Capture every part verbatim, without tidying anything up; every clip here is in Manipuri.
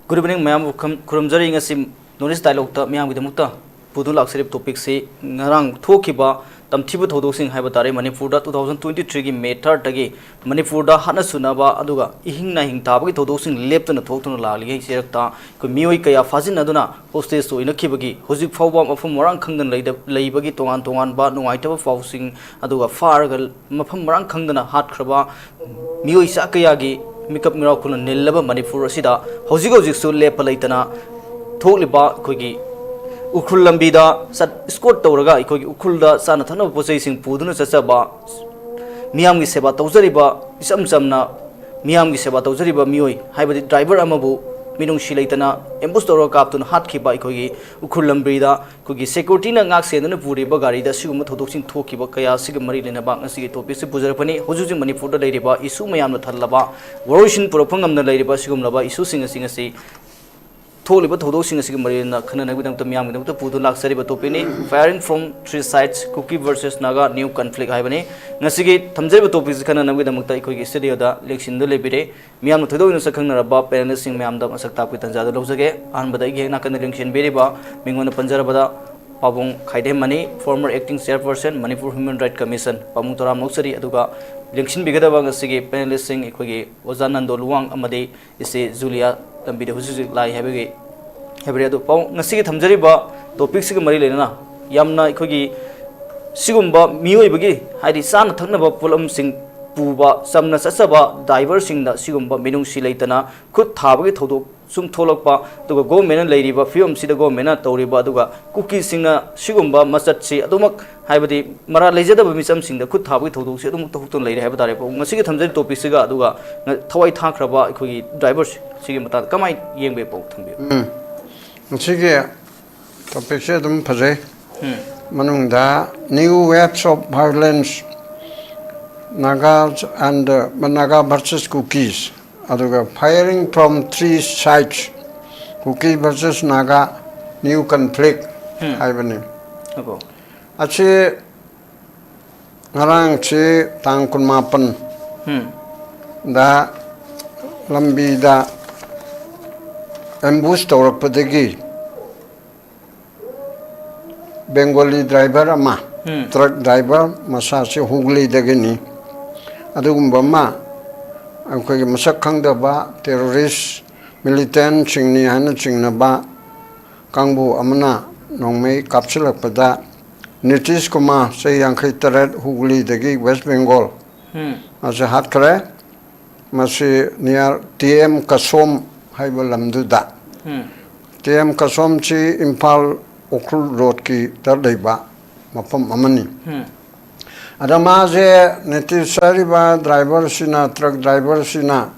Good evening, ꯃꯌꯥꯝꯕꯨ ꯈꯝ-, ꯈꯨꯔꯨꯝꯖꯔꯤ꯫ ꯉꯁꯤ North East Dialogueꯇ ꯃꯤꯌꯥꯝꯒꯤꯗꯃꯛꯇ ꯄꯨꯗꯨꯅ ꯂꯥꯛꯆꯔꯤꯕ topicꯁꯤ ꯉꯔꯥꯡ ꯊꯣꯛꯈꯤꯕ ꯇꯝꯊꯤꯕ ꯊꯧꯗꯣꯛꯁꯤꯡ ꯍꯥꯏꯕ ꯇꯥꯔꯦ꯫ ꯃꯅꯤꯄꯨꯔꯗ two thousand twenty threeꯒꯤ May thirdꯇꯒꯤ ꯃꯅꯤꯄꯨꯔꯗ ꯍꯥꯠꯅ ꯁꯨꯅꯕ ꯑꯗꯨꯒ ꯏꯍꯤꯡ ꯅꯥꯍꯤꯡ ꯇꯥꯕꯒꯤ ꯊꯧꯗꯣꯛꯁꯤꯡ ꯂꯦꯞꯇꯅ ꯊꯣꯛꯇꯨꯅ ꯂꯥꯛꯂꯤꯉꯩ ꯆꯩꯔꯛꯇ ꯑꯩꯈꯣꯏ ꯃꯤꯑꯣꯏ ꯀꯌꯥ ꯐꯥꯖꯤꯟꯅꯗꯨꯅ hostage ꯑꯣꯏꯅꯈꯤꯕꯒꯤ ꯍꯧꯖꯤꯛ ꯐꯥꯎꯕ ꯃꯐꯝ ꯃꯔꯥꯡ ꯈꯪꯗꯅ ꯂꯩꯗ-, ꯂꯩꯕꯒꯤ ꯇꯣꯉꯥꯟ ꯇꯣꯉꯥꯟꯕ ꯅꯨꯡꯉꯥꯏꯇꯕ ꯄꯥꯎꯁꯤꯡ, ꯑꯗꯨꯒ ꯐꯥꯔꯒ ꯃꯐꯝ ꯃꯔꯥꯡ ꯈꯪꯗꯅ ꯍꯥꯠꯈ꯭ꯔꯕ ꯃꯤꯑꯣꯏ ꯆꯥ ꯀꯌꯥꯒꯤ ꯃꯤꯀꯞ ꯃꯤꯔꯥꯎꯈꯨꯜꯅ ꯅꯤꯜꯂꯕ ꯃꯅꯤꯄꯨꯔ ꯑꯁꯤꯗ ꯍꯧꯖꯤꯛ ꯍꯧꯖꯤꯛꯁꯨ ꯂꯦꯞꯄ ꯂꯩꯇꯅ ꯊꯣꯛꯂꯤꯕ ꯑꯩꯈꯣꯏꯒꯤ ꯎꯈ꯭ꯔꯨꯜ ꯂꯝꯕꯤꯗ ꯆꯠ-, escort ꯇꯧꯔꯒ ꯑꯩꯈꯣꯏꯒꯤ ꯎꯈ꯭ꯔꯨꯜꯗ ꯆꯥꯅ ꯊꯛꯅꯕ ꯄꯣꯠ ꯆꯩꯁꯤꯡ ꯄꯨꯗꯨꯅ ꯆꯠꯆꯕ, ꯃꯤꯌꯥꯝꯒꯤ ꯁꯦꯕꯥ ꯇꯧꯖꯔꯤꯕ, ꯏꯆꯝ ꯆꯝꯅ ꯃꯤꯌꯥꯝꯒꯤ ꯁꯦꯕꯥ ꯇꯧꯖꯔꯤꯕ ꯃꯤꯑꯣꯏ, ꯍꯥꯏꯕꯗꯤ driver ꯑꯃꯕꯨ ꯃꯤꯅꯨꯡꯁꯤ ꯂꯩꯇꯅ ambush ꯇꯧꯔꯒ ꯀꯥꯞꯇꯨꯅ ꯍꯥꯠꯈꯤꯕ ꯑꯩꯈꯣꯏꯒꯤ ꯎꯈ꯭ꯔꯨꯜ ꯂꯝꯕꯤꯗ ꯑꯩꯈꯣꯏꯒꯤ securityꯅ ꯉꯥꯛ ꯁꯦꯟꯗꯨꯅ ꯄꯨꯔꯤꯕ ꯒꯥꯔꯤꯗ ꯁꯤꯒꯨꯝꯕ ꯊꯧꯗꯣꯛꯁꯤꯡ ꯊꯣꯛꯈꯤꯕ ꯀꯌꯥ ꯑꯁꯤꯒ ꯃꯔꯤ ꯂꯩꯅꯕ ꯉꯁꯤꯒꯤ topicꯁꯤ ꯄꯨꯖꯔꯛꯄꯅꯤ꯫ ꯍꯧꯖꯤꯛ ꯍꯧꯖꯤꯛ ꯃꯅꯤꯄꯨꯔꯗ ꯂꯩꯔꯤꯕ issue ꯃꯌꯥꯝꯅ ꯊꯜꯂꯕ, ꯋꯥꯔꯣꯏꯁꯤꯟ ꯄꯨꯔꯛꯄ ꯉꯝꯅ ꯂꯩꯔꯤꯕ ꯑꯁꯤꯒꯨꯝꯂꯕ issueꯁꯤꯡ ꯑꯁꯤ ꯉꯁꯤ ꯊꯣꯛꯂꯤꯕ ꯊꯧꯗꯣꯛꯁꯤꯡ ꯑꯁꯤꯒꯤ ꯃꯔꯤ ꯂꯩꯅꯅ ꯈꯟꯅꯅꯕꯒꯤꯗꯃꯛꯇ ꯃꯤꯌꯥꯝꯒꯤꯗꯃꯛꯇ ꯄꯨꯗꯨꯅ ꯂꯥꯛꯆꯔꯤꯕ ꯇꯣꯄꯤꯛꯅꯤ, Firing from Three Sides, Kuki versus Naga New Conflict ꯍꯥꯏꯕꯅꯤ꯫ ꯉꯁꯤꯒꯤ ꯊꯝꯖꯔꯤꯕ ꯇꯣꯄꯤꯛꯁꯤ ꯈꯟꯅꯅꯕꯒꯤꯗꯃꯛꯇ ꯑꯩꯈꯣꯏꯒꯤ ꯁ꯭ꯇꯨꯗꯤꯑꯣꯗ ꯂꯦꯡꯁꯤꯟꯗꯨꯅ ꯂꯩꯕꯤꯔꯦ꯫ ꯃꯤꯌꯥꯝꯅ ꯊꯣꯏꯗꯣꯛꯅ ꯁꯛꯈꯪꯅꯔꯕ ꯄꯦꯅꯦꯂꯤꯁꯁꯤꯡ ꯃꯌꯥꯝꯗ ꯃꯁꯛ ꯇꯥꯛꯄꯒꯤ ꯇꯥꯟꯖꯥꯗꯨ ꯂꯧꯖꯒꯦ꯫ ꯑꯍꯥꯟꯕꯗ ꯑꯩꯒꯤ ꯍꯦꯛ ꯅꯥꯀꯟꯗ ꯂꯦꯡꯁꯤꯟꯕꯤꯔꯤꯕ ꯃꯤꯉꯣꯟꯗ ꯄꯟꯖꯔꯕꯗ ꯄꯥꯕꯨꯡ ꯈꯥꯏꯗꯦꯝꯃꯅꯤ, former acting chairperson Manipur Human Rights Commission, ꯄꯥꯕꯨꯡ ꯇꯔꯥꯝ ꯂꯧꯖꯔꯤ꯫ ꯑꯗꯨꯒ ꯂꯦꯡꯁꯤꯟꯕꯤꯒꯗꯕ ꯉꯁꯤꯒꯤ ꯄꯦꯅꯦꯂꯤꯁꯁꯤꯡ ꯑꯩꯈꯣꯏꯒꯤ ꯑꯣꯖꯥ ꯅꯟꯗꯣ ꯂꯨꯋꯥꯡ ꯑꯃꯗꯤ ꯏꯆꯦ ꯖꯨꯂꯤꯌꯥ ꯂꯝꯕꯤꯗ ꯍꯧꯖꯤꯛ ꯍꯧꯖꯤꯛ ꯂꯥꯛꯏ ꯍꯥꯏꯕꯒꯤ ꯍꯥꯏꯕꯗꯤ ꯑꯗꯨ ꯄꯥꯎ ꯉꯁꯤꯒꯤ ꯊꯝꯖꯔꯤꯕ ꯇꯣꯄꯤꯛꯁꯤꯒ ꯃꯔꯤ ꯂꯩꯅꯅ ꯌꯥꯝꯅ ꯑꯩꯈꯣꯏꯒꯤ ꯁꯤꯒꯨꯝꯕ ꯃꯤꯑꯣꯏꯕꯒꯤ ꯍꯥꯏꯗꯤ ꯆꯥꯅ ꯊꯛꯅꯕ ꯄꯣꯠꯂꯝꯁꯤꯡ ꯄꯨꯕ, ꯆꯝꯅ ꯆꯠꯆꯕ ꯗ꯭ꯔꯥꯏꯚꯔꯁꯤꯡꯗ ꯁꯤꯒꯨꯝꯕ ꯃꯤꯅꯨꯡꯁꯤ ꯂꯩꯇꯅ ꯈꯨꯠ ꯊꯥꯕꯒꯤ ꯊꯧꯗꯣꯛ ꯁꯨꯝ ꯊꯣꯛꯂꯛꯄ, ꯑꯗꯨꯒ ꯒꯣꯔꯃꯦꯟꯅ ꯂꯩꯔꯤꯕ ꯐꯤꯕꯝꯁꯤꯗ ꯒꯣꯔꯃꯦꯟꯅ ꯇꯧꯔꯤꯕ, ꯑꯗꯨꯒ ꯀꯨꯀꯤꯁꯤꯡꯅ ꯁꯤꯒꯨꯝꯕ ꯃꯆꯠꯁꯤ ꯑꯗꯨꯃꯛ ꯍꯥꯏꯕꯗꯤ ꯃꯔꯥ ꯂꯩꯖꯗꯕ ꯃꯤꯆꯝꯁꯤꯡꯗ ꯈꯨꯠ ꯊꯥꯕꯒꯤ ꯊꯧꯗꯣꯛꯁꯤ ꯑꯗꯨꯃꯛ ꯊꯣꯛꯇꯨꯅ ꯂꯩꯔꯦ ꯍꯥꯏꯕ ꯇꯥꯔꯦ꯫ ꯄꯥꯎ ꯉꯁꯤꯒꯤ ꯊꯝꯖꯔꯤꯕ ꯇꯣꯄꯤꯛꯁꯤꯒ ꯑꯗꯨꯒ ꯉ- ꯊꯋꯥꯏ ꯊꯥꯈ꯭ꯔꯕ ꯑꯩꯈꯣꯏꯒꯤ ꯗ꯭ꯔꯥꯏꯚꯔꯁꯤꯒꯤ ꯃꯇꯥꯡꯗ ꯀꯃꯥꯏꯅ ꯌꯦꯡꯕꯒꯦ ꯄꯥꯎ ꯊꯝꯕꯤꯌꯨ꯫ ꯎꯝ꯫ ꯉꯁꯤꯒꯤ ꯇꯣꯄꯤꯛꯁꯦ ꯑꯗꯨꯝ ꯐꯖꯩ꯫ ꯃꯅꯨꯡꯗ New Waves of Violence, Nagas and uh, Naga versus Kukis, ꯑꯗꯨꯒ Firing from Three Sides, Kuki versus Naga, New Conflict ꯍꯥꯏꯕꯅꯤ꯫ ꯑꯀꯣ꯫ ꯑꯁꯤ ꯉꯔꯥꯡꯁꯤ ꯇꯥꯡ ꯀꯨꯟꯃꯥꯄꯟ ꯎꯝ꯫ ꯗ ꯂꯝꯕꯤꯗ ꯑꯦꯝꯕꯨꯁ ꯇꯧꯔꯛꯄꯗꯒꯤ ꯕꯦꯡꯒꯣꯂꯤ ꯗ꯭ꯔꯥꯏꯚꯔ ꯑꯃ, ꯎꯝ꯫ ꯇ꯭ꯔꯛ ꯗ꯭ꯔꯥꯏꯚꯔ, ꯃꯁꯥꯁꯤ ꯍꯨꯒꯂꯤꯗꯒꯤꯅꯤ, ꯑꯗꯨꯒꯨꯝꯕ ꯑꯃ ꯑꯩꯈꯣꯏꯒꯤ ꯃꯁꯛ ꯈꯪꯗꯕ ꯇꯦꯔꯣꯔꯤꯁ ꯃꯤꯂꯤꯇꯦꯟꯁꯤꯡꯅꯤ ꯍꯥꯏꯅ ꯆꯤꯡꯅꯕ ꯀꯥꯡꯕꯨ ꯑꯃꯅ ꯅꯣꯡꯃꯩ ꯀꯥꯞꯁꯤꯜꯂꯛꯄꯗ ꯅꯤꯇꯤꯁ ꯀꯨꯃꯥꯔ, ꯆꯍꯤ ꯌꯥꯡꯈꯩ ꯇꯔꯦꯠ, ꯍꯨꯒꯂꯤꯗꯒꯤ, ꯋꯦꯁ ꯕꯦꯡꯒꯣꯜ, ꯎꯝ꯫ ꯃꯁꯤ ꯍꯥꯠꯈ꯭ꯔꯦ꯫ ꯃꯁꯤ ꯅꯤꯌꯥꯔ ꯇꯤ ꯑꯦꯝ ꯀꯁꯣꯝ ꯍꯥꯏꯕ ꯂꯝꯗꯨꯗ, ꯎꯝ꯫ ꯇꯤ ꯑꯦꯝ ꯀꯁꯣꯝꯁꯤ ꯏꯝꯐꯥꯜ ꯎꯈ꯭ꯔꯨꯜ ꯔꯣꯗꯀꯤꯗ ꯂꯩꯕ ꯃꯐꯝ ꯑꯃꯅꯤ꯫ ꯎꯝ꯫ ꯑꯗ ꯃꯥꯁꯦ ꯅꯤꯇꯤꯁ ꯍꯥꯏꯔꯤꯕ ꯗ꯭ꯔꯥꯏꯚꯔꯁꯤꯅ, ꯇ꯭ꯔꯛ ꯗ꯭ꯔꯥꯏꯚꯔꯁꯤꯅ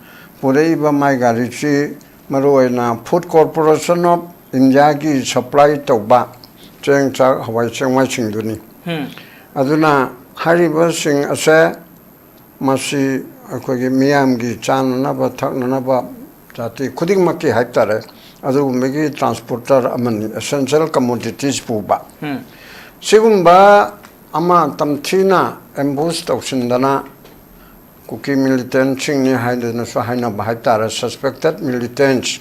ꯄꯨꯔꯛꯏꯕ ꯃꯥꯏ ꯒꯥꯔꯤꯁꯤ ꯃꯔꯨꯑꯣꯏꯅ Food Corporation of Indiaꯒꯤ ꯁꯄ꯭ꯂꯥꯏ ꯇꯧꯕ ꯆꯦꯡ, ꯆꯥꯛ, ꯍꯋꯥꯏ ꯆꯦꯡꯋꯥꯏꯁꯤꯡꯗꯨꯅꯤ꯫ ꯎꯝ꯫ ꯑꯗꯨꯅ ꯍꯥꯏꯔꯤꯕꯁꯤꯡ ꯑꯁꯦ ꯃꯁꯤ ꯑꯩꯈꯣꯏꯒꯤ ꯃꯤꯌꯥꯝꯒꯤ ꯆꯥꯅꯅꯕ ꯊꯛꯅꯅꯕ ꯖꯥꯇꯤ ꯈꯨꯗꯤꯡꯃꯛꯀꯤ ꯍꯥꯏꯇꯥꯔꯦ, ꯑꯗꯨꯒꯨꯝꯕꯒꯤ ꯇ꯭ꯔꯥꯟꯁꯄꯣꯔꯇꯔ ꯑꯃꯅꯤ, ꯑꯦꯁꯦꯟꯁꯤꯌꯦꯜ ꯀꯃꯣꯗꯤꯇꯤꯁ ꯄꯨꯕ꯫ ꯁꯤꯒꯨꯝꯕ ꯑꯃ ꯇꯝꯊꯤꯅ ꯑꯦꯝꯕꯨꯁ ꯇꯧꯁꯤꯟꯗꯅ, ꯀꯨꯀꯤ ꯃꯤꯂꯤꯇꯦꯟꯁꯤꯡꯅꯤ ꯍꯥꯏꯗꯨꯅꯁꯨ ꯍꯥꯏꯅꯕ ꯍꯥꯏꯇꯥꯔꯦ, ꯁꯁꯄꯦꯛꯇꯦꯠ ꯃꯤꯂꯤꯇꯦꯟꯁ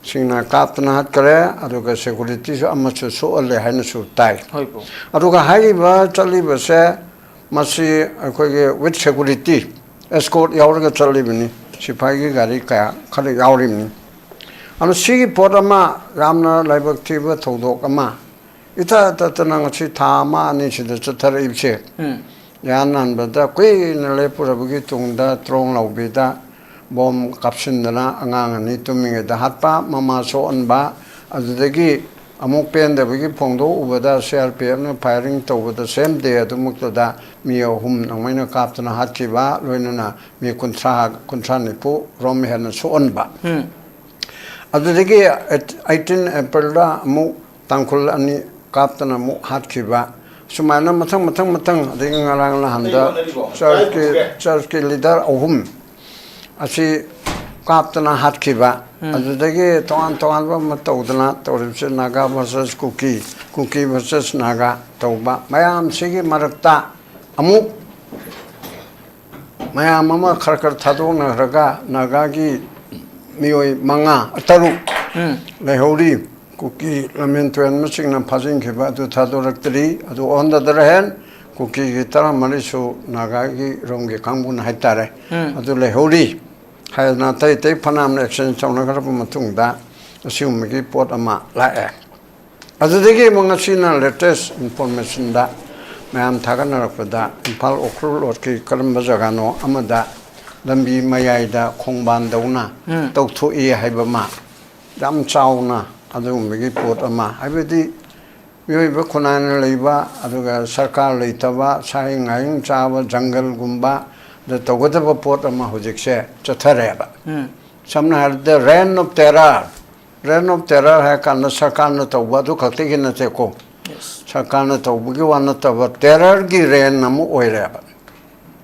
ꯁꯤꯡꯅ ꯀꯥꯞꯇꯅ ꯍꯥꯠꯈꯔꯦ꯫ ꯑꯗꯨꯒ ꯁꯦꯀꯨꯔꯤꯇꯤꯁꯨ ꯑꯃꯁꯨ ꯁꯣꯛꯍꯜꯂꯦ ꯍꯥꯏꯅꯁꯨ ꯇꯥꯏ꯫ ꯑꯗꯨꯒ ꯍꯥꯏꯔꯤꯕ ꯆꯠꯂꯤꯕꯁꯦ, ꯃꯁꯤ ꯑꯩꯈꯣꯏꯒꯤ ꯋꯤꯠ ꯁꯦꯀꯨꯔꯤꯇꯤ, ꯑꯦꯁꯀꯣꯔꯠ ꯌꯥꯎꯔꯒ ꯆꯠꯂꯤꯕꯅꯤ꯫ ꯁꯤꯐꯥꯏꯒꯤ ꯒꯥꯔꯤ ꯀꯌꯥ ꯈꯔ ꯌꯥꯎꯔꯤꯕꯅꯤ꯫ ꯑꯗꯨ ꯁꯤꯒꯤ ꯄꯣꯠ ꯑꯃ, ꯌꯥꯝꯅ ꯂꯥꯏꯕꯛ ꯊꯤꯕ ꯊꯧꯗꯣꯛ ꯑꯃ, ꯏꯇꯠ ꯇꯠꯇꯅ ꯉꯁꯤ ꯊꯥ ꯑꯃ ꯑꯅꯤꯁꯤꯗ ꯆꯠꯊꯔꯛꯏꯕꯁꯦ, ꯎꯝ꯫ ꯌꯥꯟ ꯅꯥꯟꯕꯗ ꯀꯨꯏꯅ ꯂꯦꯞꯄꯨꯔꯕꯒꯤ ꯇꯨꯡꯗ ꯇ꯭ꯔꯣꯡ ꯂꯥꯎꯕꯤꯗ ꯕꯣꯝ ꯀꯥꯞꯁꯤꯟꯗꯅ ꯑꯉꯥꯡ ꯑꯅꯤ ꯇꯨꯝꯃꯤꯉꯩꯗ ꯍꯥꯠꯄ, ꯃꯃꯥ ꯁꯣꯛꯍꯟꯕ, ꯑꯗꯨꯗꯒꯤ ꯑꯃꯨꯛ ꯄꯦꯟꯗꯕꯒꯤ ꯐꯣꯡꯗꯣꯛꯎꯕꯗ ꯁꯤ ꯑꯥꯔ ꯄꯤ ꯑꯦꯐꯅ ꯐꯥꯏꯌꯔꯤꯡ ꯇꯧꯕꯗ ꯁꯦꯝ ꯗꯦ ꯑꯗꯨꯃꯛꯇꯗ ꯃꯤ ꯑꯍꯨꯝ ꯅꯣꯡꯃꯩꯅ ꯀꯥꯞꯇꯨꯅ ꯍꯥꯠꯈꯤꯕ, ꯂꯣꯏꯅꯅ ꯃꯤ ꯀꯨꯟꯊ꯭ꯔꯥ, ꯀꯨꯟꯊ꯭ꯔꯥ ꯅꯤꯐꯨ ꯔꯣꯝ ꯍꯦꯟꯅ ꯁꯣꯛꯍꯟꯕ꯫ ꯎꯝ꯫ ꯑꯗꯨꯗꯒꯤ ꯑꯩꯠꯇꯤꯟ ꯑꯦꯄ꯭ꯔꯤꯜꯗ ꯑꯃꯨꯛ ꯇꯥꯡꯈꯨꯜ ꯑꯅꯤ ꯀꯥꯞꯇꯅ ꯑꯃꯨꯛ ꯍꯥꯠꯈꯤꯕ꯫ ꯁꯨꯃꯥꯏꯅ ꯃꯊꯪ, ꯃꯊꯪ, ꯃꯊꯪ, ꯑꯗꯒꯤ ꯉꯔꯥꯡ ꯅꯍꯥꯟꯗ ꯆꯔꯆꯀꯤ, ꯆꯔꯆꯀꯤ ꯂꯤꯗꯔ ꯑꯍꯨꯝ ꯑꯁꯤ ꯀꯥꯞꯇꯅ ꯍꯥꯠꯈꯤꯕ꯫ ꯎꯝ꯫ ꯑꯗꯨꯗꯒꯤ ꯇꯣꯉꯥꯟ ꯇꯣꯉꯥꯟꯕ ꯑꯃ ꯇꯧꯗꯅ ꯇꯧꯔꯤꯕꯁꯤ ꯅꯥꯒꯥ ꯚꯔꯁꯦꯁ ꯀꯨꯀꯤ, ꯀꯨꯀꯤ ꯚꯔꯁꯦꯁ ꯅꯥꯒꯥ ꯇꯧꯕ ꯃꯌꯥꯝꯁꯤꯒꯤ ꯃꯔꯛꯇ ꯑꯃꯨꯛ ꯃꯌꯥꯝ ꯑꯃ ꯈꯔ ꯈꯔ ꯊꯥꯗꯣꯛꯅꯈ꯭ꯔꯒ ꯅꯥꯒꯥꯒꯤ ꯃꯤꯑꯣꯏ ꯃꯉꯥ, ꯇꯔꯨꯛ ꯎꯝ꯫ ꯂꯩꯍꯧꯔꯤ꯫ ꯀꯨꯀꯤ ꯂꯝꯖꯦꯟ ꯇꯨꯔꯦꯟꯕꯁꯤꯡꯅ ꯐꯥꯖꯤꯟꯈꯤꯕ ꯑꯗꯨ ꯊꯥꯗꯣꯔꯛꯇ꯭ꯔꯤ꯫ ꯑꯗꯨ ꯑꯣꯟꯗꯗ꯭ꯔ ꯍꯦꯟ ꯀꯨꯀꯤꯒꯤ ꯇꯔꯥꯃꯔꯤꯁꯨ ꯅꯥꯒꯥꯒꯤ ꯔꯣꯝꯒꯤ ꯀꯥꯡꯕꯨꯅ ꯍꯥꯏꯇꯥꯔꯦ꯫ ꯎꯝ꯫ ꯑꯗꯨ ꯂꯩꯍꯧꯔꯤ ꯍꯥꯏꯗꯅ ꯑꯇꯩ ꯑꯇꯩ ꯐꯅꯌꯥꯝꯅ ꯑꯦꯛꯁꯆꯦꯟꯖ ꯇꯧꯅꯈ꯭ꯔꯕ ꯃꯇꯨꯡꯗ ꯑꯁꯤꯒꯨꯝꯕꯒꯤ ꯄꯣꯠ ꯑꯃ ꯂꯥꯛꯑꯦ꯫ ꯑꯗꯨꯗꯒꯤ ꯑꯃꯨꯛ ꯉꯁꯤꯅ ꯂꯦꯇꯦꯁ ꯏꯟꯐꯣꯔꯃꯦꯁꯟꯗ ꯃꯌꯥꯝ ꯊꯥꯒꯠꯅꯔꯛꯄꯗ ꯏꯝꯐꯥꯜ ꯎꯈ꯭ꯔꯨꯜ ꯔꯣꯗꯀꯤ ꯀꯔꯝꯕ ꯖꯒꯥꯅꯣ ꯑꯃꯗ ꯂꯝꯕꯤ ꯃꯌꯥꯏꯗ ꯈꯣꯡꯕꯥꯟꯗꯧꯅ ꯎꯝ꯫ ꯇꯧꯊꯣꯛꯏ ꯍꯥꯏꯕ ꯑꯃ ꯌꯥꯝ ꯆꯥꯎꯅ ꯑꯗꯨꯒꯨꯝꯕꯒꯤ ꯄꯣꯠ ꯑꯃ, ꯍꯥꯏꯕꯗꯤ ꯃꯤꯑꯣꯏꯕ ꯈꯨꯟꯅꯥꯏꯅ ꯂꯩꯕ, ꯑꯗꯨꯒ ꯁꯔꯀꯥꯔ ꯂꯩꯇꯕ, ꯁꯥꯍꯤꯡ ꯉꯥꯍꯤꯡ ꯆꯥꯕ ꯖꯪꯒꯜꯒꯨꯝꯕꯗ ꯇꯧꯒꯗꯕ ꯄꯣꯠ ꯑꯃ ꯍꯧꯖꯤꯛꯁꯦ ꯆꯠꯊꯔꯦꯕ꯫ ꯎꯝ꯫ ꯁꯝꯅ ꯍꯥꯏꯔꯕꯗ ꯔꯦꯟ of terror, rain of terror ꯍꯥꯏꯔ ꯀꯥꯟꯗ ꯁꯔꯀꯥꯔꯅ ꯇꯧꯕ ꯑꯗꯨ ꯈꯛꯇꯒꯤ ꯅꯠꯇꯦꯀꯣ꯫ ꯌꯦꯁ꯫ ꯁꯔꯀꯥꯔꯅ ꯇꯧꯕꯒꯤ ꯋꯥ ꯅꯠꯇꯕ ꯇꯦꯔꯔꯒꯤ ꯔꯦꯟ ꯑꯃ ꯑꯣꯏꯔꯦꯕ꯫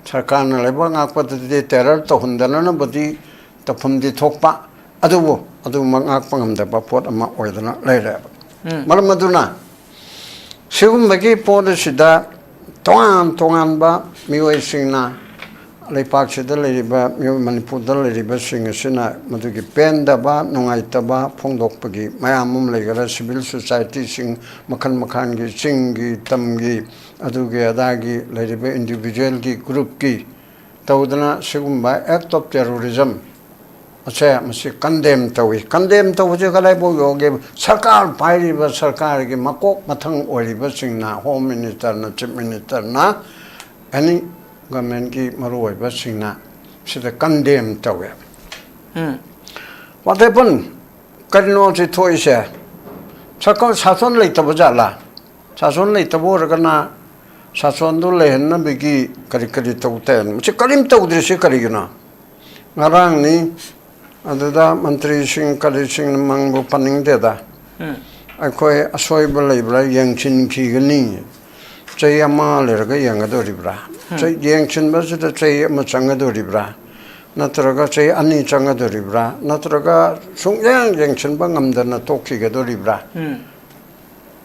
ꯁꯔꯀꯥꯔꯅ ꯂꯩꯕꯥꯛ ꯉꯥꯛꯄꯗꯗꯤ ꯇꯦꯔꯔ ꯇꯧꯍꯟꯗꯅꯅꯕꯗꯤ ꯇꯧꯐꯝꯗꯤ ꯊꯣꯛꯄ, ꯑꯗꯨꯕꯨ ꯑꯗꯨꯒꯨꯝꯕ ꯉꯥꯛꯄ ꯉꯝꯗꯕ ꯄꯣꯠ ꯑꯃ ꯑꯣꯏꯗꯅ ꯂꯩꯔꯦꯕ꯫ ꯃꯔꯝ ꯑꯗꯨꯅ ꯁꯤꯒꯨꯝꯕꯒꯤ ꯄꯣꯠ ꯑꯁꯤꯗ ꯇꯣꯉꯥꯟ ꯇꯣꯉꯥꯟꯕ ꯃꯤꯑꯣꯏꯁꯤꯡꯅ, ꯂꯩꯄꯥꯛꯁꯤꯗ ꯂꯩꯔꯤꯕ ꯃꯤꯑꯣꯏ, ꯃꯅꯤꯄꯨꯔꯗ ꯂꯩꯔꯤꯕꯁꯤꯡ ꯑꯁꯤꯅ ꯃꯗꯨꯒꯤ ꯄꯦꯟꯗꯕ, ꯅꯨꯡꯉꯥꯏꯇꯕ ꯐꯣꯡꯗꯣꯛꯄꯒꯤ ꯃꯌꯥꯝ ꯑꯃ ꯂꯩꯈꯔꯦ꯫ ꯁꯤꯚꯤꯜ ꯁꯣꯁꯥꯏꯇꯤꯁꯤꯡ ꯃꯈꯜ ꯃꯈꯜꯒꯤ, ꯆꯤꯡꯒꯤ, ꯇꯝꯒꯤ, ꯑꯗꯨꯒꯤ ꯑꯗꯥꯒꯤ ꯂꯩꯔꯤꯕ ꯏꯟꯗꯤꯚꯤꯖꯨꯋꯦꯜꯒꯤ, ꯒ꯭ꯔꯨꯞꯀꯤ ꯇꯧꯗꯅ ꯁꯤꯒꯨꯝꯕ act of terrorism ꯑꯁꯦ ꯃꯁꯤ ꯀꯟꯗꯦꯝ ꯇꯧꯏ꯫ ꯀꯟꯗꯦꯝ ꯇꯧꯕꯁꯦ ꯀꯗꯥꯏꯐꯥꯎ ꯌꯧꯒꯦ? ꯁꯔꯀꯥꯔ ꯄꯥꯏꯔꯤꯕ, ꯁꯔꯀꯥꯔꯒꯤ ꯃꯀꯣꯛ ꯃꯊꯪ ꯑꯣꯏꯔꯤꯕꯁꯤꯡꯅ, ꯍꯣꯝ ꯃꯤꯅꯤꯁꯇꯔꯅ, ꯆꯤꯐ ꯃꯤꯅꯤꯁꯇꯔꯅ, ꯑꯦꯅꯤ ꯒꯚꯔꯟꯃꯦꯟꯒꯤ ꯃꯔꯨꯑꯣꯏꯕꯁꯤꯡꯅ ꯁꯤꯗ ꯀꯟꯗꯦꯝ ꯇꯧꯋꯦ꯫ What happened? ꯀꯔꯤꯅꯣ ꯁꯤ ꯊꯣꯛꯏꯁꯦ? ꯁꯔꯀꯥꯔ, ꯁꯥꯁꯣꯟ ꯂꯩꯇꯕ ꯖꯥꯠꯂꯥ? ꯁꯥꯁꯣꯟ ꯂꯩꯇꯕ ꯑꯣꯏꯔꯒꯅ ꯁꯥꯁꯣꯟꯗꯨ ꯂꯩꯍꯟꯅꯕꯒꯤ ꯀꯔꯤ ꯀꯔꯤ ꯇꯧ ꯇꯥꯏ? ꯃꯁꯤ ꯀꯔꯤꯝ ꯇꯧꯗ꯭ꯔꯤꯁꯤ ꯀꯔꯤꯒꯤꯅꯣ? ꯉꯔꯥꯡꯅꯤ, ꯑꯗꯨꯗ ꯃꯟꯇ꯭ꯔꯤꯁꯤꯡ ꯀꯔꯤꯁꯤꯡꯅ ꯃꯪꯕꯨ ꯄꯟꯅꯤꯡꯗꯦꯗ꯫ ꯑꯩꯈꯣꯏ ꯑꯁꯣꯏꯕ ꯂꯩꯕ꯭ꯔꯥ ꯌꯦꯡꯁꯤꯟꯈꯤꯒꯅꯤ꯫ ꯆꯍꯤ ꯑꯃ ꯂꯩꯔꯒ ꯌꯦꯡꯒꯗꯧꯔꯤꯕ꯭ꯔꯥ? ꯆꯍꯤ, ꯌꯦꯡꯁꯤꯟꯕꯁꯤꯗ ꯆꯍꯤ ꯑꯃ ꯆꯪꯒꯗꯧꯔꯤꯕ꯭ꯔꯥ? ꯅꯠꯇ꯭ꯔꯒ ꯆꯍꯤ ꯑꯅꯤ ꯆꯪꯒꯗꯧꯔꯤꯕ꯭ꯔꯥ? ꯅꯠꯇ꯭ꯔꯒ ꯁꯨꯡꯌꯦꯡ ꯌꯦꯡꯁꯤꯟꯕ ꯉꯝꯗꯅ ꯇꯣꯛꯈꯤꯒꯗꯧꯔꯤꯕ꯭ꯔꯥ?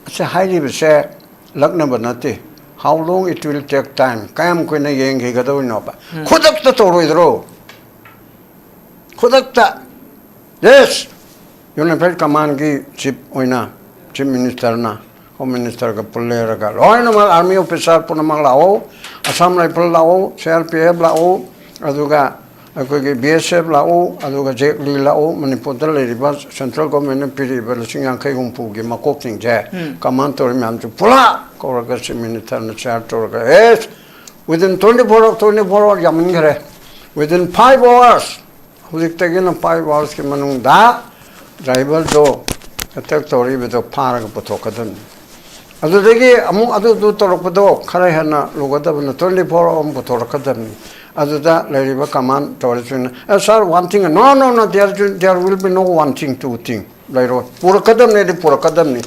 ꯑꯁꯤ ꯍꯥꯏꯔꯤꯕꯁꯦ ꯂꯛꯅꯕ ꯅꯠꯇꯦ꯫ How long it will take time? ꯀꯌꯥꯝ ꯀꯨꯏꯅ ꯌꯦꯡꯈꯤꯒꯗꯧꯔꯤꯅꯣꯕ? ꯈꯨꯗꯛꯇ ꯇꯧꯔꯣꯏꯗ꯭ꯔꯣ? ꯈꯨꯗꯛꯇ, ꯌꯦꯁ, ꯌꯨꯅꯤꯐꯥꯏꯠ ꯀꯃꯥꯟꯒꯤ ꯆꯤꯐ ꯑꯣꯏꯅ, ꯆꯤꯐ ꯃꯤꯅꯤꯁꯇꯔꯅ, ꯍꯣꯝ ꯃꯤꯅꯤꯁꯇꯔꯒ ꯄꯨꯜꯂꯦꯔꯒ, ꯂꯣꯏꯅꯃꯛ ꯑꯥꯔꯃꯤ ꯑꯣꯐꯤꯁꯥꯔ ꯄꯨꯝꯅꯃꯛ ꯂꯥꯛꯑꯣ, ꯑꯁꯥꯝ ꯔꯥꯏꯐꯜ ꯂꯥꯛꯑꯣ, ꯁꯤ ꯑꯥꯔ ꯄꯤ ꯑꯦꯐ ꯂꯥꯛꯑꯣ, ꯑꯗꯨꯒ ꯑꯩꯈꯣꯏꯒꯤ ꯕꯤ ꯑꯦꯁ ꯑꯦꯐ ꯂꯥꯛꯎ, ꯑꯗꯨꯒ ꯖꯦꯛꯂꯤ ꯂꯥꯛꯎ, ꯃꯅꯤꯄꯨꯔꯗ ꯂꯩꯔꯤꯕ ꯁꯦꯟꯇ꯭ꯔꯦꯜ ꯒꯣꯔꯃꯦꯟꯅ ꯄꯤꯔꯤꯕ ꯂꯤꯁꯤꯡ ꯌꯥꯡꯈꯩ ꯍꯨꯝꯐꯨꯒꯤ ꯃꯀꯣꯛꯁꯤꯡꯁꯦ, ꯀꯃꯥꯟ ꯇꯧꯔꯤ ꯃꯌꯥꯝꯁꯦ ꯄꯨꯂꯞ ꯀꯧꯔꯒ ꯆꯤꯐ ꯃꯤꯅꯤꯁꯇꯔꯅ ꯆꯤꯌꯥꯔ ꯇꯧꯔꯒ, ꯑꯦꯁ, within twenty four hour, twenty four hour ꯌꯥꯝꯃꯟꯈꯔꯦ, within five hours, ꯍꯧꯖꯤꯛꯇꯒꯤꯅ five hoursꯀꯤ ꯃꯅꯨꯡꯗ ꯗ꯭ꯔꯥꯏꯚꯔꯗꯣ ꯑꯦꯇꯦꯛ ꯇꯧꯔꯤꯕꯗꯣ ꯐꯥꯔꯒ ꯄꯨꯊꯣꯛꯀꯗꯕꯅꯤ꯫ ꯑꯗꯨꯗꯒꯤ ꯑꯃꯨꯛ ꯑꯗꯨꯗꯨ ꯇꯧꯔꯛꯄꯗꯣ ꯈꯔ ꯍꯦꯟꯅ ꯂꯨꯒꯗꯕꯅꯤ, twenty four hour ꯑꯃ ꯄꯨꯊꯣꯔꯛꯀꯗꯕꯅꯤ꯫ ꯑꯗꯨꯗ ꯂꯩꯔꯤꯕ common ꯇꯧꯔꯤꯁꯤꯡꯅ, "A, sir, one thing," "No, no, no, there, there will be no one thing, two thing." ꯂꯩꯔꯣꯏ꯫ ꯄꯨꯔꯛꯀꯗꯕꯅꯤꯗꯤ ꯄꯨꯔꯛꯀꯗꯕꯅꯤ꯫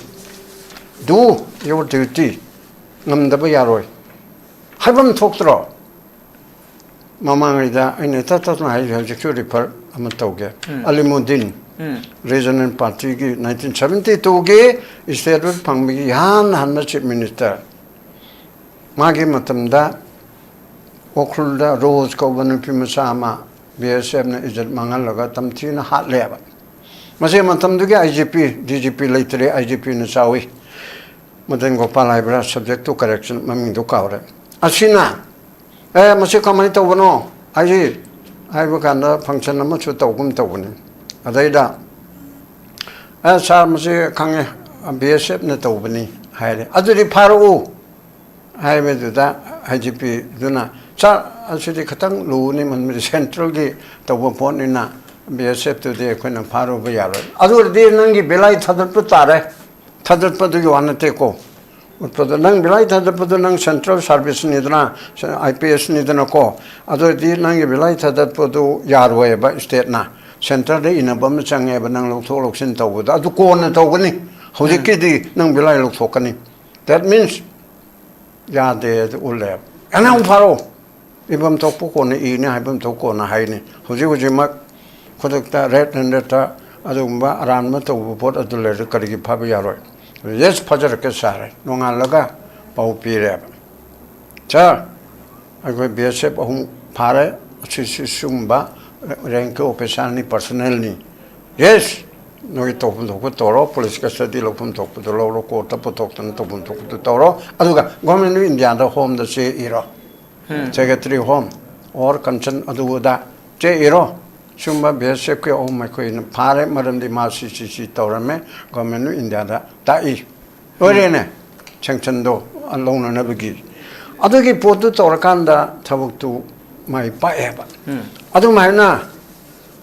Do your duty. ꯉꯝꯗꯕ ꯌꯥꯔꯣꯏ꯫ ꯍꯥꯏꯐꯝ ꯊꯣꯛꯇ꯭ꯔꯣ? ꯃꯃꯥꯡꯉꯩꯗ ꯑꯩꯅ ꯇꯠ ꯇꯠꯅ ꯍꯥꯏꯔꯤꯁꯦ, ꯍꯧꯖꯤꯛꯁꯨ ꯔꯤꯐꯔ ꯑꯃ ꯇꯧꯒꯦ꯫ ꯑꯂꯤꯃꯨꯗꯤꯟ, ꯔꯤꯖꯅꯦꯜ ꯄꯥꯔꯇꯤꯒꯤ ꯅꯥꯏꯟꯇꯤꯟ ꯁꯕꯦꯟꯇꯤ ꯇꯨꯒꯤ ꯏꯁꯇꯦꯠꯍꯨꯗ ꯐꯪꯕꯒꯤ ꯏꯍꯥꯟ ꯍꯥꯟꯕ ꯆꯤꯐ ꯃꯤꯅꯤꯁꯇꯔ꯫ ꯃꯥꯒꯤ ꯃꯇꯝꯗ ꯎꯈ꯭ꯔꯨꯜꯗ ꯔꯣꯖ ꯀꯧꯕ ꯅꯨꯄꯤ ꯃꯆꯥ ꯑꯃ ꯕꯤ ꯑꯦꯁ ꯑꯦꯐꯅ ꯏꯖꯠ ꯃꯥꯡꯍꯜꯂꯒ ꯇꯝꯊꯤꯅ ꯍꯥꯠꯂꯦꯕ꯫ ꯃꯁꯤ ꯃꯇꯝꯗꯨꯒꯤ ꯑꯥꯏ G P, D G P ꯂꯩꯇ꯭ꯔꯦ, ꯑꯥꯏ ꯖꯤ ꯄꯤꯅ ꯆꯥꯎꯏ꯫ ꯃꯗꯟ ꯒꯣꯄꯥꯜ ꯍꯥꯏꯕ꯭ꯔꯥ, subject to correction, ꯃꯃꯤꯡꯗꯨ ꯀꯥꯎꯔꯦ꯫ ꯑꯁꯤꯅ, "ꯑꯦ, ꯃꯁꯤ ꯀꯃꯥꯏꯅ ꯇꯧꯕꯅꯣ?" ꯍꯥꯏꯁꯤ ꯍꯥꯏꯕ ꯀꯥꯟꯗ ꯐꯪꯁꯟ ꯑꯃꯁꯨ ꯇꯧꯒꯨꯝ ꯇꯧꯕꯅꯤ꯫ ꯑꯗꯩꯗ, "ꯑꯦ, ꯁꯥꯔ, ꯃꯁꯤ ꯈꯪꯉꯦ, ꯕꯤ ꯑꯦꯁ ꯑꯦꯐꯅ ꯇꯧꯕꯅꯤ" ꯍꯥꯏꯔꯦ꯫ "ꯑꯗꯨꯗꯤ ꯐꯥꯔꯛꯎ" ꯍꯥꯏꯕꯗꯨꯗ ꯑꯥꯏ ꯖꯤ ꯄꯤꯗꯨꯅ, "ꯁꯥꯔ, ꯑꯁꯤꯗꯤ ꯈꯤꯇꯪ ꯂꯨꯅꯤ, ꯃꯔꯝꯗꯤ ꯁꯦꯟꯇ꯭ꯔꯦꯜꯒꯤ ꯇꯧꯕ ꯄꯣꯠꯅꯤꯅ ꯕꯤ ꯑꯦꯁ ꯑꯦꯐꯇꯨꯗꯤ ꯑꯩꯈꯣꯏꯅ ꯐꯥꯔꯨꯕ ꯌꯥꯔꯣꯏ꯫ ꯑꯗꯨ ꯑꯣꯏꯔꯗꯤ ꯅꯪꯒꯤ ꯚꯦꯂꯥꯏ ꯊꯥꯗꯠꯄ ꯇꯥꯔꯦ"꯫ ꯊꯥꯗꯠꯄꯗꯨꯒꯤ ꯋꯥ ꯅꯠꯇꯦꯀꯣ꯫ ꯎꯠꯄꯗꯣ, ꯅꯪ ꯚꯦꯂꯥꯏ ꯊꯥꯗꯠꯄꯗꯣ ꯅꯪ ꯁꯦꯟꯇ꯭ꯔꯦꯜ ꯁꯥꯔꯚꯤꯁꯅꯤꯗꯅ, ꯑꯥꯏ ꯄꯤ ꯑꯦꯁꯅꯤꯗꯅꯀꯣ꯫ ꯑꯗꯨ ꯑꯣꯏꯔꯗꯤ ꯅꯪꯒꯤ ꯚꯦꯂꯥꯏ ꯊꯥꯗꯠꯄꯗꯨ ꯌꯥꯔꯣꯏꯕ ꯏꯁꯇꯦꯠꯅ꯫ ꯁꯦꯟꯇꯔꯗ ꯏꯟꯅꯕ ꯑꯃ ꯆꯪꯉꯦꯕ ꯅꯪ ꯂꯧꯊꯣꯛ ꯂꯧꯁꯤꯟ ꯇꯧꯕꯗ꯫ ꯑꯗꯨ ꯀꯣꯟꯅ ꯇꯧꯒꯅꯤ꯫ ꯍꯧꯖꯤꯛꯀꯤꯗꯤ ꯅꯪ ꯚꯦꯂꯥꯏ ꯂꯧꯊꯣꯛꯀꯅꯤ꯫ That means ꯌꯥꯗꯦ ꯑꯗꯨ ꯎꯠꯂꯦꯕ꯫ ꯑꯅꯧ ꯐꯥꯔꯣ꯫ ꯏꯐꯝ ꯊꯣꯛꯄ ꯀꯣꯟꯅ ꯏꯅꯤ, ꯍꯥꯏꯐꯝ ꯊꯣꯛ ꯀꯣꯟꯅ ꯍꯥꯏꯅꯤ꯫ ꯍꯧꯖꯤꯛ ꯍꯧꯖꯤꯛꯃꯛ ꯈꯨꯗꯛꯇ ꯔꯦꯠ ꯍꯦꯟꯗꯦꯠꯇ ꯑꯗꯨꯒꯨꯝꯕ ꯑꯔꯥꯟꯕ ꯇꯧꯕ ꯄꯣꯠ ꯑꯗꯨ ꯂꯩꯔꯗꯤ ꯀꯔꯤꯒꯤ ꯐꯥꯕ ꯌꯥꯔꯣꯏ? ꯌꯦꯁ, ꯐꯥꯖꯔꯛꯀꯦ ꯁꯥꯔꯦ꯫ ꯅꯣꯡꯉꯥꯜꯂꯒ ꯄꯥꯎ ꯄꯤꯔꯦꯕ, "ꯁꯥꯔ, ꯑꯩꯈꯣꯏ ꯕꯤ ꯑꯦꯁ ꯑꯦꯐ ꯑꯍꯨꯝ ꯐꯥꯔꯦ, ꯑꯁꯤꯁꯤ ꯁꯤꯒꯨꯝꯕ ꯔꯦꯡꯀꯤ ꯑꯣꯐꯤꯁꯥꯔꯅꯤ, ꯄꯔꯁꯅꯦꯜꯅꯤ"꯫ ꯌꯦꯁ, ꯅꯣꯏ ꯇꯧꯐꯝ ꯊꯣꯛꯄ ꯇꯧꯔꯣ, ꯄꯨꯂꯤꯁ ꯀꯁꯇꯗꯤ ꯂꯧꯐꯝ ꯊꯣꯛꯄꯗꯨ ꯂꯧꯔꯣ, ꯀꯣꯔꯠꯇ ꯄꯨꯊꯣꯛꯇꯅ ꯇꯧꯐꯝ ꯊꯣꯛꯄꯗꯨ ꯇꯧꯔꯣ, ꯑꯗꯨꯒ ꯒꯣꯔꯃꯦꯟ ꯑꯣꯐ ꯏꯟꯗꯤꯌꯥꯗ ꯍꯣꯝꯗ ꯆꯦ ꯏꯔꯣ꯫ ꯁꯦꯀ꯭ꯔꯦꯇꯔꯤ ꯍꯣꯝ ꯑꯣꯔ ꯀꯟꯁꯔꯟ ꯑꯗꯨꯗ ꯆꯦ ꯏꯔꯣ꯫ ꯁꯤꯒꯨꯝꯕ ꯕꯤ ꯑꯦꯁ ꯑꯦꯐꯀꯤ ꯑꯍꯨꯝ ꯑꯩꯈꯣꯏꯅ ꯐꯥꯔꯦ, ꯃꯔꯝꯗꯤ ꯃꯥ ꯁꯤ, ꯁꯤ, ꯁꯤ ꯇꯧꯔꯝꯃꯦ, ꯒꯣꯔꯃꯦꯟ ꯑꯣꯐ ꯏꯟꯗꯤꯌꯥꯗ ꯇꯥꯛꯏ꯫ ꯂꯣꯏꯔꯦꯅꯦ꯫ ꯁꯦꯡꯁꯟꯗꯣ ꯂꯧꯅꯅꯕꯒꯤ꯫ ꯑꯗꯨꯒꯤ ꯄꯣꯠꯇꯨ ꯇꯧꯔꯀꯥꯟꯗ ꯊꯕꯛꯇꯨ ꯃꯥꯏ ꯄꯥꯛꯑꯦꯕ꯫ ꯑꯗꯨꯃꯥꯏꯅ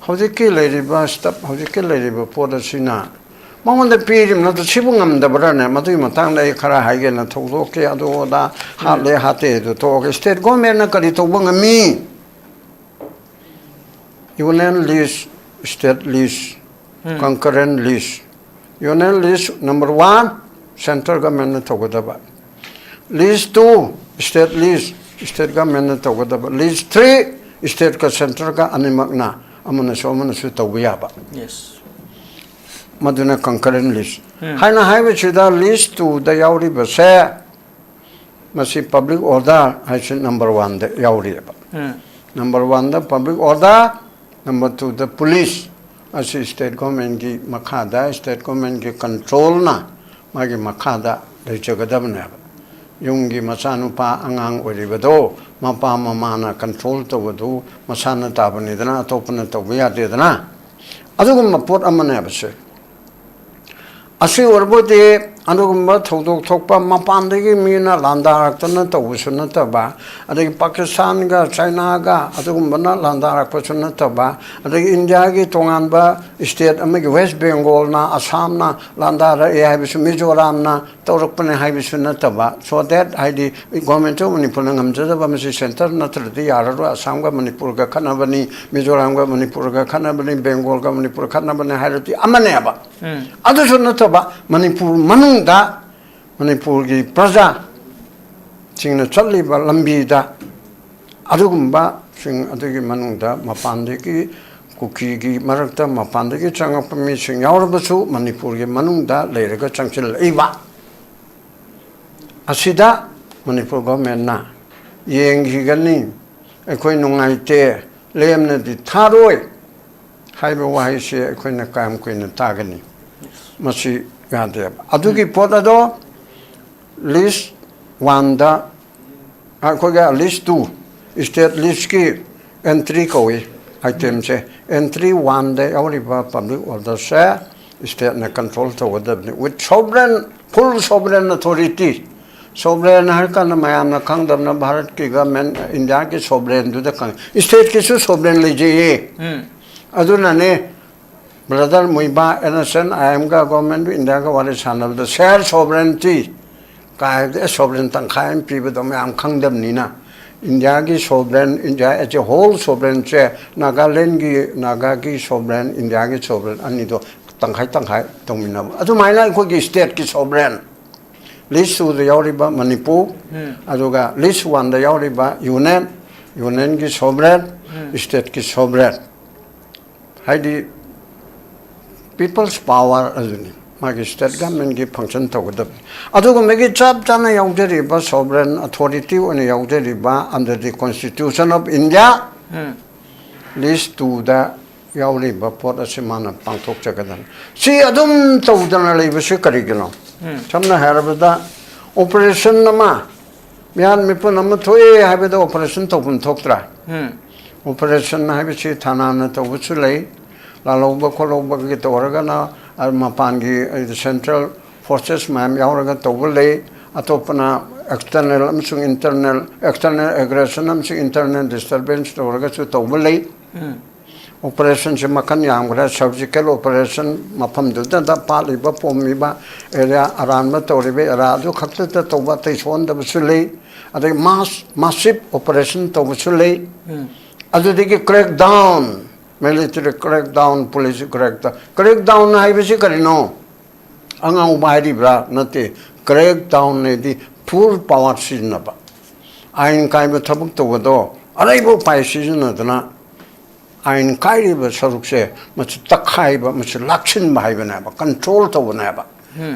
ꯍꯧꯖꯤꯛꯀꯤ ꯂꯩꯔꯤꯕ ꯁ꯭ꯇꯞ, ꯍꯧꯖꯤꯛꯀꯤ ꯂꯩꯔꯤꯕ ꯄꯣꯠ ꯑꯁꯤꯅ ꯃꯉꯣꯟꯗ ꯄꯤꯔꯤꯕ ꯅꯠꯇ꯭ꯔꯣ? ꯁꯤꯕꯨ ꯉꯝꯗꯕ꯭ꯔꯥꯅꯦ? ꯃꯗꯨꯒꯤ ꯃꯇꯥꯡꯗ ꯑꯩ ꯈꯔ ꯍꯥꯏꯒꯦꯅ ꯊꯧꯗꯣꯛꯀꯦ꯫ ꯑꯗꯨ ꯑꯗꯥ ꯍꯥꯠꯂꯦ, ꯍꯥꯠꯇꯦ, ꯑꯗꯨ ꯇꯣꯛꯑꯒ ꯁ꯭ꯇꯦꯠ ꯒꯣꯔꯃꯦꯟꯅ ꯀꯔꯤ ꯇꯧꯕ ꯉꯝꯃꯤ? ꯌꯨꯅꯤꯌꯟ ꯂꯤꯁ, ꯁ꯭ꯇꯦꯠ ꯂꯤꯁ, ꯀꯟꯀꯔꯦꯟ ꯂꯤꯁ꯫ ꯌꯨꯅꯤꯌꯟ ꯂꯤꯁ number one, ꯁꯦꯟꯇ꯭ꯔꯦꯜ ꯒꯣꯔꯃꯦꯟꯅ ꯇꯧꯒꯗꯕ꯫ ꯂꯤꯁ two, ꯁ꯭ꯇꯦꯠ ꯂꯤꯁ, ꯁ꯭ꯇꯦꯠ ꯒꯣꯔꯃꯦꯟꯅ ꯇꯧꯒꯗꯕ꯫ ꯂꯤꯁ three, ꯁ꯭ꯇꯦꯠꯀ ꯁꯦꯟꯇ꯭ꯔꯦꯜꯒ ꯑꯅꯤꯃꯛꯅ ꯑꯃꯅꯁꯨ ꯑꯃꯅꯁꯨ ꯇꯧꯕ ꯌꯥꯕ꯫ ꯌꯦꯁ꯫ ꯃꯗꯨꯅ concurrent list꯫ ꯎꯝ꯫ ꯍꯥꯏꯅ ꯍꯥꯏꯕꯁꯤꯗ list two ꯗ ꯌꯥꯎꯔꯤꯕꯁꯦ, ꯃꯁꯤ public order ꯍꯥꯏꯁꯤ number one ꯗ ꯌꯥꯎꯔꯤꯑꯕ꯫ ꯎꯝ꯫ Number one ꯗ public order, number two ꯗ police꯫ ꯑꯁꯤ state government ꯀꯤ ꯃꯈꯥꯗ, state government ꯀꯤ control ꯅ ꯃꯥꯒꯤ ꯃꯈꯥꯗ ꯂꯩꯖꯒꯗꯕꯅꯦꯕ꯫ ꯌꯨꯝꯒꯤ ꯃꯆꯥꯅꯨꯄꯥ ꯑꯉꯥꯡ ꯑꯣꯏꯔꯤꯕꯗꯣ ꯃꯄꯥ ꯃꯃꯥꯅ control ꯇꯧꯕꯗꯨ ꯃꯁꯥꯅ ꯇꯥꯕꯅꯤꯗꯅ, ꯑꯇꯣꯞꯄꯅ ꯇꯧꯕ ꯌꯥꯗꯦꯗꯅ꯫ ꯑꯗꯨꯒꯨꯝꯕ ꯄꯣꯠ ꯑꯃꯅꯦꯕ ꯁꯦ꯫ ꯑꯁꯤ ꯑꯣꯏꯔꯕꯗꯤ ꯑꯗꯨꯒꯨꯝꯕ ꯊꯧꯗꯣꯛ ꯊꯣꯛꯄ ꯃꯄꯥꯟꯗꯒꯤ ꯃꯤꯅ ꯂꯥꯟꯗꯥꯔꯛꯇꯅ ꯇꯧꯕꯁꯨ ꯅꯠꯇꯕ, ꯑꯗꯒꯤ ꯄꯥꯀꯤꯁꯇꯥꯟꯒ ꯆꯥꯏꯅꯥꯒ ꯑꯗꯨꯒꯨꯝꯕꯅ ꯂꯥꯟꯗꯥꯔꯛꯄꯁꯨ ꯅꯠꯇꯕ, ꯑꯗꯒꯤ ꯏꯟꯗꯤꯌꯥꯒꯤ ꯇꯣꯉꯥꯟꯕ state ꯑꯃꯒꯤ West Bengal ꯅ, ꯑꯁꯥꯝꯅ ꯂꯥꯟꯗꯥꯔꯛꯑꯦ ꯍꯥꯏꯕꯁꯨ, ꯃꯤꯖꯣꯔꯥꯝꯅ ꯇꯧꯔꯛꯄꯅꯦ ꯍꯥꯏꯕꯁꯨ ꯅꯠꯇꯕ꯫ So that ꯍꯥꯏꯗꯤ Government of ꯃꯅꯤꯄꯨꯔꯅ ꯉꯝꯖꯗꯕ, ꯃꯁꯤ centre ꯅꯠꯇ꯭ꯔꯗꯤ ꯌꯥꯔꯔꯣꯏ, ꯑꯁꯥꯝꯒ ꯃꯅꯤꯄꯨꯔꯒ ꯈꯠꯅꯕꯅꯤ, ꯃꯤꯖꯣꯔꯥꯝꯒ ꯃꯅꯤꯄꯨꯔꯒ ꯈꯠꯅꯕꯅꯤ, ꯕꯦꯡꯒꯣꯜꯒ ꯃꯅꯤꯄꯨꯔ ꯈꯠꯅꯕꯅꯤ ꯍꯥꯏꯔꯗꯤ ꯑꯃꯅꯦꯕ꯫ ꯎꯝ꯫ ꯑꯗꯨꯁꯨ ꯅꯠꯇꯕ, ꯃꯅꯤꯄꯨꯔ ꯃꯅꯨꯡꯗ ꯃꯅꯤꯄꯨꯔꯒꯤ ꯄ꯭ꯔꯖꯥꯁꯤꯡꯅ ꯆꯠꯂꯤꯕ ꯂꯝꯕꯤꯗ ꯑꯗꯨꯒꯨꯝꯕꯁꯤꯡ ꯑꯗꯨꯒꯤ ꯃꯅꯨꯡꯗ ꯃꯄꯥꯟꯗꯒꯤ, ꯀꯨꯀꯤꯒꯤ ꯃꯔꯛꯇ ꯃꯄꯥꯟꯗꯒꯤ ꯆꯪꯉꯛꯄ ꯃꯤꯁꯤꯡ ꯌꯥꯎꯔꯕꯁꯨ ꯃꯅꯤꯄꯨꯔꯒꯤ ꯃꯅꯨꯡꯗ ꯂꯩꯔꯒ ꯆꯪꯁꯤꯜꯂꯛꯏꯕ ꯑꯁꯤꯗ ꯃꯅꯤꯄꯨꯔ government ꯅ ꯌꯦꯡꯈꯤꯒꯅꯤ, ꯑꯩꯈꯣꯏ ꯅꯨꯡꯉꯥꯏꯇꯦ, ꯂꯦꯝꯅꯗꯤ ꯊꯥꯔꯣꯏ ꯍꯥꯏꯕ ꯋꯥꯍꯩꯁꯦ ꯑꯩꯈꯣꯏꯅ ꯀꯌꯥꯝ ꯀꯨꯏꯅ ꯇꯥꯒꯅꯤ? ꯃꯁꯤ ꯌꯥꯗꯦꯕ꯫ ꯑꯗꯨꯒꯤ ꯄꯣꯠ ꯑꯗꯣ list one ꯗ, ꯑꯩꯈꯣꯏꯒꯤ list two, state list ꯀꯤ entry ꯀꯧꯏ item ꯁꯦ꯫ Entry one ꯗ ꯌꯥꯎꯔꯤꯕ public order ꯁꯦ state ꯅ control ꯇꯧꯒꯗꯕꯅꯤ with sovereign, full sovereign authority꯫ Sovereign ꯍꯥꯏꯔ ꯀꯥꯟꯗ ꯃꯌꯥꯝꯅ ꯈꯪꯗꯕꯅ ꯚꯥꯔꯠꯀꯤ government, ꯏꯟꯗꯤꯌꯥꯒꯤ sovereign ꯗꯨꯗ ꯈꯪꯉꯤ꯫ State ꯀꯤꯁꯨ sovereign ꯂꯩꯖꯩꯌꯦ꯫ ꯎꯝ꯫ ꯑꯗꯨꯅꯅꯦ brother ꯃꯨꯏꯕꯥ, N S N I M ꯒ Government of India ꯒ ꯋꯥꯔꯤ ꯁꯥꯟꯅꯕꯗ share sovereignty ꯀꯥꯏꯕꯗ sovereign ꯇꯪꯈꯥꯏ ꯑꯃ ꯄꯤꯕꯗꯣ ꯃꯌꯥꯝ ꯈꯪꯗꯕꯅꯤꯅ, ꯏꯟꯗꯤꯌꯥꯒꯤ sovereign, India as a whole sovereign say ꯅꯥꯒꯥꯂꯦꯟꯒꯤ, ꯅꯥꯒꯥꯒꯤ sovereign, ꯏꯟꯗꯤꯌꯥꯒꯤ sovereign ꯑꯅꯤꯗꯣ ꯇꯪꯈꯥꯏ ꯇꯪꯈꯥꯏ ꯇꯧꯃꯤꯟꯅꯕ꯫ ꯑꯗꯨꯃꯥꯏꯅ ꯑꯩꯈꯣꯏꯒꯤ state ꯀꯤ sovereign, list two ꯗ ꯌꯥꯎꯔꯤꯕ ꯃꯅꯤꯄꯨꯔ, ꯎꯝ꯫ ꯑꯗꯨꯒ list one ꯗ ꯌꯥꯎꯔꯤꯕ union, union ꯒꯤ sovereign, ꯎꯝ꯫ State ꯀꯤ sovereign꯫ ꯍꯥꯏꯗꯤ People's Power ꯑꯗꯨꯅꯤ꯫ ꯃꯥꯒꯤ state governmentꯀꯤ function ꯇꯧꯒꯗꯕꯅꯤ꯫ ꯑꯗꯨꯒꯨꯝꯕꯒꯤ ꯆꯞ ꯆꯥꯅ ꯌꯥꯎꯖꯔꯤꯕ, sovereign authority ꯑꯣꯏꯅ ꯌꯥꯎꯖꯔꯤꯕ under the Constitution of India, list twoꯗ ꯌꯥꯎꯔꯤꯕ ꯄꯣꯠ ꯑꯁꯤ ꯃꯥꯅ ꯄꯥꯡꯊꯣꯛꯆꯒꯗꯕꯅꯤ꯫ ꯁꯤ ꯑꯗꯨꯝ ꯇꯧꯗꯅ ꯂꯩꯕꯁꯤ ꯀꯔꯤꯒꯤꯅꯣ? ꯁꯝꯅ ꯍꯥꯏꯔꯕꯗ, operation ꯑꯃ, ꯃꯤꯍꯥꯠ ꯃꯤꯄꯨꯟ ꯑꯃ ꯊꯣꯛꯑꯦ ꯍꯥꯏꯕꯗ operation ꯇꯧꯐꯝ ꯊꯣꯛꯇ꯭ꯔꯥ? Operation ꯍꯥꯏꯕꯁꯤ ꯊꯥꯅꯥꯅ ꯇꯧꯕꯁꯨ ꯂꯩ, ꯂꯥꯜꯍꯧꯕ ꯈꯣꯠꯍꯧꯕꯒꯤ ꯇꯧꯔꯒꯅ, ꯑ, ꯃꯄꯥꯟꯒꯤ, ꯑ, central forces ꯃꯌꯥꯝ ꯌꯥꯎꯔꯒ ꯇꯧꯕ ꯂꯩ꯫ ꯑꯇꯣꯞꯄꯅ external ꯑꯃꯁꯨꯡ internal, external aggression ꯑꯃꯁꯨꯡ internal disturbance ꯇꯧꯔꯒꯁꯨ ꯇꯧꯕ ꯂꯩ꯫ Operationꯁꯦ ꯃꯈꯜ ꯌꯥꯝꯈ꯭ꯔꯦ꯫ Surgical operation, ꯃꯐꯝꯗꯨꯗ ꯄꯥꯠꯂꯤꯕ ꯄꯣꯝꯃꯤꯕ area, ꯑꯔꯥꯟꯕ ꯇꯧꯔꯤꯕ area ꯑꯗꯨ ꯈꯛꯇꯗ ꯇꯧꯕ, ꯑꯇꯩ ꯁꯣꯛꯍꯟꯗꯕꯁꯨ ꯂꯩ꯫ ꯑꯗꯩ mass, massive operation ꯇꯧꯕꯁꯨ ꯂꯩ꯫ ꯑꯗꯨꯗꯒꯤ crackdown, military crackdown, police crackdown, crackdown ꯍꯥꯏꯕꯁꯤ ꯀꯔꯤꯅꯣ? ꯑꯉꯥꯎꯕ ꯍꯥꯏꯔꯤꯕ꯭ꯔꯥ? ꯅꯠꯇꯦ꯫ Crackdown ꯍꯥꯏꯗꯤ full power ꯁꯤꯖꯤꯟꯅꯕ, ꯑꯥꯏꯟ ꯀꯥꯏꯕ ꯊꯕꯛ ꯇꯧꯕꯗꯣ ꯑꯔꯩꯕ ꯎꯄꯥꯏ ꯁꯤꯖꯤꯟꯅꯗꯅ ꯑꯥꯏꯟ ꯀꯥꯏꯔꯤꯕ ꯁꯔꯨꯛꯁꯦ ꯃꯁꯤ ꯇꯛꯈꯥꯏꯕ, ꯃꯁꯤ ꯂꯥꯛꯁꯤꯟꯕ ꯍꯥꯏꯕꯅꯦꯕ, control ꯇꯧꯕꯅꯦꯕ꯫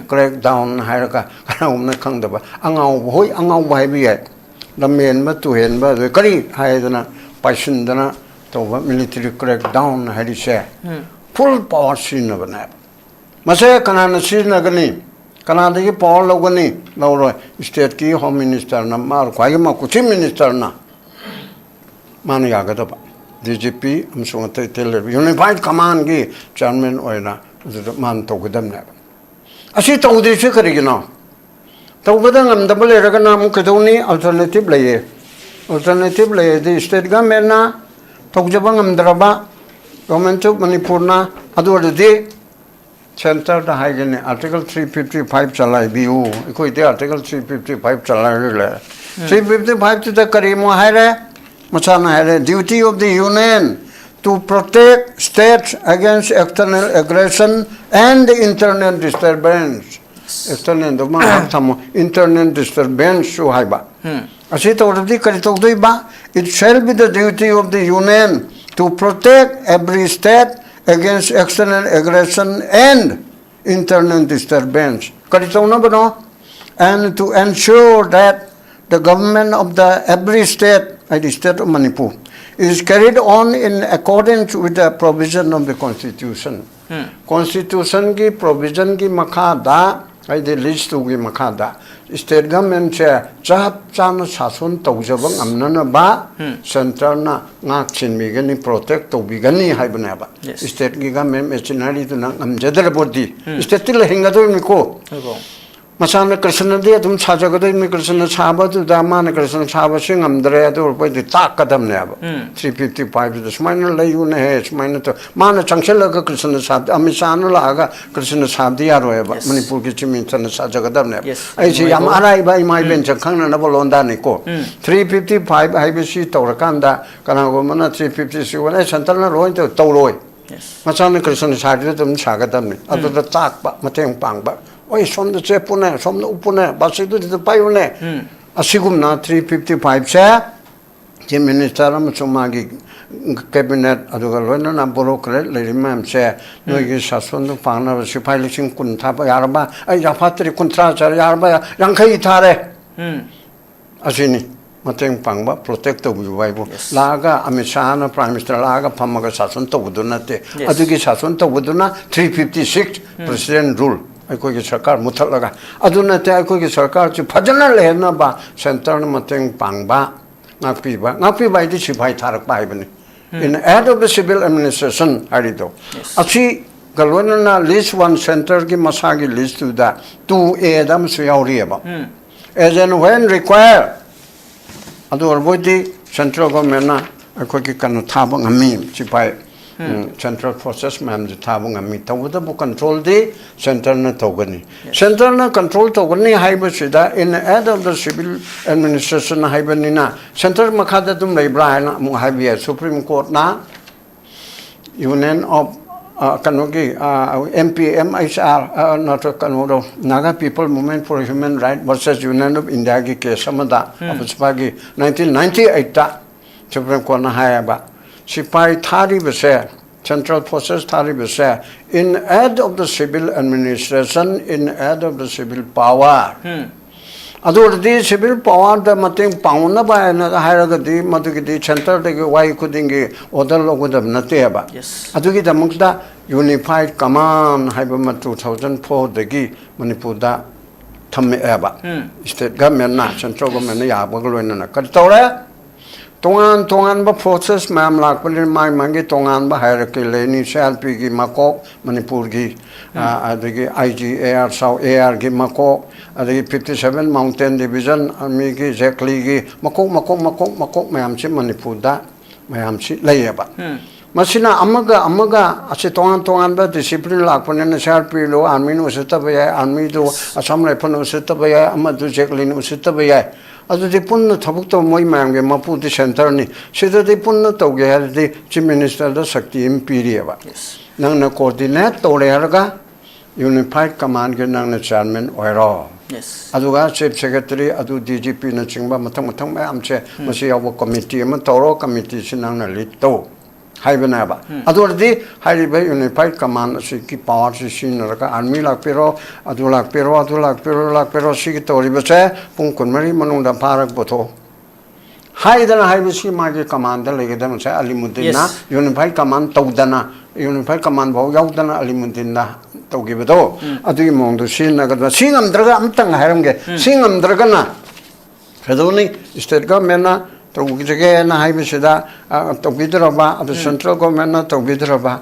Crackdown ꯍꯥꯏꯔꯒ ꯀꯅꯥꯒꯨꯝꯕꯅ ꯈꯪꯗꯕ, ꯑꯉꯥꯎꯕ, ꯍꯣꯏ, ꯑꯉꯥꯎꯕ ꯍꯥꯏꯕ ꯌꯥꯏ, ꯂꯝꯍꯦꯟꯕ, ꯇꯨꯍꯦꯟꯕ, ꯑꯗꯨ ꯀꯔꯤ ꯍꯥꯏꯗꯅ ꯄꯥꯏꯁꯤꯟꯗꯅ ꯇꯧꯕ military crackdown ꯍꯥꯏꯔꯤꯁꯦ full power ꯁꯤꯖꯤꯟꯅꯕꯅꯦꯕ꯫ ꯃꯁꯦ ꯀꯅꯥꯅ ꯁꯤꯖꯤꯟꯅꯒꯅꯤ? ꯀꯅꯥꯗꯒꯤ power ꯂꯧꯒꯅꯤ? ꯂꯧꯔꯣꯏ꯫ Stateꯀꯤ Home Ministerꯅ, ꯃꯥ ꯈ꯭ꯋꯥꯏꯒꯤ ꯃꯀꯣꯛ, Chief Ministerꯅ ꯃꯥꯅ ꯌꯥꯒꯗꯕ꯫ DGP ꯑꯃꯁꯨꯡ ꯑꯇꯩ ꯑꯇꯩ ꯂꯩꯔꯤꯕ unified commandꯀꯤ chairman ꯑꯣꯏꯅ ꯑꯗꯨꯗ ꯃꯥꯅ ꯇꯧꯒꯗꯕꯅꯦꯕ꯫ ꯑꯁꯤ ꯇꯧꯗ꯭ꯔꯤꯁꯤ ꯀꯔꯤꯒꯤꯅꯣ? ꯇꯧꯕꯗ ꯉꯝꯗꯕ ꯂꯩꯔꯒꯅ ꯑꯃꯨꯛ ꯀꯩꯗꯧꯅꯤ? Alternative ꯂꯩꯌꯦ꯫ Alternative ꯂꯩꯔꯗꯤ state governmentꯅ ꯇꯧꯖꯕ ꯉꯝꯗ꯭ꯔꯕ, Government of Manipurꯅ, ꯑꯗꯨ ꯑꯣꯏꯔꯗꯤ centreꯗ ꯍꯥꯏꯒꯅꯤ, Article three fifty five ꯆꯂꯥꯏꯕꯤꯌꯨ꯫ ꯑꯩꯈꯣꯏꯗꯤ Article three fifty five ꯆꯂꯥꯏꯔ ꯂꯩꯔꯦ꯫ Three fifty fiveꯇꯨꯗ ꯀꯔꯤ ꯑꯃꯨꯛ ꯍꯥꯏꯔꯦ? ꯃꯁꯥꯅ ꯍꯥꯏꯔꯦ, duty of the union to protect states against external aggression and internal disturbance. Externalꯗꯨ ꯃꯥ ꯉꯥꯏꯍꯥꯛ ꯊꯝꯃꯣ, internal disturbanceꯁꯨ ꯍꯥꯏꯕ꯫ ꯑꯁꯤ ꯇꯧꯔꯗꯤ ꯀꯔꯤ ꯇꯧꯗꯣꯏꯕ? It shall be the duty of the union to protect every state against external aggression and internal disturbance. ꯀꯔꯤ ꯇꯧꯅꯕꯅꯣ? And to ensure that the government of the every state, ꯍꯥꯏꯗꯤ state of Manipur, is carried on in accordance with the provision of the constitution. Constitutionꯒꯤ provisionꯒꯤ ꯃꯈꯥꯗ, ꯍꯥꯏꯗꯤ list twoꯒꯤ ꯃꯈꯥꯗ state governmentꯁꯦ ꯆꯞ ꯆꯥꯅ ꯁꯥꯁꯣꯟ ꯇꯧꯖꯕ ꯉꯝꯅꯅꯕ centreꯅ ꯉꯥꯛ ꯁꯦꯟꯕꯤꯒꯅꯤ, protect ꯇꯧꯕꯤꯒꯅꯤ ꯍꯥꯏꯕꯅꯦꯕ꯫ Yes. Stateꯀꯤ government machineryꯗꯨꯅ ꯉꯝꯖꯗ꯭ꯔꯕꯗꯤ stateꯇꯤ ꯂꯩꯍꯟꯒꯗꯣꯏꯅꯤꯀꯣ꯫ ꯑꯗꯨꯕꯨ ꯃꯁꯥꯅ ꯀ꯭ꯔꯤꯁꯅꯗꯤ ꯑꯗꯨꯝ ꯁꯥꯖꯒꯗꯣꯏꯅꯤ꯫ ꯀ꯭ꯔꯤꯁꯅ ꯁꯥꯕꯗꯨꯗ ꯃꯥꯅ ꯀ꯭ꯔꯤꯁꯅ ꯁꯥꯕꯁꯤ ꯉꯝꯗ꯭ꯔꯦ, ꯑꯗꯨ ꯑꯣꯏꯔꯕꯗꯤ ꯇꯥꯛꯀꯗꯕꯅꯦꯕ꯫ Three fifty fiveꯗ ꯁꯨꯃꯥꯏꯅ ꯂꯩꯌꯨꯅꯦꯍꯦ, ꯁꯨꯃꯥꯏꯅ ꯇꯧ꯫ ꯃꯥꯅ ꯆꯪꯁꯤꯜꯂꯒ ꯀ꯭ꯔꯤꯁꯅ ꯁꯥꯕꯗꯤ, ꯑꯃꯤꯠ ꯁꯥꯍꯅ ꯂꯥꯛꯑꯒ ꯀ꯭ꯔꯤꯁꯅ ꯁꯥꯕꯗꯤ ꯌꯥꯔꯣꯏꯕ꯫ Yes. ꯃꯅꯤꯄꯨꯔꯒꯤ Chief Ministerꯅ ꯁꯥꯖꯒꯗꯕꯅꯦꯕ꯫ Yes. ꯑꯩꯁꯤ ꯌꯥꯝ ꯃꯣꯏ ꯑꯔꯥꯏꯕ ꯏꯃꯥ ꯏꯕꯦꯟꯁꯛ ꯈꯪꯅꯅꯕ ꯂꯣꯟꯗꯥꯅꯤꯀꯣ꯫ Three fifty five ꯍꯥꯏꯕꯁꯤ ꯇꯧꯔꯀꯥꯟꯗ ꯀꯅꯥꯒꯨꯝꯕꯅ three fifty six ꯑꯦ centreꯅ ꯂꯣꯏ ꯇꯧ-, ꯇꯧꯔꯣꯏ꯫ Yes. ꯃꯁꯥꯅ ꯀ꯭ꯔꯤꯁꯅ ꯁꯥꯔꯤꯗꯨ ꯑꯗꯨꯝ ꯁꯥꯒꯗꯕꯅꯤ꯫ ꯑꯗꯨꯗ ꯇꯥꯛꯄ, ꯃꯇꯦꯡ ꯄꯥꯡꯕ꯫ ꯍꯣꯏ, ꯁꯣꯝꯗ ꯆꯦꯞꯄꯨꯅꯦ, ꯁꯣꯝꯗ ꯎꯞꯄꯨꯅꯦ, ꯕꯥꯁꯤꯗꯨꯗ ꯄꯥꯏꯌꯨꯅꯦ꯫ ꯑꯁꯤꯒꯨꯝꯅ three fifty fiveꯁꯦ Chief Minister ꯑꯃꯁꯨꯡ ꯃꯥꯒꯤ cabinet, ꯑꯗꯨꯒ ꯂꯣꯏꯅꯅ bureaucrat ꯂꯩꯔꯤꯕ ꯃꯌꯥꯝꯁꯦ, ꯅꯣꯏꯒꯤ ꯁꯥꯁꯣꯟꯗꯨ ꯄꯥꯡꯅꯕ ꯁꯤꯐꯥꯏ ꯂꯤꯁꯤꯡ ꯀꯨꯟ ꯊꯥꯕ ꯌꯥꯔꯕ? ꯑꯩ ꯌꯥꯐꯠꯇ꯭ꯔꯤ, ꯀꯨꯟꯊ꯭ꯔꯥ ꯆꯥꯔꯦ, ꯌꯥꯔꯕ? ꯌꯥꯡꯈꯩ ꯊꯥꯔꯦ꯫ ꯑꯁꯤꯅꯤ ꯃꯇꯦꯡ ꯄꯥꯡꯕ, protect ꯇꯧꯕꯤꯕ ꯍꯥꯏꯕꯨ꯫ Yes. ꯂꯥꯛꯑꯒ ꯑꯃꯤꯠ ꯁꯥꯍꯅ, Prime Minister ꯂꯥꯛꯑꯒ ꯐꯝꯃꯒ ꯁꯥꯁꯟ ꯇꯧꯕꯗꯨ ꯅꯠꯇꯦ꯫ Yes. ꯑꯗꯨꯒꯤ ꯁꯥꯁꯟ ꯇꯧꯕꯗꯨꯅ three fifty six President Rule, ꯑꯩꯈꯣꯏꯒꯤ ꯁꯔꯀꯥꯔ ꯃꯨꯊꯠꯂꯒ꯫ ꯑꯗꯨ ꯅꯠꯇꯦ, ꯑꯩꯈꯣꯏꯒꯤ ꯁꯔꯀꯥꯔꯁꯤ ꯐꯖꯅ ꯂꯩꯍꯟꯅꯕ centreꯅ ꯃꯇꯦꯡ ꯄꯥꯡꯕ, ꯉꯥꯛꯄꯤꯕ꯫ ꯉꯥꯛꯄꯤꯕ ꯍꯥꯏꯗꯤ ꯁꯤꯐꯥꯏ ꯊꯥꯔꯛꯄ ꯍꯥꯏꯕꯅꯤ꯫ In aid of the civil administration ꯍꯥꯏꯔꯤꯗꯣ꯫ Yes. ꯑꯁꯤꯒ ꯂꯣꯏꯅꯅ list one centreꯒꯤ ꯃꯁꯥꯒꯤ list twoꯗ two Aꯗ ꯑꯃꯁꯨ ꯌꯥꯎꯔꯤꯑꯕ꯫ As and when required, ꯑꯗꯨ ꯑꯣꯏꯔꯕꯣꯏꯗꯤ central governmentꯅ ꯑꯩꯈꯣꯏꯒꯤ ꯀꯩꯅꯣ ꯊꯥꯕ ꯉꯝꯃꯤ, ꯁꯤꯐꯥꯏ, ꯎꯝ, central forces ꯃꯌꯥꯝꯁꯦ ꯊꯥꯕ ꯉꯝꯃꯤ꯫ ꯇꯧꯕꯇꯕꯨ controlꯗꯤ centreꯅ ꯇꯧꯒꯅꯤ꯫ Centreꯅ control ꯇꯧꯒꯅꯤ ꯍꯥꯏꯕꯁꯤꯗ in aid of the civil administration ꯍꯥꯏꯕꯅꯤꯅ centre ꯃꯈꯥꯗ ꯑꯗꯨꯝ ꯂꯩꯕ꯭ꯔꯥ ꯍꯥꯏꯅ ꯑꯃꯨꯛ ꯍꯥꯏꯕ ꯌꯥꯏ꯫ Supreme Courtꯅ Union of, ꯑ, ꯀꯩꯅꯣꯒꯤ, ꯑ, M P M H R, ꯑ, ꯅꯠꯇ꯭ꯔ ꯀꯩꯅꯣꯗꯣ, Naga People Movement for Human Right versus Union of Indiaꯒꯤ case ꯑꯃꯗ, ꯑꯄꯨꯁꯄꯥꯒꯤ nineteen ninety eightꯇ Supreme Courtꯅ ꯍꯥꯏꯌꯦꯕ, ꯁꯤꯐꯥꯏ ꯊꯥꯔꯤꯕꯁꯦ Central Forces ꯊꯥꯔꯤꯕꯁꯦ in aid of the civil administration, in aid of the civil power. ꯑꯗꯨ ꯑꯣꯏꯔꯗꯤ civil powerꯗ ꯃꯇꯦꯡ ꯄꯥꯡꯅꯕ ꯍꯥꯏꯅ ꯍꯥꯏꯔꯒꯗꯤ ꯃꯗꯨꯒꯤꯗꯤ centreꯗꯒꯤ ꯋꯥꯍꯩ ꯈꯨꯗꯤꯡꯒꯤ order ꯂꯧꯒꯗꯕ ꯅꯠꯇꯦꯕ꯫ Yes. ꯑꯗꯨꯒꯤꯗꯃꯛꯇ unified command ꯍꯥꯏꯕ ꯑꯃ two thousand fourꯗꯒꯤ ꯃꯅꯤꯄꯨꯔꯗ ꯊꯝꯃꯛꯑꯦꯕ꯫ State governmentꯅ, central governmentꯅ ꯌꯥꯕꯒ ꯂꯣꯏꯅꯅ ꯀꯔꯤ ꯇꯧꯔꯦ? ꯇꯣꯉꯥꯟ ꯇꯣꯉꯥꯟꯕ forces ꯃꯌꯥꯝ ꯂꯥꯛꯄꯅꯤꯅ ꯃꯥꯒꯤ ꯃꯥꯒꯤ ꯇꯣꯉꯥꯟꯕ hierarchy ꯂꯩꯅꯤ꯫ CRPꯒꯤ ꯃꯀꯣꯛ ꯃꯅꯤꯄꯨꯔꯒꯤ, ꯑ, ꯑꯗꯒꯤ IG, AR, South ARꯒꯤ ꯃꯀꯣꯛ, ꯑꯗꯒꯤ fifty seven Mountain Division Armyꯒꯤ, ꯖꯦꯀ꯭ꯂꯤꯒꯤ ꯃꯀꯣꯛ, ꯃꯀꯣꯛ, ꯃꯀꯣꯛ, ꯃꯀꯣꯛ ꯃꯌꯥꯝꯁꯤ ꯃꯅꯤꯄꯨꯔꯗ ꯃꯌꯥꯝꯁꯤ ꯂꯩꯌꯦꯕ꯫ ꯃꯁꯤꯅ ꯑꯃꯒ ꯑꯃꯒ ꯑꯁꯤ ꯇꯣꯉꯥꯟ ꯇꯣꯉꯥꯟꯕ discipline ꯂꯥꯛꯄꯅꯤꯅ CRPꯗꯨ armyꯅ ꯎꯁꯤꯠꯇꯕ ꯌꯥꯏ, armyꯗꯨ Assam Rifleꯅ ꯎꯁꯤꯠꯇꯕ ꯌꯥꯏ, ꯑꯃꯗꯨ ꯖꯦꯀ꯭ꯂꯤꯅ ꯎꯁꯤꯠꯇꯕ ꯌꯥꯏ꯫ ꯑꯗꯨꯗꯤ ꯄꯨꯟꯅ ꯊꯕꯛ ꯇꯧ, ꯃꯣꯏ ꯃꯌꯥꯝꯒꯤ ꯃꯄꯨꯗꯤ centreꯅꯤ꯫ ꯁꯤꯗꯗꯤ ꯄꯨꯟꯅ ꯇꯧꯒꯦ ꯍꯥꯏꯔꯗꯤ Chief Ministerꯗ ꯁꯛꯇꯤ ꯑꯃ ꯄꯤꯔꯤꯑꯕ꯫ Yes. ꯅꯪꯅ coordinate ꯇꯧꯔꯦ ꯍꯥꯏꯔꯒ unified commandꯒꯤ ꯅꯪꯅ chairman ꯑꯣꯏꯔꯣ꯫ Yes. ꯑꯗꯨꯒ chief secretary, ꯑꯗꯨ DGPꯅꯆꯤꯡꯕ ꯃꯊꯪ ꯃꯊꯪ ꯃꯌꯥꯝꯁꯦ ꯃꯁꯤ ꯌꯥꯎꯕ committee ꯑꯃ ꯇꯧꯔꯣ, committeeꯁꯤ ꯅꯪꯅ lead ꯇꯧ ꯍꯥꯏꯕꯅꯦꯕ꯫ ꯑꯗꯨ ꯑꯣꯏꯔꯗꯤ ꯍꯥꯏꯔꯤꯕ unified command ꯑꯁꯤꯒꯤ powerꯁꯤ ꯁꯤꯖꯤꯟꯅꯔꯒ army ꯂꯥꯛꯄꯤꯔꯣ, ꯑꯗꯨ ꯂꯥꯛꯄꯤꯔꯣ, ꯑꯗꯨ ꯂꯥꯛꯄꯤꯔꯣ, ꯂꯥꯛꯄꯤꯔꯣ, ꯁꯤꯒꯤ ꯇꯧꯔꯤꯕꯁꯦ ꯄꯨꯡ ꯀꯨꯟꯃꯔꯤ ꯃꯅꯨꯡꯗ ꯐꯥꯔꯒ ꯄꯨꯊꯣꯛꯑꯣ ꯍꯥꯏꯗꯅ ꯍꯥꯏꯕꯁꯤ ꯃꯥꯒꯤ commandꯗ ꯂꯩꯒꯗꯕ꯫ ꯉꯁꯥꯏ ꯑꯂꯤꯃꯨꯗꯤꯟꯅ Yes. unified command ꯇꯧꯗꯅ, unified command ꯐꯥꯎ ꯌꯥꯎꯗꯅ ꯑꯂꯤꯃꯨꯗꯤꯟꯅ ꯇꯧꯈꯤꯕꯗꯣ, ꯑꯗꯨꯒꯤ ꯃꯑꯣꯡꯗꯣ ꯁꯤꯖꯤꯟꯅꯒꯗꯕ꯫ ꯁꯤ ꯉꯝꯗ꯭ꯔꯒ ꯑꯝꯇꯪ ꯍꯥꯏꯔꯝꯒꯦ, ꯁꯤ ꯉꯝꯗ꯭ꯔꯒꯅ ꯀꯩꯗꯧꯅꯤ? State governmentꯅ ꯇꯧꯖꯒꯦꯅ ꯍꯥꯏꯕꯁꯤꯗ, ꯑ, ꯇꯧꯕꯤꯗ꯭ꯔꯕ, ꯑꯗꯨ central governmentꯅ ꯇꯧꯕꯤꯗ꯭ꯔꯕ,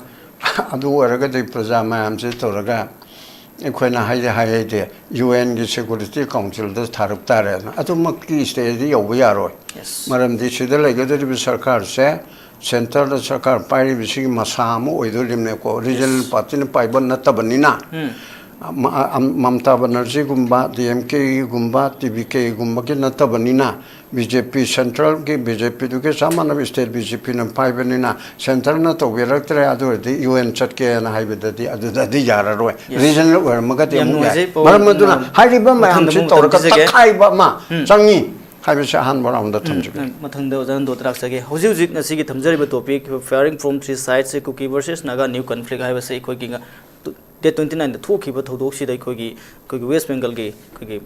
ꯑꯗꯨ ꯑꯣꯏꯔꯒꯗꯤ ꯄ꯭ꯔꯖꯥ ꯃꯌꯥꯝꯁꯤ ꯇꯧꯔꯒ ꯑꯩꯈꯣꯏꯅ ꯍꯥꯏꯗꯤ ꯍꯥꯏ ꯍꯥꯏꯗꯤ UNꯒꯤ Security Councilꯗ ꯊꯥꯔꯛ ꯇꯥꯔꯦꯅ꯫ ꯑꯗꯨꯃꯛꯀꯤ stageꯗꯤ ꯌꯧꯕ ꯌꯥꯔꯣꯏ꯫ Yes. ꯃꯔꯝꯗꯤ ꯁꯤꯗ ꯂꯩꯒꯗꯧꯔꯤꯕ ꯁꯔꯀꯥꯔꯁꯦ, centreꯗ ꯁꯔꯀꯥꯔ ꯄꯥꯏꯔꯤꯕꯁꯤꯒꯤ ꯃꯁꯥ ꯑꯃ ꯑꯣꯏꯗꯣꯔꯤꯕꯅꯦꯀꯣ꯫ Regional partyꯅ ꯄꯥꯏꯕ ꯅꯠꯇꯕꯅꯤꯅ, ꯃ-, ꯑ-, ꯃꯃꯇꯥ ꯕꯅꯔꯖꯤꯒꯨꯝꯕ, DMKꯒꯨꯝꯕ, TVKꯒꯨꯝꯕꯒꯤ ꯅꯠꯇꯕꯅꯤꯅ, BJP centralꯒꯤ BJPꯗꯨꯒ ꯆꯞ ꯃꯥꯟꯅꯕ state BJPꯅ ꯄꯥꯏꯕꯅꯤꯅ centreꯅ ꯇꯧꯕꯤꯔꯛꯇ꯭ꯔꯦ, ꯑꯗꯨ ꯑꯣꯏꯔꯗꯤ UN ꯆꯠꯀꯦꯅ ꯍꯥꯏꯕꯗꯗꯤ ꯑꯗꯨꯗꯗꯤ ꯌꯥꯔꯔꯣꯏ꯫ Yes. Regional ꯑꯣꯏꯔꯝꯃꯒꯗꯤ ꯌꯥꯝ ꯑꯃꯨꯛ ꯌꯥꯏ꯫ ꯅꯨꯡꯉꯥꯏꯖꯩ, ꯄꯥꯎ ꯃꯔꯝ ꯑꯗꯨꯅ ꯑꯃ ꯍꯥꯏꯔꯤꯕ ꯃꯊꯪꯗ ꯃꯌꯥꯝꯁꯤ ꯑꯃꯨꯛ ꯇꯧꯔꯒ ꯇꯝꯕꯤꯖꯒꯦ꯫ ꯇꯛꯈꯥꯏꯕ ꯑꯃ ꯆꯪꯉꯤ꯫ ꯍꯥꯏꯕꯁꯤ ꯑꯍꯥꯟꯕ ꯔꯥꯎꯟꯗ ꯊꯝꯖꯒꯦ꯫ ꯎꯝ, ꯃꯊꯪꯗ ꯑꯣꯖꯥ ꯅꯟꯗꯣ ꯂꯥꯛꯆꯒꯦ꯫ ꯍꯧꯖꯤꯛ ꯍꯧꯖꯤꯛ ꯉꯁꯤꯒꯤ ꯊꯝꯖꯔꯤꯕ topic, Firing from Three Sides, Kuki versus Naga new conflict ꯍꯥꯏꯕꯁꯤ ꯑꯩꯈꯣꯏꯒꯤ ꯉ-, ꯗꯦꯠ ꯇ꯭ꯋꯦꯟꯇꯤ ꯅꯥꯏꯟꯗ ꯊꯣꯛꯈꯤꯕ ꯊꯧꯗꯣꯛꯁꯤꯗ ꯑꯩꯈꯣꯏꯒꯤ, ꯑꯩꯈꯣꯏꯒꯤ ꯋꯦꯁ ꯕꯦꯡꯒꯜꯒꯤ ꯑꯩꯈꯣꯏꯒꯤ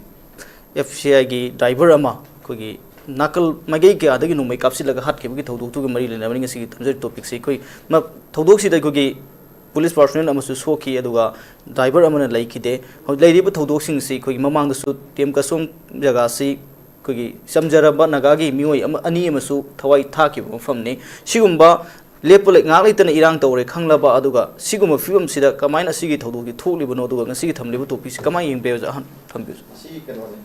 ꯑꯦꯐ ꯁꯤ ꯑꯥꯏꯒꯤ ꯗ꯭ꯔꯥꯏꯚꯔ ꯑꯃ ꯑꯩꯈꯣꯏꯒꯤ ꯅꯥꯀꯜ ꯃꯥꯏꯀꯩ ꯀꯌꯥꯗꯒꯤ ꯅꯣꯡꯃꯩ ꯀꯥꯞꯁꯤꯜꯂꯒ ꯍꯥꯠꯈꯤꯕꯒꯤ ꯊꯧꯗꯣꯛꯇꯨꯒ ꯃꯔꯤ ꯂꯩꯅꯕꯅꯤ ꯉꯁꯤꯒꯤ ꯊꯝꯖꯔꯤꯕ ꯇꯣꯄꯤꯛꯁꯤ꯫ ꯑꯩꯈꯣꯏ ꯃ-, ꯊꯧꯗꯣꯛꯁꯤꯗ ꯑꯩꯈꯣꯏꯒꯤ ꯄꯨꯂꯤꯁ ꯄꯥꯔꯁꯣꯅꯦꯜ ꯑꯃꯁꯨ ꯁꯣꯛꯈꯤ, ꯑꯗꯨꯒ ꯗ꯭ꯔꯥꯏꯚꯔ ꯑꯃꯅ ꯂꯩꯈꯤꯗꯦ꯫ ꯍꯧꯖꯤꯛ ꯂꯩꯔꯤꯕ ꯊꯧꯗꯣꯛꯁꯤꯡꯁꯤ ꯑꯩꯈꯣꯏꯒꯤ ꯃꯃꯥꯡꯗꯁꯨ ꯇꯦꯝꯀꯁꯣꯡ ꯖꯒꯥꯁꯤ ꯑꯩꯈꯣꯏꯒꯤ ꯆꯝꯖꯔꯕ ꯅꯥꯒꯥꯒꯤ ꯃꯤꯑꯣꯏ ꯑꯃ, ꯑꯅꯤ ꯑꯃꯁꯨ ꯊꯋꯥꯏ ꯊꯥꯈꯤꯕ ꯃꯐꯝꯅꯤ꯫ ꯁꯤꯒꯨꯝꯕ ꯂꯦꯞꯄ ꯂꯩ-, ꯉꯥꯏꯍꯥꯛ ꯂꯩꯇꯅ ꯏꯔꯥꯡ ꯇꯧꯔꯦ ꯈꯪꯂꯕ, ꯑꯗꯨꯒ ꯁꯤꯒꯨꯝꯕ ꯐꯤꯕꯝꯁꯤꯗ ꯀꯃꯥꯏꯅ ꯑꯁꯤꯒꯤ ꯊꯧꯗꯣꯛꯁꯤ ꯊꯣꯛꯂꯤꯕꯅꯣ, ꯑꯗꯨꯒ ꯉꯁꯤꯒꯤ ꯊꯝꯂꯤꯕ ꯇꯣꯄꯤꯛꯁꯤ ꯀꯃꯥꯏꯅ ꯌꯦꯡꯕꯤꯔꯦ ꯑꯣꯖꯥ? ꯑꯍꯟ ꯊꯝꯕꯤꯌꯨ꯫ ꯃꯁꯤ ꯀꯩꯅꯣꯅꯤ,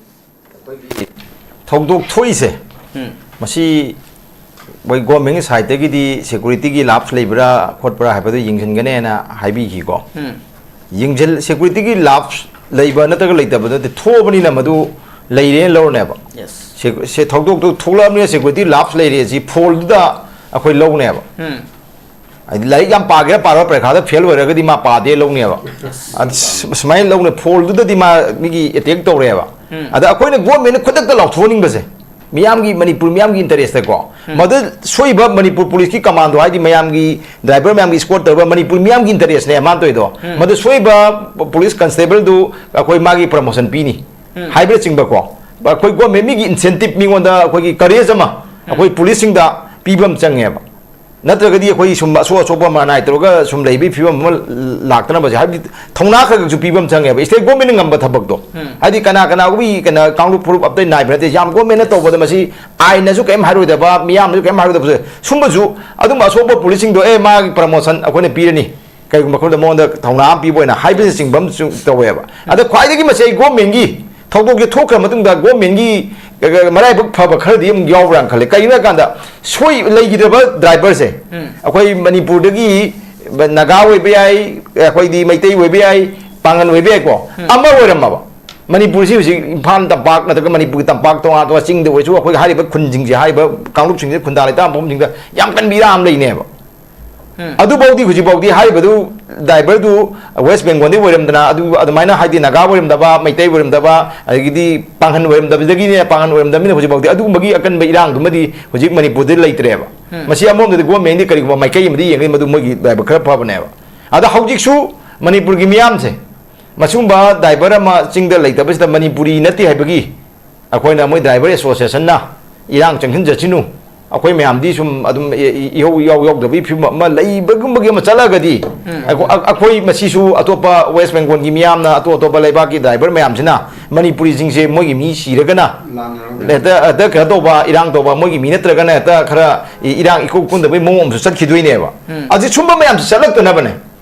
ꯑꯩꯈꯣꯏꯒꯤ ꯊꯧꯗꯣꯛ ꯊꯣꯛꯏꯁꯦ, ꯎꯝ꯫ ꯃꯁꯤ ꯑꯩꯈꯣꯏ ꯒꯣꯔꯃꯦꯟꯒꯤ ꯁꯥꯏꯠꯇꯒꯤꯗꯤ ꯁꯦꯀ꯭ꯌꯨꯔꯤꯇꯤꯒꯤ ꯂꯥꯞꯁ ꯂꯩꯕ꯭ꯔꯥ ꯈꯣꯠꯄ꯭ꯔꯥ ꯍꯥꯏꯕꯗꯨ ꯌꯦꯡꯁꯤꯟꯒꯅꯦꯅ ꯍꯥꯏꯕꯤꯈꯤꯀꯣ꯫ ꯎꯝ꯫ ꯌꯦꯡꯁꯤꯜ-, ꯁꯦꯀ꯭ꯌꯨꯔꯤꯇꯤꯒꯤ ꯂꯥꯞꯁ ꯂꯩꯕ ꯅꯠꯇ꯭ꯔꯒ ꯂꯩꯇꯕ ꯅꯠꯇꯦ, ꯊꯣꯛꯑꯕꯅꯤꯅ ꯃꯗꯨ ꯂꯩꯔꯦꯅ ꯂꯧꯔꯅꯦꯕ꯫ Yes꯫ ꯁꯦ-, ꯁꯦ-, ꯊꯧꯗꯣꯛꯇꯨ ꯊꯣꯛꯂꯛꯑꯕꯅꯤꯅ ꯁꯦꯀ꯭ꯌꯨꯔꯤꯇꯤ ꯂꯥꯞꯁ ꯂꯩꯔꯦ ꯁꯤ ꯐꯣꯜꯗꯨꯗ ꯑꯩꯈꯣꯏ ꯂꯧꯅꯦꯕ꯫ ꯎꯝ꯫ ꯍꯥꯏꯗꯤ ꯂꯥꯏꯔꯤꯛ ꯌꯥꯝ ꯄꯥꯒꯦꯔꯥ ꯄꯥꯔꯣꯏ, ꯄꯔꯤꯈꯥꯗ ꯐꯦꯜ ꯑꯣꯏꯔꯒꯗꯤ ꯃꯥ ꯄꯥꯗꯦ ꯂꯧꯅꯦꯕ꯫ ꯑꯗꯨ ꯁ-, ꯁꯨꯃꯥꯏꯅ ꯂꯧꯅ ꯐꯣꯜꯗꯨꯗꯗꯤ ꯃꯥ ꯃꯤꯒꯤ ꯑꯦꯇꯦꯛ ꯇꯧꯔꯦꯕ꯫ ꯎꯝ꯫ ꯑꯗ ꯑꯩꯈꯣꯏꯅ ꯒꯣꯔꯃꯦꯟꯅ ꯈꯨꯗꯛꯇ ꯂꯥꯎꯊꯣꯛꯍꯟꯅꯤꯡꯕꯁꯦ, ꯃꯤꯌꯥꯝꯒꯤ, ꯃꯅꯤꯄꯨꯔ ꯃꯤꯌꯥꯝꯒꯤ ꯏꯟꯇꯔꯦꯁꯇꯀꯣ꯫ ꯎꯝ꯫ ꯃꯗꯨ ꯁꯣꯏꯕ ꯃꯅꯤꯄꯨꯔ ꯄꯨꯂꯤꯁꯀꯤ ꯀꯃꯥꯟꯗꯣ, ꯍꯥꯏꯗꯤ ꯃꯌꯥꯝꯒꯤ ꯗ꯭ꯔꯥꯏꯚꯔ ꯃꯌꯥꯝꯒꯤ ꯏꯁꯀꯣꯔꯠ ꯇꯧꯔꯒ ꯃꯅꯤꯄꯨꯔ ꯃꯤꯌꯥꯝꯒꯤ ꯏꯟꯇꯔꯦꯁꯅꯦ ꯃꯥꯅ ꯇꯧꯔꯤꯗꯣ꯫ ꯎꯝ꯫ ꯃꯗꯨ ꯁꯣꯏꯕ ꯄꯨꯂꯤꯁ ꯀꯟꯁꯇꯦꯕꯜꯗꯨ ꯑꯩꯈꯣꯏ ꯃꯥꯒꯤ ꯄ꯭ꯔꯃꯣꯁꯟ ꯄꯤꯅꯤ꯫ ꯎꯝ꯫ ꯍꯥꯏꯕꯅꯆꯤꯡꯕꯀꯣ꯫ ꯑꯩꯈꯣꯏ ꯒꯣꯔꯃꯦꯟ ꯃꯤꯒꯤ ꯏꯟꯁꯦꯟꯇꯤꯞ, ꯃꯤꯉꯣꯟꯗ ꯑꯩꯈꯣꯏꯒꯤ ꯀꯔꯦꯖ ꯑꯃ ꯑꯩꯈꯣꯏ ꯄꯨꯂꯤꯁꯁꯤꯡꯗ ꯄꯤꯕ ꯑꯃ ꯆꯪꯉꯦꯕ꯫ ꯅꯠꯇ꯭ꯔꯒꯗꯤ ꯑꯩꯈꯣꯏ ꯁꯨꯝ ꯑꯁꯣꯛ ꯑꯁꯣꯛꯄ ꯃꯅꯥꯏ ꯇꯧꯔꯒ ꯁꯨꯝ ꯂꯩꯕꯒꯤ ꯐꯤꯕꯝ ꯑꯃ ꯂꯥꯛꯇꯅꯕꯁꯦ, ꯍꯥꯏꯕꯗꯤ ꯊꯧꯅꯥ ꯈꯔ ꯈꯔꯁꯨ ꯄꯤꯕ ꯑꯃ ꯆꯪꯉꯦꯕ, ꯁ꯭ꯇꯦꯠ ꯒꯣꯔꯃꯦꯟꯅ ꯉꯝꯕ ꯊꯕꯛꯇꯣ꯫ ꯎꯝ꯫ ꯍꯥꯏꯗꯤ ꯀꯅꯥ ꯀꯅꯥꯒꯨꯝꯕꯒꯤ ꯀꯩꯅꯣ ꯀꯥꯡꯂꯨꯞ ꯐꯨꯔꯨꯞ ꯑꯇꯩ ꯅꯥꯏꯕ ꯅꯠꯇꯦ, ꯌꯥꯝ ꯒꯣꯔꯃꯦꯟꯅ ꯇꯧꯕꯗ ꯃꯁꯤ ꯑꯥꯏꯟꯅꯁꯨ ꯀꯔꯤꯝ ꯍꯥꯏꯔꯣꯏꯗꯕ, ꯃꯤꯌꯥꯝꯅꯁꯨ ꯀꯔꯤꯝ ꯍꯥꯏꯔꯣꯏꯗꯕ, ꯁꯨꯝꯕꯁꯨ ꯑꯗꯨꯝꯕ ꯑꯁꯣꯛꯄ ꯄꯨꯂꯤꯁꯁꯤꯡꯗꯣ, "ꯑꯦ, ꯃꯥꯒꯤ ꯄ꯭ꯔꯃꯣꯁꯟ ꯑꯩꯈꯣꯏꯅ ꯄꯤꯔꯅꯤ, ꯀꯩꯒꯨꯝꯕ ꯈꯔꯗ ꯃꯉꯣꯟꯗ ꯊꯧꯅꯥ ꯑꯃ ꯄꯤꯕ ꯑꯣꯏꯅ" ꯍꯥꯏꯕꯅꯆꯤꯡꯕ ꯑꯃꯁꯨ ꯇꯧꯋꯦꯕ꯫ ꯑꯗ ꯈ꯭ꯋꯥꯏꯗꯒꯤ ꯃꯁꯤ ꯑꯩ ꯒꯣꯔꯃꯦꯟꯒꯤ ꯊꯧꯗꯣꯛꯁꯦ ꯊꯣꯛꯈ꯭ꯔ ꯃꯇꯨꯡꯗ ꯒꯣꯔꯃꯦꯟꯒꯤ ꯃꯔꯥꯏꯕꯛ ꯐꯕ ꯈꯔꯗꯤ ꯑꯃꯨꯛ ꯌꯥꯎꯕ꯭ꯔꯥꯅ ꯈꯜꯂꯦ꯫ ꯀꯩꯒꯤꯅꯣ ꯍꯥꯏ ꯀꯥꯟꯗ ꯁꯣꯏ-, ꯂꯩꯈꯤꯗ꯭ꯔꯕ ꯗ꯭ꯔꯥꯏꯚꯔꯁꯦ, ꯎꯝ꯫ ꯑꯩꯈꯣꯏ ꯃꯅꯤꯄꯨꯔꯗꯒꯤ ꯅꯥꯒꯥ ꯑꯣꯏꯕ ꯌꯥꯏ, ꯑꯩꯈꯣꯏꯗꯤ ꯃꯩꯇꯩ ꯑꯣꯏꯕ ꯌꯥꯏ, ꯄꯥꯡꯒꯟ ꯑꯣꯏꯕ ꯌꯥꯏꯀꯣ, ꯎꯝ꯫ ꯑꯃ ꯑꯣꯏꯔꯝꯃꯕ꯫ ꯃꯅꯤꯄꯨꯔꯁꯤ ꯍꯧꯖꯤꯛ ꯏꯝꯐꯥꯜ ꯇꯝꯄꯥꯛ ꯅꯠꯇ꯭ꯔꯒ ꯃꯅꯤꯄꯨꯔꯒꯤ ꯇꯝꯄꯥꯛ ꯇꯣꯉꯥꯟ ꯇꯣꯉꯥꯟ ꯆꯤꯡꯗ ꯑꯣꯏꯔꯁꯨ ꯑꯩꯈꯣꯏ ꯍꯥꯏꯔꯤꯕ ꯈꯨꯟꯁꯤꯡꯁꯦ, ꯍꯥꯏꯔꯤꯕ ꯀꯥꯡꯂꯨꯞꯁꯤꯡꯁꯦ, ꯈꯨꯟꯗꯥ ꯂꯩꯇꯥ ꯃꯐꯝꯁꯤꯡꯗ ꯌꯥꯝ ꯀꯟꯕ ꯏꯔꯥꯡ ꯑꯃ ꯂꯩꯅꯦꯕ꯫ ꯑꯗꯨꯐꯥꯎꯗꯤ ꯍꯧꯖꯤꯛꯐꯥꯎꯗꯤ ꯍꯥꯏꯔꯤꯕꯗꯨ ꯗ꯭ꯔꯥꯏꯚꯔꯗꯨ ꯋꯦꯁ ꯕꯦꯡꯒꯣꯜꯗꯤ ꯑꯣꯏꯔꯝꯗꯅ, ꯑꯗꯨ ꯑꯗꯨꯃꯥꯏꯅ ꯍꯥꯏꯗꯤ ꯅꯥꯒꯥ ꯑꯣꯏꯔꯝꯗꯕ, ꯃꯩꯇꯩ ꯑꯣꯏꯔꯝꯗꯕ, ꯑꯗꯒꯤꯗꯤ ꯄꯥꯡꯒꯟ ꯑꯣꯏꯔꯝꯗꯕꯗꯒꯤꯅꯦ, ꯄꯥꯡꯒꯟ ꯑꯣꯏꯔꯝꯗꯕꯅꯤꯅ ꯍꯧꯖꯤꯛꯐꯥꯎꯗꯤ ꯑꯗꯨꯒꯨꯝꯕꯒꯤ ꯑꯀꯟꯕ ꯏꯔꯥꯡꯗꯨꯃꯗꯤ ꯍꯧꯖꯤꯛ ꯃꯅꯤꯄꯨꯔꯗ ꯂꯩꯇ꯭ꯔꯦꯕ꯫ ꯃꯁꯤ ꯑꯃꯔꯣꯝꯗꯗꯤ ꯒꯣꯔꯃꯦꯟꯗꯤ ꯀꯔꯤꯒꯨꯝꯕ ꯃꯥꯏꯀꯩ ꯑꯃꯗꯤ ꯌꯦꯡꯒꯅꯤ, ꯃꯗꯨ ꯃꯣꯏꯒꯤ ꯗ꯭ꯔꯥꯏꯚꯔ ꯈꯔ ꯐꯕꯅꯦꯕ꯫ ꯑꯗ ꯍꯧꯖꯤꯛꯁꯨ ꯃꯅꯤꯄꯨꯔꯒꯤ ꯃꯤꯌꯥꯝꯁꯦ ꯃꯁꯤꯒꯨꯝꯕ ꯗ꯭ꯔꯥꯏꯚꯔ ꯑꯃ ꯆꯤꯡꯗ ꯂꯩꯇꯕꯁꯤꯗ ꯃꯅꯤꯄꯨꯔꯤ ꯅꯠꯇꯦ ꯍꯥꯏꯕꯒꯤ ꯑꯩꯈꯣꯏꯅ ꯃꯣꯏ ꯗ꯭ꯔꯥꯏꯚꯔ ꯑꯦꯁꯣꯁꯤꯌꯦꯁꯟꯅ ꯏꯔꯥꯡ ꯆꯪꯁꯤꯟꯖꯁꯤꯅꯨ, ꯑꯩꯈꯣꯏ ꯃꯌꯥꯝꯗꯤ ꯁꯨꯝ ꯑꯗꯨꯝ ꯏ-, ꯏ-, ꯏꯍꯧ ꯏꯌꯥꯎ ꯌꯥꯎꯗꯕꯒꯤ ꯐꯤꯕꯝ ꯑꯃ ꯂꯩꯕꯒꯨꯝꯕꯒꯤ ꯑꯃ ꯆꯠꯂꯒꯗꯤ, ꯑꯩꯈꯣ-, ꯑ-, ꯑꯩꯈꯣꯏ ꯃꯁꯤꯁꯨ ꯑꯇꯣꯞꯄ ꯋꯦꯁ ꯕꯦꯡꯒꯣꯜꯒꯤ ꯃꯤꯌꯥꯝꯅ, ꯑꯇꯣꯞ ꯑꯇꯣꯞꯄ ꯂꯩꯕꯥꯛꯀꯤ ꯗ꯭ꯔꯥꯏꯚꯔ ꯃꯌꯥꯝꯁꯤꯅ ꯃꯅꯤꯄꯨꯔꯤꯁꯤꯡꯁꯦ ꯃꯣꯏꯒꯤ ꯃꯤ ꯁꯤꯔꯒꯅ ꯂꯥꯟꯅꯔꯝꯒꯅꯤ꯫ ꯍꯦꯛꯇ, ꯍꯦꯛꯇ ꯀꯩꯅꯣ ꯇꯧꯕ, ꯏꯔꯥꯡ ꯇꯧꯕ, ꯃꯣꯏꯒꯤ ꯃꯤ ꯅꯠꯇ꯭ꯔꯒꯅ ꯍꯦꯛꯇ ꯈꯔ ꯏ-, ꯏꯔꯥꯡ ꯏꯀꯨ ꯀꯨꯟꯗꯕꯒꯤ ꯃꯑꯣꯡ ꯑꯃꯁꯨ ꯆꯠꯈꯤꯗꯣꯏꯅꯦꯕ꯫ ꯑꯁꯤ ꯁꯨꯝꯕ ꯃꯌꯥꯝꯁꯤ ꯆꯠꯂꯛꯇꯅꯕꯅꯦ꯫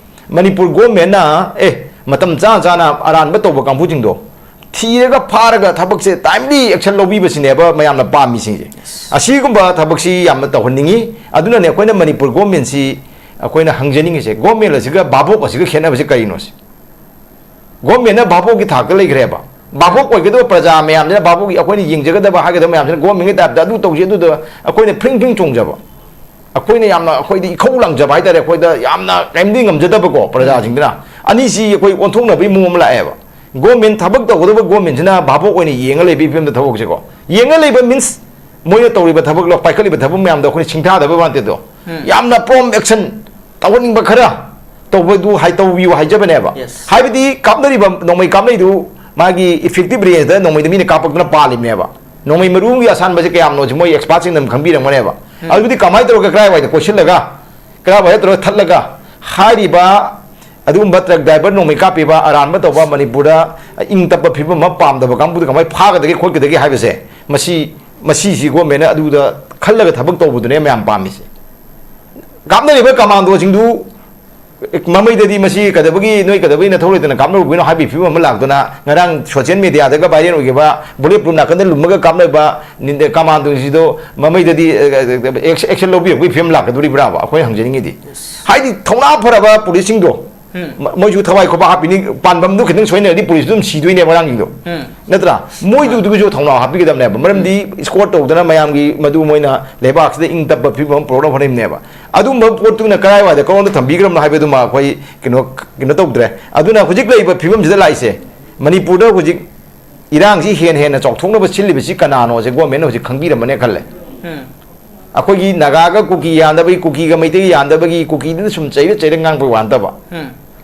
ꯃꯅꯤꯄꯨꯔ ꯒꯣꯔꯃꯦꯟꯅ, ꯑꯦ, ꯃꯇꯝ ꯆꯥ ꯆꯥꯅ ꯑꯔꯥꯟꯕ ꯇꯧꯕ ꯀꯥꯡꯕꯨꯁꯤꯡꯗꯣ ꯊꯤꯔꯒ ꯐꯥꯔꯒ ꯊꯕꯛꯁꯦ ꯇꯥꯏꯝꯂꯤ ꯑꯦꯛꯁꯟ ꯂꯧꯕꯤꯕꯁꯤꯅꯦꯕ ꯃꯌꯥꯝꯅ ꯄꯥꯝꯃꯤꯁꯤꯡꯁꯦ꯫ ꯑꯁꯤꯒꯨꯝꯕ ꯊꯕꯛꯁꯤ ꯌꯥꯝꯅ ꯇꯧꯍꯟꯅꯤꯡꯉꯤ꯫ ꯑꯗꯨꯅꯅꯦ ꯑꯩꯈꯣꯏꯅ ꯃꯅꯤꯄꯨꯔ ꯒꯣꯔꯃꯦꯟꯁꯤ ꯑꯩꯈꯣꯏꯅ ꯍꯪꯖꯅꯤꯡꯉꯤꯁꯦ, ꯒꯣꯔꯃꯦꯟ ꯑꯁꯤꯒ ꯚꯥꯕꯣꯛ ꯑꯁꯤꯒ ꯈꯦꯠꯅꯕꯁꯦ ꯀꯔꯤꯅꯣ ꯁꯤ? ꯒꯣꯔꯃꯦꯟꯅ ꯚꯥꯕꯣꯛꯀꯤ ꯊꯥꯛꯇ ꯂꯩꯈ꯭ꯔꯦꯕ꯫ ꯚꯥꯕꯣꯛ ꯑꯣꯏꯒꯗꯕ ꯄ꯭ꯔꯖꯥ ꯃꯌꯥꯝꯁꯤꯅ, ꯚꯥꯕꯣꯛꯀꯤ ꯑꯩꯈꯣꯏꯅ ꯌꯦꯡꯖꯒꯗꯕ ꯍꯥꯏꯒꯗꯕ ꯃꯌꯥꯝꯁꯤꯅ ꯒꯣꯔꯃꯦꯟꯒꯤ ꯇꯥꯏꯞꯇ ꯑꯗꯨ ꯇꯧꯁꯤ, ꯑꯗꯨꯗ ꯑꯩꯈꯣꯏꯅ ꯐ꯭ꯔꯤꯡ ꯐ꯭ꯔꯤꯡ ꯆꯣꯡꯖꯕ꯫ ꯑꯩꯈꯣꯏꯅ ꯌꯥꯝꯅ, ꯑꯩꯈꯣꯏꯗ ꯏꯈꯧ ꯂꯥꯡꯖꯕ ꯍꯥꯏꯇꯥꯔꯦ, ꯑꯩꯈꯣꯏꯗ ꯌꯥꯝꯅ ꯀꯔꯤꯝꯇ ꯉꯝꯖꯗꯕꯀꯣ ꯄ꯭ꯔꯖꯥꯁꯤꯡꯗꯨꯅ꯫ ꯑꯅꯤꯁꯤ ꯑꯩꯈꯣꯏ ꯑꯣꯟꯊꯣꯛꯅꯕꯒꯤ ꯃꯑꯣꯡ ꯑꯃ ꯂꯥꯛꯑꯦꯕ꯫ ꯒꯣꯔꯃꯦꯟ ꯊꯕꯛ ꯇꯧꯒꯗꯕ ꯒꯣꯔꯃꯦꯟꯁꯤꯅ ꯚꯥꯕꯣꯛ ꯑꯣꯏꯅ ꯌꯦꯡꯉ ꯂꯩꯕꯒꯤ ꯐꯤꯕꯝꯗ ꯊꯕꯛꯁꯦꯀꯣ꯫ ꯌꯦꯡꯉ ꯂꯩꯕ ꯃꯤꯟꯁ ꯃꯣꯏꯅ ꯇꯧꯔꯤꯕ ꯊꯕꯛ, ꯂꯣ-, ꯄꯥꯏꯈꯠꯂꯤꯕ ꯊꯕꯛ ꯃꯌꯥꯝꯗꯣ ꯑꯩꯈꯣꯏꯅ ꯁꯤꯡꯊꯥꯗꯕ ꯅꯠꯇꯦꯗꯣ꯫ ꯌꯥꯝꯅ ꯄ꯭ꯔꯣꯝ ꯑꯦꯛꯁꯟ ꯇꯧꯍꯟꯅꯤꯡꯕ ꯈꯔ ꯇꯧꯕꯗꯨ ꯍꯥꯏ-, ꯇꯧꯕꯤꯌꯨ ꯍꯥꯏꯖꯕꯅꯦꯕ꯫ Yes. ꯍꯥꯏꯕꯗꯤ ꯀꯥꯞꯅꯔꯤꯕ ꯅꯣꯡꯃꯩ ꯀꯥꯞꯅꯩꯗꯨ ꯃꯥꯒꯤ ꯏꯐꯦꯛꯇꯤꯚ ꯔꯦꯟꯖꯇ ꯅꯣꯡꯃꯩꯗ ꯃꯤꯅ ꯀꯥꯞꯄꯛꯇꯅ ꯄꯥꯜꯂꯤꯕꯅꯦꯕ꯫ ꯅꯣꯡꯃꯩ ꯃꯔꯨꯒꯤ ꯑꯁꯥꯟꯕꯁꯦ ꯀꯌꯥꯝꯅꯣꯁꯦ ꯃꯣꯏ ꯑꯦꯛꯁꯄꯥꯔꯠꯁꯤꯡꯅ ꯑꯗꯨꯝ ꯈꯪꯕꯤꯔꯝꯒꯅꯦꯕ꯫ ꯑꯗꯨꯗꯤ ꯀꯃꯥꯏꯅ ꯇꯧꯔꯒ ꯀꯗꯥꯏꯋꯥꯏꯗ ꯀꯣꯏꯁꯤꯜꯂꯒ, ꯀꯗꯥꯏꯋꯥꯏꯗ ꯇꯧꯔꯒ ꯊꯠꯂꯒ ꯍꯥꯏꯔꯤꯕ ꯑꯗꯨꯒꯨꯝꯕ ꯇ꯭ꯔꯛ ꯗ꯭ꯔꯥꯏꯚꯔ ꯅꯣꯡꯃꯩ ꯀꯥꯞꯄꯤꯕ ꯑꯔꯥꯟꯕ ꯇꯧꯕ ꯃꯅꯤꯄꯨꯔꯗ ꯏꯪ ꯇꯞꯄ ꯐꯤꯕꯝ ꯑꯃ ꯄꯥꯝꯗꯕ ꯀꯥꯡꯕꯨꯗ ꯀꯃꯥꯏꯅ ꯐꯥꯒꯗꯒꯦ ꯈꯣꯠꯀꯗꯒꯦ ꯍꯥꯏꯕꯁꯦ, ꯃꯁꯤ, ꯃꯁꯤꯁꯤ ꯒꯣꯔꯃꯦꯟꯅ ꯑꯗꯨꯗ ꯈꯜꯂꯒ ꯊꯕꯛ ꯇꯧꯕꯗꯨꯅꯦ ꯃꯌꯥꯝ ꯄꯥꯝꯃꯤꯁꯦ꯫ ꯀꯥꯞꯅꯔꯤꯕ ꯀꯃꯥꯟꯗꯣꯁꯤꯡꯗꯨ ꯃꯃꯩꯗꯗꯤ ꯃꯁꯤ ꯀꯩꯗꯧꯕꯒꯤ, ꯅꯣꯏ ꯀꯩꯗꯧꯕꯒꯤ ꯅꯊꯧ ꯂꯩꯇꯅ ꯀꯥꯞꯅꯔꯨꯕꯒꯤꯅꯣ ꯍꯥꯏꯕꯒꯤ ꯐꯤꯕꯝ ꯑꯃ ꯂꯥꯛꯇꯅ, ꯉꯔꯥꯡ ꯁꯣꯁꯤꯌꯦꯜ ꯃꯦꯗꯤꯌꯥꯗꯒ ꯚꯥꯏꯔꯦꯜ ꯑꯣꯏꯈꯤꯕ ꯕꯨꯂꯦꯠ ꯄ꯭ꯔꯨꯐ ꯅꯥꯀꯟꯗ ꯂꯨꯝꯃꯒ ꯀꯥꯞꯅꯕ ꯅꯤ-, ꯀꯃꯥꯟꯗꯣꯁꯤꯗꯣ ꯃꯃꯩꯗꯗꯤ, ꯑꯦ, ꯑꯦꯛꯁ-, ꯑꯦꯛꯁꯟ ꯂꯧꯕꯤꯔꯛꯄꯒꯤ ꯐꯤꯕꯝ ꯂꯥꯛꯀꯗꯣꯔꯤꯕ꯭ꯔꯥꯕ? ꯑꯩꯈꯣꯏꯅ ꯍꯪꯖꯅꯤꯡꯉꯤꯗꯤ꯫ ꯍꯥꯏꯗꯤ ꯊꯧꯅꯥ ꯐꯔꯕ ꯄꯨꯂꯤꯁꯁꯤꯡꯗꯣ ꯎꯝ꯫ ꯃ-, ꯃꯣꯏꯁꯨ ꯊꯋꯥꯏ ꯈꯣꯕꯥꯛ ꯍꯥꯞꯄꯤꯅꯤ, ꯄꯥꯟꯕꯝꯗꯨ ꯈꯤꯇꯪ ꯁꯣꯏꯅꯔꯗꯤ ꯄꯨꯂꯤꯁꯇꯨ ꯑꯗꯨꯝ ꯁꯤꯗꯣꯏꯅꯦꯕ ꯑꯉꯥꯡꯁꯤꯡꯗꯣ꯫ ꯎꯝ꯫ ꯅꯠꯇ꯭ꯔꯥ? ꯃꯣꯏꯗꯨꯗꯨꯒꯤꯁꯨ ꯊꯧꯅꯥ ꯍꯥꯞꯄꯤꯒꯗꯕꯅꯦꯕ꯫ ꯃꯔꯝꯗꯤ ꯎꯝ꯫ Escort ꯇꯧꯗꯅ ꯃꯌꯥꯝꯒꯤ ꯃꯗꯨ ꯃꯣꯏꯅ ꯂꯩꯕꯥꯛꯁꯤꯗ ꯏꯪ ꯇꯞꯄ ꯐꯤꯕꯝ ꯑꯃ ꯄꯨꯔꯛꯅꯕ ꯍꯣꯠꯅꯔꯤꯕꯅꯦꯕ꯫ ꯑꯗꯨꯝꯕ ꯄꯣꯠꯇꯨꯅ ꯀꯔꯥꯏꯋꯥꯏꯗ ꯀꯔꯣꯝꯗ ꯊꯝꯕꯤꯈ꯭ꯔꯕꯅꯣ ꯍꯥꯏꯕꯗꯨꯃ ꯑꯩꯈꯣꯏ ꯀꯩꯅꯣ, ꯀꯩꯅꯣ ꯇꯧꯗ꯭ꯔꯦ꯫ ꯑꯗꯨꯅ ꯍꯧꯖꯤꯛ ꯂꯩꯔꯤꯕ ꯐꯤꯕꯝꯁꯤꯗ ꯂꯥꯛꯏꯁꯦ, ꯃꯅꯤꯄꯨꯔꯗ ꯍꯧꯖꯤꯛ ꯏꯔꯥꯡꯁꯤ ꯍꯦꯟꯅ ꯍꯦꯟꯅ ꯆꯥꯎꯊꯣꯛꯅꯕ ꯁꯤꯜꯂꯤꯕꯁꯤ ꯀꯅꯥꯅꯣꯁꯦ government ꯅ ꯍꯧꯖꯤꯛ ꯈꯪꯕꯤꯔꯝꯃꯅꯦ ꯈꯜꯂꯦ꯫ ꯎꯝ꯫ ꯑꯩꯈꯣꯏꯒꯤ ꯅꯥꯒꯥꯒ ꯀꯨꯀꯤ ꯌꯥꯟꯗꯕꯒꯤ, ꯀꯨꯀꯤꯒ ꯃꯩꯇꯩꯒ ꯌꯥꯟꯗꯕꯒꯤ, ꯀꯨꯀꯤꯗꯨꯅ ꯁꯨꯝ ꯆꯩꯔ ꯆꯩꯔ ꯉꯥꯡꯕꯒꯤ ꯋꯥ ꯅꯠꯇꯕ, ꯎꯝ꯫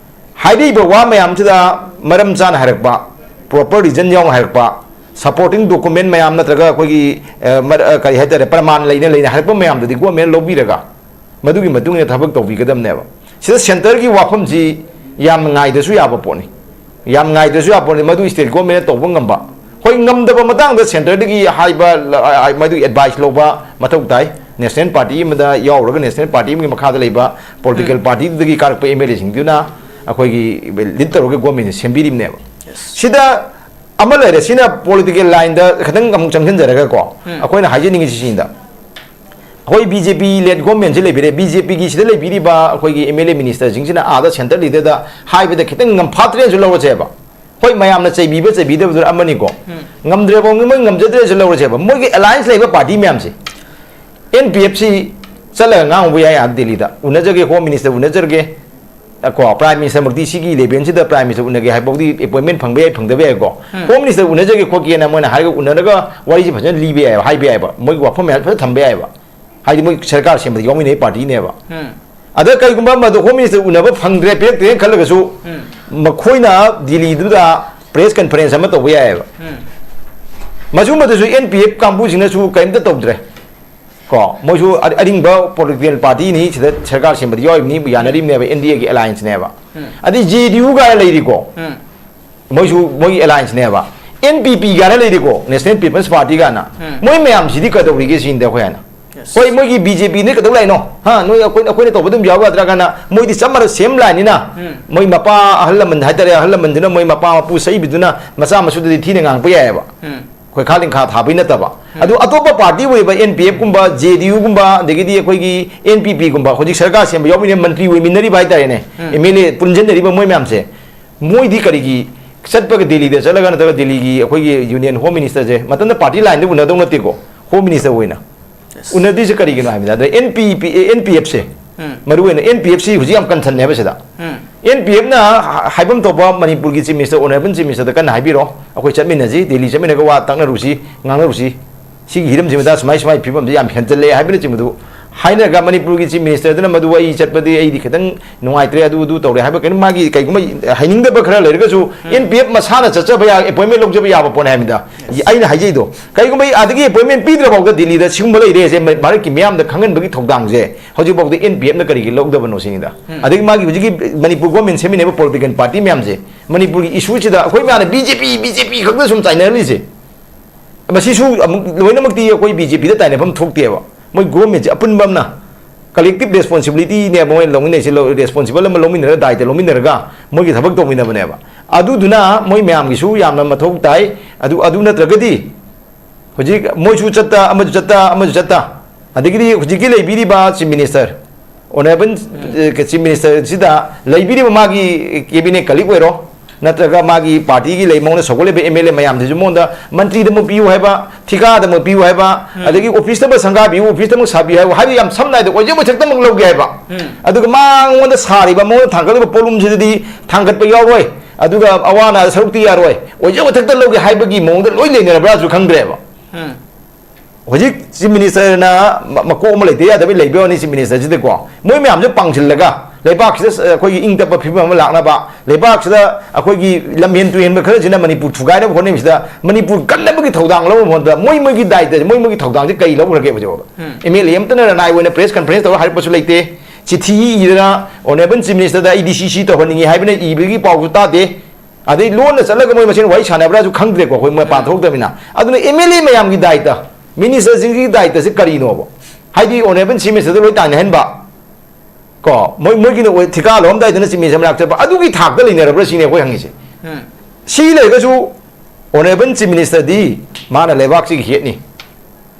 ꯍꯥꯏꯔꯤꯕ ꯋꯥ ꯃꯌꯥꯝꯁꯤꯗ ꯃꯔꯝ ꯆꯥꯅ ꯍꯥꯏꯔꯛꯄ, proper reason ꯌꯥꯎꯅ ꯍꯥꯏꯔꯛꯄ, supporting document ꯃꯌꯥꯝ ꯅꯠꯇ꯭ꯔꯒ ꯑꯩꯈꯣꯏꯒꯤ, ꯑ, ꯃꯔ-, ꯑ, ꯀꯔꯤ ꯍꯥꯏꯇꯥꯔꯦ, ꯄ꯭ꯔꯃꯥꯟ ꯂꯩꯅ ꯂꯩꯅ ꯍꯥꯏꯔꯛꯄ ꯃꯌꯥꯝꯗꯨꯗꯤ government ꯅ ꯂꯧꯕꯤꯔꯒ ꯃꯗꯨꯒꯤ ꯃꯇꯨꯡ ꯏꯟꯅ ꯊꯕꯛ ꯇꯧꯕꯤꯒꯗꯕꯅꯦꯕ꯫ ꯁꯤꯗ centre ꯒꯤ ꯋꯥꯐꯝꯁꯤ ꯌꯥꯝꯅ ꯉꯥꯏꯗ꯭ꯔꯁꯨ ꯌꯥꯕ ꯄꯣꯠꯅꯤ꯫ ꯌꯥꯝ ꯉꯥꯏꯗ꯭ꯔꯁꯨ ꯌꯥꯕ ꯄꯣꯠꯅꯤ꯫ ꯃꯗꯨ state government ꯅ ꯇꯧꯕ ꯉꯝꯕ꯫ ꯍꯣꯏ, ꯉꯝꯗꯕ ꯃꯇꯥꯡꯗ centre ꯗꯒꯤ ꯍꯥꯏꯕ, ꯂ-, ꯑ, ꯃꯗꯨꯒꯤ advice ꯂꯧꯕ ꯃꯊꯧ ꯇꯥꯏ꯫ National party ꯑꯃꯗ ꯌꯥꯎꯔꯒ national party ꯑꯃꯒꯤ ꯃꯈꯥꯗ ꯂꯩꯕ political ꯎꯝ꯫ Party ꯗꯨꯗꯒꯤ ꯀꯥꯔꯛꯄ M L A ꯁꯤꯡꯗꯨꯅ ꯑꯩꯈꯣꯏꯒꯤ lead ꯇꯧꯔꯒ government ꯁꯦ ꯁꯦꯝꯕꯤꯔꯤꯕꯅꯦꯕ꯫ Yes꯫ ꯁꯤꯗ ꯑꯃ ꯂꯩꯔꯦ, ꯁꯤꯅ political line ꯗ ꯈꯤꯇꯪ ꯑꯃꯨꯛ ꯆꯪꯁꯤꯟꯖꯔꯒ ꯀꯣ, ꯎꯝ꯫ ꯑꯩꯈꯣꯏꯅ ꯍꯥꯏꯖꯅꯤꯡꯉꯤꯁꯤ ꯁꯤꯗ, ꯑꯩꯈꯣꯏ B J P led government ꯁꯤ ꯂꯩꯕꯤꯔꯦ, B J P ꯒꯤ ꯁꯤꯗ ꯂꯩꯕꯤꯔꯤꯕ ꯑꯩꯈꯣꯏꯒꯤ M L A minister ꯁꯤꯡꯁꯤꯅ ꯑꯥꯗ centre leader ꯗ ꯍꯥꯏꯕꯗ ꯈꯤꯇꯪ ꯉꯝꯐꯥꯠꯇ꯭ꯔꯦꯅꯁꯨ ꯂꯧꯔꯁꯦꯕ꯫ ꯍꯣꯏ, ꯃꯌꯥꯝꯅ ꯆꯩꯕꯤꯕ ꯆꯩꯕꯤꯗꯕꯗꯨꯅ ꯑꯃꯅꯤꯀꯣ꯫ ꯎꯝ꯫ ꯉꯝꯗ꯭ꯔꯦꯕ, ꯃꯣꯏ ꯉꯝꯖꯗ꯭ꯔꯦꯁꯨ ꯂꯧꯔꯁꯦꯕ꯫ ꯃꯣꯏꯒꯤ alliance ꯂꯩꯕ party ꯃꯌꯥꯝꯁꯦ, N P F ꯁꯤ ꯆꯠꯂꯒ ꯉꯥꯡꯉꯨꯕ ꯌꯥꯏ ꯑꯥꯗ ꯗꯤꯜꯂꯤꯗ, ꯎꯅꯖꯒꯦ, Home Minister ꯎꯅꯖꯔꯒꯦ, ꯑ, ꯀꯣ, Prime Minister ꯃꯛꯇꯤ ꯁꯤꯒꯤ level ꯁꯤꯗ Prime Minister ꯎꯅꯒꯦ ꯍꯥꯏꯕꯐꯥꯎꯗꯤ appointment ꯐꯪꯕ ꯌꯥꯏ, ꯐꯪꯗꯕ ꯌꯥꯏꯀꯣ꯫ ꯎꯝ꯫ Home Minister ꯎꯅꯖꯒꯦ ꯈꯣꯠꯀꯦꯅ ꯃꯣꯏꯅ ꯍꯥꯏꯔꯒ ꯎꯅꯔꯒ ꯋꯥꯔꯤꯁꯦ ꯐꯖꯅ ꯂꯤꯕ ꯌꯥꯏꯕ, ꯍꯥꯏꯕ ꯌꯥꯏꯕ, ꯃꯣꯏꯒꯤ ꯋꯥꯐꯝ ꯃꯌꯥꯝ ꯐꯖꯅ ꯊꯝꯕ ꯌꯥꯏꯕ꯫ ꯍꯥꯏꯗꯤ ꯃꯣꯏ ꯁꯔꯀꯥꯔ ꯁꯦꯝꯕꯗ ꯌꯥꯎꯃꯤꯟꯅꯩ party ꯅꯦꯕ꯫ ꯎꯝ꯫ ꯑꯗ ꯀꯩꯒꯨꯝꯕ ꯃꯗꯨ Home Minister ꯎꯅꯕ ꯐꯪꯗ꯭ꯔꯦ, ꯄꯤꯔꯛꯇ꯭ꯔꯦꯅ ꯈꯜꯂꯒꯁꯨ, ꯎꯝ꯫ ꯃꯈꯣꯏꯅ ꯗꯤꯜꯂꯤꯗꯨꯗ press conference ꯑꯃ ꯇꯧꯕ ꯌꯥꯏꯑꯕ꯫ ꯎꯝ꯫ ꯃꯁꯨꯝꯕꯗꯁꯨ N P F ꯀꯥꯡꯕꯨꯁꯤꯡꯅꯁꯨ ꯀꯔꯤꯝꯇ ꯇꯧꯗ꯭ꯔꯦ꯫ ꯀꯣ, ꯃꯣꯏꯁꯨ ꯑ-, ꯑꯔꯤꯡꯕ political party ꯅꯤ, ꯁꯤꯗ ꯁꯔꯀꯥꯔ ꯁꯦꯝꯕꯗ ꯌꯥꯎꯔꯤꯕꯅꯤ, ꯌꯥꯅꯔꯤꯕꯅꯦꯕ, N D A ꯒꯤ alliance ꯅꯦꯕ꯫ ꯎꯝ꯫ ꯑꯗꯩ J D U ꯒꯥꯏꯅ ꯂꯩꯔꯤꯀꯣ, ꯎꯝ꯫ ꯃꯣꯏꯁꯨ ꯃꯣꯏꯒꯤ alliance ꯅꯦꯕ꯫ N P P ꯒꯥꯏꯅ ꯂꯩꯔꯤꯀꯣ, National People's Party ꯒꯥꯏꯅ꯫ ꯎꯝ꯫ ꯃꯣꯏ ꯃꯌꯥꯝꯁꯤꯗꯤ ꯀꯩꯗꯧꯔꯤꯒꯦ ꯁꯤꯅꯤꯗ ꯑꯩꯈꯣꯏ ꯍꯥꯏꯅ꯫ Yes꯫ ꯍꯣꯏ, ꯃꯣꯏꯒꯤ BJ P ꯅ ꯀꯩꯗꯧ ꯂꯥꯛꯏꯅꯣ? ꯍꯥ, ꯅꯣꯏ ꯑꯩꯈꯣꯏ, ꯑꯩꯈꯣꯏꯅ ꯇꯧꯕ ꯑꯗꯨꯝ ꯌꯥꯎ ꯌꯥꯗ꯭ꯔꯥ ꯀꯥꯏꯅ, ꯃꯣꯏꯗꯤ ꯆꯞ ꯃꯥꯟꯅ same line ꯅꯤꯅ꯫ ꯎꯝ꯫ ꯃꯣꯏ ꯃꯄꯥ ꯑꯍꯜ ꯂꯃꯟ ꯍꯥꯏꯇꯥꯔꯦ, ꯑꯍꯜ ꯂꯃꯟꯗꯨꯅ ꯃꯣꯏ ꯃꯄꯥ ꯃꯄꯨ ꯁꯛꯏꯕꯗꯨꯅ ꯃꯆꯥ ꯃꯁꯨꯗꯗꯤ ꯊꯤꯅ ꯉꯥꯡꯉꯛꯄ ꯌꯥꯏꯑꯕ꯫ ꯎꯝ꯫ ꯄꯩꯈꯥ ꯂꯤꯡꯈꯥ ꯊꯥꯕꯩ ꯅꯠꯇꯕ꯫ ꯑꯗꯨ ꯑꯇꯣꯞꯄ ꯄꯥꯔꯇꯤ ꯑꯣꯏꯕ, ꯑꯦꯟ ꯄꯤ ꯑꯦꯐ ꯀꯨꯝꯕ, ꯖꯦ ꯗꯤ ꯌꯨ ꯒꯨꯝꯕ, ꯑꯗꯒꯤꯗꯤ ꯑꯩꯈꯣꯏꯒꯤ ꯑꯦꯟ ꯄꯤ ꯄꯤ ꯒꯨꯝꯕ, ꯍꯧꯖꯤꯛ ꯁꯔꯀꯥꯔ ꯁꯦꯝꯕ ꯌꯥꯎꯃꯤꯟꯅ, ꯃꯟꯇ꯭ꯔꯤ ꯑꯣꯏꯃꯤꯟꯅꯔꯤꯕ ꯍꯥꯏꯇꯥꯔꯦꯅꯦ, ꯑꯦꯝ ꯑꯦꯜ ꯑꯦ ꯄꯨꯟꯁꯤꯟꯅꯔꯤꯕ ꯃꯣꯏ ꯃꯌꯥꯝꯁꯦ, ꯃꯣꯏꯗꯤ ꯀꯔꯤꯒꯤ ꯆꯠꯄꯒ, ꯗꯦꯜꯂꯤꯗ ꯆꯠꯂꯒ, ꯅꯠꯇ꯭ꯔꯒ ꯗꯦꯜꯂꯤꯒꯤ ꯑꯩꯈꯣꯏꯒꯤ ꯌꯨꯅꯤꯌꯟ ꯍꯣꯝ ꯃꯤꯅꯤꯁꯇꯔꯁꯦ, ꯃꯊꯟꯇ ꯄꯥꯔꯇꯤ ꯂꯥꯏꯟꯗ ꯎꯅꯗꯧ ꯅꯠꯇꯦꯀꯣ, ꯍꯣꯝ ꯃꯤꯅꯤꯁꯇꯔ ꯑꯣꯏꯅ ꯎꯅꯗ꯭ꯔꯤꯁꯦ ꯀꯔꯤꯒꯤꯅꯣ ꯍꯥꯏꯕꯗ, ꯑꯗ ꯑꯦꯟ ꯄꯤ ꯄꯤ, ꯑꯦꯟ ꯄꯤ ꯑꯦꯐꯁꯦ, ꯃꯔꯨ ꯑꯣꯏꯅ ꯑꯦꯟ ꯄꯤ ꯑꯦꯐꯁꯤ ꯍꯧꯖꯤꯛ ꯌꯥꯝ ꯀꯟꯁꯟꯅꯦꯕ ꯁꯤꯗ꯫ ꯑꯦꯟ ꯄꯤ ꯑꯦꯐꯅ ꯍꯥꯏꯐꯝ ꯊꯣꯛꯄ ꯃꯅꯤꯄꯨꯔꯒꯤ ꯆꯤꯐ ꯃꯤꯅꯤꯁꯇꯔ, ꯑꯣꯅꯔꯦꯕꯜ ꯆꯤꯐ ꯃꯤꯅꯤꯁꯇꯔꯗ ꯀꯟꯅ ꯍꯥꯏꯕꯤꯔꯣ, ꯑꯩꯈꯣꯏ ꯆꯠꯃꯤꯟꯅꯁꯤ, ꯗꯦꯜꯂꯤ ꯆꯠꯃꯤꯟꯅꯔꯒ ꯋꯥ ꯇꯥꯛꯅꯔꯨꯁꯤ, ꯉꯥꯡꯅꯔꯨꯁꯤ, ꯁꯤꯒꯤ ꯍꯤꯔꯝꯁꯤꯃꯗ ꯁꯨꯃꯥꯏ ꯁꯨꯃꯥꯏ ꯐꯤꯕꯝꯁꯤ ꯌꯥꯝ ꯍꯦꯟꯖꯜꯂꯛꯑꯦ ꯍꯥꯏꯕꯅꯆꯤꯡꯕꯗꯨ ꯍꯥꯏꯅꯔꯒ, ꯃꯅꯤꯄꯨꯔꯒꯤ ꯆꯤꯐ ꯃꯤꯅꯤꯁꯇꯔꯗꯨꯅ ꯃꯗꯨ ꯑꯩ ꯆꯠꯄꯗꯤ ꯑꯩꯗꯤ ꯈꯤꯇꯪ ꯅꯨꯡꯉꯥꯏꯇ꯭ꯔꯦ, ꯑꯗꯨ ꯑꯗꯨ ꯇꯧꯔꯦ ꯍꯥꯏꯕ ꯀꯩꯅꯣ, ꯃꯥꯒꯤ ꯀꯩꯒꯨꯝꯕ ꯍꯩꯅꯤꯡꯗꯕ ꯈꯔ ꯂꯩꯔꯒꯁꯨ, ꯑꯦꯟ ꯄꯤ ꯑꯦꯐ ꯃꯁꯥꯅ ꯆꯠꯆꯕ ꯌꯥ, ꯑꯦꯄꯣꯏꯟꯃꯦꯟ ꯂꯧꯖꯕ ꯌꯥꯕ ꯄꯣꯠꯅꯤ ꯍꯥꯏꯕꯅꯤꯗ꯫ ꯑꯩꯅ ꯍꯥꯏꯖꯩꯗꯣ, ꯀꯩꯒꯨꯝꯕ ꯑꯥꯗꯒꯤ ꯑꯦꯄꯣꯏꯟꯃꯦꯟ ꯄꯤꯗ꯭ꯔꯐꯥꯎꯗ ꯗꯤꯜꯂꯤꯗ ꯁꯤꯒꯨꯝꯕ ꯂꯩꯔꯦꯁꯦ ꯃ-, ꯚꯥꯔꯠꯀꯤ ꯃꯤꯌꯥꯝꯗ ꯈꯪꯍꯟꯕꯒꯤ ꯊꯧꯗꯥꯡꯁꯦ ꯍꯧꯖꯤꯛꯐꯥꯎꯗ ꯑꯦꯟ ꯄꯤ ꯑꯦꯐꯅ ꯀꯔꯤꯒꯤ ꯂꯧꯗꯕꯅꯣ ꯁꯤꯅꯤꯗ꯫ ꯑꯗꯒꯤ ꯃꯥꯒꯤ ꯍꯧꯖꯤꯛꯀꯤ ꯃꯅꯤꯄꯨꯔ ꯒꯣꯔꯃꯦꯟ ꯁꯦꯝꯃꯤꯟꯅꯕ ꯄꯣꯂꯤꯇꯤꯀꯦꯜ ꯄꯥꯔꯇꯤ ꯃꯌꯥꯝꯁꯦ, ꯃꯅꯤꯄꯨꯔꯒꯤ ꯏꯁꯨꯁꯤꯗ ꯑꯩꯈꯣꯏ ꯃꯌꯥꯝꯅ ꯕꯤ ꯖꯦ ꯄꯤ, ꯕꯤ ꯖꯦ ꯄꯤ ꯈꯛꯇ ꯁꯨꯝ ꯆꯥꯏꯅꯔꯤꯁꯦ, ꯃꯁꯤꯁꯨ ꯑꯃꯨꯛ ꯂꯣꯏꯅꯃꯛꯇꯤ ꯑꯩꯈꯣꯏ ꯕꯤ ꯖꯦ ꯄꯤꯗ ꯇꯥꯏꯅꯐꯝ ꯊꯣꯛꯇꯦꯕ꯫ ꯃꯣꯏ ꯒꯣꯔꯃꯦꯟꯁꯦ ꯑꯄꯨꯟꯕ ꯑꯃꯅ ꯀꯂꯦꯛꯇꯤꯚ ꯔꯦꯁꯄꯣꯟꯁꯤꯕꯤꯂꯤꯇꯤꯅꯦꯕ ꯃꯣꯏꯅ ꯂꯧꯃꯤꯟꯅꯩꯁꯦ, ꯔꯦꯁꯄꯣꯟꯁꯤꯕꯜ ꯑꯃ ꯂꯧꯃꯤꯟꯅꯔꯒ, ꯗꯥꯏꯇ ꯂꯧꯃꯤꯟꯅꯔꯒ ꯃꯣꯏꯒꯤ ꯊꯕꯛ ꯇꯧꯃꯤꯟꯅꯕꯅꯦꯕ꯫ ꯑꯗꯨꯗꯨꯅ ꯃꯣꯏ ꯃꯌꯥꯝꯒꯤꯁꯨ ꯌꯥꯝꯅ ꯃꯊꯧ ꯇꯥꯏ꯫ ꯑꯗꯨ, ꯑꯗꯨ ꯅꯠꯇ꯭ꯔꯒꯗꯤ ꯍꯧꯖꯤꯛ ꯃꯣꯏꯁꯨ ꯆꯠꯇ, ꯑꯃꯁꯨ ꯆꯠꯇ, ꯑꯃꯁꯨ ꯆꯠꯇ, ꯑꯗꯒꯤꯗꯤ ꯍꯧꯖꯤꯛꯀꯤ ꯂꯩꯕꯤꯔꯤꯕ ꯆꯤꯐ ꯃꯤꯅꯤꯁꯇꯔ, ꯑꯣꯅꯔꯦꯕꯜ ꯆꯤꯐ ꯃꯤꯅꯤꯁꯇꯔꯁꯤꯗ ꯂꯩꯕꯤꯔꯤꯕ ꯃꯥꯒꯤ ꯀꯦꯕꯤꯅꯦꯠ ꯀꯂꯤꯛ ꯑꯣꯏꯔꯣ, ꯅꯠꯇ꯭ꯔꯒ ꯃꯥꯒꯤ ꯄꯥꯔꯇꯤꯒꯤ ꯂꯩ, ꯃꯉꯣꯟꯗ ꯁꯧꯒꯠꯂꯤꯕ ꯑꯦꯝ ꯑꯦꯜ ꯑꯦ ꯃꯌꯥꯝꯁꯤꯁꯨ ꯃꯉꯣꯟꯗ ꯃꯟꯇ꯭ꯔꯤꯗꯃꯛ ꯄꯤꯌꯨ ꯍꯥꯏꯕ, ꯊꯤꯀꯥꯗꯃꯛ ꯄꯤꯌꯨ ꯍꯥꯏꯕ, ꯑꯗꯒꯤ ꯑꯣꯐꯤꯁꯇꯃꯛ ꯁꯪꯒꯥꯕꯤꯌꯨ, ꯑꯣꯐꯤꯁꯇꯃꯛ ꯁꯥꯕꯤꯌꯨ ꯍꯥꯏꯕ, ꯍꯥꯏꯕ ꯌꯥꯝ ꯁꯝꯅ ꯍꯥꯏꯗ ꯑꯣꯏꯖ ꯑꯣꯏꯊꯛꯇꯃꯛ ꯂꯧꯒꯦ ꯍꯥꯏꯕ꯫ ꯑꯗꯨꯒ ꯃꯉꯣꯟꯗ ꯁꯥꯔꯤꯕ, ꯃꯉꯣꯟꯗ ꯊꯥꯡꯒꯠꯂꯤꯕ ꯄꯣꯠꯂꯨꯝꯁꯤꯗꯗꯤ ꯊꯥꯡꯒꯠꯄ ꯌꯥꯎꯔꯣꯏ, ꯑꯗꯨꯒ ꯑꯋꯥ ꯑꯅꯥ ꯁꯔꯨꯛꯇꯤ ꯌꯥꯔꯣꯏ, ꯑꯣꯏꯖ ꯑꯣꯏꯊꯛꯇ ꯂꯧꯒꯦ ꯍꯥꯏꯕꯒꯤ ꯃꯑꯣꯡꯗ ꯂꯣꯏ ꯂꯩꯅꯔꯕ꯭ꯔꯥꯁꯨ ꯈꯪꯗ꯭ꯔꯦꯕ꯫ ꯍꯧꯖꯤꯛ ꯆꯤꯐ ꯃꯤꯅꯤꯁꯇꯔꯅ ꯃ-, ꯃꯀꯣꯛ ꯑꯃ ꯂꯩꯇ ꯌꯥꯗꯕꯩ ꯂꯩꯕꯩ ꯋꯥꯅꯤ꯫ ꯆꯤꯐ ꯃꯤꯅꯤꯁꯇꯔꯁꯤꯗꯀꯣ, ꯃꯣꯏ ꯃꯌꯥꯝꯁꯦ ꯄꯥꯡꯁꯤꯜꯂꯒ ꯂꯩꯕꯥꯛꯁꯤꯗ, ꯑ, ꯑꯩꯈꯣꯏꯒꯤ ꯏꯪ ꯇꯞꯄ ꯐꯤꯕꯝ ꯑꯃ ꯂꯥꯛꯅꯕ, ꯂꯩꯕꯥꯛꯁꯤꯗ ꯑꯩꯈꯣꯏꯒꯤ ꯂꯝꯍꯦꯟ ꯇꯨꯍꯦꯟꯕ ꯈꯔꯁꯤꯅ ꯃꯅꯤꯄꯨꯔ ꯊꯨꯒꯥꯏꯅꯕ ꯍꯣꯠꯅꯔꯤꯁꯤꯗ, ꯃꯅꯤꯄꯨꯔ ꯀꯟꯅꯕꯒꯤ ꯊꯧꯗꯥꯡ ꯂꯧꯅꯕ ꯍꯣꯠꯅꯕꯗ ꯃꯣꯏ ꯃꯣꯏꯒꯤ ꯗꯥꯏꯇꯁꯦ, ꯃꯣꯏ ꯃꯣꯏꯒꯤ ꯊꯧꯗꯥꯡꯁꯦ ꯀꯔꯤ ꯂꯧꯈ꯭ꯔꯒꯦ ꯍꯧꯖꯤꯛ ꯐꯥꯎꯕ? ꯑꯦꯝ ꯑꯦꯜ ꯑꯦ ꯑꯃꯠꯇꯅ ꯔꯅꯥꯏ ꯑꯣꯏꯅ ꯄ꯭ꯔꯦꯁ ꯀꯟꯐꯔꯦꯟꯁ ꯇꯧꯔꯒ ꯍꯥꯏꯔꯛꯄꯁꯨ ꯂꯩꯇꯦ꯫ ꯆꯤꯊꯤ ꯏꯗꯅ ꯑꯣꯅꯔꯦꯕꯜ ꯆꯤꯐ ꯃꯤꯅꯤꯁꯇꯔꯗ ꯑꯩ ꯗꯤ ꯁꯤ ꯁꯤ ꯇꯧꯍꯟꯅꯤꯡꯉꯤ ꯍꯥꯏꯕꯅ ꯏꯕꯒꯤ ꯄꯥꯎꯁꯨ ꯇꯥꯗꯦ꯫ ꯑꯗꯩ ꯂꯣꯟꯅ ꯆꯠꯂꯒ ꯃꯣꯏ ꯃꯁꯦꯟ ꯋꯥꯔꯤ ꯁꯥꯟꯅꯕ꯭ꯔꯥꯁꯨ ꯈꯪꯗ꯭ꯔꯦꯀꯣ, ꯑꯩꯈꯣꯏ ꯃꯄꯥꯟ ꯊꯣꯛꯇꯕꯅꯤꯅ꯫ ꯑꯗꯨꯅ ꯑꯦꯝ ꯑꯦꯜ ꯑꯦ ꯃꯌꯥꯝꯒꯤ ꯗꯥꯏꯇ, ꯃꯤꯅꯤꯁꯇꯔꯁꯤꯡꯒꯤ ꯗꯥꯏꯇꯁꯦ ꯀꯔꯤꯅꯣꯕ? ꯍꯥꯏꯗꯤ ꯑꯣꯅꯔꯦꯕꯜ ꯆꯤꯐ ꯃꯤꯅꯤꯁꯇꯔꯗ ꯂꯣꯏ ꯇꯥꯏꯅꯍꯟꯕ, ꯀꯣ, ꯃꯣꯏ, ꯃꯣꯏꯒꯤꯅ ꯑꯣꯏ-, ꯊꯤꯀꯥ ꯂꯧꯔꯝꯗꯥꯏꯗꯅ ꯆꯤꯐ ꯃꯤꯅꯤꯁꯇꯔ ꯃꯅꯥꯛ ꯆꯠꯄ, ꯑꯗꯨꯒꯤ ꯊꯥꯛꯇ ꯂꯩꯅꯔꯕ꯭ꯔꯥ ꯁꯤꯅꯤ ꯑꯩꯈꯣꯏ ꯍꯪꯉꯤꯁꯦ꯫ ꯁꯤ ꯂꯩꯔꯒꯁꯨ Honourable Chief Minister ꯗꯤ ꯃꯥꯅ ꯂꯩꯕꯥꯛꯁꯤꯒꯤ head ꯅꯤ,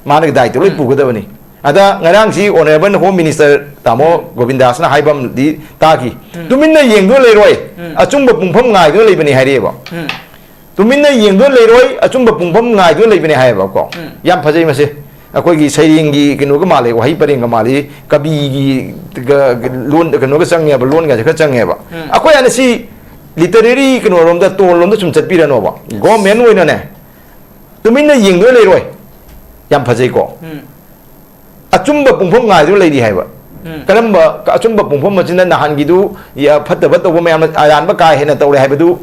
ꯃꯥꯅ ꯗꯥꯏꯇ ꯂꯣꯏ ꯎꯝ꯫ ꯄꯨꯒꯗꯕꯅꯤ꯫ ꯑꯗ ꯉꯔꯥꯡꯁꯤ Honourable Home Minister ꯇꯥꯃꯣ ꯎꯝ꯫ ꯒꯣꯕꯤꯟꯗꯥꯁꯅ ꯍꯥꯏꯕ ꯑꯃꯗꯤ ꯇꯥꯈꯤ, ꯎꯝ꯫ "ꯇꯨꯃꯤꯟꯅ ꯌꯦꯡꯗꯨꯅ ꯂꯩꯔꯣꯏ, ꯎꯝ꯫ ꯑꯆꯨꯝꯕ ꯄꯨꯡꯐꯝ ꯉꯥꯏꯗꯨꯅ ꯂꯩꯕꯅꯤ" ꯍꯥꯏꯔꯛꯑꯦꯕ꯫ ꯎꯝ꯫ "ꯇꯨꯃꯤꯟꯅ ꯌꯦꯡꯗꯨꯅ ꯂꯩꯔꯣꯏ, ꯑꯆꯨꯝꯕ ꯄꯨꯡꯐꯝ ꯉꯥꯏꯗꯨꯅ ꯂꯩꯕꯅꯤ" ꯍꯥꯏꯌꯦꯕꯀꯣ꯫ ꯎꯝ꯫ ꯌꯥꯝ ꯐꯖꯩ ꯃꯁꯦ꯫ ꯑꯩꯈꯣꯏꯒꯤ ꯁꯩꯔꯦꯡꯒꯤ ꯀꯩꯅꯣꯒ ꯃꯥꯜꯂꯤ, ꯋꯥꯍꯩ ꯄꯔꯦꯡꯒ ꯃꯥꯜꯂꯤ, ꯀꯕꯤꯒꯤ ꯒ-, ꯒ-, ꯂꯣꯟ, ꯀꯩꯅꯣꯒ ꯆꯪꯉꯦꯕ, ꯂꯣꯟꯒꯁꯦ ꯈꯔ ꯆꯪꯉꯦꯕ꯫ ꯎꯝ꯫ ꯑꯩꯈꯣꯏ ꯍꯥꯟꯅ ꯁꯤ literary ꯀꯩꯅꯣꯔꯣꯝꯗ, ꯇꯣꯜꯂꯣꯝꯗ ꯁꯨꯝ ꯆꯠꯄꯤꯔꯅꯣꯕ꯫ Yes꯫ Government ꯑꯣꯏꯅꯅꯦ, ꯇꯨꯃꯤꯟꯅ ꯌꯦꯡꯗꯨꯅ ꯂꯩꯔꯣꯏ꯫ ꯌꯥꯝ ꯐꯖꯩꯀꯣ? ꯎꯝ꯫ ꯑꯆꯨꯝꯕ ꯄꯨꯡꯐꯝ ꯉꯥꯏꯗꯨꯅ ꯂꯩꯔꯤ ꯍꯥꯏꯕ꯫ ꯎꯝ꯫ ꯀꯔꯝꯕ ꯑꯆꯨꯝꯕ ꯄꯨꯡꯐꯝ ꯑꯁꯤꯅ? ꯅꯍꯥꯟꯒꯤꯗꯨ ꯌꯥ-, ꯐꯠꯇꯕ ꯇꯧꯕ ꯃꯌꯥꯝꯅ ꯑꯔꯥꯟꯕ ꯀꯥ ꯍꯦꯟꯅ ꯇꯧꯔꯦ ꯍꯥꯏꯕꯗꯨ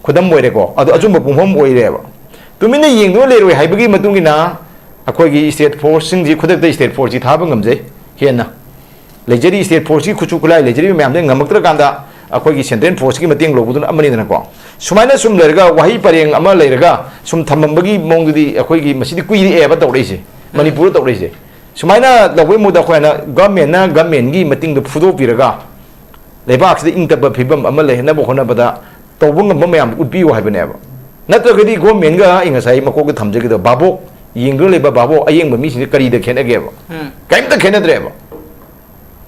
ꯈꯨꯗꯝ ꯑꯣꯏꯔꯦꯀꯣ꯫ ꯑꯗꯨ ꯎꯝ꯫ ꯑꯆꯨꯝꯕ ꯄꯨꯡꯐꯝ ꯑꯣꯏꯔꯦꯕ꯫ ꯇꯨꯃꯤꯟꯅ ꯌꯦꯡꯗꯨꯅ ꯂꯩꯔꯣꯏ ꯍꯥꯏꯕꯒꯤ ꯃꯇꯨꯡ ꯏꯟꯅ ꯑꯩꯈꯣꯏꯒꯤ state force ꯁꯤꯡꯁꯤ ꯈꯨꯗꯛꯇ state force ꯁꯤ ꯊꯥꯕ ꯉꯝꯖꯩ ꯍꯦꯟꯅ꯫ ꯂꯩꯖꯔꯤ, state force ꯀꯤ ꯈꯨꯠꯁꯨ ꯈꯨꯠꯂꯥꯏ ꯂꯩꯖꯔꯤꯕ ꯃꯌꯥꯝꯁꯦ ꯉꯝꯃꯛꯇ꯭ꯔꯀꯥꯟꯗ ꯑꯩꯈꯣꯏꯒꯤ central force ꯀꯤ ꯃꯇꯦꯡ ꯂꯧꯕꯗꯨꯅ ꯑꯃꯅꯤꯗꯅꯀꯣ꯫ ꯁꯨꯃꯥꯏꯅ ꯁꯨꯝ ꯂꯩꯔꯒ ꯋꯥꯍꯩ ꯄꯔꯦꯡ ꯑꯃ ꯂꯩꯔꯒ ꯁꯨꯝ ꯊꯝꯃꯝꯕꯒꯤ ꯃꯑꯣꯡꯗꯨꯗꯤ ꯑꯩꯈꯣꯏꯒꯤ ꯃꯁꯤꯗꯤ ꯀꯨꯏꯔꯛꯑꯦꯕ ꯇꯧꯔꯛꯏꯁꯦ, ꯎꯝ꯫ ꯃꯅꯤꯄꯨꯔꯗ ꯇꯧꯔꯛꯏꯁꯦ꯫ ꯁꯨꯃꯥꯏꯅ ꯇꯧꯕꯩ ꯃꯍꯨꯠꯇ ꯑꯩꯈꯣꯏꯅ government ꯅ government ꯀꯤ ꯃꯇꯤꯡꯗꯣ ꯐꯨꯗꯣꯛꯄꯤꯔꯒ ꯂꯩꯕꯥꯛꯁꯤꯗ ꯏꯪ ꯇꯞꯄ ꯐꯤꯕꯝ ꯑꯃ ꯂꯩꯍꯟꯅꯕ ꯍꯣꯠꯅꯕꯗ ꯇꯧꯕ ꯉꯝꯕ ꯃꯌꯥꯝ ꯎꯠꯄꯤꯌꯨ ꯍꯥꯏꯕꯅꯦꯕ꯫ ꯅꯠꯇ꯭ꯔꯒꯗꯤ government ꯒ ꯑꯩ ꯉꯁꯥꯏ ꯃꯀꯣꯛꯇ ꯊꯝꯖꯈꯤꯗꯣ ꯚꯥꯕꯣꯛ, ꯌꯦꯡꯗꯨꯅ ꯂꯩꯕ ꯚꯥꯕꯣꯛ ꯑꯌꯦꯡꯕ ꯃꯤꯁꯤꯡꯁꯦ ꯀꯔꯤꯗ ꯈꯦꯠꯅꯒꯦꯕ? ꯎꯝ꯫ ꯀꯔꯤꯝꯇ ꯈꯦꯠꯅꯗ꯭ꯔꯦꯕ꯫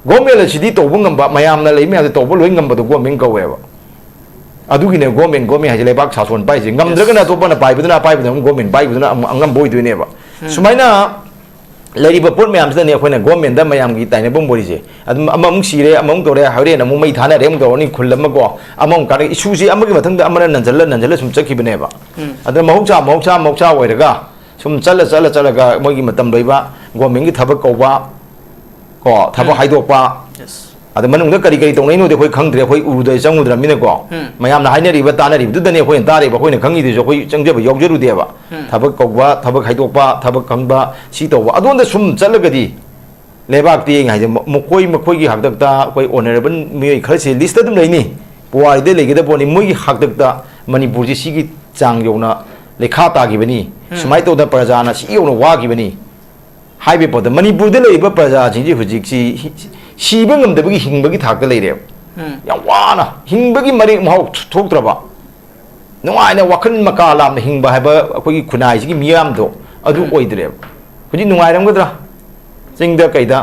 Government ꯑꯁꯤꯗꯤ ꯇꯧꯕ ꯉꯝꯕ, ꯃꯌꯥꯝꯅ ꯂꯩ ꯃꯌꯥꯝꯁꯦ ꯇꯧꯕ ꯂꯣꯏ ꯉꯝꯕꯗꯣ government ꯀꯧꯋꯦꯕ꯫ ꯑꯗꯨꯒꯤꯅꯦ government, government ꯍꯥꯏꯁꯦ, ꯂꯩꯕꯥꯛ ꯁꯥꯁꯣꯟ ꯄꯥꯏꯁꯦ꯫ ꯉꯝꯗ꯭ꯔꯒꯅ Yes꯫ ꯑꯇꯣꯞꯄꯅ ꯄꯥꯏꯕꯗꯨꯅ, ꯄꯥꯏꯕꯗꯨꯅ ꯑꯃꯨꯛ government ꯄꯥꯏꯕꯗꯨꯅ ꯑꯃꯨꯛ ꯑꯉꯝꯕ ꯑꯣꯏꯗꯣꯏꯅꯦꯕ꯫ ꯎꯝ꯫ ꯁꯨꯃꯥꯏꯅ ꯂꯩꯔꯤꯕ ꯄꯣꯠ ꯃꯌꯥꯝꯁꯤꯗꯅꯦ ꯑꯩꯈꯣꯏꯅ government ꯗ ꯃꯌꯥꯝꯒꯤ ꯇꯥꯏꯅꯐꯝ ꯑꯣꯏꯔꯤꯁꯦ꯫ ꯑꯗꯨꯝ ꯑꯃꯃꯨꯛ ꯁꯤꯔꯦ, ꯑꯃꯃꯨꯛ ꯇꯧꯔꯦ, ꯍꯣꯔꯦꯟ ꯑꯃꯨꯛ ꯃꯩ ꯊꯥꯅꯔꯦ ꯑꯃꯨꯛ ꯇꯧꯔꯅꯤ, ꯈꯨꯜ ꯑꯃꯀꯣ, ꯑꯃꯃꯨꯛ ꯀꯥꯔꯦ, issue ꯁꯦ ꯑꯃꯒꯤ ꯃꯊꯪꯗ ꯑꯃꯅ ꯅꯟꯁꯤꯜꯂ, ꯅꯟꯁꯤꯜꯂ ꯁꯨꯝ ꯆꯠꯈꯤꯕꯅꯦꯕ꯫ ꯎꯝ꯫ ꯑꯗꯨꯅ ꯃꯍꯧꯁꯥ, ꯃꯍꯧꯁꯥ, ꯃꯍꯧꯁꯥ ꯑꯣꯏꯔꯒ ꯁꯨꯝ ꯆꯠꯂ, ꯆꯠꯂ, ꯆꯠꯂꯒ ꯃꯣꯏꯒꯤ ꯃꯇꯝ ꯂꯣꯏꯕ, government ꯀꯤ ꯊꯕꯛ ꯀꯧꯕ, ꯀꯣ, ꯊꯕꯛ ꯎꯝ꯫ ꯍꯥꯏꯗꯣꯛꯄ, Yes꯫ ꯑꯗ ꯃꯅꯨꯡꯗ ꯀꯔꯤ ꯀꯔꯤ ꯇꯧꯅꯩꯅꯣꯗꯤ ꯑꯩꯈꯣꯏ ꯈꯪꯗ꯭ꯔꯦ, ꯑꯩꯈꯣꯏ ꯎꯔꯨꯗ ꯆꯪꯉꯨꯗ꯭ꯔꯕꯅꯤꯅꯀꯣ꯫ ꯎꯝ꯫ ꯃꯌꯥꯝꯅ ꯍꯥꯏꯅꯔꯤꯕ ꯇꯥꯅꯔꯤꯕꯗꯨꯗꯅꯦ ꯑꯩꯈꯣꯏꯅ ꯇꯥꯔꯤꯕ, ꯑꯩꯈꯣꯏꯅ ꯈꯪꯉꯤꯗꯨꯁꯨ ꯑꯩꯈꯣꯏ ꯆꯪꯖꯕ ꯌꯥꯎꯖꯔꯨꯗꯦꯕ꯫ ꯎꯝ꯫ ꯊꯕꯛ ꯀꯧꯕ, ꯊꯕꯛ ꯍꯥꯏꯗꯣꯛꯄ, ꯊꯕꯛ ꯈꯪꯕ, ꯁꯤ ꯇꯧꯕ, ꯑꯗꯣꯝꯗ ꯁꯨꯝ ꯆꯠꯂꯒꯗꯤ ꯂꯩꯕꯥꯛꯇꯤ ꯍꯥꯏꯁꯦ ꯃ-, ꯃꯈꯣꯏ, ꯃꯈꯣꯏꯒꯤ ꯍꯥꯛꯇꯛꯇ ꯑꯩꯈꯣꯏ honourable ꯃꯤꯑꯣꯏ ꯈꯔꯁꯦ list ꯑꯗꯨꯝ ꯂꯩꯅꯤ, ꯄꯨꯋꯥꯔꯤꯗ ꯂꯩꯒꯗꯕ ꯄꯣꯠꯅꯤ꯫ ꯃꯣꯏꯒꯤ ꯍꯥꯛꯇꯛꯇ ꯃꯅꯤꯄꯨꯔꯁꯤ ꯁꯤꯒꯤ ꯆꯥꯡ ꯌꯧꯅ ꯂꯩꯈꯥ ꯇꯥꯈꯤꯕꯅꯤ, ꯎꯝ꯫ ꯁꯨꯃꯥꯏꯅ ꯇꯧꯗꯅ ꯄ꯭ꯔꯖꯥꯅ ꯁꯤ ꯌꯧꯅ ꯋꯥꯈꯤꯕꯅꯤ ꯍꯥꯏꯕꯒꯤ ꯄꯣꯠꯇ, ꯃꯅꯤꯄꯨꯔꯗ ꯂꯩꯔꯤꯕ ꯄ꯭ꯔꯖꯥꯁꯤꯡꯁꯤ ꯍꯧꯖꯤꯛꯁꯤ ꯍꯤ-, ꯁꯤꯕ ꯉꯝꯗꯕꯒꯤ ꯍꯤꯡꯕꯒꯤ ꯊꯥꯛꯇ ꯂꯩꯔꯦꯕ꯫ ꯎꯝ꯫ ꯌꯥꯝ ꯋꯥꯅ ꯍꯤꯡꯕꯒꯤ ꯃꯔꯦꯛ ꯃꯍꯥꯎ ꯊꯣꯛꯇ꯭ꯔꯕ, ꯅꯨꯡꯉꯥꯏꯅ ꯋꯥꯈꯜ ꯃꯀꯥ ꯂꯥꯝꯅ ꯍꯤꯡꯕ ꯍꯥꯏꯕ ꯑꯩꯈꯣꯏꯒꯤ ꯈꯨꯟꯅꯥꯏꯁꯤꯒꯤ ꯃꯤꯌꯥꯝꯗꯣ ꯑꯗꯨ ꯎꯝ꯫ ꯑꯣꯏꯗ꯭ꯔꯦꯕ꯫ ꯍꯧꯖꯤꯛ ꯅꯨꯡꯉꯥꯏꯔꯝꯒꯗ꯭ꯔꯥ? ꯆꯤꯡꯗ ꯀꯩꯗ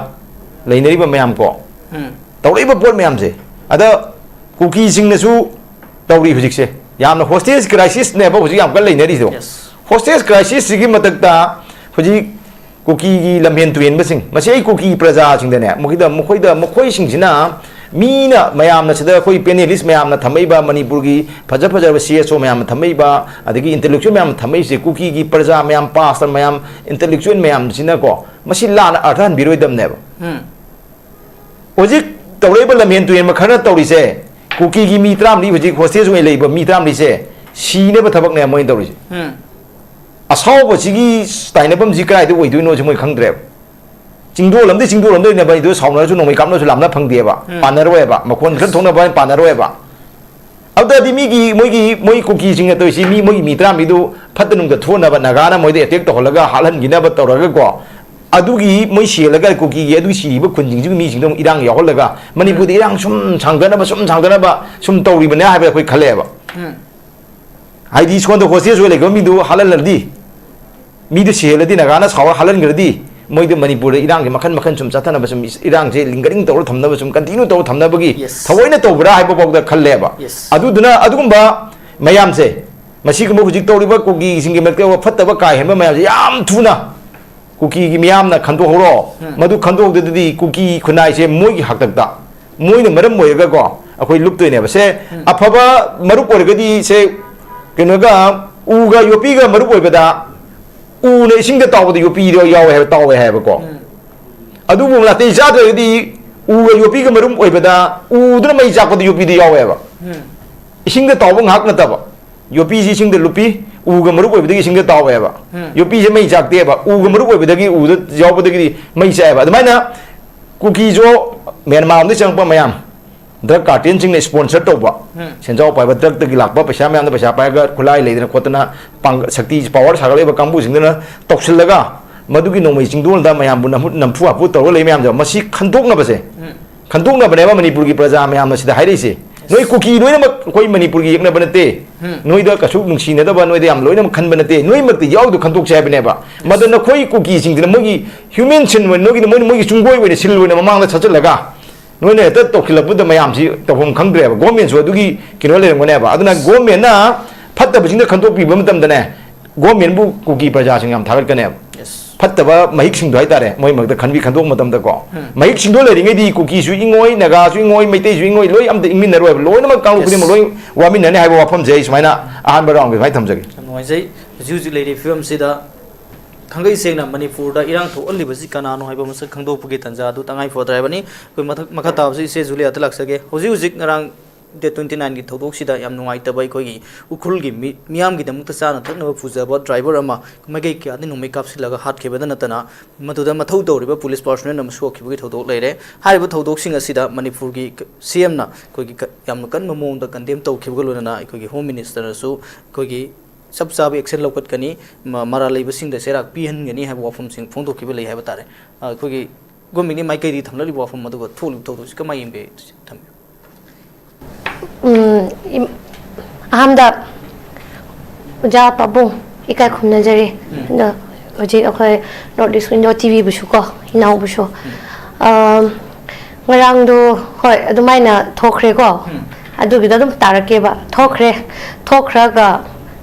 ꯂꯩꯅꯔꯤꯕ ꯃꯌꯥꯝ ꯀꯣ, ꯎꯝ꯫ ꯇꯧꯔꯛꯏꯕ ꯄꯣꯠ ꯃꯌꯥꯝꯁꯦ, ꯑꯗ ꯀꯨꯀꯤꯁꯤꯡꯅꯁꯨ ꯇꯧꯔꯤ ꯍꯧꯖꯤꯛꯁꯦ꯫ ꯌꯥꯝꯅ hostage crisisꯅꯦꯕ ꯍꯧꯖꯤꯛ ꯌꯥꯝ ꯀꯟꯅ ꯂꯩꯅꯔꯤꯗꯣ꯫ Yes. Hostage crisisꯁꯤꯒꯤ ꯃꯊꯛꯇ ꯍꯧꯖꯤꯛ ꯀꯨꯀꯤꯒꯤ ꯂꯝꯍꯦꯟ ꯇꯨꯍꯦꯟꯕꯁꯤꯡ, ꯃꯁꯤ ꯑꯩ ꯀꯨꯀꯤ ꯄ꯭ꯔꯖꯥꯁꯤꯡꯗꯅꯦ, ꯃꯈꯣꯏꯗ, ꯃꯈꯣꯏꯗ, ꯃꯈꯣꯏꯁꯤꯡꯁꯤꯅ ꯃꯤꯅ, ꯃꯌꯥꯝꯅ ꯁꯤꯗ ꯑꯩꯈꯣꯏ panelist ꯃꯌꯥꯝꯅ ꯊꯝꯃꯛꯏꯕ, ꯃꯅꯤꯄꯨꯔꯒꯤ ꯐꯖ ꯐꯖꯕ C S O ꯃꯌꯥꯝꯅ ꯊꯝꯃꯛꯏꯕ, ꯑꯗꯒꯤ intellectual ꯃꯌꯥꯝꯅ ꯊꯝꯃꯛꯏꯁꯦ, ꯀꯨꯀꯤꯒꯤ ꯄ꯭ꯔꯖꯥ ꯃꯌꯥꯝ, pastor ꯃꯌꯥꯝ, intellectual ꯃꯌꯥꯝꯁꯤꯅꯀꯣ, ꯃꯁꯤ ꯂꯥꯟꯅ ꯑꯔꯊ ꯍꯟꯕꯤꯔꯣꯏꯗꯕꯅꯦꯕ꯫ ꯎꯝ꯫ ꯍꯧꯖꯤꯛ ꯇꯧꯔꯛꯏꯕ ꯂꯝꯍꯦꯟ ꯇꯨꯍꯦꯟꯕ ꯈꯔꯅ ꯇꯧꯔꯤꯁꯦ, ꯀꯨꯀꯤꯒꯤ ꯃꯤ ꯇꯔꯥꯃꯔꯤ, ꯍꯧꯖꯤꯛ hostage ꯑꯣꯏꯅ ꯂꯩꯕ ꯃꯤ ꯇꯔꯥꯃꯔꯤꯁꯦ ꯁꯤꯅꯕ ꯊꯕꯛꯅꯦ ꯃꯣꯏꯅ ꯇꯧꯔꯤꯁꯦ꯫ ꯎꯝ꯫ ꯑꯁꯥꯎꯕꯁꯤꯒꯤ ꯇꯥꯏꯅꯐꯝꯁꯤ ꯀꯗꯥꯏꯗ ꯑꯣꯏꯗꯣꯏꯅꯣꯁꯤ ꯃꯣꯏ ꯈꯪꯗ꯭ꯔꯦꯕ꯫ ꯆꯤꯡꯗꯣꯜ ꯑꯃꯗꯤ ꯆꯤꯡꯗꯣꯜ ꯑꯃꯗ ꯂꯩꯅꯕ ꯑꯗꯨ ꯁꯥꯎꯅꯔꯁꯨ ꯅꯣꯡꯃꯩ ꯀꯥꯞꯅꯔꯁꯨ ꯂꯥꯝꯅ ꯐꯪꯗꯦꯕ, ꯎꯝ꯫ ꯄꯥꯟꯅꯔꯣꯏꯕ, ꯃꯈꯣꯟ ꯈꯔ ꯊꯣꯛꯅꯕ ꯍꯥꯏꯅ ꯄꯥꯟꯅꯔꯣꯏꯕ꯫ ꯑꯗꯨꯗꯗꯤ ꯃꯤꯒꯤ, ꯃꯣꯏꯒꯤ, ꯃꯣꯏ ꯀꯨꯀꯤꯁꯤꯡꯅ ꯇꯧꯔꯤꯁꯤ, ꯃꯤ, ꯃꯣꯏꯒꯤ ꯃꯤ ꯇꯔꯥꯃꯔꯤꯗꯨ ꯐꯠꯇ ꯅꯨꯡꯗ ꯊꯣꯛꯅꯕ, ꯅꯥꯒꯥꯅ ꯃꯣꯏꯗ attack ꯇꯧꯍꯜꯂꯒ ꯍꯥꯠꯍꯟꯈꯤꯅꯕ ꯇꯧꯔꯒꯀꯣ, ꯑꯗꯨꯒꯤ ꯃꯣꯏ ꯁꯤꯍꯜꯂꯒ ꯀꯨꯀꯤꯒꯤ ꯑꯗꯨ ꯁꯤꯔꯤꯕ ꯈꯨꯟꯁꯤꯡꯁꯤꯒꯤ ꯃꯤꯁꯤꯡꯗꯣ ꯑꯃꯨꯛ ꯏꯔꯥꯡ ꯌꯥꯎꯍꯜꯂꯒ ꯃꯅꯤꯄꯨꯔꯗ ꯏꯔꯥꯡ ꯁꯨꯝ ꯁꯥꯡꯗꯅꯕ, ꯁꯨꯝ ꯁꯥꯡꯗꯅꯕ ꯁꯨꯝ ꯇꯧꯔꯤꯕꯅꯦ ꯍꯥꯏꯕ ꯑꯩꯈꯣꯏ ꯈꯜꯂꯛꯑꯦꯕ꯫ ꯎꯝ꯫ ꯍꯥꯏꯗꯤ ꯁꯣꯝꯗ hostage ꯑꯣꯏ ꯂꯩꯈꯤꯕ ꯃꯤꯗꯨ ꯍꯥꯠꯍꯜꯂꯗꯤ, ꯃꯤꯗꯨ ꯁꯤꯍꯜꯂꯗꯤ, ꯅꯥꯒꯥꯅ ꯁꯥꯎꯔ ꯍꯥꯠꯍꯟꯈ꯭ꯔꯗꯤ, ꯃꯣꯏꯗꯤ ꯃꯅꯤꯄꯨꯔꯗ ꯏꯔꯥꯡꯁꯦ ꯃꯈꯟ ꯃꯈꯟ ꯁꯨꯝ ꯆꯠꯊꯅꯕ, ꯁꯨꯝ ꯏꯔꯥꯡꯁꯦ lingering ꯇꯧꯔ ꯊꯝꯅꯕ, ꯁꯨꯝ continue ꯇꯧꯔ ꯊꯝꯅꯕꯒꯤ Yes. ꯊꯑꯣꯏꯅ ꯇꯧꯕ꯭ꯔꯥ ꯍꯥꯏꯕ ꯐꯥꯎꯗ ꯈꯜꯂꯦꯕ꯫ Yes. ꯑꯗꯨꯗꯨꯅ ꯑꯗꯨꯒꯨꯝꯕ ꯃꯌꯥꯝꯁꯦ, ꯃꯁꯤꯒꯨꯝꯕ ꯍꯧꯖꯤꯛ ꯇꯧꯔꯤꯕ ꯀꯨꯀꯤꯁꯤꯡꯒꯤ ꯃꯔꯛꯇ ꯐꯠꯇꯕ ꯀꯥ ꯍꯦꯟꯕ ꯃꯌꯥꯝꯁꯦ ꯌꯥꯝ ꯊꯨꯅ ꯀꯨꯀꯤꯒꯤ ꯃꯤꯌꯥꯝꯅ ꯈꯟꯗꯣꯛꯍꯧꯔꯣ꯫ ꯎꯝ꯫ ꯃꯗꯨ ꯈꯟꯗꯣꯛꯍꯧꯗ꯭ꯔꯗꯤ ꯀꯨꯀꯤ ꯈꯨꯟꯅꯥꯏꯁꯦ ꯃꯣꯏꯒꯤ ꯍꯥꯛꯇꯛꯇ, ꯃꯣꯏꯅ ꯃꯔꯝ ꯑꯣꯏꯔꯒꯀꯣ ꯑꯩꯈꯣꯏ ꯂꯨꯞꯇꯣꯏꯅꯦꯕ꯫ ꯁꯦ, ꯎꯝ꯫ ꯑꯐꯕ ꯃꯔꯨꯞ ꯑꯣꯏꯔꯒꯗꯤ, ꯁꯦ, ꯀꯩꯅꯣꯒ, ꯎꯒ ꯌꯣꯠꯄꯤꯒ ꯃꯔꯨꯞ ꯑꯣꯏꯕꯗ, ꯎꯅ ꯏꯁꯤꯡꯗ ꯇꯥꯎꯕꯗ ꯌꯣꯠꯄꯤꯗꯣ ꯌꯥꯎꯋꯦ ꯍꯥꯏꯕ, ꯇꯥꯎꯋꯦ ꯍꯥꯏꯕꯀꯣ꯫ ꯎꯝ꯫ ꯑꯗꯨꯕꯨ ꯅꯥꯇꯩ ꯆꯥꯗ꯭ꯔꯒꯗꯤ ꯎꯒ ꯌꯣꯠꯄꯤꯒ ꯃꯔꯨꯞ ꯑꯣꯏꯕꯗ ꯎꯗꯨꯅ ꯃꯩ ꯆꯥꯛꯄꯗ ꯌꯣꯠꯄꯤꯗꯣ ꯌꯥꯎꯋꯦꯕ꯫ ꯎꯝ꯫ ꯏꯁꯤꯡꯗ ꯇꯥꯎꯕ ꯉꯥꯏꯍꯥꯛ ꯅꯠꯇꯕ, ꯌꯣꯠꯄꯤꯁꯤ ꯏꯁꯤꯡꯗ ꯂꯨꯞꯄꯤ, ꯎꯒ ꯃꯔꯨꯞ ꯑꯣꯏꯕꯗꯒꯤ ꯏꯁꯤꯡꯗ ꯇꯥꯎꯋꯦꯕ꯫ ꯎꯝ꯫ ꯌꯣꯠꯄꯤꯁꯦ ꯃꯩ ꯆꯥꯛꯇꯦꯕ, ꯎꯒ ꯃꯔꯨꯞ ꯑꯣꯏꯕꯗꯒꯤ, ꯎꯗ ꯌꯥꯎꯕꯗꯒꯤꯗꯤ ꯃꯩ ꯆꯥꯛꯑꯦꯕ꯫ ꯑꯗꯨꯃꯥꯏꯅ ꯀꯨꯀꯤꯁꯨ ꯃ꯭ꯌꯥꯟꯃꯥꯔ ꯂꯣꯝꯗꯒꯤ ꯆꯪꯉꯛꯄ ꯃꯌꯥꯝ, drug cartelꯁꯤꯡꯅ sponsor ꯇꯧꯕ, ꯎꯝ꯫ ꯁꯦꯟꯖꯥꯎ ꯄꯥꯏꯕ, drugꯇꯒꯤ ꯂꯥꯛꯄ ꯄꯩꯁꯥ ꯃꯌꯥꯝꯗ, ꯄꯩꯁꯥ ꯄꯥꯏꯔꯒ ꯈꯨꯠꯂꯥꯏ ꯂꯩꯗꯅ ꯈꯣꯠꯇꯅ ꯄꯥꯡ-, ꯁꯛꯇꯤ power ꯁꯥꯒꯠꯂꯛꯏꯕ ꯀꯥꯡꯕꯨꯁꯤꯡꯗꯨꯅ ꯇꯧꯁꯤꯜꯂꯒ, ꯃꯗꯨꯒꯤ ꯅꯣꯡꯃꯩ ꯆꯤꯡꯗꯣꯜꯗ ꯃꯌꯥꯝꯕꯨ ꯅꯝꯐꯨ, ꯅꯝꯐꯨ ꯍꯥꯐꯨ ꯇꯧꯔꯒ ꯂꯩ ꯃꯌꯥꯝꯗꯣ, ꯃꯁꯤ ꯈꯟꯗꯣꯛꯅꯕꯁꯦ, ꯎꯝ꯫ ꯈꯟꯗꯣꯛꯅꯕꯅꯦꯕ ꯃꯅꯤꯄꯨꯔꯒꯤ ꯄ꯭ꯔꯖꯥ ꯃꯌꯥꯝꯅ ꯁꯤꯗ ꯍꯥꯏꯔꯛꯏꯁꯦ꯫ ꯅꯣꯏ ꯀꯨꯀꯤ ꯂꯣꯏꯅꯃꯛ ꯑꯩꯈꯣꯏ ꯃꯅꯤꯄꯨꯔꯒꯤ ꯌꯦꯛꯅꯕ ꯅꯠꯇꯦ꯫ ꯅꯣꯏꯗ ꯀꯩꯁꯨ ꯅꯨꯡꯁꯤꯅꯗꯕ, ꯅꯣꯏꯗ ꯌꯥꯝ ꯂꯣꯏꯅꯃꯛ ꯈꯟꯕ ꯅꯠꯇꯦ꯫ ꯅꯣꯏ ꯃꯔꯛꯇ ꯌꯥꯎꯗꯣ ꯈꯟꯗꯣꯛꯁꯦ ꯍꯥꯏꯕꯅꯦꯕ꯫ ꯃꯗꯨ ꯅꯈꯣꯏ ꯀꯨꯀꯤꯁꯤꯡꯁꯤꯅ ꯃꯣꯏꯒꯤ human ꯁꯤꯟ ꯑꯣꯏꯅ, ꯅꯣꯏꯒꯤꯅ ꯃꯣꯏꯅ ꯃꯣꯏꯒꯤ ꯆꯨꯡꯒꯣꯏ ꯑꯣꯏꯅ, ꯁꯤꯜ ꯑꯣꯏꯅ ꯃꯃꯥꯡꯗ ꯁꯠꯆꯜꯂꯒ ꯅꯣꯏꯅ ꯍꯦꯛꯇ ꯇꯧꯈꯤꯜꯂꯛꯄꯗ ꯃꯌꯥꯝꯁꯤ ꯇꯧꯐꯝ ꯈꯪꯗ꯭ꯔꯦꯕ꯫ ꯒꯣꯔꯃꯦꯟꯁꯨ ꯑꯗꯨꯒꯤ ꯀꯩꯅꯣ ꯂꯩꯔꯝꯒꯅꯦꯕ꯫ ꯑꯗꯨꯅ ꯒꯣꯔꯃꯦꯟꯅ ꯐꯠꯇꯕꯁꯤꯡꯗ ꯈꯟꯗꯣꯛꯄꯤꯕ ꯃꯇꯝꯗꯅꯦ, ꯒꯣꯔꯃꯦꯟꯕꯨ ꯀꯨꯀꯤ ꯄ꯭ꯔꯖꯥꯁꯤꯡ ꯌꯥꯝ ꯊꯥꯒꯠꯀꯅꯦꯕ꯫ ꯐꯠꯇꯕ ꯃꯍꯤꯛꯁꯤꯡꯗꯣ ꯍꯥꯏꯇꯥꯔꯦ, ꯃꯣꯏ ꯃꯔꯛꯇ ꯈꯟꯕꯤ ꯈꯟꯗꯣꯛꯄ ꯃꯇꯝꯗꯀꯣ, ꯃꯍꯤꯛꯁꯤꯡꯗꯣ ꯂꯩꯔꯤꯉꯩꯗꯤ ꯀꯨꯀꯤꯁꯨ ꯏꯪꯉꯣꯏ, ꯅꯥꯒꯥꯁꯨ ꯏꯪꯉꯣꯏ, ꯃꯩꯇꯩꯁꯨ ꯏꯪꯉꯣꯏ, ꯂꯣꯏ ꯑꯝꯇ ꯏꯪꯃꯤꯟꯅꯔꯣꯏꯕ꯫ ꯂꯣꯏꯅꯃꯛ ꯀꯥꯡꯂꯨꯞ ꯈꯨꯗꯤꯡꯃꯛ ꯂꯣꯏ ꯋꯥꯃꯤꯟꯅꯅꯤ ꯍꯥꯏꯕ ꯋꯥꯐꯝꯁꯦ ꯑꯩ ꯁꯨꯃꯥꯏꯅ ꯑꯍꯥꯟꯕ ꯔꯥꯎꯟꯒꯤ ꯁꯨꯃꯥꯏꯅ ꯊꯝꯖꯒꯦ꯫ ꯌꯥꯝ ꯅꯨꯡꯉꯥꯏꯖꯩ꯫ ꯍꯧꯖꯤꯛ ꯍꯧꯖꯤꯛ ꯂꯩꯔꯤꯕ ꯐꯤꯕꯝꯁꯤꯗ ꯈꯪꯒꯩ ꯁꯦꯡꯅ ꯃꯅꯤꯄꯨꯔꯗ ꯏꯔꯥꯡ ꯊꯣꯛꯍꯜꯂꯤꯕꯁꯤ ꯀꯅꯥꯅꯣ ꯍꯥꯏꯕ ꯃꯁꯛ ꯈꯪꯗꯣꯛꯄꯒꯤ ꯇꯥꯟꯖꯥ ꯑꯗꯨ ꯇꯉꯥꯏ ꯐꯗ꯭ꯔꯕꯅꯤ꯫ ꯑꯩꯈꯣꯏ ꯃꯊꯛ, ꯃꯈꯥ ꯇꯥꯕꯁꯤ ꯏꯆꯦ ꯖꯨꯂꯤꯌꯥꯗ ꯂꯥꯛꯆꯒꯦ꯫ ꯍꯧꯖꯤꯛ ꯍꯧꯖꯤꯛ ꯉꯔꯥꯡ ꯗꯦꯠ ꯇ꯭ꯋꯦꯟꯇꯤ ꯅꯥꯏꯟꯒꯤ ꯊꯧꯗꯣꯛꯁꯤꯗ ꯌꯥꯝ ꯅꯨꯡꯉꯥꯏꯇꯕ, ꯑꯩꯈꯣꯏꯒꯤ ꯎꯈ꯭ꯔꯨꯜꯒꯤ ꯃꯤ, ꯃꯤꯌꯥꯝꯒꯤꯗꯃꯛꯇ ꯆꯥꯅ ꯊꯛꯅꯕ ꯄꯨꯖꯕ ꯗ꯭ꯔꯥꯏꯚꯔ ꯑꯃ ꯃꯥꯏꯀꯩ ꯀꯌꯥꯗ ꯅꯣꯡꯃꯩ ꯀꯥꯞꯁꯤꯜꯂꯒ ꯍꯥꯠꯈꯤꯕꯗ ꯅꯠꯇꯅ, ꯃꯗꯨꯗ ꯃꯊꯧ ꯇꯧꯔꯤꯕ ꯄꯨꯂꯤꯁ ꯄꯥꯔꯁꯣꯅꯦꯜ ꯑꯃ ꯁꯣꯛꯈꯤꯕꯒꯤ ꯊꯧꯗꯣꯛ ꯂꯩꯔꯦ꯫ ꯍꯥꯏꯔꯤꯕ ꯊꯧꯗꯣꯛꯁꯤꯡ ꯑꯁꯤꯗ ꯃꯅꯤꯄꯨꯔꯒꯤ ꯁꯤ ꯑꯦꯝꯅ ꯑꯩꯈꯣꯏꯒꯤ ꯀ-, ꯌꯥꯝꯅ ꯀꯟꯕ ꯃꯑꯣꯡꯗ ꯀꯟꯗꯦꯝ ꯇꯧꯈꯤꯕꯒ ꯂꯣꯏꯅꯅ ꯑꯩꯈꯣꯏꯒꯤ ꯍꯣꯝ ꯃꯤꯅꯤꯁꯇꯔꯅꯁꯨ ꯑꯩꯈꯣꯏꯒꯤ ꯆꯞ ꯆꯥꯕ ꯑꯦꯛꯁꯟ ꯂꯧꯈꯠꯀꯅꯤ, ꯃ-, ꯃꯔꯥꯜ ꯂꯩꯕꯁꯤꯡꯗ ꯆꯩꯔꯥꯛ ꯄꯤꯍꯟꯒꯅꯤ ꯍꯥꯏꯕ ꯋꯥꯐꯝꯁꯤꯡ ꯐꯣꯡꯗꯣꯛꯈꯤꯕ ꯂꯩ ꯍꯥꯏꯕ ꯇꯥꯔꯦ꯫ ꯑ, ꯑꯩꯈꯣꯏꯒꯤ ꯒꯣꯔꯃꯦꯟꯒꯤ ꯃꯥꯏꯀꯩꯗꯒꯤ ꯊꯝꯂꯛꯂꯤꯕ ꯋꯥꯐꯝ ꯑꯗꯨꯒ ꯊꯣꯛꯂꯤꯕ ꯊꯧꯗꯣꯛꯁꯤ ꯀꯃꯥꯏꯅ ꯌꯦꯡꯕꯤꯔꯤ? ꯊꯝꯕꯤꯌꯨ꯫ ꯎꯝ, ꯏꯝ-, ꯑꯍꯥꯟꯕꯗ ꯑꯣꯖꯥ ꯄꯥꯕꯨꯡ ꯏꯀꯥꯏ ꯈꯨꯝꯅꯖꯔꯤ꯫ ꯎꯝ꯫ ꯑꯗꯣ ꯍꯧꯖꯤꯛ ꯑꯩꯈꯣꯏ ꯅꯣꯔꯠ ꯏꯁ ꯋꯤꯟꯗꯣ ꯇꯤ ꯚꯤꯕꯨꯁꯨ ꯀꯣ, ꯏꯅꯥꯎꯕꯨꯁꯨ꯫ ꯎꯝ꯫ ꯑꯝ, ꯉꯔꯥꯡꯗꯣ ꯍꯣꯏ ꯑꯗꯨꯃꯥꯏꯅ ꯊꯣꯛꯈ꯭ꯔꯦꯀꯣ꯫ ꯎꯝ꯫ ꯑꯗꯨꯒꯤꯗꯣ ꯑꯗꯨꯝ ꯇꯥꯔꯛꯀꯦꯕ꯫ ꯊꯣꯛꯈ꯭ꯔꯦ꯫ ꯊꯣꯛꯈ꯭ꯔꯒ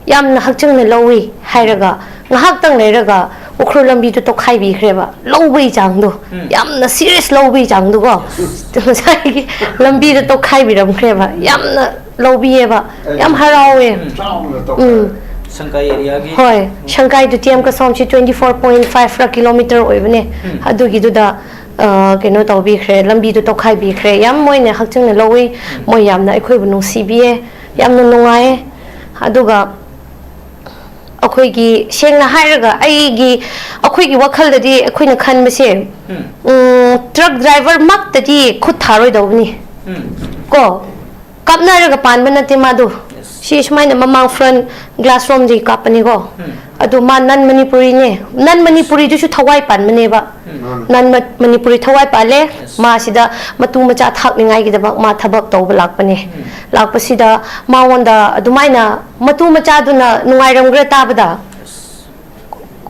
ꯌꯥꯝꯅ ꯍꯛꯆꯤꯡꯅ ꯂꯧꯏ ꯍꯥꯏꯔꯒ ꯉꯥꯏꯍꯥꯛꯇꯪ ꯂꯩꯔꯒ ꯎꯈ꯭ꯔꯨꯜ ꯂꯝꯕꯤꯗꯣ ꯇꯣꯈꯥꯏꯕꯤꯈ꯭ꯔꯦꯕ꯫ ꯂꯧꯕꯒꯤ ꯆꯥꯡꯗꯣ, ꯎꯝ꯫ ꯌꯥꯝꯅ ꯁꯤꯔꯤꯌꯁ ꯂꯧꯕꯒꯤ ꯆꯥꯡꯗꯣꯀꯣ꯫ ꯉꯁꯥꯏꯒꯤ ꯂꯝꯕꯤꯗ ꯇꯣꯈꯥꯏꯕꯤꯔꯝꯈ꯭ꯔꯦꯕ꯫ ꯌꯥꯝꯅ ꯂꯧꯕꯤꯌꯦꯕ꯫ ꯌꯥꯝ ꯍꯔꯥꯎꯋꯦ꯫ ꯎꯝ꯫ ꯆꯥꯎꯅ ꯇꯧꯈ꯭ꯔꯦ꯫ ꯎꯝ꯫ ꯁꯪꯀꯥꯏ ꯑꯦꯔꯤꯌꯥꯒꯤ ꯍꯣꯏ, ꯁꯪꯀꯥꯏ ꯇꯨ ꯇꯤ ꯑꯦꯝ ꯀꯁꯣꯝꯁꯤ twenty four point five ꯔ ꯀꯤꯂꯣꯃꯤꯇꯔ ꯑꯣꯏꯕꯅꯦ꯫ ꯎꯝ꯫ ꯑꯗꯨꯒꯤꯗꯨꯗ, ꯑ, ꯀꯩꯅꯣ ꯇꯧꯕꯤꯈ꯭ꯔꯦ, ꯂꯝꯕꯤꯗꯨ ꯇꯣꯈꯥꯏꯕꯤꯈ꯭ꯔꯦ꯫ ꯌꯥꯝ ꯃꯣꯏꯅ ꯍꯛꯆꯤꯡꯅ ꯂꯧꯋꯤ꯫ ꯎꯝ꯫ ꯃꯣꯏ ꯌꯥꯝꯅ ꯑꯩꯈꯣꯏꯕꯨ ꯅꯨꯡꯁꯤꯕꯤꯌꯦ꯫ ꯌꯥꯝꯅ ꯅꯨꯡꯉꯥꯏꯌꯦ꯫ ꯑꯗꯨꯒ ꯑꯩꯈꯣꯏꯒꯤ, ꯁꯦꯡꯅ ꯍꯥꯏꯔꯒ, ꯑꯩꯒꯤ, ꯑꯩꯈꯣꯏꯒꯤ ꯋꯥꯈꯜꯗꯗꯤ ꯑꯩꯈꯣꯏꯅ ꯈꯟꯕꯁꯦ, ꯎꯝ꯫ ꯎꯝ, ꯇ꯭ꯔꯛ ꯗ꯭ꯔꯥꯏꯚꯔ ꯃꯛꯇꯗꯤ ꯈꯨꯠ ꯊꯥꯔꯣꯏꯗꯧꯕꯅꯤ꯫ ꯎꯝ꯫ ꯀꯣ? ꯀꯥꯞꯅꯔꯒ ꯄꯥꯟꯕ ꯅꯠꯇꯦ ꯃꯥꯗꯣ꯫ Yes. ꯁꯤ ꯁꯨꯃꯥꯏꯅ ꯃꯃꯥꯡ ꯐ꯭ꯔꯟꯠ ꯒ꯭ꯂꯥꯁ ꯔꯣꯝꯗꯒꯤ ꯀꯥꯞꯄꯅꯤꯀꯣ꯫ ꯎꯝ꯫ ꯑꯗꯨ ꯃꯥ ꯅꯟ ꯃꯅꯤꯄꯨꯔꯤꯅꯦ꯫ ꯅꯟ ꯃꯅꯤꯄꯨꯔꯤꯗꯨꯁꯨ ꯊꯋꯥꯏ ꯄꯥꯟꯕꯅꯦꯕ꯫ ꯅꯟ ꯃꯅꯤꯄꯨꯔꯤ ꯊꯋꯥꯏ ꯄꯥꯜꯂꯦ꯫ ꯃꯥꯁꯤꯗ ꯃꯇꯨ ꯃꯆꯥ ꯊꯥꯛꯅꯤꯡꯉꯥꯏꯒꯤꯗꯃꯛ ꯃꯥ ꯊꯕꯛ ꯇꯧꯕ ꯂꯥꯛꯄꯅꯦ꯫ ꯂꯥꯛꯄꯁꯤꯗ ꯃꯉꯣꯟꯗ ꯑꯗꯨꯃꯥꯏꯅ ꯃꯇꯨ ꯃꯆꯥꯗꯨꯅ ꯅꯨꯡꯉꯥꯏꯔꯝꯒ꯭ꯔꯥ ꯇꯥꯕꯗ?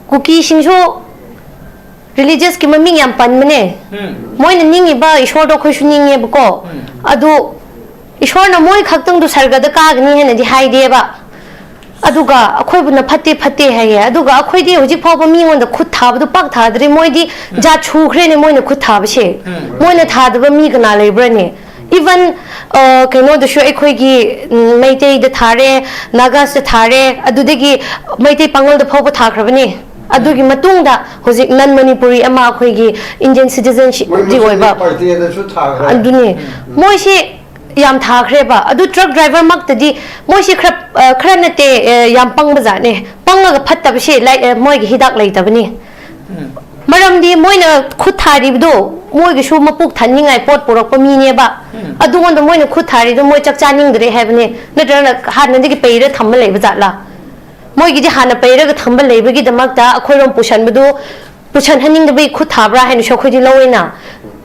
ꯀꯨꯀꯤꯁꯤꯡꯁꯨ ꯔꯤꯂꯤꯖꯁꯀꯤ ꯃꯃꯤꯡ ꯌꯥꯝ ꯄꯟꯕꯅꯦ꯫ ꯃꯣꯏꯅ ꯅꯤꯡꯉꯤꯕ ꯏꯁꯣꯔꯗꯣ ꯑꯩꯈꯣꯏꯁꯨ ꯅꯤꯡꯉꯦꯕꯀꯣ꯫ ꯑꯗꯨ ꯏꯁꯣꯔꯅ ꯃꯣꯏ ꯈꯛꯇꯪꯗꯨ ꯁꯔꯒꯗ ꯀꯥꯒꯅꯤ ꯍꯥꯏꯅꯗꯤ ꯍꯥꯏꯗꯦꯕ꯫ ꯑꯗꯨꯒ ꯑꯩꯈꯣꯏꯕꯨꯅ ꯐꯠꯇꯦ ꯐꯠꯇꯦ ꯍꯥꯏꯌꯦ꯫ ꯑꯗꯨꯒ ꯑꯩꯈꯣꯏꯗꯤ ꯍꯧꯖꯤꯛ ꯐꯥꯎꯕ ꯃꯤꯉꯣꯟꯗ ꯈꯨꯠ ꯊꯥꯕꯗꯨ ꯄꯥꯛ ꯊꯥꯗ꯭ꯔꯤ꯫ ꯃꯣꯏꯗꯤ ꯖꯥꯠ ꯁꯨꯈ꯭ꯔꯦꯅꯦ ꯃꯣꯏꯅ ꯈꯨꯠ ꯊꯥꯕꯁꯦ꯫ ꯃꯣꯏꯅ ꯊꯥꯗꯕ ꯃꯤ ꯀꯅꯥ ꯂꯩꯕ꯭ꯔꯅꯦ? ꯏꯚꯟ ꯀꯩꯅꯣꯗꯁꯨ ꯑꯩꯈꯣꯏꯒꯤ ꯎꯝ, ꯃꯩꯇꯩꯗ ꯊꯥꯔꯦ, ꯅꯥꯒꯥꯁꯇ ꯊꯥꯔꯦ, ꯑꯗꯨꯗꯒꯤ ꯃꯩꯇꯩ ꯄꯥꯉꯜꯗ ꯐꯥꯎꯕ ꯊꯥꯈ꯭ꯔꯕꯅꯦ꯫ ꯑꯗꯨꯒꯤ ꯃꯇꯨꯡꯗ ꯍꯧꯖꯤꯛ ꯅꯟ ꯃꯅꯤꯄꯨꯔꯤ ꯑꯃ ꯑꯩꯈꯣꯏꯒꯤ ꯏꯟꯗꯤꯌꯟ ꯁꯤꯇꯤꯖꯟꯁꯤꯞ ꯗꯤ ꯑꯣꯏꯕ꯫ ꯑꯗꯨꯅꯤ꯫ ꯃꯣꯏꯁꯤ ꯌꯥꯝ ꯊꯥꯈ꯭ꯔꯦꯕ꯫ ꯑꯗꯨ ꯇ꯭ꯔꯛ ꯗ꯭ꯔꯥꯏꯚꯔ ꯃꯛꯇꯗꯤ ꯃꯣꯏꯁꯤ ꯈꯔ ꯑ, ꯈꯔ ꯅꯠꯇꯦ, ꯑ, ꯌꯥꯝ ꯄꯪꯕ ꯖꯥꯠꯅꯦ꯫ ꯄꯪꯉꯒ ꯐꯠꯇꯕꯁꯦ ꯂꯥꯏ-, ꯑ, ꯃꯣꯏꯒꯤ ꯍꯤꯗꯥꯛ ꯂꯩꯇꯕꯅꯤ꯫ ꯃꯔꯝꯗꯤ ꯃꯣꯏꯅ ꯈꯨꯠ ꯊꯥꯔꯤꯕꯗꯣ ꯃꯣꯏꯒꯤꯁꯨ ꯃꯄꯨꯛ ꯊꯟꯅꯤꯡꯉꯥꯏ ꯄꯣꯠ ꯄꯨꯔꯛꯄ ꯃꯤꯅꯦꯕ꯫ ꯑꯗꯨꯉꯣꯟꯗ ꯃꯣꯏꯅ ꯈꯨꯠ ꯊꯥꯔꯤꯗꯣ ꯃꯣꯏ ꯆꯥꯛ ꯆꯥꯅꯤꯡꯗ꯭ꯔꯦ ꯍꯥꯏꯕꯅꯦ, ꯅꯠꯇ꯭ꯔꯒꯅ ꯍꯥꯟꯅꯗꯒꯤ ꯄꯩꯔ ꯊꯝꯕ ꯂꯩꯕ ꯖꯥꯠꯂꯥ? ꯃꯣꯏꯒꯤꯗꯤ ꯍꯥꯟꯅ ꯄꯩꯔꯒ ꯊꯝꯕ ꯂꯩꯕꯒꯤꯗꯃꯛꯇ ꯑꯩꯈꯣꯏꯔꯣꯝ ꯄꯨꯁꯟꯕꯗꯨ ꯄꯨꯁꯟꯍꯟꯅꯤꯡꯗꯕꯒꯤ ꯈꯨꯠ ꯊꯥꯕ꯭ꯔꯥ ꯍꯥꯏꯅꯁꯨ ꯑꯩꯈꯣꯏꯗꯤ ꯂꯧꯋꯦꯅ꯫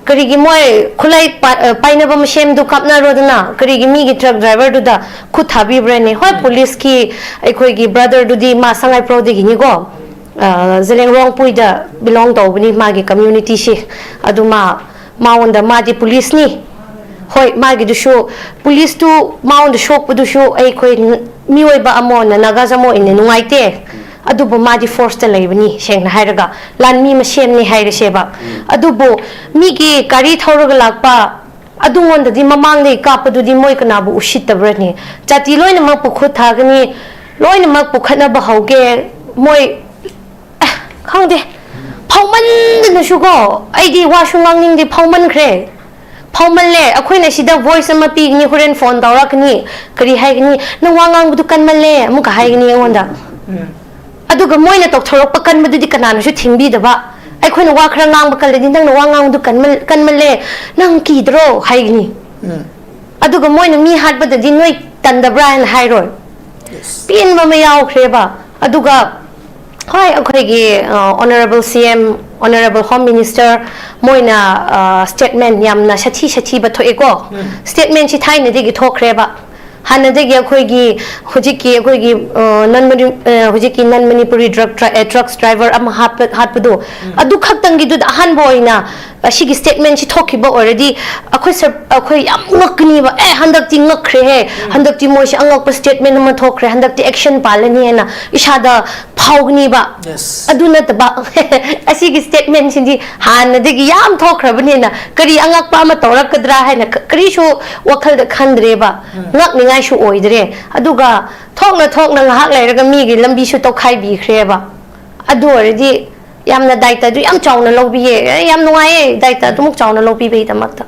ꯀꯔꯤꯒꯤ ꯃꯣꯏ ꯈꯨꯠꯂꯥꯏ ꯄꯥ-, ꯑ, ꯄꯥꯏꯅꯕ ꯃꯁꯦꯟꯗꯨ ꯀꯥꯞꯅꯔꯣꯗꯅ, ꯀꯔꯤꯒꯤ ꯃꯤꯒꯤ ꯇ꯭ꯔꯛ ꯗ꯭ꯔꯥꯏꯚꯔꯗꯨꯗ ꯈꯨꯠ ꯊꯥꯕꯤꯕ꯭ꯔꯅꯦ? ꯍꯣꯏ, ꯄꯨꯂꯤꯁꯀꯤ ꯑꯩꯈꯣꯏꯒꯤ ꯕ꯭ꯔꯗꯔꯗꯨꯗꯤ ꯃꯥ ꯁꯉꯥꯏꯄ꯭ꯔꯧꯗꯒꯤꯅꯤꯀꯣ, ꯑ, ꯖꯂꯦꯡꯔꯣꯡ ꯄꯨꯏꯗ ꯕꯤꯂꯣꯡ ꯇꯧꯕꯅꯤ ꯃꯥꯒꯤ ꯀꯝꯃ꯭ꯌꯨꯅꯤꯇꯤꯁꯤ꯫ ꯑꯗꯨ ꯃꯥ, ꯃꯉꯣꯟꯗ ꯃꯥꯗꯤ ꯄꯨꯂꯤꯁꯅꯤ꯫ ꯍꯣꯏ, ꯃꯥꯒꯤꯗꯨꯁꯨ ꯄꯨꯂꯤꯁꯇꯨ ꯃꯉꯣꯟꯗ ꯁꯣꯛꯄꯗꯨꯁꯨ ꯑꯩꯈꯣꯏ ꯃꯤꯑꯣꯏꯕ ꯑꯃ ꯑꯣꯏꯅ, ꯅꯥꯒꯥꯁ ꯑꯃ ꯑꯣꯏꯅ ꯅꯨꯡꯉꯥꯏꯇꯦ꯫ ꯑꯗꯨꯕꯨ ꯃꯥꯗꯤ ꯐꯣꯔꯁꯇ ꯂꯩꯕꯅꯤ, ꯁꯦꯡꯅ ꯍꯥꯏꯔꯒ ꯂꯥꯟꯃꯤ ꯃꯁꯦꯟꯅꯤ ꯍꯥꯏꯔꯁꯦꯕ꯫ ꯑꯗꯨꯕꯨ ꯃꯤꯒꯤ ꯒꯥꯔꯤ ꯊꯧꯔꯒ ꯂꯥꯛꯄ ꯑꯗꯨꯉꯣꯟꯗꯗꯤ ꯃꯃꯥꯡꯗꯒꯤ ꯀꯥꯞꯄꯗꯨꯗꯤ ꯃꯣꯏ ꯀꯅꯥꯕꯨ ꯎꯁꯤꯠꯇꯕ꯭ꯔꯅꯤ? ꯖꯥꯇꯤ ꯂꯣꯏꯅꯃꯛꯄꯨ ꯈꯨꯠ ꯊꯥꯒꯅꯤ, ꯂꯣꯏꯅꯃꯛꯄꯨ ꯈꯠꯅꯕ ꯍꯧꯒꯦ꯫ ꯃꯣꯏ, ꯑꯦ, ꯈꯪꯗꯦ, ꯐꯥꯎꯃꯟꯗꯅꯁꯨꯀꯣ, ꯑꯩꯗꯤ ꯋꯥꯁꯨ ꯉꯥꯡꯅꯤꯡꯗꯦ, ꯐꯥꯎꯃꯟꯈ꯭ꯔꯦ꯫ ꯐꯥꯎꯃꯜꯂꯦ꯫ ꯑꯩꯈꯣꯏꯅ ꯁꯤꯗ ꯚꯣꯏꯁ ꯑꯃ ꯄꯤꯒꯅꯤ, ꯍꯣꯔꯦꯟ ꯐꯣꯟ ꯇꯧꯔꯛꯀꯅꯤ, ꯀꯔꯤ ꯍꯥꯏꯒꯅꯤ, "ꯅꯪ ꯋꯥ ꯉꯥꯡꯕꯗꯨ ꯀꯟꯃꯜꯂꯦ" ꯑꯃꯨꯛꯀ ꯍꯥꯏꯒꯅꯤ ꯑꯩꯉꯣꯟꯗ꯫ ꯑꯗꯨꯒ ꯃꯣꯏꯅ ꯇꯧꯊꯣꯔꯛꯄ ꯀꯟꯕꯗꯨꯗꯤ ꯀꯅꯥꯅꯁꯨ ꯊꯤꯡꯕꯤꯗꯕ꯫ ꯑꯩꯈꯣꯏꯅ ꯋꯥ ꯈꯔ ꯉꯥꯡꯕ ꯀꯜꯂꯗꯤ, "ꯅꯪꯅ ꯋꯥ ꯉꯥꯡꯕꯗꯨ ꯀꯟꯃꯜ-, ꯀꯟꯃꯜꯂꯦ, ꯅꯪ ꯀꯤꯗ꯭ꯔꯣ?" ꯍꯥꯏꯒꯅꯤ꯫ ꯑꯗꯨꯒ ꯃꯣꯏꯅ ꯃꯤ ꯍꯥꯠꯄꯗꯗꯤ ꯅꯣꯏ ꯇꯟꯗꯕ꯭ꯔꯥ ꯍꯥꯏꯅ ꯍꯥꯏꯔꯣꯏ꯫ ꯄꯦꯟꯕ ꯑꯃ ꯌꯥꯎꯈ꯭ꯔꯦꯕ꯫ ꯑꯗꯨꯒ ꯍꯣꯏ, ꯑꯩꯈꯣꯏꯒꯤ ꯑꯣꯅꯔꯦꯕꯜ ꯁꯤ ꯑꯦꯝ, ꯑꯣꯅꯔꯦꯕꯜ ꯍꯣꯝ ꯃꯤꯅꯤꯁꯇꯔ, ꯃꯣꯏꯅ ꯁ꯭ꯇꯦꯠꯃꯦꯟ ꯌꯥꯝꯅ ꯁꯥꯊꯤ ꯁꯥꯊꯤꯕ ꯊꯣꯛꯑꯦꯀꯣ꯫ ꯁ꯭ꯇꯦꯠꯃꯦꯟꯁꯤ ꯊꯥꯏꯅꯗꯒꯤ ꯊꯣꯛꯈ꯭ꯔꯦꯕ꯫ ꯍꯥꯟꯅꯗꯒꯤ ꯑꯩꯈꯣꯏꯒꯤ ꯍꯧꯖꯤꯛꯀꯤ ꯑꯩꯈꯣꯏꯒꯤ ꯅꯟ ꯍꯧꯖꯤꯛꯀꯤ ꯅꯟ ꯃꯅꯤꯄꯨꯔꯤ ꯗ꯭ꯔꯒ ꯗ꯭ꯔꯒꯁ ꯗ꯭ꯔꯥꯏꯚꯔ ꯑꯃ ꯍꯥꯠꯄ ꯍꯥꯠꯄꯗꯣ, ꯑꯗꯨ ꯈꯛꯇꯪꯒꯤꯗꯨꯗ ꯑꯍꯥꯟꯕ ꯑꯣꯏꯅ ꯑꯁꯤꯒꯤ ꯁ꯭ꯇꯦꯠꯃꯦꯟꯁꯤ ꯊꯣꯛꯈꯤꯕ ꯑꯣꯏꯔꯗꯤ ꯑꯩꯈꯣꯏ ꯁꯔ ꯑꯩꯈꯣꯏ ꯌꯥꯝ ꯉꯛꯀꯅꯤꯕ꯫ ꯑꯦ, ꯍꯟꯗꯛꯇꯤ ꯉꯛꯈ꯭ꯔꯦꯍꯦ, ꯍꯟꯗꯛꯇꯤ ꯃꯣꯏꯁꯦ ꯑꯉꯛꯄ ꯁ꯭ꯇꯦꯠꯃꯦꯟ ꯑꯃ ꯊꯣꯛꯈ꯭ꯔꯦ, ꯍꯟꯗꯛꯇꯤ ꯑꯦꯛꯁꯟ ꯄꯥꯜꯂꯅꯤ ꯍꯥꯏꯅ ꯏꯁꯥꯗ ꯐꯥꯎꯒꯅꯤꯕ꯫ ꯑꯗꯨ ꯅꯠꯇꯕ ꯑꯁꯤꯒꯤ ꯁ꯭ꯇꯦꯠꯃꯦꯟꯁꯤꯗꯤ ꯍꯥꯟꯅꯗꯒꯤ ꯌꯥꯝ ꯊꯣꯛꯈ꯭ꯔꯕꯅꯤꯅ ꯀꯔꯤ ꯑꯉꯛꯄ ꯑꯃ ꯇꯧꯔꯛꯀꯗ꯭ꯔꯥ ꯍꯥꯏꯅ ꯀ- ꯀꯔꯤꯁꯨ ꯋꯥꯈꯜꯗ ꯈꯟꯗ꯭ꯔꯦꯕ꯫ ꯉꯛꯅꯤꯉꯥꯏꯁꯨ ꯑꯣꯏꯗ꯭ꯔꯦ꯫ ꯑꯗꯨꯒ ꯊꯣꯛꯅ ꯊꯣꯛꯅ ꯉꯥꯏꯍꯥꯛ ꯂꯩꯔꯒ ꯃꯤꯒꯤ ꯂꯝꯕꯤꯁꯨ ꯇꯧꯈꯥꯏꯕꯤꯈ꯭ꯔꯦꯕ꯫ ꯑꯗꯨ ꯑꯣꯏꯔꯗꯤ ꯌꯥꯝꯅ ꯗꯥꯏꯇꯗꯨ ꯌꯥꯝ ꯆꯥꯎꯅ ꯂꯧꯕꯤꯌꯦ꯫ ꯑꯦ, ꯌꯥꯝ ꯅꯨꯡꯉꯥꯏꯌꯦ, ꯗꯥꯏꯇ ꯑꯗꯨꯃꯨꯛ ꯆꯥꯎꯅ ꯂꯧꯕꯤꯕꯒꯤꯗꯃꯛꯇ꯫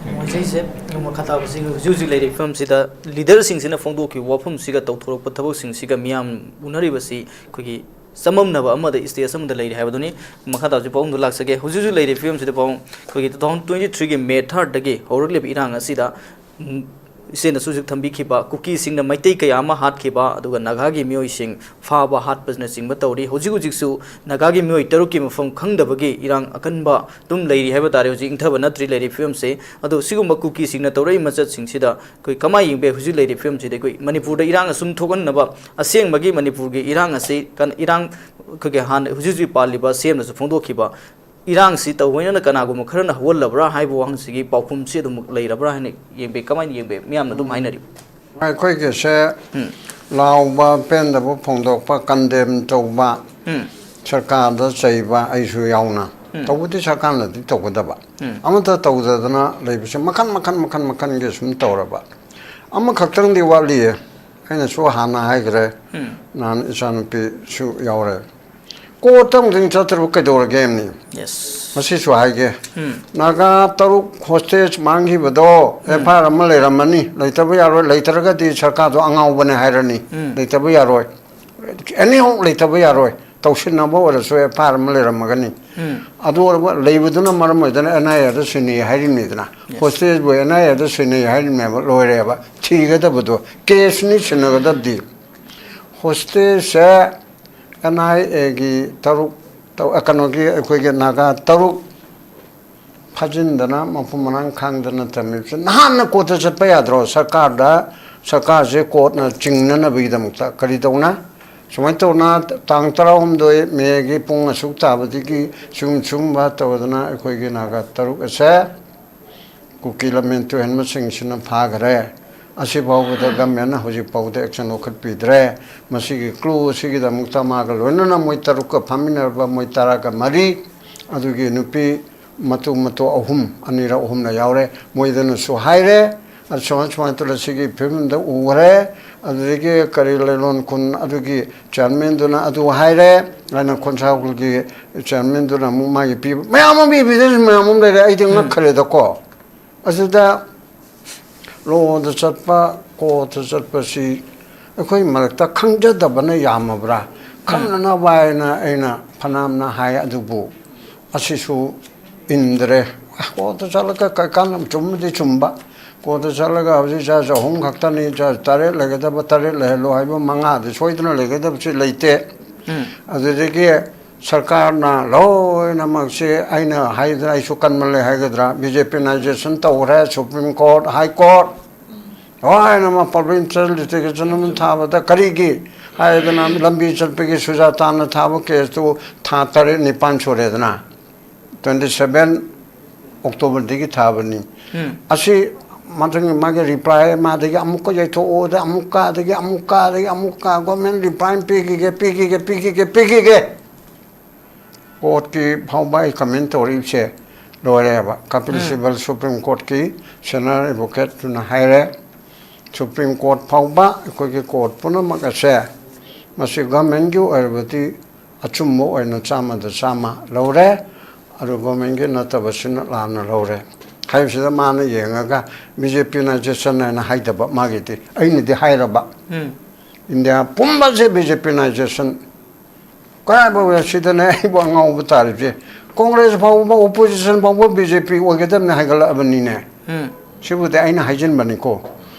ꯅꯨꯡꯉꯥꯏꯖꯩꯁꯦ꯫ ꯃꯈꯥ ꯇꯥꯕꯁꯤ ꯍꯧꯖꯤꯛ ꯍꯧꯖꯤꯛ ꯂꯩꯔꯤꯕ ꯐꯤꯕꯝꯁꯤꯗ ꯂꯤꯗꯔꯁꯤꯡꯁꯤꯅ ꯐꯣꯡꯗꯣꯛꯈꯤꯕ ꯋꯥꯐꯝꯁꯤꯒ ꯇꯧꯊꯣꯔꯛꯄ ꯊꯕꯛꯁꯤꯡꯁꯤꯒ ꯃꯤꯌꯥꯝ ꯎꯅꯔꯤꯕꯁꯤ ꯑꯩꯈꯣꯏꯒꯤ ꯆꯃꯝꯅꯕ ꯑꯃꯗ ꯏꯁꯇꯦꯖ ꯑꯃꯗ ꯂꯩꯔꯤ ꯍꯥꯏꯕꯗꯨꯅꯤ꯫ ꯃꯈꯥ ꯇꯥꯕꯁꯤ ꯄꯥꯕꯨꯡꯗ ꯂꯥꯛꯆꯒꯦ꯫ ꯍꯧꯖꯤꯛ ꯍꯧꯖꯤꯛ ꯂꯩꯔꯤꯕ ꯐꯤꯕꯝꯁꯤꯗ ꯄꯥꯕꯨꯡ, ꯑꯩꯈꯣꯏꯒꯤ two thousand twenty threeꯒꯤ May thirdꯗꯒꯤ ꯍꯧꯔꯛꯂꯤꯕ ꯏꯔꯥꯡ ꯑꯁꯤꯗ, ꯎꯝ, ꯏꯆꯦꯅꯁꯨ ꯍꯧꯖꯤꯛ ꯊꯝꯕꯤꯈꯤꯕ ꯀꯨꯀꯤꯁꯤꯡꯅ ꯃꯩꯇꯩ ꯀꯌꯥ ꯑꯃ ꯍꯥꯠꯈꯤꯕ, ꯑꯗꯨꯒ ꯅꯥꯒꯥꯒꯤ ꯃꯤꯑꯣꯏꯁꯤꯡ ꯐꯥꯕ ꯍꯥꯠꯄꯅꯆꯤꯡꯕ ꯇꯧꯔꯤ꯫ ꯍꯧꯖꯤꯛ ꯍꯧꯖꯤꯛꯁꯨ ꯅꯥꯒꯥꯒꯤ ꯃꯤꯑꯣꯏ ꯇꯔꯨꯛꯀꯤ ꯃꯐꯝ ꯈꯪꯗꯕꯒꯤ ꯏꯔꯥꯡ ꯑꯀꯟꯕ ꯑꯗꯨꯝ ꯂꯩꯔꯤ ꯍꯥꯏꯕ ꯇꯥꯔꯦ꯫ ꯍꯧꯖꯤꯛ ꯏꯪꯊꯕ ꯅꯠꯇ꯭ꯔꯤ ꯂꯩꯔꯤꯕ ꯐꯤꯕꯝꯁꯦ꯫ ꯑꯗꯣ ꯁꯤꯒꯨꯝꯕ ꯀꯨꯀꯤꯁꯤꯡꯅ ꯇꯧꯔꯛꯏ ꯃꯆꯠꯁꯤꯡꯁꯤꯗ ꯑꯩꯈꯣꯏ ꯀꯃꯥꯏꯅ ꯌꯦꯡꯕ ꯌꯥꯏ? ꯍꯧꯖꯤꯛ ꯂꯩꯔꯤꯕ ꯐꯤꯕꯝꯁꯤꯗ ꯑꯩꯈꯣꯏ ꯃꯅꯤꯄꯨꯔꯗ ꯏꯔꯥꯡ ꯑꯁꯨꯝ ꯊꯣꯛꯍꯟꯅꯕ, ꯑꯁꯦꯡꯕꯒꯤ ꯃꯅꯤꯄꯨꯔꯒꯤ ꯏꯔꯥꯡ ꯑꯁꯤ ꯀꯟ-, ꯏꯔꯥꯡ ꯑꯩꯈꯣꯏꯒꯤ ꯍꯥꯟꯅ ꯍꯧꯖꯤꯛ ꯍꯧꯖꯤꯛ ꯄꯥꯜꯂꯤꯕ ꯁꯤ ꯑꯦꯝꯅꯁꯨ ꯐꯣꯡꯗꯣꯛꯈꯤꯕ ꯏꯔꯥꯡꯁꯤ ꯇꯧꯕꯅꯤꯅ ꯀꯅꯥꯒꯨꯝꯕ ꯈꯔꯅ ꯍꯧꯍꯜꯂꯕ꯭ꯔꯥ ꯍꯥꯏꯕ ꯋꯥꯍꯪꯁꯤꯒꯤ ꯄꯥꯎꯈꯨꯝꯁꯤ ꯑꯗꯨꯝ ꯂꯩꯔꯕ꯭ꯔꯥ ꯍꯥꯏꯅ ꯌꯦꯡꯕꯤ, ꯀꯃꯥꯏꯅ ꯌꯦꯡꯕꯤ? ꯃꯤꯌꯥꯝꯅ ꯑꯗꯨꯝ ꯍꯥꯏꯅꯔꯤꯕ꯫ ꯑꯩꯈꯣꯏꯒꯤꯁꯦ ꯂꯥꯎꯕ, ꯄꯦꯟꯗꯕ ꯐꯣꯡꯗꯣꯛꯄ, ꯀꯟꯗꯦꯝ ꯇꯧꯕ, ꯁꯔꯀꯥꯔꯗ ꯆꯩꯕ ꯑꯩꯁꯨ ꯌꯥꯎꯅ꯫ ꯇꯧꯕꯗꯤ ꯁꯔꯀꯥꯔꯅꯗꯤ ꯇꯧꯒꯗꯕ꯫ ꯑꯃꯠꯇ ꯇꯧꯗꯗꯅ ꯂꯩꯕꯁꯦ ꯃꯈꯟ ꯃꯈꯟ ꯃꯈꯟ ꯃꯈꯟꯒꯤ ꯁꯨꯝ ꯇꯧꯔꯕ꯫ ꯑꯃꯈꯛꯇꯪꯗꯤ ꯋꯥꯠꯂꯤꯌꯦ꯫ ꯑꯩꯅꯁꯨ ꯍꯥꯟꯅ ꯍꯥꯏꯈ꯭ꯔꯦ, ꯅꯍꯥꯟ ꯏꯆꯥꯅꯨꯄꯤꯁꯨ ꯌꯥꯎꯔꯦ꯫ ꯀꯣꯔꯠꯇ ꯑꯃꯨꯛꯇꯪ ꯆꯠꯇ꯭ꯔꯕ ꯀꯩꯗꯧꯔꯒꯦ ꯍꯥꯏꯕꯅꯤ꯫ Yes. ꯃꯁꯤꯁꯨ ꯍꯥꯏꯒꯦ꯫ ꯅꯥꯒꯥ ꯇꯔꯨꯛ ꯍꯣꯁꯇꯦꯖ ꯃꯥꯡꯈꯤꯕꯗꯣ ꯑꯦꯐ ꯑꯥꯏ ꯑꯥꯔ ꯑꯃ ꯂꯩꯔꯝꯃꯅꯤ, ꯂꯩꯇꯕ ꯌꯥꯔꯣꯏ, ꯂꯩꯇ꯭ꯔꯒꯗꯤ ꯁꯔꯀꯥꯔꯗꯣ ꯑꯉꯥꯎꯕꯅꯦ ꯍꯥꯏꯔꯅꯤ, ꯂꯩꯇꯕ ꯌꯥꯔꯣꯏ꯫ ꯑꯦꯅꯤ ꯍꯥꯎ ꯂꯩꯇꯕ ꯌꯥꯔꯣꯏ, ꯇꯧꯁꯤꯟꯅꯕ ꯑꯣꯏꯔꯁꯨ ꯑꯦꯐ ꯑꯥꯏ ꯑꯥꯔ ꯑꯃ ꯂꯩꯔꯝꯃꯒꯅꯤ꯫ ꯑꯗꯨ ꯑꯣꯏꯔꯕ ꯂꯩꯕꯗꯨꯅ ꯃꯔꯝ ꯑꯣꯏꯗꯅ ꯑꯦꯟ ꯑꯥꯏ ꯑꯦꯗ ꯁꯤꯟꯅꯩ ꯍꯥꯏꯔꯤꯕꯅꯤꯗꯅ꯫ ꯍꯣꯁꯇꯦꯖꯕꯨ ꯑꯦꯟ ꯑꯥꯏ ꯑꯦꯗ ꯁꯤꯟꯅꯩ ꯍꯥꯏꯔꯤꯕꯅꯦꯕ, ꯂꯣꯏꯔꯦꯕ꯫ ꯊꯤꯒꯗꯕꯗꯣ ꯀꯦꯁꯅꯤ ꯁꯤꯟꯅꯒꯗꯕꯗꯤ꯫ ꯍꯣꯁꯇꯦꯖꯁꯦ ꯑꯦꯟ ꯑꯥꯏ ꯑꯦꯒꯤ ꯇꯔꯨꯛ ꯇꯧ-, ꯑ, ꯀꯩꯅꯣꯒꯤ ꯑꯩꯈꯣꯏꯒꯤ ꯅꯥꯒꯥ ꯇꯔꯨꯛ ꯐꯥꯖꯤꯟꯗꯅ ꯃꯐꯝ ꯃꯔꯥꯡ ꯈꯪꯗꯅ ꯊꯝꯃꯤꯕꯁꯦ ꯅꯍꯥꯟꯅ ꯀꯣꯔꯠꯇ ꯆꯠꯄ ꯌꯥꯗ꯭ꯔꯣ? ꯁꯔꯀꯥꯔꯗ, ꯁꯔꯀꯥꯔꯁꯦ ꯀꯣꯔꯠꯅ ꯆꯤꯡꯅꯅꯕꯒꯤꯗꯃꯛꯇ ꯀꯔꯤ ꯇꯧꯅ? ꯁꯨꯃꯥꯏꯅ ꯇꯧꯅ ꯇꯥꯡ ꯇꯔꯥꯍꯨꯝꯗꯣꯏ ꯃꯦꯒꯤ ꯄꯨꯡ ꯑꯁꯨꯛ ꯇꯥꯕꯗꯒꯤ ꯁꯨꯝ ꯁꯨꯝꯕ ꯇꯧꯗꯅ ꯑꯩꯈꯣꯏꯒꯤ ꯅꯥꯒꯥ ꯇꯔꯨꯛ ꯑꯁꯦ ꯀꯨꯀꯤ ꯂꯝꯃꯦꯟ ꯇꯨꯍꯦꯟꯕꯁꯤꯡꯁꯤꯅ ꯐꯥꯈꯔꯦ꯫ ꯑꯁꯤꯐꯥꯎꯕꯗ ꯒꯃꯦꯟꯅ ꯍꯧꯖꯤꯛ ꯐꯥꯎꯕꯗ ꯑꯦꯛꯁꯟ ꯂꯧꯈꯠꯄꯤꯗ꯭ꯔꯦ꯫ ꯃꯁꯤꯒꯤ ꯀ꯭ꯂꯨ ꯑꯁꯤꯒꯤꯗꯃꯛꯇ ꯃꯥꯒ ꯂꯣꯏꯅꯅ ꯃꯣꯏ ꯇꯔꯨꯛꯀ ꯐꯝꯃꯤꯟꯅꯔꯕ ꯃꯣꯏ ꯇꯔꯥꯒ ꯃꯔꯤ, ꯑꯗꯨꯒꯤ ꯅꯨꯄꯤ ꯃꯇꯨ ꯃꯇꯨ ꯑꯍꯨꯝ, ꯑꯅꯤꯔ ꯑꯍꯨꯝꯂ ꯌꯥꯎꯔꯦ, ꯃꯣꯏꯗꯅꯁꯨ ꯍꯥꯏꯔꯦ꯫ ꯑꯗꯨ ꯁꯨꯃꯥꯏ ꯁꯨꯃꯥꯏꯅ ꯇꯧꯔꯦ, ꯁꯤꯒꯤ ꯐꯤꯕꯝꯗ ꯎꯈ꯭ꯔꯦ꯫ ꯑꯗꯨꯗꯒꯤ ꯀꯔꯤ ꯂꯩꯂꯣꯟ ꯈꯨꯟ ꯑꯗꯨꯒꯤ ꯆꯤꯌꯥꯔꯃꯦꯟꯗꯨꯅ ꯑꯗꯨ ꯍꯥꯏꯔꯦ, ꯑꯩꯅ ꯈꯣꯟꯁꯥꯎꯒꯤ ꯆꯤꯌꯥꯔꯃꯦꯟꯗꯨꯅ ꯑꯃꯨꯛ ꯃꯥꯒꯤ ꯄꯤꯕ ꯃꯌꯥꯝ ꯑꯃ ꯄꯤꯕꯤꯗꯁꯨ ꯃꯌꯥꯝ ꯑꯃ ꯂꯩꯔꯦ꯫ ꯑꯩꯗꯤ ꯎꯝ꯫ ꯉꯛꯈ꯭ꯔꯦꯗꯀꯣ꯫ ꯑꯗꯨꯗ ꯂꯣꯗ ꯆꯠꯄ, ꯀꯣꯔꯠꯇ ꯆꯠꯄꯁꯤ ꯑꯩꯈꯣꯏ ꯃꯔꯛꯇ ꯈꯪꯖꯗꯕꯅ ꯌꯥꯝꯃꯕ꯭ꯔꯥ? ꯎꯝ꯫ ꯈꯪꯅꯅꯕ ꯍꯥꯏꯅ ꯑꯩꯅ ꯐꯅꯌꯥꯝꯅ ꯍꯥꯏ, ꯑꯗꯨꯕꯨ ꯑꯁꯤꯁꯨ ꯏꯟꯗ꯭ꯔꯦ꯫ ꯀꯣꯔꯠꯇ ꯆꯠꯂꯒ ꯀꯩꯀꯥꯟꯗ ꯆꯨꯝꯕꯗꯤ ꯆꯨꯝꯕ, ꯀꯣꯔꯠꯇ ꯆꯠꯂꯒ ꯍꯧꯖꯤꯛ ꯆꯥ ꯆꯍꯨꯝ ꯈꯛꯇꯅꯤ, ꯆꯥ ꯇꯔꯦꯠ ꯂꯩꯒꯗꯕ ꯇꯔꯦꯠ ꯂꯩꯍꯜꯂꯣ ꯍꯥꯏꯕ, ꯃꯉꯥꯗꯤ ꯁꯣꯏꯗꯅ ꯂꯩꯒꯗꯕꯁꯤ ꯂꯩꯇꯦ꯫ ꯎꯝ꯫ ꯑꯗꯨꯗꯒꯤ ꯁꯔꯀꯥꯔꯅ ꯂꯣꯏꯅꯃꯛꯁꯦ, ꯑꯩꯅ ꯍꯥꯏꯗꯅ ꯑꯩꯁꯨ ꯀꯟꯃꯜꯂꯦ ꯍꯥꯏꯒꯗ꯭ꯔꯥ, ꯕꯤ ꯖꯦ ꯄꯤꯅꯥꯏꯖꯦꯁꯟ ꯇꯧꯈ꯭ꯔꯦ, ꯁꯨꯄ꯭ꯔꯤꯝ ꯀꯣꯔꯠ, ꯍꯥꯏ ꯀꯣꯔꯠ, ꯂꯣꯏꯅꯃꯛ ꯄꯕ꯭ꯂꯤꯛ ꯏꯟꯇꯔꯦꯁ ꯂꯤꯇꯤꯒꯦꯁꯟ ꯑꯃ ꯊꯥꯕꯗ ꯀꯔꯤꯒꯤ ꯍꯥꯏꯗꯅ ꯂꯝꯕꯤ ꯆꯠꯄꯒꯤ ꯁꯨꯖꯥꯇꯥꯅ ꯊꯥꯕ ꯀꯦꯁꯇꯨ ꯊꯥ ꯇꯔꯦꯠ ꯅꯤꯄꯥꯟ ꯁꯨꯔꯦꯗꯅ, ꯇ꯭ꯋꯦꯟꯇꯤ ꯁꯚꯦꯟ ꯑꯣꯛꯇꯣꯕꯔꯗꯒꯤ ꯊꯥꯕꯅꯤ꯫ ꯎꯝ꯫ ꯑꯁꯤ ꯃꯊꯪꯒꯤ ꯃꯥꯒꯤ ꯔꯤꯄ꯭ꯂꯥꯏ ꯃꯥꯗꯒꯤ ꯑꯃꯨꯛꯀ ꯌꯩꯊꯣꯛꯑꯣꯗ ꯑꯃꯨꯛꯀ, ꯑꯗꯒꯤ ꯑꯃꯨꯛꯀ, ꯑꯗꯒꯤ ꯑꯃꯨꯛꯀ ꯒꯣꯔꯃꯦꯟ ꯔꯤꯄ꯭ꯂꯥꯏ ꯄꯤꯈꯤꯒꯦ, ꯄꯤꯈꯤꯒꯦ, ꯄꯤꯈꯤꯒꯦ, ꯄꯤꯈꯤꯒꯦ꯫ ꯀꯣꯔꯠꯀꯤ ꯐꯥꯎꯕ ꯑꯩ ꯀꯃꯦꯟ ꯇꯧꯔꯛꯏꯕꯁꯦ ꯂꯣꯏꯔꯦꯕ꯫ ꯀꯄꯤꯜ ꯎꯝ꯫ ꯁꯤꯕꯜ ꯁꯨꯄ꯭ꯔꯤꯝ ꯀꯣꯔꯠꯀꯤ ꯁꯦꯅꯤꯌꯔ ꯑꯦꯗꯚꯣꯀꯦꯠꯇꯨꯅ ꯍꯥꯏꯔꯦ, ꯁꯨꯄ꯭ꯔꯤꯝ ꯀꯣꯔꯠ ꯐꯥꯎꯕ ꯑꯩꯈꯣꯏꯒꯤ ꯀꯣꯔꯠ ꯄꯨꯝꯅꯃꯛ ꯑꯁꯦ ꯃꯁꯤ ꯒꯚꯔꯟꯃꯦꯟꯒꯤ ꯑꯣꯏꯔꯕꯗꯤ ꯑꯆꯨꯝꯕ ꯑꯣꯏꯅ ꯆꯥꯝꯃꯗ ꯆꯥꯝꯃ ꯂꯧꯔꯦ, ꯑꯗꯨ ꯒꯚꯔꯟꯃꯦꯟꯒꯤ ꯅꯠꯇꯕꯁꯤꯅ ꯂꯥꯟꯅ ꯂꯧꯔꯦ ꯍꯥꯏꯕꯁꯤꯗ ꯃꯥꯅ ꯌꯦꯡꯉꯒ ꯕꯤ ꯖꯦ ꯄꯤꯅꯥꯏꯖꯦꯁꯟ ꯍꯥꯏꯅ ꯍꯥꯏꯗꯕ ꯃꯥꯒꯤꯗꯤ꯫ ꯑꯩꯅꯗꯤ ꯍꯥꯏꯔꯕ, ꯎꯝ꯫ ꯏꯟꯗꯤꯌꯥ ꯄꯨꯝꯕꯁꯦ ꯕꯤ ꯖꯦ ꯄꯤꯅꯥꯏꯖꯦꯁꯟ꯫ ꯀꯗꯥꯏꯐꯥꯎ ꯁꯤꯗꯅꯦ ꯑꯩꯕꯨ ꯑꯉꯥꯎꯕ ꯇꯥꯔꯤꯕꯁꯦ? ꯀꯣꯡꯒ꯭ꯔꯦꯁ ꯐꯥꯎꯕ, ꯑꯣꯄꯣꯖꯤꯁꯟ ꯐꯥꯎꯕ ꯕꯤ ꯖꯦ ꯄꯤ ꯑꯣꯏꯒꯗꯕꯅꯤ ꯍꯥꯏꯒꯠꯂꯛꯑꯕꯅꯤꯅꯦ꯫ ꯎꯝ꯫ ꯁꯤꯕꯨꯗꯤ ꯑꯩꯅ ꯍꯥꯏꯖꯤꯟꯕꯅꯤꯀꯣ꯫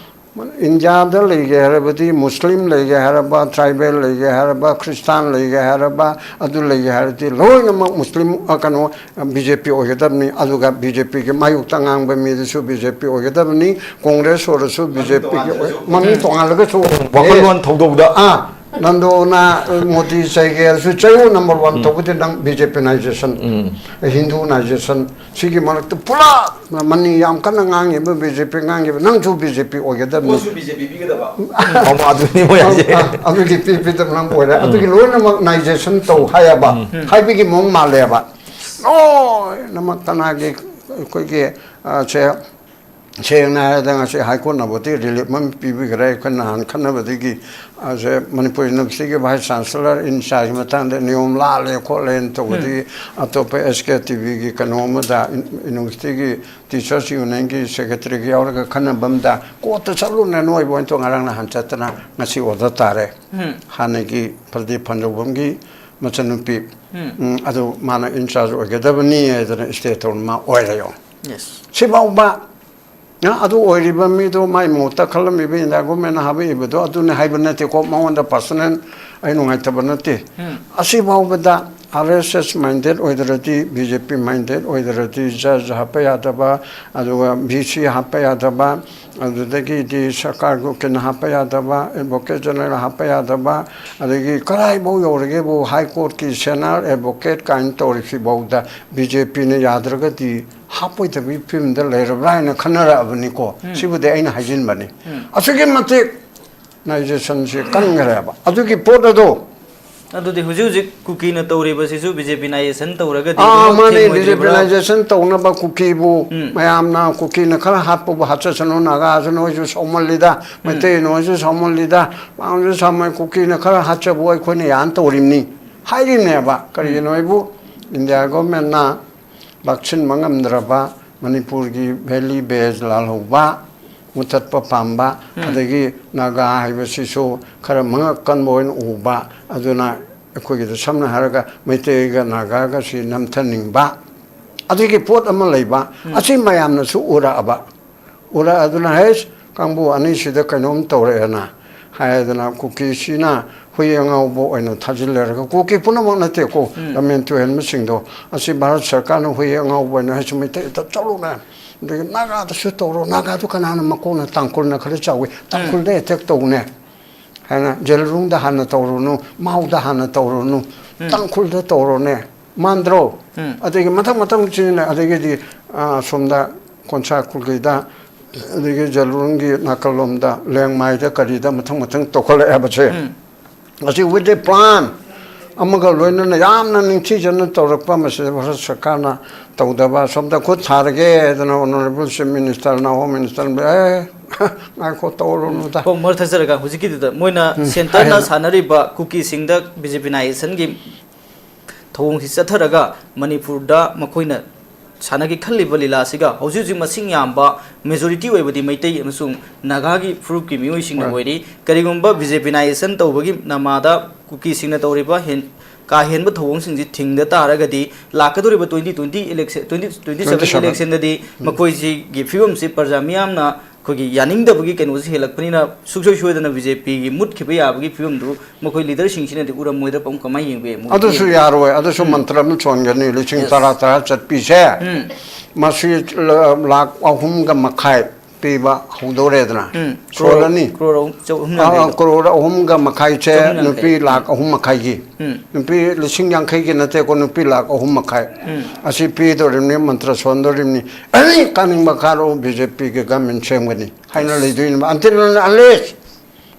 ꯏꯟꯗꯤꯌꯥꯗ ꯂꯩꯒꯦ ꯍꯥꯏꯔꯕꯗꯤ, ꯃꯨꯁꯂꯤꯝ ꯂꯩꯒꯦ ꯍꯥꯏꯔꯕ, ꯇ꯭ꯔꯥꯏꯕꯦꯜ ꯂꯩꯒꯦ ꯍꯥꯏꯔꯕ, ꯈ꯭ꯔꯤꯁꯇꯥꯟ ꯂꯩꯒꯦ ꯍꯥꯏꯔꯕ, ꯑꯗꯨ ꯂꯩꯒꯦ ꯍꯥꯏꯔꯗꯤ ꯂꯣꯏꯅꯃꯛ ꯃꯨꯁꯂꯤꯝ, ꯑ, ꯀꯩꯅꯣ, ꯕꯤ ꯖꯦ ꯄꯤ ꯑꯣꯏꯒꯗꯕꯅꯤ꯫ ꯑꯗꯨꯒ ꯕꯤ ꯖꯦ ꯄꯤꯒꯤ ꯃꯥꯌꯣꯛꯇ ꯉꯥꯡꯕ ꯃꯤꯗꯨꯁꯨ ꯕꯤ ꯖꯦ ꯄꯤ ꯑꯣꯏꯒꯗꯕꯅꯤ꯫ ꯀꯣꯡꯒ꯭ꯔꯦꯁ ꯑꯣꯏꯔꯁꯨ ꯕꯤ ꯖꯦ ꯄꯤꯒꯤ ꯑꯣꯏ-, ꯃꯃꯤꯡ ꯇꯣꯉꯥꯜꯂꯒꯁꯨ꯫ ꯋꯥꯈꯜꯂꯣꯟ ꯊꯧꯗꯣꯛꯇ꯫ ꯑꯥ, ꯅꯟꯗꯣꯅ ꯃꯣꯗꯤ ꯆꯩꯒꯦ ꯍꯥꯏꯔꯁꯨ ꯆꯩꯌꯨ, ꯅꯝꯕꯔ ꯋꯥꯟ ꯇꯧꯕꯗꯤ ꯅꯪ ꯕꯤ ꯖꯦ ꯄꯤꯅꯥꯏꯖꯦꯁꯟ, ꯍꯤꯟꯗꯨꯅꯥꯏꯖꯦꯁꯟ, ꯁꯤꯒꯤ ꯃꯔꯛꯇ ꯄꯨꯂꯞ ꯃꯅꯤ ꯌꯥꯝ ꯀꯟꯅ ꯉꯥꯡꯉꯤꯕ ꯕꯤ ꯖꯦ ꯄꯤ ꯉꯥꯡꯉꯤꯕ, ꯅꯪꯁꯨ ꯕꯤ ꯖꯦ ꯄꯤ ꯑꯣꯏꯒꯗꯕꯅꯤ꯫ ꯃꯣꯏꯁꯨ ꯕꯤ ꯖꯦ ꯄꯤ ꯄꯤꯒꯗꯕ꯫ ꯑꯣ, ꯑꯗꯨꯅꯤ ꯃꯣꯏ ꯍꯥꯏꯁꯦ꯫ ꯑ, ꯑꯗꯨꯒꯤ ꯄꯤ-, ꯄꯤꯗꯕ ꯅꯪ ꯑꯣꯏꯔꯦ꯫ ꯑꯗꯨꯒꯤ ꯂꯣꯏꯅꯃꯛ ꯅꯥꯏꯖꯦꯁꯟ ꯇꯧ ꯍꯥꯏꯌꯦꯕ꯫ ꯍꯥꯏꯕꯒꯤ ꯃꯑꯣꯡ ꯃꯥꯜꯂꯦꯕ꯫ ꯂꯣꯏꯅꯃꯛ ꯀꯅꯥꯒꯤ ꯑꯩꯈꯣꯏꯒꯤ, ꯑ, ꯁꯦ, ꯁꯦꯡꯅ ꯍꯥꯏꯔꯗ ꯉꯁꯤ ꯍꯥꯏ ꯀꯣꯔꯠꯅꯕꯨꯗꯤ ꯔꯤꯂꯤꯐ ꯑꯃ ꯄꯤꯕꯤꯈ꯭ꯔꯦ꯫ ꯑꯩꯈꯣꯏ ꯅꯍꯥꯟ ꯈꯟꯅꯕꯗꯒꯤ, ꯑ, ꯁꯦ ꯃꯅꯤꯄꯨꯔ ꯌꯨꯅꯤꯚꯔꯁꯤꯇꯤꯒꯤ ꯚꯥꯏꯁ ꯆꯥꯟꯁꯦꯂꯔ ꯏꯟ ꯆꯥꯔꯖ ꯃꯇꯥꯡꯗ ꯅꯤꯌꯣꯝ ꯂꯥꯜꯂꯦ ꯈꯣꯠꯂꯦꯅ ꯇꯧꯕꯗꯒꯤ ꯑꯇꯣꯞꯄ ꯑꯦꯁ ꯀꯦ ꯇꯤ ꯚꯤꯒꯤ ꯀꯩꯅꯣ ꯑꯃꯗ, ꯏꯟ-, ꯌꯨꯅꯤꯚꯔꯁꯤꯇꯤꯒꯤ ꯇꯤꯆꯔꯁ ꯌꯨꯅꯤꯌꯟꯒꯤ ꯁꯦꯀ꯭ꯔꯦꯇꯔꯤꯒ ꯌꯥꯎꯔꯒ ꯈꯟꯅꯕ ꯑꯃꯗ ꯀꯣꯔꯠꯇ ꯆꯠꯂꯨꯅꯦ ꯅꯣꯏꯕꯨ ꯑꯣꯏꯅ ꯉꯔꯥꯡ ꯅꯍꯥꯟ ꯆꯠꯇꯅ ꯉꯁꯤ ꯑꯣꯔꯗꯔ ꯇꯥꯔꯦ꯫ ꯍꯥꯟꯅꯒꯤ ꯄ꯭ꯔꯗꯤꯞ ꯐꯟꯖꯧꯕꯝꯒꯤ ꯃꯆꯟꯅꯨꯄꯤ, ꯎꯝ, ꯑꯗꯨ ꯃꯥꯅ ꯏꯟ ꯆꯥꯔꯖ ꯑꯣꯏꯒꯗꯕꯅꯤ ꯍꯥꯏꯗꯅ ꯏꯁꯇꯦ ꯇꯧꯔ ꯃꯥ ꯑꯣꯏꯔꯦ꯫ ꯌꯦꯡꯉꯣ꯫ ꯌꯦꯁ꯫ ꯁꯤꯐꯥꯎꯕ, ꯑ, ꯑꯗꯨ ꯑꯣꯏꯔꯤꯕ ꯃꯤꯗꯣ ꯃꯥꯏ ꯃꯍꯨꯠꯇ ꯈꯜꯂꯝꯃꯤꯕ ꯏꯟꯗꯤꯌꯥ ꯒꯣꯔꯃꯦꯟꯅ ꯍꯥꯞꯄꯛꯏꯕꯗꯣ ꯑꯗꯨꯅꯤ ꯍꯥꯏꯕ ꯅꯠꯇꯦꯀꯣ, ꯃꯉꯣꯟꯗ ꯄꯥꯔꯁꯣꯅꯦꯜ ꯑꯩ ꯅꯨꯡꯉꯥꯏꯇꯕ ꯅꯠꯇꯦ꯫ ꯑꯁꯤꯐꯥꯎꯕꯗ ꯑꯥꯔ ꯑꯦꯁ ꯑꯦꯁ ꯃꯥꯏꯟꯗꯦꯠ ꯑꯣꯏꯗ꯭ꯔꯗꯤ, ꯕꯤ ꯖꯦ ꯄꯤ ꯃꯥꯏꯟꯗꯦꯠ ꯑꯣꯏꯗ꯭ꯔꯗꯤ ꯖꯖ ꯍꯥꯞꯄ ꯌꯥꯗꯕ, ꯑꯗꯨꯒ ꯚꯤ ꯁꯤ ꯍꯥꯞꯄ ꯌꯥꯗꯕ, ꯑꯗꯨꯗꯒꯤꯗꯤ ꯁꯔꯀꯥꯔꯒꯤ ꯎꯀꯤꯜ ꯍꯥꯞꯄ ꯌꯥꯗꯕ, ꯑꯦꯗꯚꯣꯀꯦꯠ ꯖꯦꯅꯔꯦꯜ ꯍꯥꯞꯄ ꯌꯥꯗꯕ, ꯑꯗꯒꯤ ꯀꯗꯥꯏꯐꯥꯎ ꯌꯧꯔꯒꯦꯕꯨ ꯍꯥꯏ ꯀꯣꯔꯠꯀꯤ ꯁꯦꯅꯥꯔ ꯑꯦꯗꯚꯣꯀꯦꯠ ꯀꯥꯏꯅ ꯇꯧꯔꯤꯁꯤꯐꯥꯎꯗ ꯕꯤ ꯖꯦ ꯄꯤꯅ ꯌꯥꯗ꯭ꯔꯒꯗꯤ ꯍꯥꯞꯄꯣꯏꯗꯕꯒꯤ ꯐꯤꯕꯝꯗ ꯂꯩꯔꯕ꯭ꯔꯥ ꯍꯥꯏꯅ ꯈꯟꯅꯔꯛꯑꯕꯅꯤꯀꯣ꯫ ꯁꯤꯕꯨꯗꯤ ꯑꯩꯅ ꯍꯥꯏꯖꯤꯟꯕꯅꯤ꯫ ꯑꯁꯨꯛꯀꯤ ꯃꯇꯤꯛ ꯅꯥꯏꯖꯦꯁꯟꯁꯤ ꯀꯟꯈ꯭ꯔꯦꯕ꯫ ꯑꯗꯨꯒꯤ ꯄꯣꯠ ꯑꯗꯣ ꯑꯗꯨꯗꯤ ꯍꯧꯖꯤꯛ ꯍꯧꯖꯤꯛ ꯀꯨꯀꯤꯅ ꯇꯧꯔꯤꯕꯁꯤꯁꯨ ꯕꯤ ꯖꯦ ꯄꯤꯅꯥꯏꯖꯦꯁꯟ ꯇꯧꯔꯒꯗꯤ ꯑꯥ, ꯑꯗꯨꯃꯛ ꯃꯥꯅꯦ, ꯊꯦꯡꯉꯣꯏꯗ꯭ꯔꯤꯕ꯭ꯔꯥ? ꯕꯤ ꯖꯦ ꯄꯤꯅꯥꯏꯖꯦꯁꯟ ꯇꯧꯅꯕ ꯀꯨꯀꯤꯕꯨ ꯎꯝ꯫ ꯃꯌꯥꯝꯅ ꯀꯨꯀꯤꯅ ꯈꯔ ꯍꯥꯠꯄꯕꯨ ꯍꯥꯠꯆꯁꯅꯨ, ꯅꯥꯒꯥꯁꯨ ꯅꯣꯏꯁꯨ ꯁꯥꯎꯃꯜꯂꯤꯗ, ꯃꯩꯇꯩ ꯅꯣꯏꯁꯨ ꯁꯥꯎꯃꯜꯂꯤꯗ, ꯃꯌꯥꯝꯁꯨ ꯁꯥꯎꯃꯜ, ꯀꯨꯀꯤꯅ ꯈꯔ ꯍꯥꯠꯆꯕꯨ ꯑꯩꯈꯣꯏꯅ ꯌꯥꯅ ꯇꯧꯔꯤꯕꯅꯤ ꯍꯥꯏꯔꯤꯕꯅꯦꯕ꯫ ꯀꯔꯤꯒꯤꯅꯣ ꯍꯥꯏꯕꯨ ꯏꯟꯗꯤꯌꯥ ꯒꯣꯔꯃꯦꯟꯅ ꯂꯥꯛꯁꯤꯟꯕ ꯉꯝꯗ꯭ꯔꯕ ꯃꯅꯤꯄꯨꯔꯒꯤ ꯚꯦꯂꯤ ꯕꯦꯖ ꯂꯥꯜꯍꯧꯕ, ꯃꯨꯊꯠꯄ ꯄꯥꯝꯕ, ꯎꯝ꯫ ꯑꯗꯒꯤ ꯅꯥꯒꯥ ꯍꯥꯏꯕꯁꯤꯁꯨ ꯈꯔ ꯃꯉꯛ ꯀꯟꯕ ꯑꯣꯏꯅ ꯎꯕ, ꯑꯗꯨꯅ ꯑꯩꯈꯣꯏꯒꯤꯗ ꯁꯝꯅ ꯍꯥꯏꯔꯒ ꯃꯩꯇꯩꯒ ꯅꯥꯒꯥꯒꯁꯤ ꯅꯝꯊꯅꯤꯡꯕ, ꯑꯗꯨꯒꯤ ꯄꯣꯠ ꯑꯃ ꯂꯩꯕ, ꯎꯝ꯫ ꯑꯁꯤ ꯃꯌꯥꯝꯅꯁꯨ ꯎꯔꯛꯑꯕ, ꯎꯔꯛꯑꯗꯨꯅ ꯍꯦꯁ ꯀꯥꯡꯕꯨ ꯑꯅꯤꯁꯤꯗ ꯀꯩꯅꯣꯝ ꯇꯧꯔꯛꯑꯦꯅ ꯍꯥꯏꯗꯅ ꯀꯨꯀꯤꯁꯤꯅ ꯍꯨꯏ ꯑꯉꯥꯎꯕ ꯑꯣꯏꯅ ꯊꯥꯖꯤꯜꯂꯔꯒ, ꯀꯨꯀꯤ ꯄꯨꯝꯅꯃꯛ ꯅꯠꯇꯦꯀꯣ, ꯎꯝ꯫ ꯂꯝꯃꯦꯟ ꯇꯨꯍꯦꯟꯕꯁꯤꯡꯗꯣ, ꯑꯁꯤ ꯚꯥꯔꯠ ꯁꯔꯀꯥꯔꯅ ꯍꯨꯏ ꯑꯉꯥꯎꯕ ꯑꯣꯏꯅ ꯍꯥꯏꯁꯨ ꯃꯩꯇꯩꯗ ꯆꯠꯂꯨꯅꯦ, ꯑꯗꯒꯤ ꯅꯥꯒꯥꯗꯁꯨ ꯇꯧꯔꯣ, ꯅꯥꯒꯥꯗꯨ ꯀꯅꯥꯅ ꯃꯀꯣꯛꯅ, ꯇꯥꯡꯈꯨꯜꯅ ꯈꯔ ꯆꯥꯎꯏ, ꯎꯝ꯫ ꯇꯥꯡꯈꯨꯜꯗ ꯑꯦꯇꯦꯛ ꯇꯧꯅꯦ ꯍꯥꯏꯅ, ꯖꯦꯂꯔꯨꯡꯗ ꯍꯥꯟꯅ ꯇꯧꯔꯨꯅꯨ, ꯃꯥꯎꯗ ꯍꯥꯟꯅ ꯇꯧꯔꯨꯅꯨ, ꯎꯝ꯫ ꯇꯥꯡꯈꯨꯜꯗ ꯇꯧꯔꯣꯅꯦ, ꯃꯥꯟꯗ꯭ꯔꯣ? ꯎꯝ꯫ ꯑꯗꯒꯤ ꯃꯊꯪ ꯃꯊꯪ ꯆꯤꯅ, ꯑꯗꯒꯤꯗꯤ, ꯑ, ꯁꯣꯝꯗ ꯀꯣꯟꯁꯥ ꯀꯨꯜꯒꯩꯗ, ꯑꯗꯒꯤ ꯖꯦꯂꯔꯨꯡꯒꯤ ꯅꯥꯀꯜꯂꯣꯝꯗ, ꯂꯦꯡꯃꯥꯏꯗ, ꯀꯔꯤꯗ ꯃꯊꯪ ꯃꯊꯪ ꯇꯧꯈꯠꯂꯛꯑꯦꯕꯁꯦ꯫ ꯎꯝ꯫ ꯑꯁꯤ with a plan ꯑꯃꯒ ꯂꯣꯏꯅꯅ ꯌꯥꯝꯅ ꯅꯤꯡꯊꯤꯖꯅ ꯇꯧꯔꯛꯄ, ꯃꯁꯤꯗ ꯚꯥꯔꯠ ꯁꯔꯀꯥꯔꯅ ꯇꯧꯗꯕ, ꯁꯣꯝꯗ ꯈꯨꯠ ꯊꯥꯔꯒꯦ ꯍꯥꯏꯗꯅ Honourable Chief Minister ꯅ, Home Minister ꯅ, "ꯑꯦ, ꯉꯥꯏꯈꯣ, ꯇꯧꯔꯨꯅꯨꯗ"꯫ ꯍꯣ, ꯃꯔꯛ ꯊꯠꯆꯔꯒ, ꯍꯧꯖꯤꯛꯀꯤꯗꯨꯗ ꯃꯣꯏꯅ ꯎꯝ, ꯁꯦꯟꯇꯔꯅ ꯍꯥꯏꯌꯨ꯫ ꯁꯥꯟꯅꯔꯤꯕ ꯀꯨꯀꯤꯁꯤꯡꯗ ꯕꯤ ꯖꯦ ꯄꯤ ꯅꯥꯏ ꯌꯦꯁꯟꯒꯤ ꯊꯧꯑꯣꯡꯁꯤ ꯆꯠꯊꯔꯒ, ꯃꯅꯤꯄꯨꯔꯗ ꯃꯈꯣꯏꯅ ꯁꯥꯟꯅꯒꯦ ꯈꯜꯂꯤꯕ ꯂꯤꯂꯥ ꯑꯁꯤꯒ ꯍꯧꯖꯤꯛ ꯍꯧꯖꯤꯛ ꯃꯁꯤꯡ ꯌꯥꯝꯕ majority ꯑꯣꯏꯕꯗꯤ ꯃꯩꯇꯩ ꯑꯃꯁꯨꯡ ꯅꯥꯒꯥꯒꯤ ꯐꯨꯔꯨꯞꯀꯤ ꯃꯤꯑꯣꯏꯁꯤꯡꯅ ꯍꯣꯏ꯫ ꯑꯣꯏꯔꯤ꯫ ꯀꯔꯤꯒꯨꯝꯕ ꯕꯤ ꯖꯦ ꯄꯤ ꯅꯥꯏ ꯌꯦꯁꯟ ꯇꯧꯕꯒꯤ ꯅꯃꯥꯗ ꯀꯨꯀꯤꯁꯤꯡꯅ ꯇꯧꯔꯤꯕ ꯍꯦꯟ-, ꯀꯥ ꯍꯦꯟꯕ ꯊꯧꯑꯣꯡꯁꯤꯡꯁꯤ ꯊꯤꯡꯗ ꯇꯥꯔꯒꯗꯤ, ꯂꯥꯛꯀꯗꯧꯔꯤꯕ twenty twenty election, twenty twenty seven twenty seven election ꯗꯗꯤ ꯎꯝ꯫ ꯃꯈꯣꯏꯁꯤꯒꯤ ꯐꯤꯕꯝꯁꯤ ꯄ꯭ꯔꯖꯥ ꯃꯤꯌꯥꯝꯅ ꯑꯩꯈꯣꯏꯒꯤ ꯌꯥꯅꯤꯡꯗꯕꯒꯤ ꯀꯩꯅꯣꯁꯤ ꯍꯦꯜꯂꯛꯄꯅꯤꯅ, ꯁꯨꯡꯁꯣꯏ ꯁꯣꯏꯗꯅ ꯕꯤ ꯖꯦ ꯄꯤꯒꯤ ꯃꯨꯠꯈꯤꯕ ꯌꯥꯕꯒꯤ ꯐꯤꯕꯝꯗꯨ ꯃꯈꯣꯏ leader ꯁꯤꯡꯁꯤꯅꯗꯤ ꯎꯔꯝꯃꯣꯏꯗ꯭ꯔꯥ, ꯄꯨꯡ ꯀꯃꯥꯏꯅ ꯌꯦꯡꯕ ꯌꯥꯏ? ꯃꯣꯏꯒꯤ ꯑꯗꯨꯁꯨ ꯌꯦꯡꯕ ꯌꯥꯔꯣꯏ, ꯑꯗꯨꯁꯨ ꯎꯝ꯫ ꯃꯟꯇ꯭ꯔ ꯑꯃ ꯁꯣꯟꯒꯅꯤ, ꯂꯤꯁꯤꯡ Yes꯫ ꯇꯔꯥ, ꯇꯔꯥ ꯆꯠꯄꯤꯁꯦ꯫ ꯎꯝ꯫ ꯃꯁꯤ ꯂ-, ꯂꯥꯈ ꯑꯍꯨꯝꯒ ꯃꯈꯥꯏ ꯄꯤꯕ ꯍꯧꯗꯧꯔꯦꯗꯅ꯫ ꯎꯝ꯫ ꯁꯣꯜꯂꯅꯤ꯫ ꯀ꯭ꯔꯣꯔ ꯑꯍꯨꯝ, ꯆꯍꯨꯝ ꯑꯥ, ꯌꯥꯡꯈꯩꯗꯣ꯫ ꯀ꯭ꯔꯣꯔ ꯑꯍꯨꯝꯒ ꯃꯈꯥꯏꯁꯦ ꯆꯍꯨꯝ ꯌꯥꯡꯈꯩ꯫ ꯅꯨꯄꯤ ꯂꯥꯈ ꯑꯍꯨꯝ ꯃꯈꯥꯏꯒꯤ꯫ ꯎꯝ꯫ ꯅꯨꯄꯤ ꯂꯤꯁꯤꯡ ꯌꯥꯡꯈꯩꯒꯤ ꯅꯠꯇꯦꯀꯣ, ꯅꯨꯄꯤ ꯂꯥꯈ ꯑꯍꯨꯝ ꯃꯈꯥꯏ꯫ ꯎꯝ꯫ ꯑꯁꯤ ꯄꯤꯗꯣꯔꯤꯕꯅꯤ, ꯃꯟꯇ꯭ꯔ ꯁꯣꯟꯗꯣꯔꯤꯕꯅꯤ꯫ ꯑꯦꯅꯤ ꯀꯥꯅꯤꯡꯕ ꯀꯥꯔꯣ, ꯕꯤ ꯖꯦ ꯄꯤꯒꯤ government ꯁꯦꯝꯒꯅꯤ ꯍꯥꯏꯅ Yes꯫ ꯂꯩꯗꯣꯏꯅꯤ꯫ Until and unless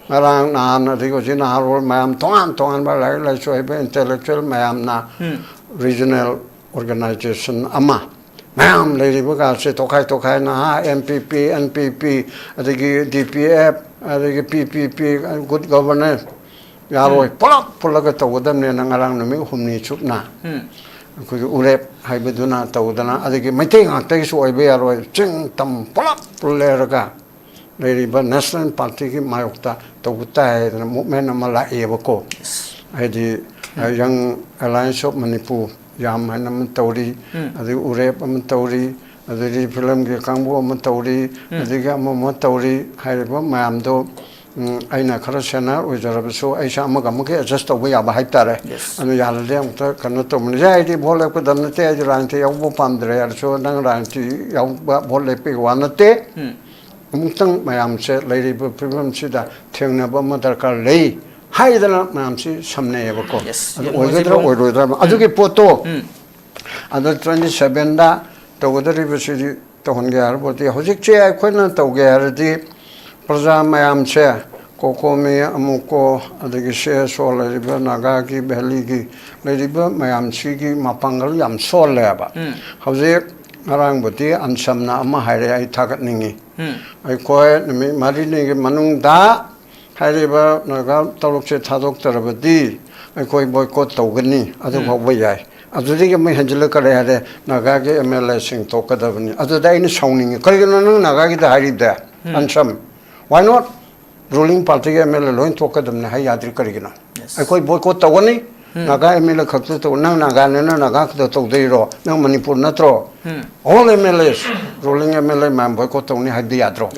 ꯉꯔꯥꯡ ꯅꯍꯥꯟ ꯑꯗꯒꯤ ꯍꯧꯖꯤꯛ ꯅꯍꯥꯔꯣꯜ ꯃꯌꯥꯝ ꯇꯣꯉꯥꯟ ꯇꯣꯉꯥꯟꯕ ꯂꯥꯏꯔꯤꯛ ꯂꯥꯏꯁꯨ ꯍꯩꯕ intellectual ꯃꯌꯥꯝꯅ ꯎꯝ꯫ Regional organization ꯑꯃ ꯃꯌꯥꯝ ꯂꯩꯔꯤꯕꯒꯁꯦ ꯇꯣꯈꯥꯏ ꯇꯣꯈꯥꯏꯅ, ꯍꯥ, ꯑꯦꯟ ꯄꯤ ꯄꯤ, ꯑꯦꯟ ꯄꯤ ꯄꯤ, ꯑꯗꯒꯤ ꯗꯤ ꯄꯤ ꯑꯦꯐ, ꯑꯗꯒꯤ ꯄꯤ ꯄꯤ ꯄꯤ, good governance ꯌꯥꯔꯣꯏ꯫ ꯎꯝ꯫ ꯄꯨꯂꯞ ꯄꯨꯜꯂꯒ ꯇꯧꯒꯗꯕꯅꯦꯅ ꯉꯔꯥꯡ ꯅꯨꯃꯤꯠ ꯍꯨꯝꯅꯤ ꯆꯨꯞꯅ ꯎꯝ꯫ ꯑꯩꯈꯣꯏꯒꯤ ꯎꯔꯦꯞ ꯍꯥꯏꯕꯗꯨꯅ ꯇꯧꯗꯅ, ꯑꯗꯒꯤ ꯃꯩꯇꯩ ꯉꯥꯛꯇꯒꯤꯁꯨ ꯑꯣꯏꯕ ꯌꯥꯔꯣꯏ, ꯆꯤꯡ ꯇꯝ ꯄꯨꯂꯞ ꯄꯨꯜꯂꯦꯔꯒ ꯂꯩꯔꯤꯕ National Party ꯒꯤ ꯃꯥꯌꯣꯛꯇ ꯇꯧꯕ ꯇꯥꯏ ꯍꯥꯏꯗꯅ movement ꯑꯃ ꯂꯥꯛꯑꯦꯕꯀꯣ꯫ ꯍꯥꯏꯗꯤ, ꯎꯝ꯫ Young Alliance of Manipur ꯌꯥꯝ ꯍꯥꯏꯅ ꯑꯃ ꯇꯧꯔꯤ, ꯎꯝ꯫ ꯑꯗꯒꯤ ꯎꯔꯦꯞ ꯑꯃ ꯇꯧꯔꯤ, ꯑꯗꯨꯗꯤ ꯐꯤꯂꯝꯒꯤ ꯀꯥꯡꯕꯨ ꯑꯃ ꯇꯧꯔꯤ, ꯑꯗꯒꯤ ꯑꯃ ꯑꯃ ꯇꯧꯔꯤ ꯍꯥꯏꯔꯤꯕ ꯃꯌꯥꯝꯗꯣ, ꯎꯝ, ꯑꯩꯅ ꯈꯔ ꯁꯦꯅꯤꯌꯔ ꯑꯣꯏꯖꯔꯕꯁꯨ ꯑꯩꯁꯦ ꯑꯃꯒ ꯑꯃꯒ ꯑꯦꯗꯖꯁ ꯇꯧꯕ ꯌꯥꯕ ꯍꯥꯏꯇꯥꯔꯦ꯫ ꯑꯗꯨ ꯌꯥꯔꯗꯤ ꯑꯃꯨꯛꯇ ꯀꯩꯅꯣ ꯇꯧꯃꯤꯟꯅꯁꯦ꯫ ꯑꯩꯗꯤ ꯚꯣꯠ ꯂꯦꯞꯀꯗꯕ ꯅꯠꯇꯦ, ꯑꯩꯗꯤ ꯔꯥꯖꯅꯤꯇꯤ ꯌꯥꯎꯕ ꯄꯥꯝꯗ꯭ꯔꯦ ꯍꯥꯏꯔꯁꯨ, ꯅꯪ ꯔꯥꯖꯅꯤꯇꯤ ꯌꯥꯎꯕ ꯚꯣꯠ ꯂꯦꯞꯄꯒꯤ ꯋꯥ ꯅꯠꯇꯦ꯫ ꯑꯃꯨꯛꯇꯪ ꯃꯌꯥꯝꯁꯦ ꯂꯩꯔꯤꯕ ꯐꯤꯕꯝꯁꯤꯗ ꯊꯦꯡꯅꯕ ꯑꯃ ꯗꯔꯀꯥꯔ ꯂꯩ ꯍꯥꯏꯗꯅ ꯃꯌꯥꯝꯁꯤ ꯁꯝꯅꯩꯌꯦꯕꯀꯣ꯫ ꯑꯗꯨ ꯑꯣꯏꯒꯗ꯭ꯔꯥ ꯑꯣꯏꯔꯣꯏꯗ꯭ꯔꯥ? ꯑꯗꯨꯒꯤ ꯄꯣꯠꯇꯣ ꯑꯗꯣ ꯇ꯭ꯋꯦꯟꯇꯤ ꯁꯚꯦꯟꯗ ꯇꯧꯒꯗꯧꯔꯤꯕꯁꯤꯗꯤ ꯇꯧꯍꯟꯒꯦ ꯍꯥꯏꯔꯕꯗꯤ, ꯍꯧꯖꯤꯛꯁꯦ ꯑꯩꯈꯣꯏꯅ ꯇꯧꯒꯦ ꯍꯥꯏꯔꯗꯤ ꯄ꯭ꯔꯖꯥ ꯃꯌꯥꯝꯁꯦ, ꯀꯣꯀꯣꯃꯤ, ꯑꯃꯨꯀꯣ, ꯑꯗꯒꯤ ꯁꯤ ꯑꯦꯁ ꯑꯣ ꯂꯩꯔꯤꯕ ꯅꯥꯒꯥꯒꯤ ꯚꯦꯂꯤꯒꯤ ꯂꯩꯔꯤꯕ ꯃꯌꯥꯝꯁꯤꯒꯤ ꯃꯄꯥꯡꯒꯜ ꯌꯥꯝ ꯁꯣꯜꯂꯦꯕ꯫ ꯍꯧꯖꯤꯛ ꯉꯔꯥꯡꯕꯨꯗꯤ ꯑꯟꯁꯝꯅ ꯑꯃ ꯍꯥꯏꯔꯦ, ꯑꯩ ꯊꯥꯒꯠꯅꯤꯡꯉꯤ꯫ ꯑꯩꯈꯣꯏ ꯅꯨꯃꯤꯠ ꯃꯔꯤꯅꯤꯒꯤ ꯃꯅꯨꯡꯗ ꯍꯥꯏꯔꯤꯕ ꯅꯥꯒꯥ ꯇꯔꯨꯛꯁꯦ ꯊꯥꯗꯣꯛꯇ꯭ꯔꯕꯗꯤ ꯑꯩꯈꯣꯏ ꯕꯣꯏꯀꯣꯠ ꯇꯧꯒꯅꯤ, ꯑꯗꯨ ꯐꯥꯎꯕ ꯌꯥꯏ꯫ ꯑꯗꯨꯗꯒꯤ ꯑꯃꯨꯛ ꯍꯦꯟꯖꯤꯜꯂ ꯀꯔꯤ ꯍꯥꯏꯔꯦ, ꯅꯥꯒꯥꯒꯤ ꯑꯦꯝ ꯑꯦꯜ ꯑꯦꯁꯤꯡ ꯊꯣꯛꯀꯗꯕꯅꯤ꯫ ꯑꯗꯨꯗ ꯑꯩꯅ ꯁꯥꯎꯅꯤꯡꯉꯤ, "ꯀꯔꯤꯒꯤꯅꯣ ꯅꯪ ꯅꯥꯒꯥꯒꯤꯗ ꯍꯥꯏꯔꯤꯕꯗ? ꯑꯟꯁꯝ, why not? ꯔꯨꯂꯤꯡ ꯄꯥꯔꯇꯤꯒꯤ ꯑꯦꯝ ꯑꯦꯜ ꯑꯦ ꯂꯣꯏ ꯊꯣꯛꯀꯗꯕꯅꯤ ꯍꯥꯏ ꯌꯥꯗ꯭ꯔꯤ ꯀꯔꯤꯒꯤꯅꯣ? ꯑꯩꯈꯣꯏ ꯕꯣꯏꯀꯣꯠ ꯇꯧꯒꯅꯤ, ꯅꯥꯒꯥ ꯑꯦꯝ ꯑꯦꯜ ꯑꯦ ꯈꯛꯇ ꯇꯧ, ꯅꯪ ꯅꯥꯒꯥꯅꯤꯅ ꯅꯥꯒꯥ ꯈꯛꯇ ꯇꯧꯗꯣꯏꯔꯣ? ꯅꯪ ꯃꯅꯤꯄꯨꯔ ꯅꯠꯇ꯭ꯔꯣ? All M L As, ruling M L A ꯃꯌꯥꯝ ꯕꯣꯏꯀꯣꯠ ꯇꯧꯅꯤ ꯍꯥꯏꯕꯗꯤ ꯌꯥꯗ꯭ꯔꯣ?"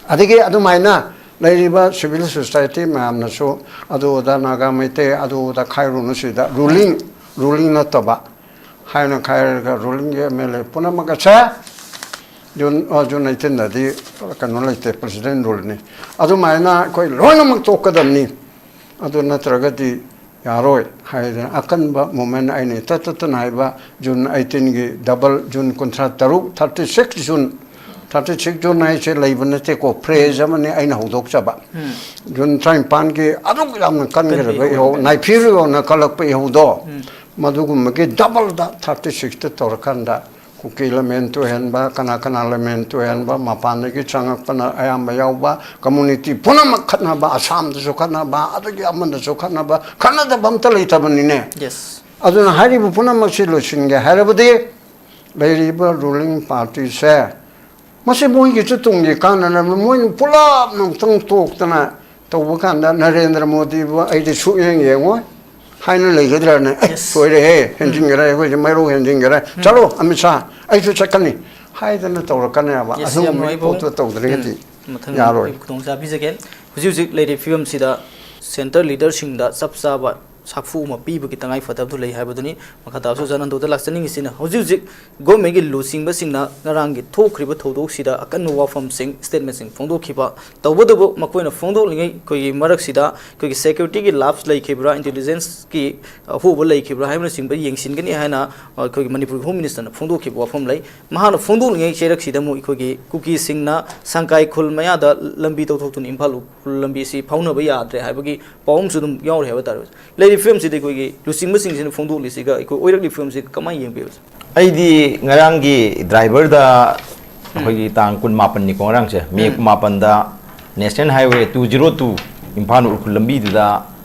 ꯑꯗꯒꯤ ꯑꯗꯨꯃꯥꯏꯅ ꯂꯩꯔꯤꯕ ꯁꯤꯚꯤꯜ ꯁꯣꯁꯥꯏꯇꯤ ꯃꯌꯥꯝꯅꯁꯨ ꯑꯗꯨ ꯑꯗꯥ ꯅꯥꯒꯥ ꯃꯩꯇꯩ ꯑꯗꯨ ꯑꯗꯥ ꯈꯥꯏꯔꯨꯅꯨ, ꯁꯤꯗ ꯔꯨꯂꯤꯡ, ꯔꯨꯂꯤꯡ ꯅꯠꯇꯕ ꯍꯥꯏꯅ ꯈꯥꯏꯔꯒ ꯔꯨꯂꯤꯡꯒꯤ ꯑꯦꯝ ꯑꯦꯜ ꯑꯦ ꯄꯨꯝꯅꯃꯛ ꯑꯁꯦ ꯖꯨꯟ, ꯑ, ꯖꯨꯟ ꯑꯩꯠꯇꯤꯟꯗꯗꯤ ꯀꯩꯅꯣ ꯂꯩꯇꯦ, ꯄ꯭ꯔꯁꯤꯗꯦꯟ ꯔꯨꯜꯅꯤ꯫ ꯑꯗꯨꯃꯥꯏꯅ ꯑꯩꯈꯣꯏ ꯂꯣꯏꯅꯃꯛ ꯇꯣꯛꯀꯗꯕꯅꯤ꯫ ꯑꯗꯨ ꯅꯠꯇ꯭ꯔꯒꯗꯤ ꯌꯥꯔꯣꯏ ꯍꯥꯏꯗꯅ ꯑꯀꯟꯕ ꯃꯨꯞꯃꯦꯟ ꯑꯩꯅ ꯏꯇꯠ ꯇꯠꯇꯅ ꯍꯥꯏꯕ, ꯖꯨꯟ ꯑꯩꯠꯇꯤꯟꯒꯤ ꯗꯕꯜ, ꯖꯨꯟ ꯀꯨꯟꯊ꯭ꯔꯥ ꯇꯔꯨꯛ, thirty six June, thirty six June ꯍꯥꯏꯁꯦ ꯂꯩꯕ ꯅꯠꯇꯦꯀꯣ, ꯐ꯭ꯔꯦꯖ ꯑꯃꯅꯤ ꯑꯩꯅ ꯍꯧꯗꯣꯛꯆꯕ꯫ ꯖꯨꯟ ꯇꯔꯥꯅꯤꯄꯥꯟꯒꯤ ꯑꯗꯨꯛ ꯌꯥꯝꯅ ꯀꯟꯈ꯭ꯔꯕ ꯏꯍꯧ, ꯅꯥꯏꯐꯤꯔ ꯌꯧꯅ ꯀꯜꯂꯛꯄ ꯏꯍꯧꯗꯣ, ꯃꯗꯨꯒꯨꯝꯕꯒꯤ ꯗꯕꯜꯗ ꯊꯥꯔꯇꯤ ꯁꯤꯛꯁꯇ ꯇꯧꯔꯀꯥꯟꯗ ꯀꯨꯀꯤ ꯂꯃꯦꯟ ꯇꯨꯍꯦꯟꯕ, ꯀꯅꯥ ꯀꯅꯥ ꯂꯃꯦꯟ ꯇꯨꯍꯦꯟꯕ, ꯃꯄꯥꯟꯗꯒꯤ ꯆꯪꯉꯛꯄꯅ ꯑꯌꯥꯝꯕ ꯌꯥꯎꯕ, ꯀꯝꯃꯨꯅꯤꯇꯤ ꯄꯨꯝꯅꯃꯛ ꯈꯠꯅꯕ, ꯑꯁꯥꯝꯗꯁꯨ ꯈꯠꯅꯕ, ꯑꯗꯒꯤ ꯑꯃꯗꯁꯨ ꯈꯠꯅꯕ, ꯈꯠꯅꯗꯕ ꯑꯝꯇ ꯂꯩꯇꯕꯅꯤꯅꯦ꯫ ꯑꯗꯨꯅ ꯍꯥꯏꯔꯤꯕ ꯄꯨꯝꯅꯃꯛꯁꯤ ꯂꯣꯏꯁꯤꯟꯒꯦ ꯍꯥꯏꯔꯕꯗꯤ ꯂꯩꯔꯤꯕ ꯔꯨꯂꯤꯡ ꯄꯥꯔꯇꯤꯁꯦ, ꯃꯁꯤ ꯃꯣꯏꯒꯤꯁꯨ ꯇꯨꯡꯒꯤ ꯀꯥꯟꯅꯅꯕ, ꯃꯣꯏꯅ ꯄꯨꯂꯞꯅ ꯑꯃꯨꯛꯇꯪ ꯇꯣꯛꯇꯅ ꯇꯧꯕ ꯀꯥꯟꯗ ꯅꯔꯦꯟꯗ꯭ꯔ ꯃꯣꯗꯤꯕꯨ ꯑꯩꯗꯤ ꯁꯨꯛꯌꯦꯡ ꯌꯦꯡꯉꯣꯏ ꯍꯥꯏꯅ ꯂꯩꯒꯗ꯭ꯔꯅꯦ? "ꯑꯦ, ꯁꯣꯏꯔꯦꯍꯦ, ꯍꯦꯟꯖꯤꯟꯈꯔꯦ, ꯑꯩꯈꯣꯏꯁꯦ ꯃꯩꯔꯧ ꯍꯦꯟꯖꯤꯟꯈꯔꯦ, ꯆꯠꯂꯣ ꯑꯃꯤꯠ ꯁꯥ, ꯑꯩꯁꯨ ꯆꯠꯀꯅꯤ"? ꯍꯥꯏꯗꯅ ꯇꯧꯔꯛꯀꯅꯦꯕ꯫ Yes, ꯌꯥꯝ ꯑꯗꯨꯒꯨꯝꯕꯒꯤ ꯅꯨꯡꯉꯥꯏꯕ ꯄꯣꯠꯇꯣ ꯇꯧꯗ꯭ꯔꯒꯗꯤ ꯎꯝ, ꯃꯊꯪ ꯌꯥꯔꯣꯏ꯫ ꯑꯩ ꯈꯨꯗꯣꯡꯆꯥꯕ ꯄꯤꯖꯒꯦ꯫ ꯍꯧꯖꯤꯛ ꯍꯧꯖꯤꯛ ꯂꯩꯔꯤꯕ ꯐꯤꯕꯝꯁꯤꯗ centre leaderꯁꯤꯡꯗ ꯆꯞ ꯆꯥꯕ ꯁꯥꯐꯨ ꯑꯃ ꯄꯤꯕꯒꯤ ꯇꯉꯥꯏ ꯐꯗꯕꯗꯨ ꯂꯩ ꯍꯥꯏꯕꯗꯨꯅꯤ꯫ ꯃꯈꯥ ꯇꯥꯕꯁꯨ ꯑꯣꯖꯥ ꯅꯟꯗꯣꯗ ꯂꯥꯛꯆꯅꯤꯡꯉꯤꯁꯤꯅ, ꯍꯧꯖꯤꯛ ꯍꯧꯖꯤꯛ governmentꯀꯤ ꯂꯨꯆꯤꯡꯕꯁꯤꯡꯅ ꯉꯔꯥꯡꯒꯤ ꯊꯣꯛꯈ꯭ꯔꯤꯕ ꯊꯧꯗꯣꯛꯁꯤꯗ ꯑꯀꯟꯕ ꯋꯥꯐꯝꯁꯤꯡ, statementꯁꯤꯡ ꯐꯣꯡꯗꯣꯛꯈꯤꯕ, ꯇꯧꯕꯇꯕꯨ ꯃꯈꯣꯏꯅ ꯐꯣꯡꯗꯣꯛꯂꯤꯉꯩ ꯑꯩꯈꯣꯏꯒꯤ ꯃꯔꯛꯁꯤꯗ ꯑꯩꯈꯣꯏꯒꯤ securityꯒꯤ lapse ꯂꯩꯈꯤꯕ꯭ꯔꯥ, intelligenceꯀꯤ ꯑꯍꯣꯕ ꯂꯩꯈꯤꯕ꯭ꯔꯥ ꯍꯥꯏꯕꯅꯆꯤꯡꯕ ꯌꯦꯡꯁꯤꯟꯒꯅꯤ ꯍꯥꯏꯅ ꯑꯩꯈꯣꯏꯒꯤ ꯃꯅꯤꯄꯨꯔꯒꯤ Home Ministerꯅ ꯐꯣꯡꯗꯣꯛꯈꯤꯕ ꯋꯥꯐꯝ ꯂꯩ꯫ ꯃꯍꯥꯛꯅ ꯐꯣꯡꯗꯣꯛꯂꯤꯉꯩ ꯆꯩꯔꯛꯁꯤꯗ ꯑꯃꯨꯛ ꯑꯩꯈꯣꯏꯒꯤ ꯀꯨꯀꯤꯁꯤꯡꯅ ꯁꯪꯀꯥꯏ ꯈꯨꯜ ꯃꯌꯥꯗ ꯂꯝꯕꯤ ꯇꯧꯊꯣꯛꯇꯨꯅ ꯏꯝꯐꯥꯜ ꯎꯈ꯭ꯔꯨꯜ ꯂꯝꯕꯤ ꯑꯁꯤ ꯐꯥꯎꯅꯕ ꯌꯥꯗ꯭ꯔꯦ ꯍꯥꯏꯕꯒꯤ ꯄꯥꯎ ꯑꯃꯁꯨ ꯑꯗꯨꯝ ꯌꯥꯎꯔꯤ ꯍꯥꯏꯕ ꯇꯥꯔꯦ꯫ ꯂꯩꯔꯤꯕ ꯐꯤꯕꯝꯁꯤꯗ ꯑꯩꯈꯣꯏꯒꯤ ꯂꯨꯆꯤꯡꯕꯁꯤꯡꯁꯤꯅ ꯐꯣꯡꯗꯣꯛꯂꯤꯁꯤꯒ ꯑꯩꯈꯣꯏ ꯑꯣꯏꯔꯛꯂꯤꯕ ꯐꯤꯕꯝꯁꯤꯒ ꯀꯃꯥꯏꯅ ꯌꯦꯡꯕꯤꯕꯁꯦ? ꯑꯩꯗꯤ ꯉꯔꯥꯡꯒꯤ driverꯗ ꯑꯩꯈꯣꯏꯒꯤ ꯇꯥꯡ ꯀꯨꯟꯃꯥꯄꯟꯅꯤꯀꯣ ꯉꯔꯥꯡꯁꯦ, ꯃꯦ ꯎꯝ꯫ ꯀꯨꯟꯃꯥꯄꯟꯗ National Highway two zero two Imphal Ukhrul ꯂꯝꯕꯤꯗꯨꯗ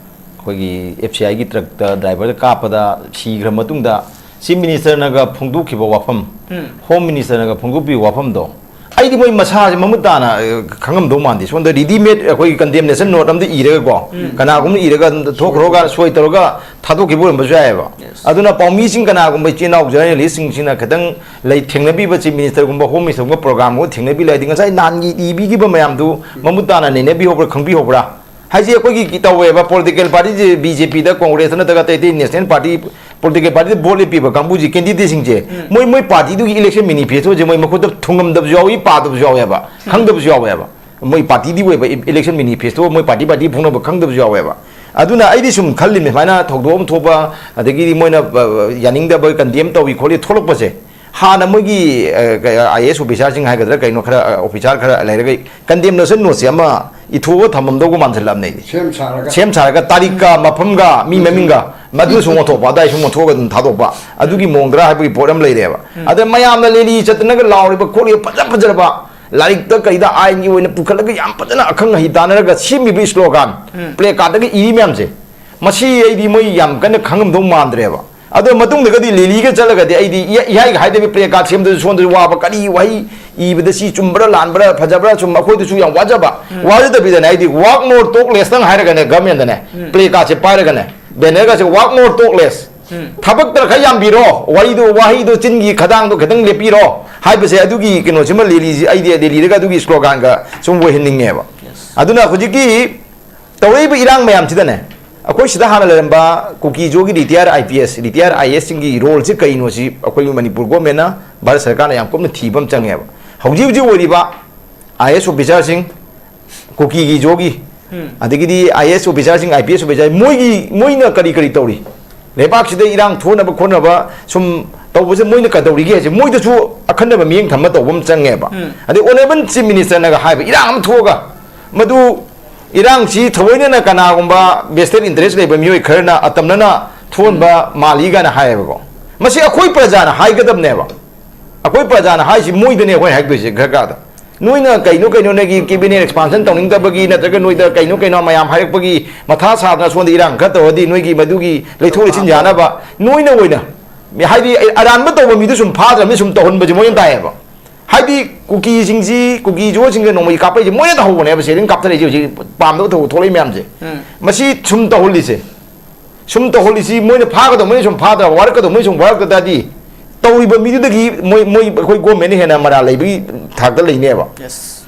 ꯑꯩꯈꯣꯏꯒꯤ F C Iꯒꯤ truckꯇ driverꯗ ꯀꯥꯞꯄꯗ ꯁꯤꯈ꯭ꯔ ꯃꯇꯨꯡꯗ Chief Ministerꯅꯒ ꯐꯣꯡꯗꯣꯛꯈꯤꯕ ꯋꯥꯐꯝ, ꯎꯝ꯫ Home Ministerꯅꯒ ꯐꯣꯡꯗꯣꯛꯄꯤꯕ ꯋꯥꯐꯝꯗꯣ, ꯑꯩꯗꯤ ꯃꯣꯏ ꯃꯁꯥꯁꯦ ꯃꯃꯨꯠ ꯇꯥꯅ, ꯑ, ꯈꯪꯉꯝꯗꯧ ꯃꯥꯟꯗꯦ꯫ ꯁꯣꯝꯗ readymade ꯑꯩꯈꯣꯏꯒꯤ condemnation note ꯑꯃꯗ ꯏꯔꯒꯀꯣ, ꯎꯝ꯫ ꯀꯅꯥꯒꯨꯝꯕꯅ ꯏꯔꯒ ꯑꯗꯨꯝ ꯊꯣꯛꯈ꯭ꯔꯣꯒ ꯁꯣꯏ ꯇꯧꯔꯒ ꯊꯥꯗꯣꯛꯈꯤꯕ ꯑꯣꯏꯔꯝꯕꯁꯨ ꯌꯥꯏꯑꯕ꯫ Yes꯫ ꯑꯗꯨꯅ ꯄꯥꯎꯃꯤꯁꯤꯡ ꯀꯅꯥꯒꯨꯝꯕ ꯏꯆꯤꯟ ꯏꯅꯥꯎ journalistꯁꯤꯡꯁꯤꯅ ꯈꯤꯇꯪ ꯂꯩ ꯊꯦꯡꯅꯕꯤꯕ Chief Ministerꯒꯨꯝꯕ Home Ministerꯒꯨꯝꯕ programꯒꯨꯝꯕ ꯊꯦꯡꯅꯕꯤ ꯂꯩꯔꯗꯤ ꯉꯁꯥꯏ ꯅꯍꯥꯟꯒꯤ ꯏꯕꯤꯈꯤꯕ ꯃꯌꯥꯝꯗꯨ ꯃꯃꯨꯠ ꯇꯥꯅ ꯅꯩꯅꯕꯤꯍꯧꯕ꯭ꯔꯥ, ꯈꯪꯕꯤꯍꯧꯕ꯭ꯔꯥ? ꯍꯥꯏꯁꯦ ꯑꯩꯈꯣꯏꯒꯤ ꯇꯧꯋꯦꯕ, political partyꯁꯦ B J P ꯗ, Congress ꯅꯠꯇ꯭ꯔꯒ ꯑꯇꯩ ꯑꯇꯩ national party, political partyꯗ vote ꯂꯦꯞꯄꯤꯕ ꯀꯥꯡꯕꯨꯁꯤ, candidateꯁꯤꯡꯁꯦ, ꯎꯝ꯫ ꯃꯣꯏ, ꯃꯣꯏ partyꯗꯨꯒꯤ election manifestoꯁꯦ ꯃꯣꯏ ꯃꯈꯨꯠꯇ ꯊꯨꯡꯉꯝꯗꯕꯁꯨ ꯌꯥꯎꯏ, ꯄꯥꯗꯕꯁꯨ ꯌꯥꯎꯋꯦꯕ, ꯎꯝ꯫ ꯈꯪꯗꯕꯁꯨ ꯌꯥꯎꯋꯦꯕ꯫ ꯃꯣꯏ partyꯗꯤ ꯑꯣꯏꯕ, election manifesto ꯃꯣꯏ party party ꯐꯣꯡꯅꯕ ꯈꯪꯗꯕꯁꯨ ꯌꯥꯎꯋꯦꯕ꯫ ꯑꯗꯨꯅ ꯑꯩꯗꯤ ꯁꯨꯝ ꯈꯜꯂꯤꯅꯦ, ꯁꯨꯃꯥꯏꯅ ꯊꯧꯗꯣꯛ ꯑꯃ ꯊꯣꯛꯄ, ꯑꯗꯒꯤꯗꯤ ꯃꯣꯏꯅ, ꯑ, ꯌꯥꯅꯤꯡꯗꯕ, condemn ꯇꯧꯏ ꯈꯣꯠꯂꯤ ꯊꯣꯛꯂꯛꯄꯁꯦ, ꯍꯥꯟꯅ ꯃꯣꯏꯒꯤ, ꯑ, ꯀ-, IAS officerꯁꯤꯡ ꯍꯥꯏꯒꯗ꯭ꯔꯥ ꯀꯩꯅꯣ, ꯈꯔ, ꯑ, officer ꯈꯔ ꯂꯩꯔꯒ condemnation noteꯁꯦ ꯑꯃ ꯏꯊꯣꯛꯑꯒ ꯊꯝꯃꯝꯗꯧꯕ ꯃꯥꯟꯁꯤꯜꯂꯛꯑꯕꯅꯦ ꯑꯩꯗꯤ꯫ ꯁꯦꯝ ꯁꯥꯔꯒ꯫ ꯁꯦꯝ ꯁꯥꯔꯒ ꯇꯥꯔꯤꯛꯀ ꯃꯐꯝꯒ ꯃꯤ ꯃꯃꯤꯡꯒ ꯃꯗꯨ ꯁꯨꯝ ꯑꯣꯟꯊꯣꯛꯄ, ꯑꯗꯥꯏ ꯁꯨꯝ ꯑꯣꯟꯊꯣꯛꯑꯒ ꯑꯗꯨꯝ ꯊꯥꯗꯣꯛꯄ, ꯑꯗꯨꯒꯤ ꯃꯑꯣꯡꯗꯔ ꯍꯥꯏꯕꯒꯤ ꯄꯣꯠ ꯑꯃ ꯂꯩꯔꯦꯕ꯫ ꯎꯝ꯫ ꯑꯗ ꯃꯌꯥꯝꯅ rally ꯆꯠꯇꯅꯒ ꯂꯥꯎꯔꯤꯕ ꯈꯣꯠꯂꯤꯕ ꯐꯖ ꯐꯖꯔꯕ ꯂꯥꯏꯔꯤꯛꯇ ꯀꯩꯗ ꯑꯥꯏꯟꯒꯤ ꯑꯣꯏꯅ ꯄꯨꯈꯠꯂꯒ ꯌꯥꯝ ꯐꯖꯅ ꯑꯈꯪ ꯑꯍꯩ ꯇꯥꯟꯅꯔꯒ ꯁꯦꯝꯃꯤꯕ slogan, ꯎꯝ꯫ Placardꯗꯒ ꯏꯔꯤ ꯃꯌꯥꯝꯁꯦ, ꯃꯁꯤ ꯑꯩꯗꯤ ꯃꯣꯏ ꯌꯥꯝ ꯀꯟꯅ ꯈꯪꯉꯝꯗꯧ ꯃꯥꯟꯗ꯭ꯔꯦꯕ꯫ ꯑꯗꯣ ꯃꯇꯨꯡꯗꯒꯗꯤ rallyꯒ ꯆꯠꯂꯒꯗꯤ ꯑꯩꯗꯤ ꯏ-, ꯏꯍꯥꯏꯒ ꯍꯥꯏꯗꯕꯤ placard ꯁꯦꯝꯗꯁꯨ ꯁꯣꯝꯗꯁꯨ ꯋꯥꯕ, ꯀꯔꯤ ꯋꯥꯍꯩ ꯏꯕꯗ ꯁꯤ ꯆꯨꯝꯕ꯭ꯔꯥ ꯂꯥꯟꯕ꯭ꯔꯥ ꯐꯖꯕ꯭ꯔꯥ ꯁꯨꯝ ꯑꯩꯈꯣꯏꯗꯁꯨ ꯌꯥꯝ ꯋꯥꯖꯕ, ꯎꯝ꯫ ꯋꯥꯖꯗꯕꯤꯗꯅꯦ ꯑꯩꯗꯤ work more talk lessꯇꯪ ꯍꯥꯏꯔꯒꯅꯦ governmentꯗꯅꯦ ꯎꯝ꯫ Placardꯁꯦ ꯄꯥꯏꯔꯒꯅꯦ bannerꯒꯁꯦ work more talk less ꯊꯕꯛꯇ ꯈꯔ ꯌꯥꯝꯕꯤꯔꯣ, ꯋꯥꯔꯤꯗꯣ, ꯋꯥꯍꯩꯗꯣ, ꯆꯤꯟꯒꯤ ꯈꯗꯥꯡꯗꯣ ꯈꯤꯇꯪ ꯂꯦꯞꯄꯤꯔꯣ ꯍꯥꯏꯕꯁꯦ, ꯑꯗꯨꯒꯤ ꯀꯩꯅꯣꯁꯤꯃ ꯔꯦꯂꯤꯁꯤ, ꯑꯩꯗꯤ ꯔꯦꯂꯤꯗꯒ ꯑꯗꯨꯒꯤ ꯁ꯭ꯂꯣꯒꯥꯟꯒ ꯁꯨꯝ ꯑꯣꯏꯍꯟꯅꯤꯡꯉꯦꯕ꯫ ꯑꯗꯨꯅ ꯍꯧꯖꯤꯛꯀꯤ ꯇꯧꯔꯛꯏꯕ ꯏꯔꯥꯡ ꯃꯌꯥꯝꯁꯤꯗꯅꯦ, ꯑꯩꯈꯣꯏ ꯁꯤꯗ ꯍꯥꯟꯅ ꯂꯩꯔꯝꯕ ꯀꯨꯀꯤꯖꯣꯒꯤ retire I P S, retire ꯑꯥꯏ ꯑꯦꯁꯁꯤꯡꯒꯤ ꯔꯣꯜꯁꯤ ꯀꯩꯅꯣꯁꯤ ꯑꯩꯈꯣꯏ ꯃꯅꯤꯄꯨꯔ ꯒꯣꯔꯃꯦꯟꯅ, ꯚꯥꯔꯠ ꯁꯔꯀꯥꯔꯅ ꯌꯥꯝ ꯀꯨꯞꯅ ꯊꯤꯕ ꯑꯃ ꯆꯪꯉꯦꯕ꯫ ꯍꯧꯖꯤꯛ ꯍꯧꯖꯤꯛ ꯑꯣꯏꯔꯤꯕ ꯑꯥꯏ ꯑꯦꯁ ꯑꯣꯐꯤꯁꯥꯔꯁꯤꯡ, ꯀꯨꯀꯤꯒꯤ ꯖꯣꯒꯤ, ꯑꯗꯒꯤꯗꯤ ꯑꯥꯏ ꯑꯦꯁ ꯑꯣꯐꯤꯁꯥꯔꯁꯤꯡ, ꯑꯥꯏ ꯄꯤ ꯑꯦꯁ ꯑꯣꯐꯤꯁꯥꯔ, ꯃꯣꯏꯒꯤ, ꯃꯣꯏꯅ ꯀꯔꯤ ꯀꯔꯤ ꯇꯧꯔꯤ? ꯂꯩꯕꯥꯛꯁꯤꯗ ꯏꯔꯥꯡ ꯊꯣꯛꯅꯕ ꯈꯣꯠꯅꯕ ꯁꯨꯝ ꯇꯧꯕꯁꯦ ꯃꯣꯏꯅ ꯀꯩꯗꯧꯔꯤꯒꯦ ꯍꯥꯏꯁꯦ ꯃꯣꯏꯗꯁꯨ ꯑꯈꯟꯅꯕ ꯃꯤꯠꯌꯦꯡ ꯊꯝꯕ ꯇꯧꯕ ꯑꯃ ꯆꯪꯉꯦꯕ꯫ ꯑꯗꯩ ꯑꯣꯅꯔꯦꯕꯜ ꯆꯤꯐ ꯃꯤꯅꯤꯁꯇꯔꯅꯒ ꯍꯥꯏꯕ ꯏꯔꯥꯡ ꯑꯃ ꯊꯣꯛꯑꯒ ꯃꯗꯨ ꯏꯔꯥꯡꯁꯤ ꯊꯑꯣꯏꯅꯅ ꯀꯅꯥꯒꯨꯝꯕ ꯚꯦꯁꯇꯦꯠ ꯏꯟꯇꯔꯦꯁ ꯂꯩꯕ ꯃꯤꯑꯣꯏ ꯈꯔꯅ ꯑꯇꯝꯅꯅ ꯊꯣꯛꯍꯟꯕ ꯃꯥꯜꯂꯤ ꯀꯥꯏꯅ ꯍꯥꯏꯌꯦꯕꯀꯣ꯫ ꯃꯁꯤ ꯑꯩꯈꯣꯏ ꯄ꯭ꯔꯖꯥꯅ ꯍꯥꯏꯒꯗꯕꯅꯦꯕ꯫ ꯑꯩꯈꯣꯏ ꯄ꯭ꯔꯖꯥꯅ ꯍꯥꯏꯁꯤ ꯃꯣꯏꯗꯅꯦ ꯑꯩꯈꯣꯏ ꯍꯥꯏꯔꯛꯇꯣꯏꯁꯦ ꯈꯔ ꯈꯔꯗ꯫ ꯅꯣꯏꯅ ꯀꯩꯅꯣ ꯀꯩꯅꯣ ꯅꯣꯏꯒꯤ ꯀꯦꯕꯤꯅꯦꯠ ꯑꯦꯛꯁꯄꯥꯟꯁꯟ ꯇꯧꯅꯤꯡꯗꯕꯒꯤ ꯅꯠꯇ꯭ꯔꯒ ꯅꯣꯏꯗ ꯀꯩꯅꯣ ꯀꯩꯅꯣ ꯃꯌꯥꯝ ꯍꯥꯏꯔꯛꯄꯒꯤ ꯃꯊꯥ ꯁꯥꯗꯅ ꯁꯣꯝꯗ ꯏꯔꯥꯡ ꯈꯔ ꯇꯧꯔꯗꯤ ꯅꯣꯏꯒꯤ ꯃꯗꯨꯒꯤ ꯂꯩꯊꯣꯛ ꯂꯩꯁꯤꯟ ꯌꯥꯅꯕ ꯅꯣꯏꯅ ꯑꯣꯏꯅ, ꯍꯥꯏꯗꯤ ꯑꯔꯥꯟꯕ ꯇꯧꯕ ꯃꯤꯗꯨ ꯁꯨꯝ ꯐꯥꯗ꯭ꯔꯕꯅꯤ ꯁꯨꯝ ꯇꯧꯍꯟꯕꯁꯦ ꯃꯣꯏꯅ ꯇꯥꯏꯌꯦꯕ꯫ ꯍꯥꯏꯗꯤ ꯀꯨꯀꯤꯁꯤꯡꯁꯤ, ꯀꯨꯀꯤ ꯖꯣꯁꯤꯡꯁꯦ ꯅꯣꯡꯃꯩ ꯀꯥꯞꯄꯛꯏꯁꯦ ꯃꯣꯏꯅ ꯇꯧꯍꯧꯕꯅꯦꯕ, ꯁꯦꯔꯤꯡ ꯀꯥꯞꯊꯔꯛꯏꯁꯦ ꯍꯧꯖꯤꯛ ꯄꯥꯝꯗꯕ ꯊꯧ-, ꯊꯣꯛꯂꯛꯏ ꯃꯌꯥꯝꯁꯦ꯫ ꯃꯁꯤ ꯁꯨꯝ ꯇꯧꯍꯜꯂꯤꯁꯦ, ꯁꯨꯝ ꯇꯧꯍꯜꯂꯤꯁꯤ ꯃꯣꯏꯅ ꯐꯥꯒꯗꯧꯕ ꯃꯣꯏꯅ ꯁꯨꯝ ꯐꯥꯗ꯭ꯔꯕ, ꯋꯥꯔꯛꯀꯗꯧꯕ ꯃꯣꯏ ꯁꯨꯝ ꯋꯥꯔꯛꯇ ꯇꯥꯔꯗꯤ ꯇꯧꯔꯤꯕ ꯃꯤꯗꯨꯗꯒꯤ ꯃꯣꯏ, ꯃꯣꯏ ꯑꯩꯈꯣꯏ ꯒꯣꯔꯃꯦꯟꯅ ꯍꯦꯟꯅ ꯃꯔꯥꯜ ꯂꯩꯕꯒꯤ ꯊꯥꯛꯇ ꯂꯩꯅꯦꯕ꯫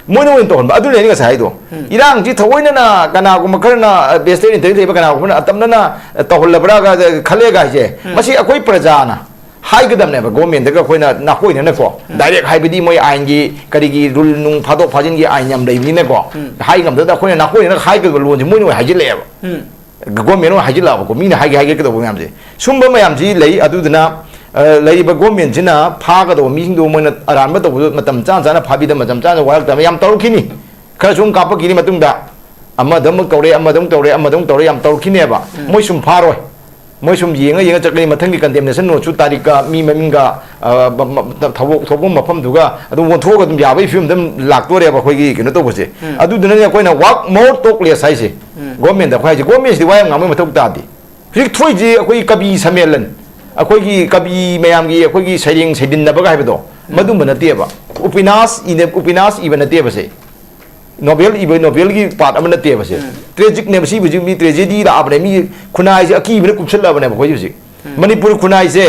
ꯃꯣꯏꯅ ꯑꯣꯏꯅ ꯇꯧꯍꯟꯕ꯫ ꯑꯗꯨꯅ ꯑꯩꯅ ꯉꯁꯥꯏ ꯍꯥꯏꯗꯣ, ꯏꯔꯥꯡꯁꯤ ꯊꯑꯣꯏꯅꯅ ꯀꯅꯥꯒꯨꯝꯕ ꯈꯔꯅ ꯚꯦꯁꯇꯦꯠ ꯏꯟꯇꯔꯦꯁ ꯂꯩꯕ ꯀꯅꯥꯒꯨꯝꯕꯅ ꯑꯇꯝꯅꯅ ꯇꯧꯍꯜꯂꯕ꯭ꯔꯥꯒ ꯈꯜꯂꯦꯒ ꯍꯥꯏꯁꯦ, ꯃꯁꯤ ꯑꯩꯈꯣꯏ ꯄ꯭ꯔꯖꯥꯅ ꯍꯥꯏꯒꯗꯕꯅꯦꯕ꯫ ꯒꯣꯔꯃꯦꯟꯗꯒ ꯑꯩꯈꯣꯏꯅ ꯅꯥꯀꯣꯏꯅꯅꯀꯣ, ꯗꯥꯏꯔꯦꯛ ꯍꯥꯏꯕꯗꯤ ꯃꯣꯏ ꯑꯥꯏꯟꯒꯤ ꯀꯔꯤꯒꯤ ꯔꯨꯜ ꯅꯨꯡ ꯐꯥꯗꯣꯛ ꯐꯥꯖꯤꯟꯒꯤ ꯑꯥꯏꯟ ꯌꯥꯝ ꯂꯩꯕꯅꯤꯅꯀꯣ, ꯍꯥꯏ ꯉꯝꯗꯕꯗ ꯑꯩꯈꯣꯏꯅ ꯅꯥꯀꯣꯏꯅꯅ ꯍꯥꯏꯒꯗꯕ ꯂꯣꯟꯁꯦ ꯃꯣꯏꯅ ꯑꯣꯏꯅ ꯍꯥꯏꯖꯤꯜꯂꯛꯑꯦꯕ꯫ ꯒꯣꯔꯃꯦꯟ ꯑꯣꯏꯅ ꯍꯥꯏꯖꯤꯜꯂꯛꯑꯕꯀꯣ, ꯃꯤꯅ ꯍꯥꯏꯒꯦ ꯍꯥꯏꯒꯦ ꯀꯩꯗꯧꯕ ꯃꯌꯥꯝꯁꯦ, ꯁꯨꯝꯕ ꯃꯌꯥꯝꯁꯤ ꯂꯩ꯫ ꯑꯗꯨꯗꯨꯅ, ꯑ, ꯂꯩꯔꯤꯕ ꯒꯣꯔꯃꯦꯟꯁꯤꯅ ꯐꯥꯒꯗꯧꯕ ꯃꯤꯁꯤꯡꯗꯣ ꯃꯣꯏꯅ ꯑꯔꯥꯟꯕ ꯇꯧꯕꯗꯣ ꯃꯇꯝ ꯆꯥꯅ ꯆꯥꯅ ꯐꯥꯕꯤꯗꯕ, ꯃꯇꯝ ꯆꯥꯅ ꯋꯥꯔꯛꯇꯕ ꯌꯥꯝ ꯇꯧꯔꯛꯈꯤꯅꯤ꯫ ꯈꯔꯁꯨ ꯑꯃꯨꯛ ꯀꯥꯞꯄꯛꯈꯤꯅꯤ ꯃꯇꯨꯡꯗ, ꯑꯃꯗ ꯑꯃꯨꯛ ꯇꯧꯔꯦ, ꯑꯃꯗ ꯑꯃꯨꯛ ꯇꯧꯔꯦ, ꯑꯃꯗ ꯑꯃꯨꯛ ꯇꯧꯔꯦ, ꯌꯥꯝ ꯇꯧꯔꯛꯈꯤꯅꯦꯕ꯫ ꯃꯣꯏ ꯁꯨꯝ ꯐꯥꯔꯣꯏ꯫ ꯃꯣꯏ ꯁꯨꯝ ꯌꯦꯡꯉ ꯌꯦꯡꯉ ꯆꯠꯀꯅꯤ꯫ ꯃꯊꯪꯒꯤ ꯀꯟꯗꯦꯝꯅꯦꯁꯟ ꯅꯣꯠꯁꯨ ꯇꯥꯔꯤꯛꯀ, ꯃꯤ ꯃꯃꯤꯡꯒ, ꯑ, ꯊꯕꯛ ꯊꯣꯛꯐꯝ ꯃꯐꯝꯗꯨꯒ ꯑꯗꯨꯝ ꯑꯣꯟꯊꯣꯛꯑꯒ ꯑꯗꯨꯝ ꯌꯥꯕꯒꯤ ꯐꯤꯕꯝꯗ ꯑꯗꯨꯝ ꯂꯥꯛꯇꯣꯔꯦꯕ ꯑꯩꯈꯣꯏꯒꯤ ꯀꯩꯅꯣ ꯇꯧꯕꯁꯦ꯫ ꯑꯗꯨꯗꯨꯅꯅꯦ ꯑꯩꯈꯣꯏꯅ work more, talk less ꯍꯥꯏꯁꯦ꯫ ꯒꯣꯔꯃꯦꯟꯗ ꯑꯩꯈꯣꯏ ꯍꯥꯏꯁꯦ, ꯒꯣꯔꯃꯦꯟꯁꯤꯗꯤ ꯋꯥ ꯌꯥꯝ ꯉꯥꯡꯕꯒꯤ ꯃꯊꯧ ꯇꯥꯗꯦ꯫ ꯍꯧꯖꯤꯛ ꯊꯣꯛꯏꯁꯤ ꯑꯩꯈꯣꯏꯒꯤ ꯀꯕꯤ ꯁꯝꯃꯦꯂꯟ, ꯑꯩꯈꯣꯏꯒꯤ ꯀꯕꯤ ꯃꯌꯥꯝꯒꯤ ꯑꯩꯈꯣꯏꯒꯤ ꯁꯩꯔꯦꯡ ꯁꯩꯗꯤꯟꯅꯕꯒ ꯍꯥꯏꯕꯗꯣ, ꯃꯗꯨꯝꯕ ꯅꯠꯇꯦꯕ꯫ ꯎꯄꯤꯅꯥꯁ ꯏꯅ-, ꯎꯄꯤꯅꯥꯁ ꯏꯕ ꯅꯠꯇꯦꯕ ꯁꯦ꯫ ꯅꯣꯕꯦꯜ ꯏꯕ, ꯅꯣꯕꯦꯜꯒꯤ ꯄꯥꯔꯠ ꯑꯃ ꯅꯠꯇꯦꯕ ꯁꯦ꯫ ꯇ꯭ꯔꯦꯖꯤꯛꯅꯦꯕ ꯁꯤ, ꯍꯧꯖꯤꯛ ꯃꯤ ꯇ꯭ꯔꯦꯖꯦꯗꯤ ꯂꯥꯛꯑꯕꯅꯦ, ꯃꯤ ꯈꯨꯟꯅꯥꯏꯁꯦ ꯑꯀꯤꯕꯅ ꯀꯨꯞꯁꯜꯂꯛꯑꯕꯅꯦꯕ ꯑꯩꯈꯣꯏ ꯍꯧꯖꯤꯛ꯫ ꯃꯅꯤꯄꯨꯔ ꯈꯨꯟꯅꯥꯏꯁꯦ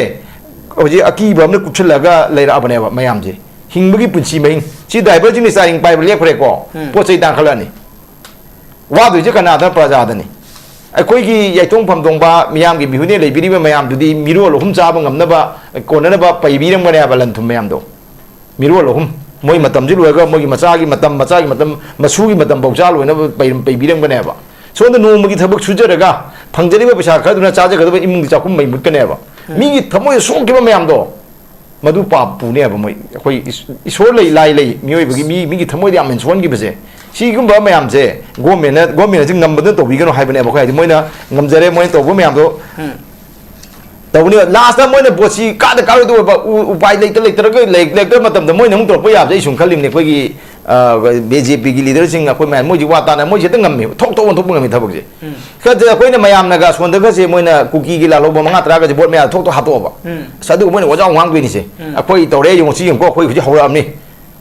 ꯍꯧꯖꯤꯛ ꯑꯀꯤꯕ ꯑꯃꯅ ꯀꯨꯞꯁꯜꯂꯒ ꯂꯩꯔꯛꯑꯕꯅꯦꯕ ꯃꯌꯥꯝꯁꯦ꯫ ꯍꯤꯡꯕꯒꯤ ꯄꯨꯟꯁꯤ ꯃꯍꯤꯡ꯫ ꯁꯤ ꯗ꯭ꯔꯥꯏꯚꯔꯁꯤꯡꯅ ꯆꯥꯔꯤꯡ ꯄꯥꯏꯕ ꯂꯦꯞꯈ꯭ꯔꯦꯀꯣ꯫ ꯎꯝ꯫ ꯄꯣꯠ ꯆꯩ ꯇꯥꯡꯈꯠꯂꯛꯑꯅꯤ꯫ ꯋꯥꯗꯣꯏꯁꯦ ꯀꯅꯥꯗ? ꯄ꯭ꯔꯖꯥꯗꯅꯤ꯫ ꯑꯩꯈꯣꯏꯒꯤ ꯌꯥꯏꯊꯣꯡ ꯐꯝꯗꯣꯡꯕ ꯃꯤꯌꯥꯝꯒꯤ ꯃꯤꯍꯨꯠꯅꯦ ꯂꯩꯕꯤꯔꯤꯕ ꯃꯌꯥꯝꯗꯨꯗꯤ ꯃꯤꯔꯣꯜ ꯑꯍꯨꯝ ꯆꯥꯕ ꯉꯝꯅꯕ, ꯀꯣꯟꯅꯅꯕ ꯄꯩꯕꯤꯔꯝꯒꯅꯦꯕ ꯂꯟ ꯊꯨꯝ ꯃꯌꯥꯝꯗꯣ꯫ ꯃꯤꯔꯣꯜ ꯑꯍꯨꯝ꯫ ꯃꯣꯏ ꯃꯇꯝꯁꯤ ꯂꯣꯏꯔꯒ ꯃꯣꯏꯒꯤ ꯃꯆꯥꯒꯤ ꯃꯇꯝ, ꯃꯆꯥꯒꯤ ꯃꯇꯝ, ꯃꯁꯨꯒꯤ ꯃꯇꯝ ꯐꯥꯎ ꯆꯥ ꯂꯣꯏꯅꯕ ꯄꯩ-, ꯄꯩꯕꯤꯔꯝꯒꯅꯦꯕ꯫ ꯁꯣꯝꯗ ꯅꯣꯡꯃꯒꯤ ꯊꯕꯛ ꯁꯨꯖꯔꯒ ꯐꯪꯖꯔꯤꯕ ꯄꯩꯁꯥ ꯈꯔꯗꯨꯅ ꯆꯥꯖꯒꯗꯕ ꯏꯃꯨꯡꯒꯤ ꯆꯥꯛꯈꯨꯝ ꯃꯩ ꯃꯨꯠꯀꯅꯦꯕ꯫ ꯎꯝ꯫ ꯃꯤꯒꯤ ꯊꯃꯣꯏꯗ ꯁꯣꯛꯈꯤꯕ ꯃꯌꯥꯝꯗꯣ, ꯃꯗꯨ ꯄꯥꯞ ꯄꯨꯅꯦꯕ ꯃꯣꯏ꯫ ꯑꯩꯈꯣꯏ ꯏꯁ-, ꯏꯁꯣꯔ ꯂꯩ, ꯂꯥꯏ ꯂꯩ, ꯃꯤꯑꯣꯏꯕꯒꯤ ꯃꯤ, ꯃꯤꯒꯤ ꯊꯃꯣꯏꯗ ꯌꯥꯝ ꯁꯣꯛꯍꯟꯈꯤꯕꯁꯦ꯫ ꯁꯤꯒꯨꯝꯕ ꯃꯌꯥꯝꯁꯦ ꯒꯣꯔꯃꯦꯟꯅ, ꯒꯣꯔꯃꯦꯟꯅ ꯉꯝꯕꯗ ꯇꯧꯕꯤꯒꯅꯨ ꯍꯥꯏꯕꯅꯦꯕ꯫ ꯑꯩꯈꯣꯏ ꯍꯥꯏꯗꯤ ꯃꯣꯏꯅ ꯉꯝꯖꯔꯦ, ꯃꯣꯏꯅ ꯇꯧꯕ ꯃꯌꯥꯝꯗꯣ ꯎꯝ꯫ ꯇꯧꯕꯅꯦꯕ꯫ ꯂꯥꯁꯇ ꯃꯣꯏꯅ ꯕꯣꯠꯁꯤ ꯀꯥꯗ ꯀꯥꯔꯣꯏꯗꯧꯕ ꯎ-, ꯎꯄꯥꯏ ꯂꯩꯇ ꯂꯩꯇ꯭ꯔꯒ ꯂꯩ-, ꯂꯩꯔꯛꯇ ꯃꯇꯝꯗ ꯃꯣꯏꯅ ꯑꯃꯨꯛ ꯇꯧꯔꯛꯄ ꯌꯥꯕꯁꯦ ꯑꯩ ꯁꯨꯝ ꯈꯜꯂꯤꯕꯅꯦ꯫ ꯑꯩꯈꯣꯏꯒꯤ, ꯑ, ꯕꯤ ꯖꯦ ꯄꯤꯒꯤ ꯂꯤꯗꯔꯁꯤꯡ ꯑꯩꯈꯣꯏ ꯃꯌꯥꯝ ꯃꯣꯏꯁꯤ ꯋꯥ ꯇꯥꯅ ꯃꯣꯏꯁꯤ ꯍꯦꯛꯇ ꯉꯝꯃꯦꯕ꯫ ꯊꯣꯛ ꯊꯣꯛ ꯑꯣꯟꯊꯣꯛꯄ ꯉꯝꯃꯤ ꯊꯕꯛꯁꯦ꯫ ꯎꯝ꯫ ꯈꯔꯁꯦ ꯑꯩꯈꯣꯏꯅ ꯃꯌꯥꯝꯅꯒ ꯁꯣꯟꯗꯒꯁꯦ ꯃꯣꯏꯅ ꯀꯨꯀꯤꯒꯤ ꯂꯥꯜꯍꯧꯕ ꯃꯉꯥ ꯇꯔꯥꯒꯁꯦ ꯚꯣꯠ ꯃꯌꯥꯗ ꯊꯣꯛ ꯊꯣꯛ ꯍꯥꯠꯇꯣꯛꯑꯕ꯫ ꯎꯝ꯫ ꯑꯁ, ꯑꯗꯨꯒ ꯃꯣꯏꯅ ꯋꯥꯖꯥꯎ ꯉꯥꯡꯗꯣꯏꯅꯤꯁꯦ꯫ ꯎꯝ꯫ ꯑꯩꯈꯣꯏ ꯇꯧꯔꯦ ꯌꯦꯡꯉꯨ, ꯁꯤ ꯌꯦꯡꯉꯨꯀꯣ, ꯑꯩꯈꯣꯏ ꯍꯧꯖꯤꯛ ꯍꯧꯔꯛꯑꯕꯅꯤ꯫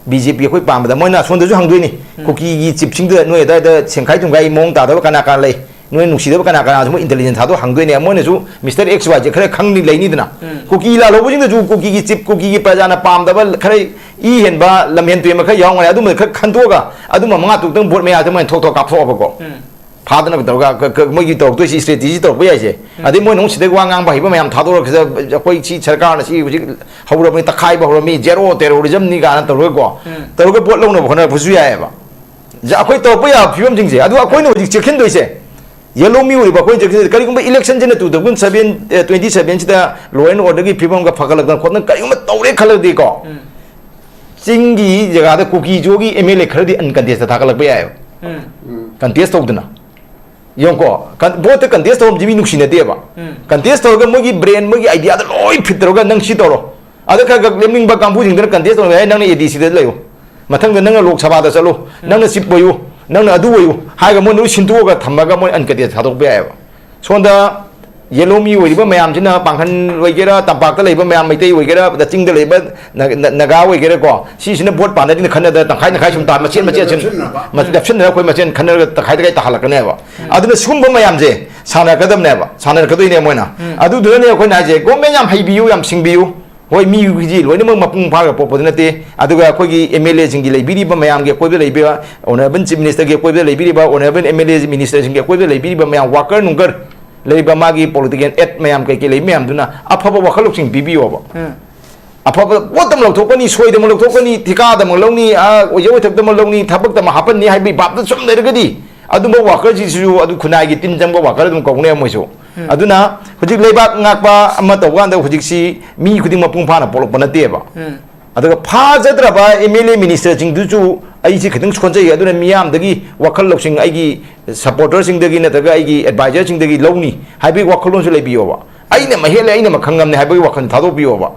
ꯕꯤ ꯖꯦ ꯄꯤ ꯑꯩꯈꯣꯏ ꯄꯥꯝꯕꯗ ꯃꯣꯏꯅ ꯁꯣꯝꯗꯁꯨ ꯍꯪꯗꯣꯏꯅꯤ꯫ ꯎꯝ꯫ ꯀꯨꯀꯤꯒꯤ ꯆꯤꯞꯁꯤꯡꯗꯨꯗ ꯅꯣꯏ ꯑꯗꯥꯏꯗ ꯁꯦꯡꯈꯥꯏ ꯊꯨꯝꯈꯥꯏ ꯃꯑꯣꯡ ꯇꯥꯗꯕ ꯀꯅꯥ ꯀꯅꯥ ꯂꯩ? ꯅꯣꯏ ꯅꯨꯡꯁꯤꯗꯕ ꯀꯅꯥ ꯀꯅꯥꯁꯨ ꯃꯣꯏ ꯏꯟꯇꯦꯂꯤꯖꯦꯟꯁ ꯊꯥꯗꯣꯛ ꯍꯪꯗꯣꯏꯅꯦ꯫ ꯃꯣꯏꯅꯁꯨ ꯃꯤꯁꯇꯔ ꯑꯦꯛꯁ ꯋꯥꯏ ꯖꯦ ꯈꯔ ꯈꯪꯅꯤ ꯂꯩꯅꯤꯗꯅ꯫ ꯎꯝ꯫ ꯀꯨꯀꯤ ꯂꯥꯜꯍꯧꯕꯁꯤꯡꯗꯁꯨ ꯀꯨꯀꯤꯒꯤ ꯆꯤꯞ, ꯀꯨꯀꯤꯒꯤ ꯄ꯭ꯔꯖꯥꯅ ꯄꯥꯝꯗꯕ ꯈꯔ ꯏ ꯍꯦꯟꯕ, ꯂꯝꯍꯦꯟ ꯇꯨꯍꯦꯟꯕ ꯈꯔ ꯌꯥꯎꯔꯝꯒꯅꯤ꯫ ꯑꯗꯨꯝꯕꯗ ꯈꯔ ꯈꯟꯗꯣꯛꯑꯒ ꯑꯗꯨꯝꯕ ꯃꯉꯥ ꯇꯔꯨꯛꯇꯪ ꯚꯣꯠ ꯃꯌꯥꯗ ꯃꯣꯏꯅ ꯊꯣꯛ ꯊꯣꯛ ꯀꯥꯞꯊꯣꯛꯑꯕꯀꯣ꯫ ꯎꯝ꯫ ꯐꯥꯗꯅ ꯇꯧꯔꯒ ꯀ-, ꯀ-, ꯃꯣꯏꯒꯤ ꯇꯧꯔꯛꯇꯣꯏꯁꯤ ꯏꯁꯇ꯭ꯔꯦꯇꯤꯖꯤ ꯇꯧꯔꯛꯄ ꯌꯥꯏꯁꯦ꯫ ꯎꯝ꯫ ꯑꯗꯩ ꯃꯣꯏꯅ ꯑꯃꯨꯛ ꯁꯤꯗ ꯋꯥ ꯉꯥꯡꯕ ꯍꯩꯕ ꯃꯌꯥꯝ ꯊꯥꯗꯣꯔꯛꯁꯤꯗ ꯑꯩꯈꯣꯏ ꯁꯤ ꯁꯔꯀꯥꯔꯅ ꯁꯤ ꯍꯧꯖꯤꯛ ꯍꯧꯔꯕꯅꯤ, ꯇꯛꯈꯥꯏꯕ ꯍꯧꯔꯝꯃꯤ, ꯖꯦꯔꯣ ꯇꯦꯔꯣꯔꯤꯖꯝꯅꯤ ꯀꯥꯏꯅ ꯇꯧꯔꯒꯀꯣ, ꯎꯝ꯫ ꯇꯧꯔꯒ ꯚꯣꯠ ꯂꯧꯅꯕ ꯍꯣꯠꯅꯔꯛꯄꯁꯨ ꯌꯥꯏꯑꯕ꯫ ꯖ-, ꯑꯩꯈꯣꯏ ꯇꯧꯔꯛꯄ ꯌꯥꯕ ꯐꯤꯕꯝꯁꯤꯡꯁꯦ꯫ ꯑꯗꯨ ꯑꯩꯈꯣꯏꯅ ꯍꯧꯖꯤꯛ ꯆꯦꯛꯁꯤꯟꯗꯣꯏꯁꯦ, ꯌꯦꯜꯂꯣ ꯃꯤ ꯑꯣꯏꯔꯤꯕ ꯑꯩꯈꯣꯏꯅ ꯆꯦꯛꯁꯤꯟꯗꯣꯏꯁꯦ, ꯀꯔꯤꯒꯨꯝꯕ ꯏꯂꯦꯛꯁꯟꯁꯤꯅ two thousand seven, uh, twenty ꯁꯚꯦꯟꯁꯤꯗ law and orderꯒꯤ ꯐꯤꯕꯝꯒ ꯐꯒꯠꯂꯛꯇꯅ ꯈꯣꯠꯇꯅ ꯀꯔꯤꯒꯨꯝꯕ ꯇꯧꯔꯦ ꯈꯜꯂꯗꯤꯀꯣ, ꯎꯝ꯫ ꯆꯤꯡꯒꯤ ꯖꯒꯥꯗ ꯀꯨꯀꯤꯖꯣꯒꯤ ꯑꯦꯝ ꯑꯦꯜ ꯑꯦ ꯈꯔꯗꯤ ꯑꯟꯀꯟꯇꯦꯁꯇ ꯊꯥꯒꯠꯂꯛꯄ ꯌꯥꯏꯑꯕ꯫ ꯎꯝ꯫ ꯀꯟꯇꯦꯁ ꯇꯧꯗꯅ꯫ ꯌꯦꯡꯉꯨꯀꯣ, ꯀꯟ-, ꯚꯣꯠꯇ ꯀꯟꯇꯦꯁ ꯇꯧꯔꯝꯁꯤ ꯃꯤ ꯅꯨꯡꯁꯤꯅꯗꯦꯕ꯫ ꯎꯝ꯫ ꯀꯟꯇꯦꯁ ꯇꯧꯔꯒ ꯃꯣꯏꯒꯤ ꯕ꯭ꯔꯦꯟ, ꯃꯣꯏꯒꯤ ꯑꯥꯏꯗꯤꯌꯥꯗ ꯂꯣꯏ ꯐꯤꯠ ꯇꯧꯔꯒ ꯅꯪ ꯁꯤ ꯇꯧꯔꯣ꯫ ꯑꯗ ꯈꯔ ꯈꯔ ꯂꯦꯝꯅꯤꯡꯕ ꯀꯥꯡꯕꯨꯁꯤꯡꯗꯨꯅ ꯀꯟꯇꯦꯁ ꯇꯧꯔꯒ, "ꯑꯦ, ꯅꯪꯅ ꯑꯦ ꯗꯤ ꯁꯤꯗ ꯂꯩꯌꯨ꯫ ꯃꯊꯪꯗ ꯅꯪꯅ ꯂꯣꯛ ꯁꯚꯥꯗ ꯆꯠꯂꯨ꯫ ꯎꯝ꯫ ꯅꯪꯅ ꯆꯤꯞ ꯑꯣꯏꯌꯨ꯫ ꯅꯪꯅ ꯑꯗꯨ ꯑꯣꯏꯌꯨ" ꯍꯥꯏꯔꯒ ꯃꯣꯏ ꯂꯣꯏ ꯁꯤꯟꯗꯣꯛꯑꯒ ꯊꯝꯃꯒ ꯃꯣꯏ ꯑꯟꯀꯟꯇꯦꯁ ꯊꯥꯗꯣꯛꯄ ꯌꯥꯏꯑꯕ꯫ ꯁꯣꯝꯗ ꯌꯦꯜꯂꯣ ꯃꯤ ꯑꯣꯏꯔꯤꯕ ꯃꯌꯥꯝꯁꯤꯅ, ꯄꯥꯡꯒꯜ ꯑꯣꯏꯒꯦꯔꯥ, ꯇꯝꯄꯥꯛꯇ ꯂꯩꯕ ꯃꯌꯥꯝ, ꯃꯩꯇꯩ ꯑꯣꯏꯒꯦꯔꯥ, ꯑꯗ ꯆꯤꯡꯗ ꯂꯩꯕ ꯅ-, ꯅ-, ꯅꯥꯒꯥ ꯑꯣꯏꯒꯦꯔꯥꯀꯣ, ꯁꯤꯁꯤꯅ ꯚꯣꯠ ꯄꯥꯟꯅꯗꯦꯅ ꯈꯟꯅꯗꯅ ꯇꯪꯈꯥꯏ ꯇꯪꯈꯥꯏ ꯁꯨꯝ ꯇꯥ-, ꯃꯆꯦꯠ ꯃꯆꯦꯠ ꯁꯨꯝ ꯂꯦꯞꯁꯤꯟꯅꯕ꯫ ꯃ-, ꯂꯦꯞꯁꯤꯟꯅꯔꯒ ꯑꯩꯈꯣꯏ ꯃꯁꯦꯟ ꯈꯟꯅꯔꯒ ꯇꯪꯈꯥꯏ ꯇꯪꯈꯥꯏ ꯇꯥꯍꯜꯂꯛꯀꯅꯦꯕ꯫ ꯎꯝ꯫ ꯑꯗꯨꯅ ꯁꯤꯒꯨꯝꯕ ꯃꯌꯥꯝꯁꯦ ꯁꯥꯟꯅꯔꯛꯀꯗꯕꯅꯦꯕ, ꯁꯥꯟꯅꯔꯛꯀꯗꯣꯏꯅꯦ ꯃꯣꯏꯅ꯫ ꯎꯝ꯫ ꯑꯗꯨꯗꯨꯅꯅꯦ ꯑꯩꯈꯣꯏꯅ ꯍꯥꯏꯁꯦ, ꯒꯣꯔꯃꯦꯟ ꯌꯥꯝ ꯍꯩꯕꯤꯌꯨ, ꯌꯥꯝ ꯁꯤꯡꯕꯤꯌꯨ꯫ ꯍꯣꯏ, ꯃꯤꯒꯤꯗꯤ ꯂꯣꯏꯅꯃꯛ ꯃꯄꯨꯡ ꯐꯥꯔꯒ ꯄꯣꯛꯄꯗꯤ ꯅꯠꯇꯦ꯫ ꯑꯗꯨꯒ ꯑꯩꯈꯣꯏꯒꯤ ꯑꯦꯝ ꯑꯦꯜ ꯑꯦꯁꯤꯡꯒꯤ ꯂꯩꯕꯤꯔꯤꯕ ꯃꯌꯥꯝꯒꯤ ꯑꯀꯣꯏꯕꯗ ꯂꯩꯕꯤꯕ, ꯑꯣꯅꯔꯦꯕꯜ ꯆꯤꯐ ꯃꯤꯅꯤꯁꯇꯔꯒꯤ ꯑꯀꯣꯏꯕꯗ ꯂꯩꯕꯤꯔꯤꯕ, ꯑꯣꯅꯔꯦꯕꯜ ꯑꯦꯝ ꯑꯦꯜ ꯑꯦ ꯃꯤꯅꯤꯁꯇꯔꯁꯤꯡꯒꯤ ꯑꯀꯣꯏꯕꯗ ꯂꯩꯕꯤꯔꯤꯕ ꯃꯌꯥꯝ, ꯋꯥꯀꯔ ꯅꯨꯡꯀꯔ ꯂꯩꯔꯤꯕ, ꯃꯥꯒꯤ ꯄꯣꯂꯤꯇꯤꯀꯦꯜ ꯑꯦꯠ ꯃꯌꯥꯝ ꯀꯩꯀꯩ ꯂꯩꯕ ꯃꯌꯥꯝꯗꯨꯅ ꯑꯐꯕ ꯋꯥꯈꯜ ꯂꯧꯁꯤꯡ ꯄꯤꯕꯤꯌꯣꯕ꯫ ꯎꯝ꯫ ꯑꯐꯕ ꯄꯣꯠꯇꯃꯛ ꯂꯧꯊꯣꯛꯀꯅꯤ, ꯁꯣꯏꯗꯃꯛ ꯂꯧꯊꯣꯛꯀꯅꯤ, ꯊꯤꯀꯥꯗꯃꯛ ꯂꯧꯅꯤ, ꯑ, ꯑꯣꯏꯖ ꯑꯣꯏꯊꯛꯇꯃꯛ ꯂꯧꯅꯤ, ꯊꯕꯛꯇꯃꯛ ꯍꯥꯞꯄꯟꯅꯤ ꯍꯥꯏꯕꯒꯤ ꯚꯥꯞꯇ ꯁꯨꯝ ꯂꯩꯔꯒꯗꯤ, ꯑꯗꯨꯝꯕ ꯋꯥꯀꯔꯁꯤꯡꯁꯤꯁꯨ ꯑꯗꯨ ꯈꯨꯟꯅꯥꯏꯒꯤ ꯇꯤꯟ ꯆꯪꯕ ꯋꯥꯀꯔ ꯑꯗꯨꯝ ꯀꯧꯅꯦꯕ ꯃꯣꯏꯁꯨ꯫ ꯎꯝ꯫ ꯑꯗꯨꯅ ꯍꯧꯖꯤꯛ ꯂꯩꯕꯥꯛ ꯉꯥꯛꯄ ꯑꯃ ꯇꯧꯕ ꯀꯥꯟꯗ ꯍꯧꯖꯤꯛꯁꯤ ꯃꯤ ꯈꯨꯗꯤꯡ ꯃꯄꯨꯡ ꯐꯥꯅ ꯄꯣꯛꯂꯛꯄ ꯅꯠꯇꯦꯕ꯫ ꯎꯝ꯫ ꯑꯗꯨꯒ ꯐꯥꯖꯗ꯭ꯔꯕ ꯑꯦꯝ ꯑꯦꯜ ꯑꯦ ꯃꯤꯅꯤꯁꯇꯔꯁꯤꯡꯗꯨꯁꯨ ꯑꯩꯁꯦ ꯈꯤꯇꯪ ꯁꯣꯟꯖꯩ, ꯑꯗꯨꯅ ꯃꯤꯌꯥꯝꯗꯒꯤ ꯋꯥꯈꯜ ꯂꯧꯁꯤꯡ, ꯑꯩꯒꯤ ꯁꯄꯣꯔꯇꯔꯁꯤꯡꯗꯒꯤ ꯅꯠꯇ꯭ꯔꯒ ꯑꯩꯒꯤ ꯑꯦꯗꯚꯥꯏꯖꯔꯁꯤꯡꯗꯒꯤ ꯂꯧꯅꯤ ꯍꯥꯏꯕꯒꯤ ꯋꯥꯈꯜꯂꯣꯟꯁꯨ ꯂꯩꯕꯤꯌꯣꯕ꯫ ꯑꯩꯅ ꯃꯍꯦꯜꯂꯦ, ꯑꯩꯅ ꯃꯈꯪ ꯉꯝꯅꯦ ꯍꯥꯏꯕꯒꯤ ꯋꯥꯈꯜ ꯊꯥꯗꯣꯛꯄꯤꯌꯣꯕ꯫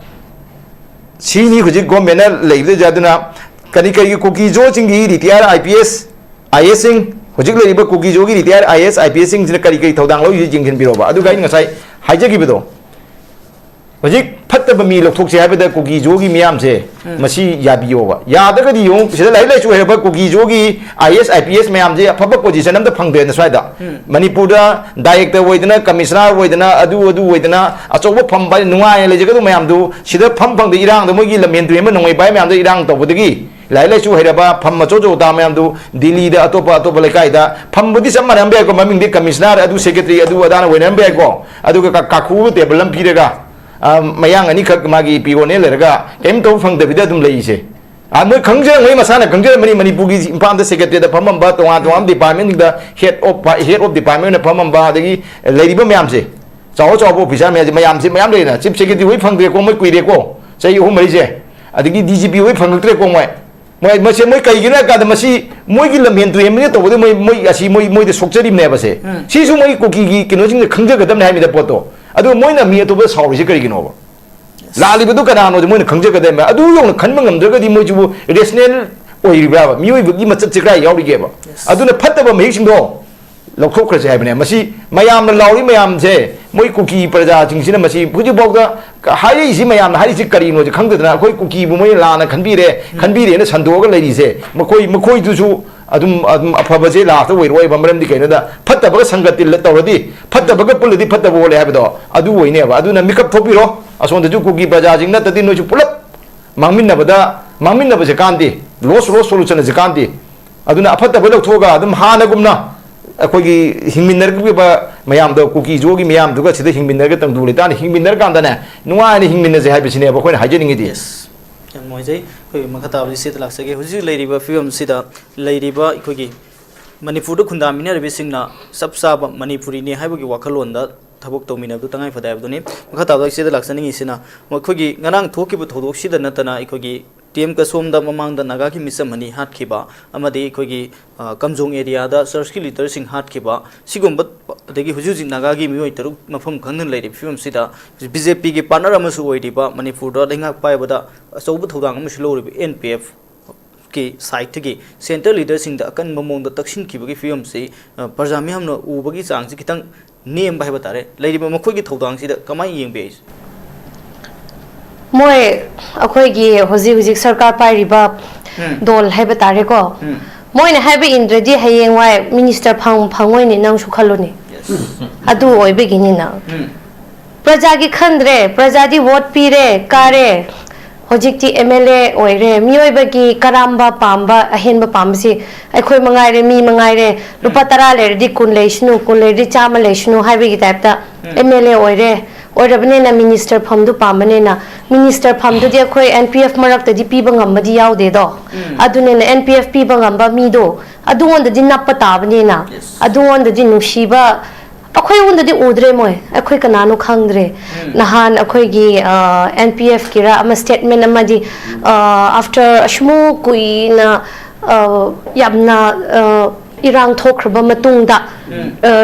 ꯁꯤꯅꯤ ꯍꯧꯖꯤꯛ ꯒꯣꯔꯃꯦꯟꯅ ꯂꯩꯕꯗ꯫ ꯑꯗꯨꯅ ꯀꯔꯤ ꯀꯔꯤꯒꯤ ꯀꯨꯀꯤꯖꯣꯁꯤꯡꯒꯤ ꯔꯤꯇꯤꯌꯥꯔ ꯑꯥꯏ ꯄꯤ ꯑꯦꯁ, ꯑꯥꯏ ꯑꯦꯁꯁꯤꯡ, ꯍꯧꯖꯤꯛ ꯂꯩꯔꯤꯕ ꯀꯨꯀꯤꯖꯣꯒꯤ retire I S, I P ꯑꯦꯁꯁꯤꯡꯁꯤꯅ ꯀꯔꯤ ꯀꯔꯤ ꯊꯧꯗꯥꯡ ꯂꯧꯔꯤꯁꯦ ꯌꯦꯡꯁꯤꯟꯕꯤꯔꯣꯕ꯫ ꯑꯗꯨꯒ ꯑꯩꯅ ꯉꯁꯥꯏ ꯍꯥꯏꯖꯈꯤꯕꯗꯣ, ꯍꯧꯖꯤꯛ ꯐꯠꯇꯕ ꯃꯤ ꯂꯧꯊꯣꯛꯁꯦ ꯍꯥꯏꯕꯗ ꯀꯨꯀꯤꯖꯣꯒꯤ ꯃꯤꯌꯥꯝꯁꯦ ꯎꯝ꯫ ꯃꯁꯤ ꯌꯥꯕꯤꯌꯣꯕ꯫ ꯌꯥꯗ꯭ꯔꯒꯗꯤ ꯌꯦꯡꯉꯨ, ꯁꯤꯗ ꯂꯥꯏꯔꯤꯛ ꯂꯥꯏꯁꯨ ꯍꯩꯔꯕ ꯀꯨꯀꯤꯖꯣꯒꯤ ꯑꯥꯏ ꯑꯦꯁ, ꯑꯥꯏ ꯄꯤ ꯑꯦꯁ ꯃꯌꯥꯝꯁꯦ ꯑꯐꯕ ꯄꯣꯖꯤꯁꯟ ꯑꯝꯇ ꯐꯪꯗ꯭ꯔꯦꯅ ꯁ꯭ꯋꯥꯏꯗ꯫ ꯎꯝ꯫ ꯃꯅꯤꯄꯨꯔꯗ ꯗꯥꯏꯔꯦꯛꯇꯔ ꯑꯣꯏꯗꯅ, ꯀꯃꯤꯁꯅꯔ ꯑꯣꯏꯗꯅ, ꯑꯗꯨ ꯑꯗꯨ ꯑꯣꯏꯗꯅ ꯑꯆꯧꯕ ꯐꯝ ꯄꯥꯏ-, ꯅꯨꯡꯉꯥꯏꯅ ꯂꯩꯖꯒꯗꯕ ꯃꯌꯥꯝꯗꯨ ꯁꯤꯗ ꯐꯝ ꯐꯪꯗ, ꯏꯔꯥꯡꯗ ꯃꯣꯏꯒꯤ ꯂꯝꯍꯦꯟ ꯇꯨꯍꯦꯟꯕ ꯅꯣꯡꯃꯩ ꯄꯥꯏ ꯃꯌꯥꯝꯗ ꯏꯔꯥꯡ ꯇꯧꯕꯗꯒꯤ ꯂꯥꯏꯔꯤꯛ ꯂꯥꯏꯁꯨ ꯍꯩꯔꯕ ꯐꯝ ꯑꯆꯧ ꯑꯆꯧ ꯇꯥꯕ ꯃꯌꯥꯝꯗꯨ ꯗꯤꯜꯂꯤꯗ ꯑꯇꯣꯞꯄ ꯑꯇꯣꯞꯄ ꯂꯩꯀꯥꯏꯗ ꯐꯝꯕꯨꯗꯤ ꯆꯞ ꯃꯥꯟꯅꯔꯝꯕ ꯌꯥꯏꯀꯣ, ꯃꯃꯤꯡꯗꯤ ꯀꯃꯤꯁꯅꯔ, ꯑꯗꯨ ꯁꯦꯀ꯭ꯔꯦꯇꯔꯤ, ꯑꯗꯨ ꯑꯗꯥꯅ ꯑꯣꯏꯅꯔꯝꯕ ꯌꯥꯏꯀꯣ꯫ ꯑꯗꯨꯒ ꯀꯥ-, ꯀꯥꯈꯨꯕ ꯇꯦꯕꯜ ꯑꯃ ꯄꯤꯔꯒ, ꯑ, ꯃꯌꯥꯡ ꯑꯅꯤꯈꯛ ꯃꯥꯒꯤ ꯄꯤꯌꯣꯟꯅꯦ ꯂꯩꯔꯒ ꯀꯔꯤꯝ ꯇꯧꯕ ꯐꯪꯗꯕꯤꯗ ꯑꯗꯨꯝ ꯂꯩꯔꯤꯁꯦ꯫ ꯑ, ꯃꯣꯏ ꯈꯪꯖꯔꯝꯒꯅꯤ, ꯃꯁꯥꯅ ꯈꯪꯖꯔꯝꯒꯅꯤ, ꯃꯅꯤꯄꯨꯔꯒꯤ ꯏꯝꯐꯥꯜꯗ ꯁꯦꯀ꯭ꯔꯦꯇꯔꯤꯗ ꯐꯝꯃꯝꯕ, ꯇꯣꯉꯥꯟ ꯇꯣꯉꯥꯟꯕ ꯗꯤꯄꯥꯔꯠꯃꯦꯟꯁꯤꯡꯗ head of, head of department ꯑꯣꯏꯅ ꯐꯝꯃꯝꯕ, ꯑꯗꯒꯤ ꯂꯩꯔꯤꯕ ꯃꯌꯥꯝꯁꯦ, ꯆꯥꯎ ꯆꯥꯎꯕ ꯑꯣꯐꯤꯁꯥꯔ ꯃꯌꯥꯝꯁꯦ, ꯃꯌꯥꯝꯁꯦ ꯃꯌꯥꯝ ꯂꯩꯔꯦꯅ꯫ ꯆꯤꯐ ꯁꯦꯀ꯭ꯔꯦꯇꯔꯤ ꯍꯣꯏ ꯐꯪꯗ꯭ꯔꯦꯀꯣ, ꯃꯣꯏ ꯀꯨꯏꯔꯦꯀꯣ, ꯆꯍꯤ ꯑꯍꯨꯝ ꯃꯔꯤꯁꯦ꯫ ꯑꯗꯒꯤ ꯗꯤ ꯖꯤ ꯄꯤ ꯍꯣꯏ ꯐꯪꯉꯛꯇ꯭ꯔꯦꯀꯣ ꯃꯣꯏ꯫ ꯃꯣꯏ, ꯃꯁꯦ ꯃꯣꯏ ꯀꯩꯒꯤꯅꯣ ꯍꯥꯏ ꯀꯥꯟꯗ ꯃꯁꯤ ꯃꯣꯏꯒꯤ ꯂꯝꯍꯦꯟ ꯇꯨꯍꯦꯟꯕꯅ ꯇꯧꯕꯗ ꯃꯣꯏ, ꯃꯣꯏ ꯑꯁꯤ ꯃꯣꯏ, ꯃꯣꯏꯗ ꯁꯣꯛꯆꯔꯤꯕꯅꯦꯕꯁꯦ꯫ ꯎꯝ꯫ ꯁꯤꯁꯨ ꯃꯣꯏꯒꯤ ꯀꯨꯀꯤꯒꯤ ꯀꯩꯅꯣꯁꯤꯡꯅ ꯈꯪꯖꯒꯗꯕꯅꯦ ꯍꯥꯏꯕꯅꯤꯗ ꯄꯣꯠꯇꯣ꯫ ꯑꯗꯨꯒ ꯃꯣꯏꯅ ꯃꯤ ꯑꯇꯣꯞꯄꯗ ꯁꯥꯎꯔꯤꯁꯦ ꯀꯔꯤꯒꯤꯅꯣꯕ? ꯂꯥꯜꯂꯤꯕꯗꯨ ꯀꯅꯥꯅꯣꯁꯦ ꯃꯣꯏꯅ ꯈꯪꯖꯒꯗꯕꯅꯦ꯫ ꯑꯗꯨ ꯌꯧꯅ ꯈꯟꯕ ꯉꯝꯗ꯭ꯔꯒꯗꯤ ꯃꯣꯏꯁꯤꯕꯨ ꯔꯦꯁꯅꯦꯜ ꯑꯣꯏꯔꯤꯕ꯭ꯔꯥꯕ? ꯃꯤꯑꯣꯏꯕꯒꯤ ꯃꯆꯠꯁꯦ ꯀꯗꯥꯏ ꯌꯥꯎꯔꯤꯒꯦꯕ? Yes. ꯑꯗꯨꯅ ꯐꯠꯇꯕ ꯃꯍꯤꯛꯁꯤꯡꯗꯣ ꯂꯧꯊꯣꯛꯈ꯭ꯔꯁꯦ ꯍꯥꯏꯕꯅꯦ꯫ ꯃꯁꯤ ꯃꯌꯥꯝꯅ ꯂꯥꯎꯔꯤ ꯃꯌꯥꯝꯁꯦ, ꯃꯣꯏ ꯀꯨꯀꯤ ꯄ꯭ꯔꯖꯥꯁꯤꯡꯁꯤꯅ ꯃꯁꯤ ꯍꯧꯖꯤꯛꯐꯥꯎꯗ ꯍꯥꯏꯔꯛꯏꯁꯤ, ꯃꯌꯥꯝꯅ ꯍꯥꯏꯔꯤꯁꯤ ꯀꯔꯤꯅꯣꯁꯦ ꯈꯪꯗꯗꯅ, ꯑꯩꯈꯣꯏ ꯀꯨꯀꯤꯕꯨ ꯃꯣꯏꯅ ꯂꯥꯟꯅ ꯈꯟꯕꯤꯔꯦ, ꯎꯝ꯫ ꯈꯟꯕꯤꯔꯦꯅ ꯁꯟꯗꯣꯛꯑꯒ ꯂꯩꯔꯤꯁꯦ, ꯃꯈꯣꯏ, ꯃꯈꯣꯏꯗꯨꯁꯨ ꯑꯗꯨꯝ ꯑꯗꯨꯝ ꯑꯐꯕꯁꯦ ꯂꯥꯁꯇ ꯑꯣꯏꯔꯣꯏꯕ꯫ ꯃꯔꯝꯗꯤ ꯀꯩꯅꯣꯗ, ꯐꯠꯇꯕꯒ ꯁꯪꯒ ꯇꯤꯜꯂ ꯇꯧꯔꯗꯤ, ꯐꯠꯇꯕꯒ ꯄꯨꯜꯂꯗꯤ ꯐꯠꯇꯕ ꯑꯣꯜꯂꯦ ꯍꯥꯏꯕꯗꯣ ꯑꯗꯨ ꯑꯣꯏꯅꯦꯕ꯫ ꯑꯗꯨꯅ ꯃꯤꯀꯞ ꯊꯣꯛꯄꯤꯔꯣ꯫ ꯑꯁꯣꯝꯗꯁꯨ ꯀꯨꯀꯤ ꯄ꯭ꯔꯖꯥꯁꯤꯡ ꯅꯠꯇꯗꯤ ꯅꯣꯏꯁꯨ ꯄꯨꯂꯞ ꯃꯥꯡꯃꯤꯟꯅꯕꯗ, ꯃꯥꯡꯃꯤꯟꯅꯕꯁꯦ ꯀꯥꯟꯗꯦ꯫ Loss loss solution ꯑꯁꯦ ꯀꯥꯟꯗꯦ꯫ ꯑꯗꯨꯅ ꯑꯐꯠꯇꯕ ꯂꯧꯊꯣꯛꯑꯒ ꯑꯗꯨꯝ ꯍꯥꯟꯅꯒꯨꯝꯅ ꯑꯩꯈꯣꯏꯒꯤ ꯍꯤꯡꯃꯤꯟꯅꯔꯛꯂꯤꯕ ꯃꯌꯥꯝꯗꯣ, ꯀꯨꯀꯤ ꯖꯣꯒꯤ ꯃꯌꯥꯝꯗꯨꯒ ꯁꯤꯗ ꯍꯤꯡꯃꯤꯟꯅꯔꯒ ꯇꯪꯗꯨ ꯂꯩꯇꯥꯅ ꯍꯤꯡꯃꯤꯟꯅꯔꯀꯥꯟꯗꯅꯦ, ꯅꯨꯡꯉꯥꯏꯅ ꯍꯤꯡꯃꯤꯟꯅꯁꯦ ꯍꯥꯏꯕꯁꯤꯅꯦꯕ ꯑꯩꯈꯣꯏꯅ ꯍꯥꯏꯖꯅꯤꯡꯉꯤꯗꯤ꯫ ꯌꯥꯝ ꯅꯨꯡꯉꯥꯏꯖꯩ꯫ ꯑꯩꯈꯣꯏ ꯃꯈꯥ ꯇꯥꯕꯗꯤ ꯁꯤꯗ ꯂꯥꯛꯆꯒꯦ꯫ ꯍꯧꯖꯤꯛ ꯂꯩꯔꯤꯕ ꯐꯤꯕꯝꯁꯤꯗ ꯂꯩꯔꯤꯕ ꯑꯩꯈꯣꯏꯒꯤ ꯃꯅꯤꯄꯨꯔꯗ ꯈꯨꯟꯗꯥꯃꯤꯟꯅꯔꯤꯕꯁꯤꯡꯅ ꯆꯞ ꯆꯥꯕ ꯃꯅꯤꯄꯨꯔꯤꯅꯤ ꯍꯥꯏꯕꯒꯤ ꯋꯥꯈꯜꯂꯣꯟꯗ ꯊꯕꯛ ꯇꯧꯃꯤꯟꯅꯕꯗꯨ ꯇꯉꯥꯏ ꯐꯗꯦ ꯍꯥꯏꯕꯗꯨꯅꯤ꯫ ꯃꯈꯥ ꯇꯥꯕꯗ ꯑꯩ ꯁꯤꯗ ꯂꯥꯛꯆꯅꯤꯡꯉꯤꯁꯤꯅ, ꯃꯈꯣꯏꯒꯤ ꯉꯔꯥꯡ ꯊꯣꯛꯈꯤꯕ ꯊꯧꯗꯣꯛꯁꯤꯗ ꯅꯠꯇꯅ ꯑꯩꯈꯣꯏꯒꯤ ꯇꯤ ꯑꯦꯝ ꯀꯁꯣꯝꯗ ꯃꯃꯥꯡꯗ ꯅꯥꯒꯥꯒꯤ ꯃꯤꯆꯝ ꯑꯅꯤ ꯍꯥꯠꯈꯤꯕ ꯑꯃꯗꯤ ꯑꯩꯈꯣꯏꯒꯤ, ꯑ, ꯀꯝꯖꯣꯡ ꯑꯦꯔꯤꯌꯥꯗ ꯆꯔꯆꯀꯤ ꯂꯤꯗꯔꯁꯤꯡ ꯍꯥꯠꯈꯤꯕ, ꯁꯤꯒꯨꯝꯕ, ꯑꯗꯒꯤ ꯍꯧꯖꯤꯛ ꯍꯧꯖꯤꯛ ꯅꯥꯒꯥꯒꯤ ꯃꯤꯑꯣꯏ ꯇꯔꯨꯛ ꯃꯐꯝ ꯈꯪꯗꯅ ꯂꯩꯔꯤꯕ ꯐꯤꯕꯝꯁꯤꯗ, ꯕꯤ ꯖꯦ ꯄꯤꯒꯤ ꯄꯥꯔꯠꯅꯔ ꯑꯃꯁꯨ ꯑꯣꯏꯔꯤꯕ, ꯃꯅꯤꯄꯨꯔꯗ ꯂꯩꯉꯥꯛ ꯄꯥꯏꯕꯗ ꯑꯆꯧꯕ ꯊꯧꯗꯥꯡ ꯑꯃꯁꯨ ꯂꯧꯔꯤꯕ ꯑꯦꯟ ꯄꯤ ꯑꯦꯐ ꯀꯤ ꯁꯥꯏꯠꯇꯒꯤ ꯁꯦꯟꯇ꯭ꯔꯦꯜ ꯂꯤꯗꯔꯁꯤꯡꯗ ꯑꯀꯟꯕ ꯃꯑꯣꯡꯗ ꯇꯛꯁꯤꯟꯈꯤꯕꯒꯤ ꯐꯤꯕꯝꯁꯤ, ꯑ, ꯄ꯭ꯔꯖꯥ ꯃꯤꯌꯥꯝꯅ ꯎꯕꯒꯤ ꯆꯥꯡꯁꯤ ꯈꯤꯇꯪ ꯅꯦꯝꯕ ꯍꯥꯏꯕ ꯇꯥꯔꯦ꯫ ꯂꯩꯔꯤꯕ ꯃꯈꯣꯏꯒꯤ ꯊꯧꯗꯥꯡꯁꯤꯗ ꯀꯃꯥꯏꯅ ꯌꯦꯡꯕꯤ ꯍꯥꯏꯁꯦ? ꯃꯣꯏ ꯑꯩꯈꯣꯏꯒꯤ ꯍꯧꯖꯤꯛ ꯍꯧꯖꯤꯛ ꯁꯔꯀꯥꯔ ꯄꯥꯏꯔꯤꯕ ꯎꯝ꯫ ꯗꯣꯜ ꯍꯥꯏꯕ ꯇꯥꯔꯦꯀꯣ, ꯎꯝ꯫ ꯃꯣꯏꯅ ꯍꯥꯏꯕ ꯏꯟꯗ꯭ꯔꯗꯤ ꯍꯌꯦꯡꯋꯥꯏ ꯃꯤꯅꯤꯁꯇꯔ ꯐꯪ ꯐꯪꯉꯣꯏꯅꯦ, ꯅꯪꯁꯨ ꯈꯜꯂꯨꯅꯦ꯫ Yes. ꯑꯗꯨ ꯑꯣꯏꯕꯒꯤꯅꯤꯅ꯫ ꯎꯝ꯫ ꯄ꯭ꯔꯖꯥꯒꯤ ꯈꯟꯗ꯭ꯔꯦ, ꯄ꯭ꯔꯖꯥꯗꯤ ꯚꯣꯠ ꯄꯤꯔꯦ, ꯀꯥꯔꯦ, ꯍꯧꯖꯤꯛꯇꯤ ꯑꯦꯝ ꯑꯦꯜ ꯑꯦ ꯑꯣꯏꯔꯦ꯫ ꯃꯤꯑꯣꯏꯕꯒꯤ ꯀꯔꯥꯝꯕ ꯄꯥꯝꯕ, ꯑꯍꯦꯟꯕ ꯄꯥꯝꯕꯁꯤ ꯑꯩꯈꯣꯏ ꯃꯉꯥꯏꯔꯦ, ꯃꯤ ꯃꯉꯥꯏꯔꯦ꯫ ꯂꯨꯄꯥ ꯇꯔꯥ ꯂꯩꯔꯗꯤ ꯀꯨꯟ ꯂꯩꯁꯅꯨ, ꯀꯨꯟ ꯂꯩꯔꯗꯤ ꯆꯥꯝꯃ ꯂꯩꯁꯅꯨ ꯍꯥꯏꯕꯒꯤ ꯇꯥꯏꯞꯇ ꯑꯦꯝ ꯑꯦꯜ ꯑꯦ ꯑꯣꯏꯔꯦ, ꯑꯣꯏꯔꯕꯅꯤꯅ ꯃꯤꯅꯤꯁꯇꯔ ꯐꯝꯗꯨ ꯄꯥꯝꯕꯅꯤꯅ, ꯃꯤꯅꯤꯁꯇꯔ ꯐꯝꯗꯨꯗꯤ ꯑꯩꯈꯣꯏ ꯑꯦꯟ ꯄꯤ ꯑꯦꯐ ꯃꯔꯛꯇꯗꯤ ꯄꯤꯕ ꯉꯝꯕꯗꯤ ꯌꯥꯎꯗꯦꯗꯣ꯫ ꯎꯝ꯫ ꯑꯗꯨꯅꯤꯅ ꯑꯦꯟ ꯄꯤ ꯑꯦꯐ ꯄꯤꯕ ꯉꯝꯕ ꯃꯤꯗꯣ ꯑꯗꯨꯉꯣꯟꯗꯗꯤ ꯅꯞꯄ ꯇꯥꯕꯅꯤꯅ, Yes. ꯑꯗꯨꯉꯣꯟꯗꯗꯤ ꯅꯨꯡꯁꯤꯕ, ꯑꯩꯈꯣꯏꯉꯣꯟꯗꯗꯤ ꯎꯗ꯭ꯔꯦ ꯃꯣꯏ, ꯑꯩꯈꯣꯏ ꯀꯅꯥꯅꯣ ꯈꯪꯗ꯭ꯔꯦ꯫ ꯅꯍꯥꯟ ꯑꯩꯈꯣꯏꯒꯤ ꯑꯦꯟ ꯄꯤ ꯑꯦꯐ ꯀꯤꯔ ꯑꯃ ꯁ꯭ꯇꯦꯠꯃꯦꯟ ꯑꯃꯗꯤ, ꯑꯥꯐꯇꯔ ꯑꯁꯨꯃꯨꯛ ꯀꯨꯏꯅ, ꯑ, ꯌꯥꯝꯅ, ꯑ, ꯏꯔꯥꯡ ꯊꯣꯛꯈ꯭ꯔꯕ ꯃꯇꯨꯡꯗ,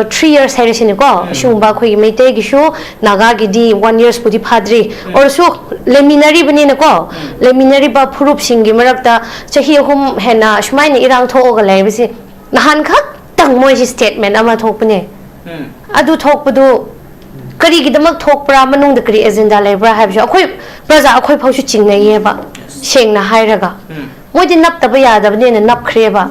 ꯊ꯭ꯔꯤ ꯌꯔꯁ ꯍꯥꯏꯔꯁꯤꯅꯦꯀꯣ, ꯑꯁꯤꯒꯨꯝꯕ ꯑꯩꯈꯣꯏꯒꯤ ꯃꯩꯇꯩꯒꯤꯁꯨ, ꯅꯥꯒꯥꯒꯤꯗꯤ ꯋꯥꯟ ꯌꯔꯁꯄꯨꯗꯤ ꯐꯥꯗ꯭ꯔꯤ, ꯑꯣꯏꯔꯁꯨ ꯂꯩꯃꯤꯟꯅꯔꯤꯕꯅꯤꯅꯀꯣ, ꯂꯩꯃꯤꯟꯅꯔꯤꯕ ꯐꯨꯔꯨꯞꯁꯤꯡꯒꯤ ꯃꯔꯛꯇ ꯆꯍꯤ ꯑꯍꯨꯝ ꯍꯦꯟꯅ ꯑꯁꯨꯃꯥꯏꯅ ꯏꯔꯥꯡ ꯊꯣꯛꯑꯒ ꯂꯩꯕꯁꯤ ꯅꯍꯥꯟ ꯈꯛꯇꯪ ꯃꯣꯏꯁꯤ ꯁ꯭ꯇꯦꯠꯃꯦꯟ ꯑꯃ ꯊꯣꯛꯄꯅꯦ꯫ ꯑꯗꯨ ꯊꯣꯛꯄꯗꯨ ꯀꯔꯤꯒꯤꯗꯃꯛ ꯊꯣꯛꯄ꯭ꯔꯥ, ꯃꯅꯨꯡꯗ ꯀꯔꯤ ꯑꯦꯖꯦꯟꯗꯥ ꯂꯩꯕ꯭ꯔꯥ ꯍꯥꯏꯕꯁꯨ ꯑꯩꯈꯣꯏ ꯄ꯭ꯔꯖꯥ ꯑꯩꯈꯣꯏ ꯐꯥꯎꯁꯨ ꯆꯤꯡꯅꯩꯌꯦꯕ, ꯁꯦꯡꯅ ꯍꯥꯏꯔꯒ꯫ ꯃꯣꯏꯗꯤ ꯅꯞꯇꯕ ꯌꯥꯗꯕꯅꯤꯅ ꯅꯞꯈ꯭ꯔꯦꯕ꯫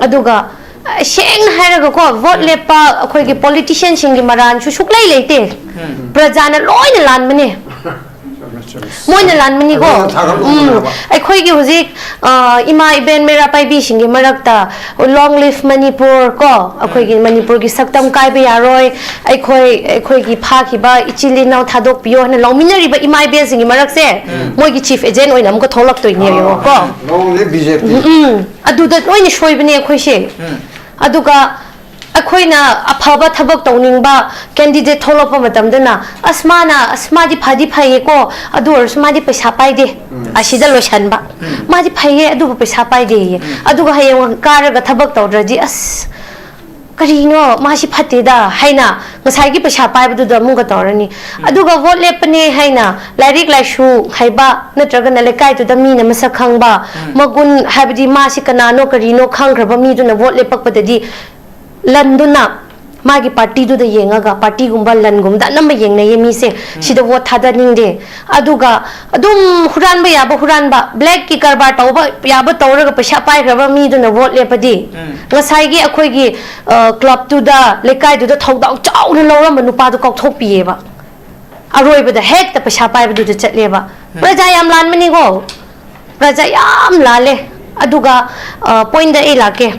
ꯑꯗꯨꯒ ꯑ, ꯁꯦꯡꯅ ꯍꯥꯏꯔꯒꯀꯣ, ꯚꯣꯠ ꯂꯦꯞꯄ ꯑꯩꯈꯣꯏꯒꯤ ꯄꯣꯂꯤꯇꯤꯁꯤꯌꯟꯁꯤꯡꯒꯤ ꯃꯔꯥꯟꯁꯨ ꯁꯨꯛꯂꯩ ꯂꯩꯇꯦ꯫ ꯄ꯭ꯔꯖꯥꯅ ꯂꯣꯏꯅ ꯂꯥꯟꯕꯅꯦ꯫ ꯆꯨꯝꯃꯦ, ꯆꯨꯝꯃꯦ꯫ ꯃꯣꯏꯅ ꯂꯥꯟꯕꯅꯤꯀꯣ꯫ ꯑꯗꯨꯅ ꯊꯥꯒꯠꯂꯨ ꯎꯝ꯫ ꯍꯥꯏꯕ꯫ ꯑꯩꯈꯣꯏꯒꯤ ꯍꯧꯖꯤꯛ ꯑ, ꯏꯃꯥ ꯏꯕꯦꯟ ꯃꯩꯔꯥ ꯄꯥꯏꯕꯤꯁꯤꯡꯒꯤ ꯃꯔꯛꯇ "Long live Manipur" ꯀꯣ, ꯑꯩꯈꯣꯏꯒꯤ ꯃꯅꯤꯄꯨꯔꯒꯤ ꯁꯛꯇꯝ ꯀꯥꯏꯕ ꯌꯥꯔꯣꯏ, ꯑꯩꯈꯣꯏ ꯑꯩꯈꯣꯏꯒꯤ ꯐꯥꯈꯤꯕ ꯏꯆꯤꯜ ꯏꯅꯥꯎ ꯊꯥꯗꯣꯛꯄꯤꯌꯣ ꯍꯥꯏꯅ ꯂꯥꯎꯃꯤꯟꯅꯔꯤꯕ ꯏꯃꯥ ꯏꯕꯦꯟꯁꯤꯡꯒꯤ ꯃꯔꯛꯁꯦ ꯃꯣꯏꯒꯤ ꯆꯤꯐ ꯑꯦꯖꯦꯟ ꯑꯣꯏꯅ ꯑꯃꯨꯛꯀ ꯊꯣꯛꯂꯛꯇꯣꯏꯅꯦ, ꯌꯦꯡꯉꯣ ꯀꯣ꯫ Long live B J P. ꯎꯝ, ꯑꯗꯨꯗ ꯂꯣꯏꯅ ꯁꯣꯏꯕꯅꯦ ꯑꯩꯈꯣꯏꯁꯦ꯫ ꯑꯗꯨꯒ ꯑꯩꯈꯣꯏꯅ ꯑꯐꯕ ꯊꯕꯛ ꯇꯧꯅꯤꯡꯕ ꯀꯦꯟꯗꯤꯗꯦꯠ ꯊꯣꯛꯂꯛꯄ ꯃꯇꯝꯗꯅ, "ꯑꯁ, ꯃꯥꯅ, ꯑꯁ, ꯃꯥꯗꯤ ꯐꯗꯤ ꯐꯩꯌꯦꯀꯣ, ꯑꯗꯨ ꯑꯣꯏꯔꯁꯨ ꯃꯥꯗꯤ ꯄꯩꯁꯥ ꯄꯥꯏꯗꯦ", ꯑꯁꯤꯗ ꯂꯣꯏꯁꯟꯕ꯫ "ꯃꯥꯗꯤ ꯐꯩꯌꯦ, ꯑꯗꯨꯕꯨ ꯄꯩꯁꯥ ꯄꯥꯏꯗꯦꯌꯦ", ꯑꯗꯨꯒ ꯍꯌꯦꯡ ꯀꯥꯔꯒ ꯊꯕꯛ ꯇꯧꯗ꯭ꯔꯗꯤ, "ꯑꯁ, ꯀꯔꯤꯅꯣ, ꯃꯥꯁꯤ ꯐꯠꯇꯦꯗ" ꯍꯥꯏꯅ ꯉꯁꯥꯏꯒꯤ ꯄꯩꯁꯥ ꯄꯥꯏꯕꯗꯨꯗ ꯑꯃꯨꯛꯀ ꯇꯧꯔꯅꯤ꯫ ꯑꯗꯨꯒ ꯚꯣꯠ ꯂꯦꯞꯄꯅꯦ ꯍꯥꯏꯅ ꯂꯥꯏꯔꯤꯛ ꯂꯥꯏꯁꯨ ꯍꯩꯕ ꯅꯠꯇ꯭ꯔꯒꯅ ꯂꯩꯀꯥꯏꯗꯨꯗ ꯃꯤꯅ ꯃꯁꯛ ꯈꯪꯕ, ꯃꯒꯨꯟ, ꯍꯥꯏꯕꯗꯤ ꯃꯥꯁꯤ ꯀꯅꯥꯅꯣ ꯀꯔꯤꯅꯣ ꯈꯪꯈ꯭ꯔꯕ ꯃꯤꯗꯨꯅ ꯚꯣꯠ ꯂꯦꯞꯄꯛꯄꯗꯗꯤ, ꯂꯟꯗꯨꯅ ꯃꯥꯒꯤ ꯄꯥꯔꯇꯤꯗꯨꯗ ꯌꯦꯡꯉꯒ, ꯄꯥꯔꯇꯤꯒꯨꯝꯕ ꯂꯟꯒꯨꯝꯕꯗ ꯑꯅꯝꯕ ꯌꯦꯡꯅꯩꯌꯦ ꯃꯤꯁꯦ, ꯁꯤꯗ ꯚꯣꯠ ꯊꯥꯗꯅꯤꯡꯗꯦ꯫ ꯑꯗꯨꯒ ꯑꯗꯨꯝ ꯍꯨꯔꯥꯟꯕ ꯌꯥꯕ ꯍꯨꯔꯥꯟꯕ, ꯕ꯭ꯂꯦꯛꯀꯤ ꯀꯔꯕꯥꯔ ꯇꯧꯕ ꯌꯥꯕ ꯇꯧꯔꯒ ꯄꯩꯁꯥ ꯄꯥꯏꯈ꯭ꯔꯕ ꯃꯤꯗꯨꯅ ꯚꯣꯠ ꯂꯦꯞꯄꯗꯤ, ꯉꯁꯥꯏꯒꯤ ꯑꯩꯈꯣꯏꯒꯤ, ꯑ, ꯀ꯭ꯂꯕꯇꯨꯗ, ꯂꯩꯀꯥꯏꯗꯨꯗ ꯊꯧꯗꯥꯡ ꯆꯥꯎꯅ ꯂꯧꯔꯝꯕ ꯅꯨꯄꯥꯗꯣ ꯀꯥꯎꯊꯣꯛꯄꯤꯌꯦꯕ꯫ ꯑꯔꯣꯏꯕꯗ ꯍꯦꯛꯇ ꯄꯩꯁꯥ ꯄꯥꯏꯕꯗꯨꯗ ꯆꯠꯂꯦꯕ꯫ ꯄ꯭ꯔꯖꯥ ꯌꯥꯝ ꯂꯥꯟꯕꯅꯤꯀꯣ, ꯄ꯭ꯔꯖꯥ ꯌꯥꯝ ꯂꯥꯜꯂꯦ꯫ ꯑꯗꯨꯒ, ꯑ, ꯄꯣꯏꯟꯗ ꯑꯩ ꯂꯥꯛꯀꯦ꯫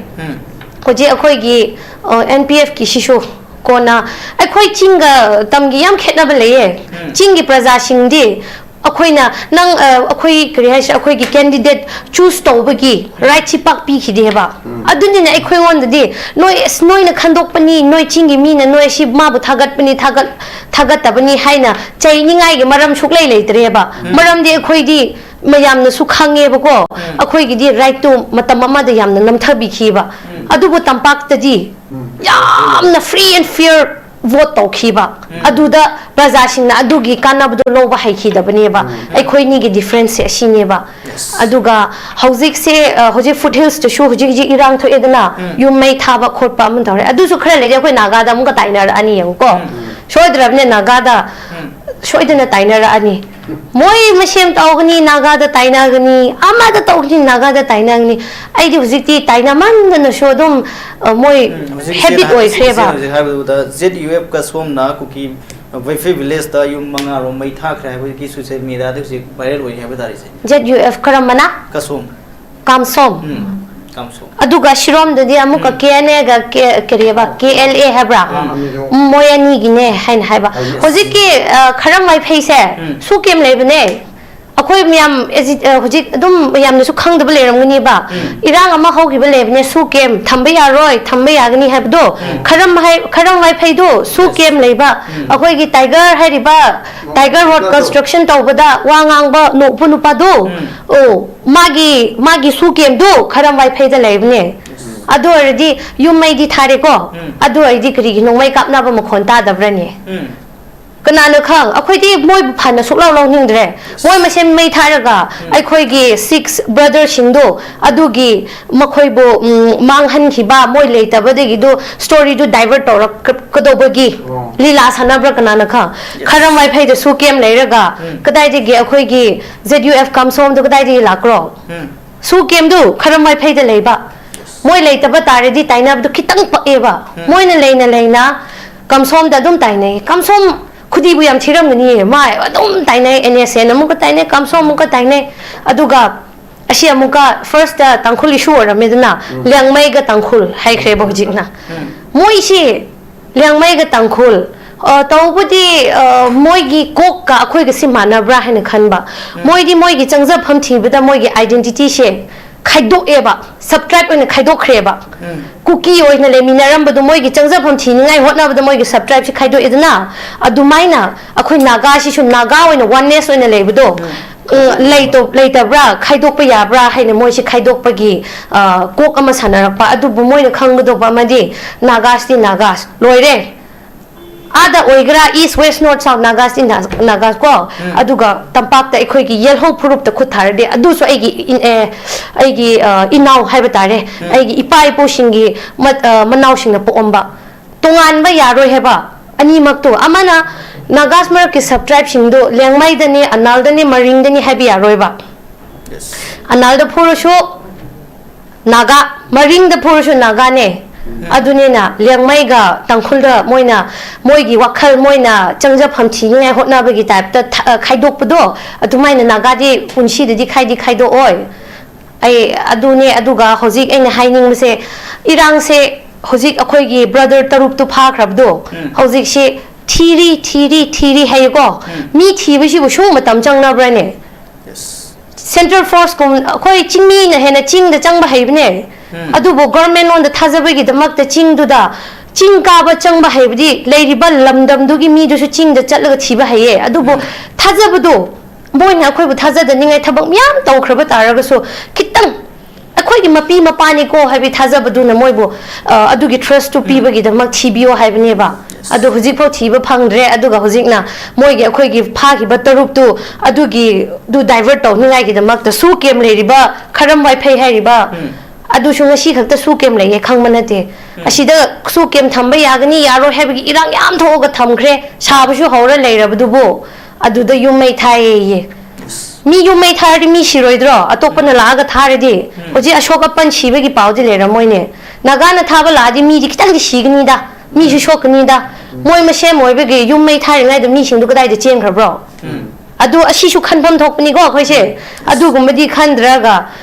ꯍꯧꯖꯤꯛ ꯑꯩꯈꯣꯏꯒꯤ, ꯑ, N P F ꯀꯤ ꯁꯤꯁꯨ ꯀꯣꯟꯅ, ꯑꯩꯈꯣꯏ ꯆꯤꯡꯒ ꯇꯝꯒꯤ ꯌꯥꯝ ꯈꯦꯠꯅꯕ ꯂꯩꯌꯦ꯫ ꯆꯤꯡꯒꯤ ꯄ꯭ꯔꯖꯥꯁꯤꯡꯗꯤ ꯑꯩꯈꯣꯏꯅ, ꯅꯪ, ꯑ, ꯑꯩꯈꯣꯏ ꯀꯔꯤ ꯍꯥꯏꯁꯤꯔ, ꯑꯩꯈꯣꯏꯒꯤ ꯀꯦꯟꯗꯤꯗꯦꯠ ꯆꯨꯁ ꯇꯧꯕꯒꯤ ꯔꯥꯏꯠꯁꯤ ꯄꯥꯛ ꯄꯤꯈꯤꯗꯦꯕ꯫ ꯑꯗꯨꯅꯤꯅ ꯑꯩꯈꯣꯏꯉꯣꯟꯗꯗꯤ, "ꯅꯣꯏ, ꯑꯁ, ꯅꯣꯏꯅ ꯈꯟꯗꯣꯛꯄꯅꯤ, ꯅꯣꯏ ꯆꯤꯡꯒꯤ ꯃꯤꯅ ꯅꯣꯏ ꯑꯁꯤ ꯃꯥꯕꯨ ꯊꯥꯒꯠꯄꯅꯤ, ꯊꯥꯒꯠ-, ꯊꯥꯒꯠꯇꯕꯅꯤ" ꯍꯥꯏꯅ ꯆꯩꯅꯤꯡꯉꯥꯏꯒꯤ ꯃꯔꯝ ꯁꯨꯛꯂꯩ ꯂꯩꯇ꯭ꯔꯦꯕ꯫ ꯃꯔꯝꯗꯤ ꯑꯩꯈꯣꯏꯗꯤ ꯃꯌꯥꯝꯅꯁꯨ ꯈꯪꯉꯦꯕꯀꯣ, ꯑꯩꯈꯣꯏꯒꯤꯗꯤ ꯔꯥꯏꯠꯇꯨ ꯃꯇꯝ ꯑꯃꯗ ꯌꯥꯝꯅ ꯅꯝꯊꯕꯤꯈꯤꯕ꯫ ꯑꯗꯨꯕꯨ ꯇꯝꯄꯥꯛꯇꯗꯤ ꯌꯥꯝꯅ free and fair vote ꯇꯧꯈꯤꯕ꯫ ꯑꯗꯨꯗ ꯄ꯭ꯔꯖꯥꯁꯤꯡꯅ ꯑꯗꯨꯒꯤ ꯀꯥꯟꯅꯕꯗꯨ ꯂꯧꯕ ꯍꯩꯈꯤꯗꯕꯅꯦꯕ꯫ ꯑꯩꯈꯣꯏꯅꯤꯒꯤ difference ꯁꯦ ꯑꯁꯤꯅꯦꯕ꯫ ꯑꯗꯨꯒ ꯍꯧꯖꯤꯛꯁꯦ, ꯑ, ꯍꯧꯖꯤꯛ ꯐꯨꯠ ꯍꯤꯜꯁꯇꯁꯨ ꯍꯧꯖꯤꯛ ꯍꯧꯖꯤꯛ ꯏꯔꯥꯡ ꯊꯣꯛꯑꯦꯗꯅ, ꯌꯨꯝ ꯃꯩ ꯊꯥꯕ ꯈꯣꯠꯄ ꯑꯃ ꯇꯧꯔꯦ꯫ ꯑꯗꯨꯁꯨ ꯈꯔ ꯂꯩꯔꯗꯤ ꯑꯩꯈꯣꯏ ꯅꯥꯒꯥꯗ ꯑꯃꯨꯛꯀ ꯇꯥꯏꯅꯔꯛꯑꯅꯤ, ꯌꯦꯡꯉꯨꯀꯣ꯫ ꯁꯣꯏꯗ꯭ꯔꯕꯅꯦ ꯅꯥꯒꯥꯗ꯫ ꯁꯣꯏꯗꯅ ꯇꯥꯏꯅꯔꯛꯑꯅꯤ꯫ ꯃꯣꯏ ꯃꯁꯦꯝ ꯇꯧꯒꯅꯤ, ꯅꯥꯒꯥꯗ ꯇꯥꯏꯅꯒꯅꯤ, ꯑꯃꯗ ꯇꯧꯒꯅꯤ, ꯅꯥꯒꯥꯗ ꯇꯥꯏꯅꯒꯅꯤ꯫ ꯑꯩꯗꯤ ꯍꯧꯖꯤꯛꯇꯤ ꯇꯥꯏꯅꯃꯟꯗꯅꯁꯨ ꯑꯗꯨꯝ, ꯑ, ꯃꯣꯏ ꯎꯝ, ꯍꯧꯖꯤꯛ ꯏꯆꯦꯅ ꯍꯦꯕꯤꯠ ꯍꯥꯏ-, ꯑꯣꯏꯈ꯭ꯔꯦꯕ꯫ ꯏꯆꯦꯅ ꯍꯧꯖꯤꯛ ꯍꯥꯏꯕꯗꯨꯗ, ꯖꯦꯠ ꯌꯨ ꯑꯦꯐ ꯀꯁꯣꯝꯅ ꯀꯨꯀꯤ ꯋꯥꯏꯐꯩ ꯚꯤꯂꯦꯖꯇ ꯌꯨꯝ ꯃꯉꯥꯔꯣꯝ ꯃꯩ ꯊꯥꯈ꯭ꯔꯦ ꯍꯥꯏꯕꯒꯤ ꯁꯣꯁꯤꯌꯦꯜ ꯃꯤꯗꯤꯌꯥꯗ ꯍꯧꯖꯤꯛ ꯚꯥꯏꯔꯦꯜ ꯑꯣꯏꯔꯤ ꯍꯥꯏꯕ ꯇꯥꯔꯦ, ꯏꯆꯦ꯫ ꯖꯦꯠ ꯌꯨ ꯑꯦꯐ ꯀꯔꯝꯕꯅ? ꯀꯁꯣꯝ꯫ ꯀꯥꯝꯁꯣꯝ꯫ ꯎꯝ, ꯀꯥꯝꯁꯣꯝ꯫ ꯑꯗꯨꯒ ꯁꯤꯔꯣꯝꯗꯗꯤ ꯑꯃꯨꯛꯀ ꯎꯝ꯫ ꯀꯦ and ꯑꯦꯒ K-, ꯀꯔꯤꯑꯕ, K L A ꯍꯥꯏꯕ꯭ꯔꯥ? ꯎꯝ꯫ ꯎꯝ, ꯃꯣꯏ ꯑꯅꯤꯒꯤꯅꯦ ꯍꯥꯏꯅ ꯍꯥꯏꯕ꯫ ꯍꯧꯖꯤꯛ ꯍꯧꯖꯤꯛꯀꯤ, ꯑ, ꯈꯔꯝ ꯋꯥꯏꯐꯩꯁꯦ ꯎꯝ꯫ ꯁꯨ ꯀꯦꯝ ꯂꯩꯕꯅꯦ꯫ ꯑꯩꯈꯣꯏ ꯃꯌꯥꯝ ꯑꯦꯖꯤ-, ꯑ, ꯍꯧꯖꯤꯛ ꯑꯗꯨꯝ ꯃꯌꯥꯝꯅꯁꯨ ꯈꯪꯗꯕ ꯂꯩꯔꯝꯒꯅꯤꯕ꯫ ꯎꯝ꯫ ꯏꯔꯥꯡ ꯑꯃ ꯍꯧꯈꯤꯕ ꯂꯩꯕꯅꯦ, ꯁꯨ ꯀꯦꯝ ꯊꯝꯕ ꯌꯥꯔꯣꯏ, ꯊꯝꯕ ꯌꯥꯒꯅꯤ ꯍꯥꯏꯕꯗꯣ꯫ ꯎꯝ꯫ ꯈꯔꯝ ꯍꯥꯏ-, ꯈꯔꯝ ꯋꯥꯏꯐꯩꯗꯣ ꯁꯨ ꯌꯦꯁ꯫ ꯀꯦꯝ ꯂꯩꯕ꯫ ꯎꯝ꯫ ꯑꯩꯈꯣꯏꯒꯤ ꯇꯥꯏꯒꯔ ꯍꯥꯏꯔꯤꯕ, ꯇꯥꯏꯒꯔ ꯔꯣꯗ ꯅꯨꯄꯥꯗꯣ꯫ ꯀꯟꯁꯇ꯭ꯔꯛꯁꯟ ꯇꯧꯕꯗ ꯋꯥ ꯉꯥꯡꯕ ꯅꯣꯛꯄ ꯅꯨꯄꯥꯗꯣ꯫ ꯎꯝ꯫ ꯑꯣ, ꯃꯥꯒꯤ, ꯃꯥꯒꯤ ꯁꯨ ꯀꯦꯝꯗꯨ ꯈꯔꯝ ꯋꯥꯏꯐꯩꯗ ꯂꯩꯕꯅꯦ꯫ ꯌꯦꯁ꯫ ꯑꯗꯨ ꯑꯣꯏꯔꯗꯤ ꯌꯨꯝ ꯃꯩꯗꯤ ꯊꯥꯔꯦꯀꯣ꯫ ꯎꯝ꯫ ꯑꯗꯨ ꯑꯣꯏꯔꯗꯤ ꯀꯔꯤꯒꯤ ꯅꯣꯡꯃꯩ ꯀꯥꯞꯅꯕ ꯃꯈꯣꯟ ꯇꯥꯗꯕ꯭ꯔꯅꯦ? ꯎꯝ꯫ ꯀꯅꯥꯅ ꯈꯪ? ꯑꯩꯈꯣꯏꯗꯤ ꯃꯣꯏꯕꯨ ꯐꯅ ꯁꯨꯛꯂꯧ ꯂꯧꯅꯤꯡꯗ꯭ꯔꯦ꯫ ꯃꯣꯏ ꯃꯁꯦꯟ ꯃꯩ ꯊꯥꯔꯒ ꯎꯝ꯫ ꯑꯩꯈꯣꯏꯒꯤ ꯁꯤꯛꯁ ꯕ꯭ꯔꯗꯔꯁꯤꯡꯗꯣ ꯑꯗꯨꯒꯤ ꯃꯈꯣꯏꯕꯨ, ꯎꯝ, ꯃꯥꯡꯍꯟꯈꯤꯕ, ꯃꯣꯏ ꯂꯩꯇꯕꯗꯒꯤꯗꯨ ꯁ꯭ꯇꯣꯔꯤꯗꯨ ꯗꯥꯏꯚꯔꯠ ꯇꯧꯔꯛꯀꯗꯧꯕꯒꯤ ꯑꯣ꯫ ꯂꯤꯂꯥ ꯁꯥꯟꯅꯕ꯭ꯔꯥ ꯀꯅꯥꯅ ꯈꯪ? ꯌꯦꯁ꯫ ꯈꯔꯝ ꯋꯥꯏꯐꯩꯗ ꯁꯨ ꯀꯦꯝ ꯂꯩꯔꯒ ꯎꯝ꯫ ꯀꯗꯥꯏꯗꯒꯤ ꯑꯩꯈꯣꯏꯒꯤ ꯖꯦꯠ ꯌꯨ ꯑꯦꯐ ꯀꯝꯁꯣꯝꯗꯣ ꯀꯗꯥꯏꯗꯒꯤ ꯂꯥꯛꯄ꯭ꯔꯣ? ꯎꯝ꯫ ꯁꯨ ꯀꯦꯝꯗꯨ ꯈꯔꯝ ꯋꯥꯏꯐꯩꯗ ꯂꯩꯕ꯫ ꯃꯣꯏ ꯂꯩꯇꯕ ꯇꯥꯔꯗꯤ ꯇꯥꯏꯅꯕꯗꯨ ꯈꯤꯇꯪ ꯄꯛꯑꯦꯕ꯫ ꯎꯝ꯫ ꯃꯣꯏꯅ ꯂꯩꯅ ꯂꯩꯅ ꯀꯝꯁꯣꯝꯗ ꯑꯗꯨꯝ ꯇꯥꯏꯅꯩ꯫ ꯀꯝꯁꯣꯝ ꯈꯨꯗꯤꯕꯨ ꯌꯥꯝ ꯊꯤꯔꯝꯒꯅꯤꯌꯦ꯫ ꯃꯥ ꯑꯗꯨꯝ ꯇꯥꯏꯅꯩ, ꯑꯦꯟ ꯑꯦꯁ ꯑꯦꯟ ꯑꯃꯨꯛꯀ ꯇꯥꯏꯅꯩ, ꯀꯝꯁꯣꯝ ꯑꯃꯨꯛꯀ ꯇꯥꯏꯅꯩ꯫ ꯑꯗꯨꯒ ꯑꯁꯤ ꯑꯃꯨꯛꯀ ꯐꯥꯔꯁꯇ ꯇꯥꯡꯈꯨꯜ ꯏꯁꯨ ꯑꯣꯏꯔꯝꯃꯦꯗꯅ, ꯎꯝ꯫ ꯂꯤꯌꯥꯡꯃꯩꯒ ꯇꯥꯡꯈꯨꯜ ꯍꯥꯏꯈ꯭ꯔꯦꯕ ꯍꯧꯖꯤꯛꯅ꯫ ꯎꯝ꯫ ꯃꯣꯏꯁꯤ ꯂꯤꯌꯥꯡꯃꯩꯒ ꯇꯥꯡꯈꯨꯜ, ꯑ, ꯇꯧꯕꯗꯤ, ꯑ, ꯃꯣꯏꯒꯤ ꯀꯣꯛꯀ ꯑꯩꯈꯣꯏꯒ ꯁꯤ ꯃꯥꯟꯅꯕ꯭ꯔꯥ ꯍꯥꯏꯅ ꯈꯟꯕ꯫ ꯎꯝ꯫ ꯃꯣꯏꯗꯤ ꯃꯣꯏꯒꯤ ꯆꯪꯖꯐꯝ ꯊꯤꯕꯗ ꯃꯣꯏꯒꯤ ꯑꯥꯏꯗꯦꯟꯇꯤꯇꯤꯁꯦ ꯈꯥꯏꯗꯣꯛꯑꯦꯕ, ꯁꯕꯇ꯭ꯔꯥꯏꯕ ꯑꯣꯏꯅ ꯈꯥꯏꯗꯣꯛꯈ꯭ꯔꯦꯕ꯫ ꯎꯝ꯫ ꯀꯨꯀꯤ ꯑꯣꯏꯅ ꯂꯩꯃꯤꯟꯅꯔꯝꯕꯗꯨ ꯃꯣꯏꯒꯤ ꯆꯪꯖꯐꯝ ꯊꯤꯅꯤꯡꯉꯥꯏ ꯍꯣꯠꯅꯕꯗ ꯃꯣꯏꯒꯤ ꯁꯕꯇ꯭ꯔꯥꯏꯕꯁꯦ ꯈꯥꯏꯗꯣꯛꯑꯦꯗꯅ, ꯑꯗꯨꯃꯥꯏꯅ ꯑꯩꯈꯣꯏ ꯅꯥꯒꯥꯁꯤꯁꯨ ꯅꯥꯒꯥ ꯑꯣꯏꯅ ꯋꯥꯟꯅꯦꯁ ꯑꯣꯏꯅ ꯂꯩꯕꯗꯣ, ꯎꯝ꯫ ꯎꯝ, ꯂꯩꯇ-, ꯂꯩꯇꯕ꯭ꯔꯥ, ꯈꯥꯏꯗꯣꯛꯄ ꯌꯥꯕ꯭ꯔꯥ ꯍꯥꯏꯅ ꯃꯣꯏꯁꯦ ꯈꯥꯏꯗꯣꯛꯄꯒꯤ, ꯑ, ꯀꯣꯛ ꯑꯃ ꯁꯥꯟꯅꯔꯛꯄ꯫ ꯑꯗꯨꯕꯨ ꯃꯣꯏꯅ ꯈꯪꯒꯗꯧꯕ ꯑꯃꯗꯤ ꯅꯥꯒꯥꯁꯇꯤ ꯅꯥꯒꯥꯁ ꯂꯣꯏꯔꯦ꯫ ꯑꯥꯗ ꯑꯣꯏꯒꯦꯔꯥ, ꯏꯁ, ꯋꯦꯁ, ꯅꯣꯔꯠ, ꯁꯥꯎꯠ, ꯅꯥꯒꯥꯁꯇꯤ ꯅꯥ-, ꯅꯥꯒꯥꯁ ꯀꯣ, ꯎꯝ꯫ ꯑꯗꯨꯒ ꯇꯝꯄꯥꯛꯇ ꯑꯩꯈꯣꯏꯒꯤ ꯌꯦꯜꯍꯧ ꯐꯨꯔꯨꯞꯇ ꯈꯨꯠ ꯊꯥꯔꯗꯤ ꯑꯗꯨꯁꯨ ꯑꯩꯒꯤ ꯏꯟ-, ꯑꯦ, ꯑꯩꯒꯤ, ꯑ, ꯏꯅꯥꯎ ꯍꯥꯏꯕ ꯇꯥꯔꯦ, ꯎꯝ꯫ ꯑꯩꯒꯤ ꯏꯄꯥ ꯏꯄꯨꯁꯤꯡꯒꯤ ꯃ-, ꯑ, ꯃꯅꯥꯎꯁꯤꯡꯅ ꯄꯣꯛꯑꯝꯕ꯫ ꯇꯣꯉꯥꯟꯕ ꯌꯥꯔꯣꯏ ꯍꯥꯏꯕ ꯑꯅꯤꯃꯛꯇꯣ꯫ ꯑꯃꯅ ꯅꯥꯒꯥꯁ ꯃꯔꯛꯀꯤ ꯁꯕ ꯇ꯭ꯔꯥꯏꯕꯁꯤꯡꯗꯣ ꯂꯦꯡꯃꯩꯗꯅꯤ, ꯑꯅꯥꯜꯗꯅꯤ, ꯃꯔꯤꯡꯗꯅꯤ ꯍꯥꯏꯕ ꯌꯥꯔꯣꯏꯕ꯫ ꯑꯅꯥꯜꯗ ꯐꯨꯔꯁꯨ ꯅꯥꯒꯥ, ꯃꯔꯤꯡꯗ ꯐꯨꯔꯁꯨ ꯅꯥꯒꯥꯅꯦ꯫ ꯑꯗꯨꯅꯤꯅ ꯂꯦꯡꯃꯩꯒ ꯇꯥꯡꯈꯨꯜꯗ ꯃꯣꯏꯅ, ꯃꯣꯏꯒꯤ ꯋꯥꯈꯜ, ꯃꯣꯏꯅ ꯆꯪꯖꯐꯝ ꯊꯤꯅꯤꯡꯉꯥꯏ ꯍꯣꯠꯅꯕꯒꯤ ꯇꯥꯏꯞꯇ ꯊ-, ꯑ, ꯈꯥꯏꯗꯣꯛꯄꯗꯣ, ꯑꯗꯨꯃꯥꯏꯅ ꯅꯥꯒꯥꯗꯤ ꯄꯨꯟꯁꯤꯗꯗꯤ ꯈꯥꯏꯗꯤ ꯈꯥꯏꯗꯣꯛꯑꯣꯏ꯫ ꯑꯩ ꯑꯗꯨꯅꯦ꯫ ꯑꯗꯨꯒ ꯍꯧꯖꯤꯛ ꯑꯩꯅ ꯍꯥꯏꯅꯤꯡꯕꯁꯦ, ꯏꯔꯥꯡꯁꯦ ꯍꯧꯖꯤꯛ ꯑꯩꯈꯣꯏꯒꯤ ꯕ꯭ꯔꯗꯔ ꯇꯔꯨꯛꯇꯨ ꯐꯥꯈ꯭ꯔꯕꯗꯣ, ꯎꯝ꯫ ꯍꯧꯖꯤꯛꯁꯤ ꯊꯤꯔꯤ, ꯊꯤꯔꯤ, ꯊꯤꯔꯤ ꯍꯥꯏꯌꯦꯀꯣ꯫ ꯎꯝ꯫ ꯃꯤ ꯊꯤꯕꯁꯤꯕꯨ ꯁꯨꯝ ꯃꯇꯝ ꯆꯪꯅꯕ꯭ꯔꯥꯅꯦ? Yes꯫ ꯁꯦꯟꯇ꯭ꯔꯦꯜ ꯐꯣꯔꯁꯀꯨꯝ, ꯑꯩꯈꯣꯏ ꯆꯤꯡꯃꯤꯅ ꯍꯦꯟꯅ ꯆꯤꯡꯗ ꯆꯪꯕ ꯍꯩꯕꯅꯦ꯫ ꯎꯝ꯫ ꯑꯗꯨꯕꯨ ꯒꯣꯔꯃꯦꯟ ꯉꯣꯟꯗ ꯊꯥꯖꯕꯒꯤꯗꯃꯛꯇ ꯆꯤꯡꯗꯨꯗ, ꯆꯤꯡ ꯀꯥꯕ ꯆꯪꯕ ꯍꯩꯕꯗꯤ ꯂꯩꯔꯤꯕ ꯂꯝꯗꯝꯗꯨꯒꯤ ꯃꯤꯗꯨꯁꯨ ꯆꯤꯡꯗ ꯆꯠꯂꯒ ꯊꯤꯕ ꯍꯩꯌꯦ꯫ ꯑꯗꯨꯕꯨ ꯎꯝ꯫ ꯊꯥꯖꯕꯗꯣ, ꯃꯣꯏꯅ ꯑꯩꯈꯣꯏꯕꯨ ꯊꯥꯖꯗꯅꯤꯡꯉꯥꯏ ꯊꯕꯛ ꯃꯌꯥꯝ ꯇꯧꯈ꯭ꯔꯕ ꯇꯥꯔꯒꯁꯨ, ꯈꯤꯇꯪ ꯑꯩꯈꯣꯏꯒꯤ ꯃꯄꯤ ꯃꯄꯥꯅꯤꯀꯣ ꯍꯥꯏꯕꯒꯤ ꯊꯥꯖꯕꯗꯨꯅ ꯃꯣꯏꯕꯨ, ꯑ, ꯑꯗꯨꯒꯤ ꯇ꯭ꯔꯁꯇꯨ ꯎꯝ꯫ ꯄꯤꯕꯒꯤꯗꯃꯛ ꯊꯤꯕꯤꯌꯣ ꯍꯥꯏꯕꯅꯦꯕ꯫ Yes꯫ ꯑꯗꯣ ꯍꯧꯖꯤꯛꯐꯥꯎ ꯊꯤꯕ ꯐꯪꯗ꯭ꯔꯦ꯫ ꯑꯗꯨꯒ ꯍꯧꯖꯤꯛꯅ ꯃꯣꯏꯒꯤ, ꯑꯩꯈꯣꯏꯒꯤ ꯐꯥꯈꯤꯕ ꯇꯔꯨꯛꯇꯨ ꯑꯗꯨꯒꯤꯗꯨ ꯗꯥꯏꯚꯔꯠ ꯇꯧꯅꯤꯡꯉꯥꯏꯒꯤꯗꯃꯛꯇ ꯁꯨ ꯀꯦꯝ ꯂꯩꯔꯤꯕ ꯈꯔꯝ ꯋꯥꯏꯐꯩ ꯍꯥꯏꯔꯤꯕ, ꯎꯝ꯫ ꯑꯗꯨꯁꯨ ꯉꯁꯤ ꯈꯛꯇ ꯁꯨ ꯀꯦꯝ ꯂꯩꯌꯦ ꯈꯪꯕ ꯅꯠꯇꯦ꯫ ꯎꯝ꯫ ꯑꯁꯤꯗ ꯁꯨ ꯀꯦꯝ ꯊꯝꯕ ꯌꯥꯒꯅꯤ ꯌꯥꯔꯣꯏ ꯍꯥꯏꯕꯒꯤ ꯏꯔꯥꯡ ꯌꯥꯝ ꯊꯣꯛꯑꯒ ꯊꯝꯈ꯭ꯔꯦ, ꯁꯥꯕꯁꯨ ꯍꯧꯔ ꯂꯩꯔꯕꯗꯨꯕꯨ꯫ ꯑꯗꯨꯗ ꯌꯨꯝ ꯃꯩ ꯊꯥꯏꯌꯦꯌꯦ꯫ ꯃꯤ ꯌꯨꯝ ꯃꯩ ꯊꯥꯔꯗꯤ ꯃꯤ ꯁꯤꯔꯣꯏꯗ꯭ꯔꯣ? ꯑꯇꯣꯞꯄꯅ ꯎꯝ꯫ ꯂꯥꯛꯑꯒ ꯊꯥꯔꯗꯤ? ꯎꯝ꯫ ꯍꯧꯖꯤꯛ ꯑꯁꯣꯛ ꯑꯄꯟ ꯁꯤꯕꯒꯤ ꯄꯥꯎꯗꯤ ꯂꯩꯔꯝꯃꯣꯏꯅꯦ꯫ ꯅꯥꯒꯥꯅ ꯊꯥꯕ ꯂꯥꯛꯑꯗꯤ ꯃꯤꯗꯤ ꯈꯤꯇꯪꯗꯤ ꯁꯤꯒꯅꯤꯗ, ꯃꯤꯁꯨ ꯎꯝ꯫ ꯁꯣꯛꯀꯅꯤꯗ꯫ ꯎꯝ꯫ ꯃꯣꯏ ꯃꯁꯦꯟ ꯑꯣꯏꯕꯒꯤ ꯌꯨꯝ ꯃꯩ ꯊꯥꯔꯤꯉꯩꯗ ꯃꯤꯁꯤꯡꯗꯨ ꯀꯗꯥꯏꯗ ꯆꯦꯟꯈ꯭ꯔꯕ꯭ꯔꯣ? ꯎꯝ꯫ ꯑꯗꯨ, ꯑꯁꯤꯁꯨ ꯈꯟꯐꯝ ꯊꯣꯛꯄꯅꯤꯀꯣ ꯑꯩꯈꯣꯏꯁꯦ꯫ ꯎꯝ꯫ ꯑꯗꯨꯒꯨꯝꯕꯗꯤ ꯈꯟꯗ꯭ꯔꯒ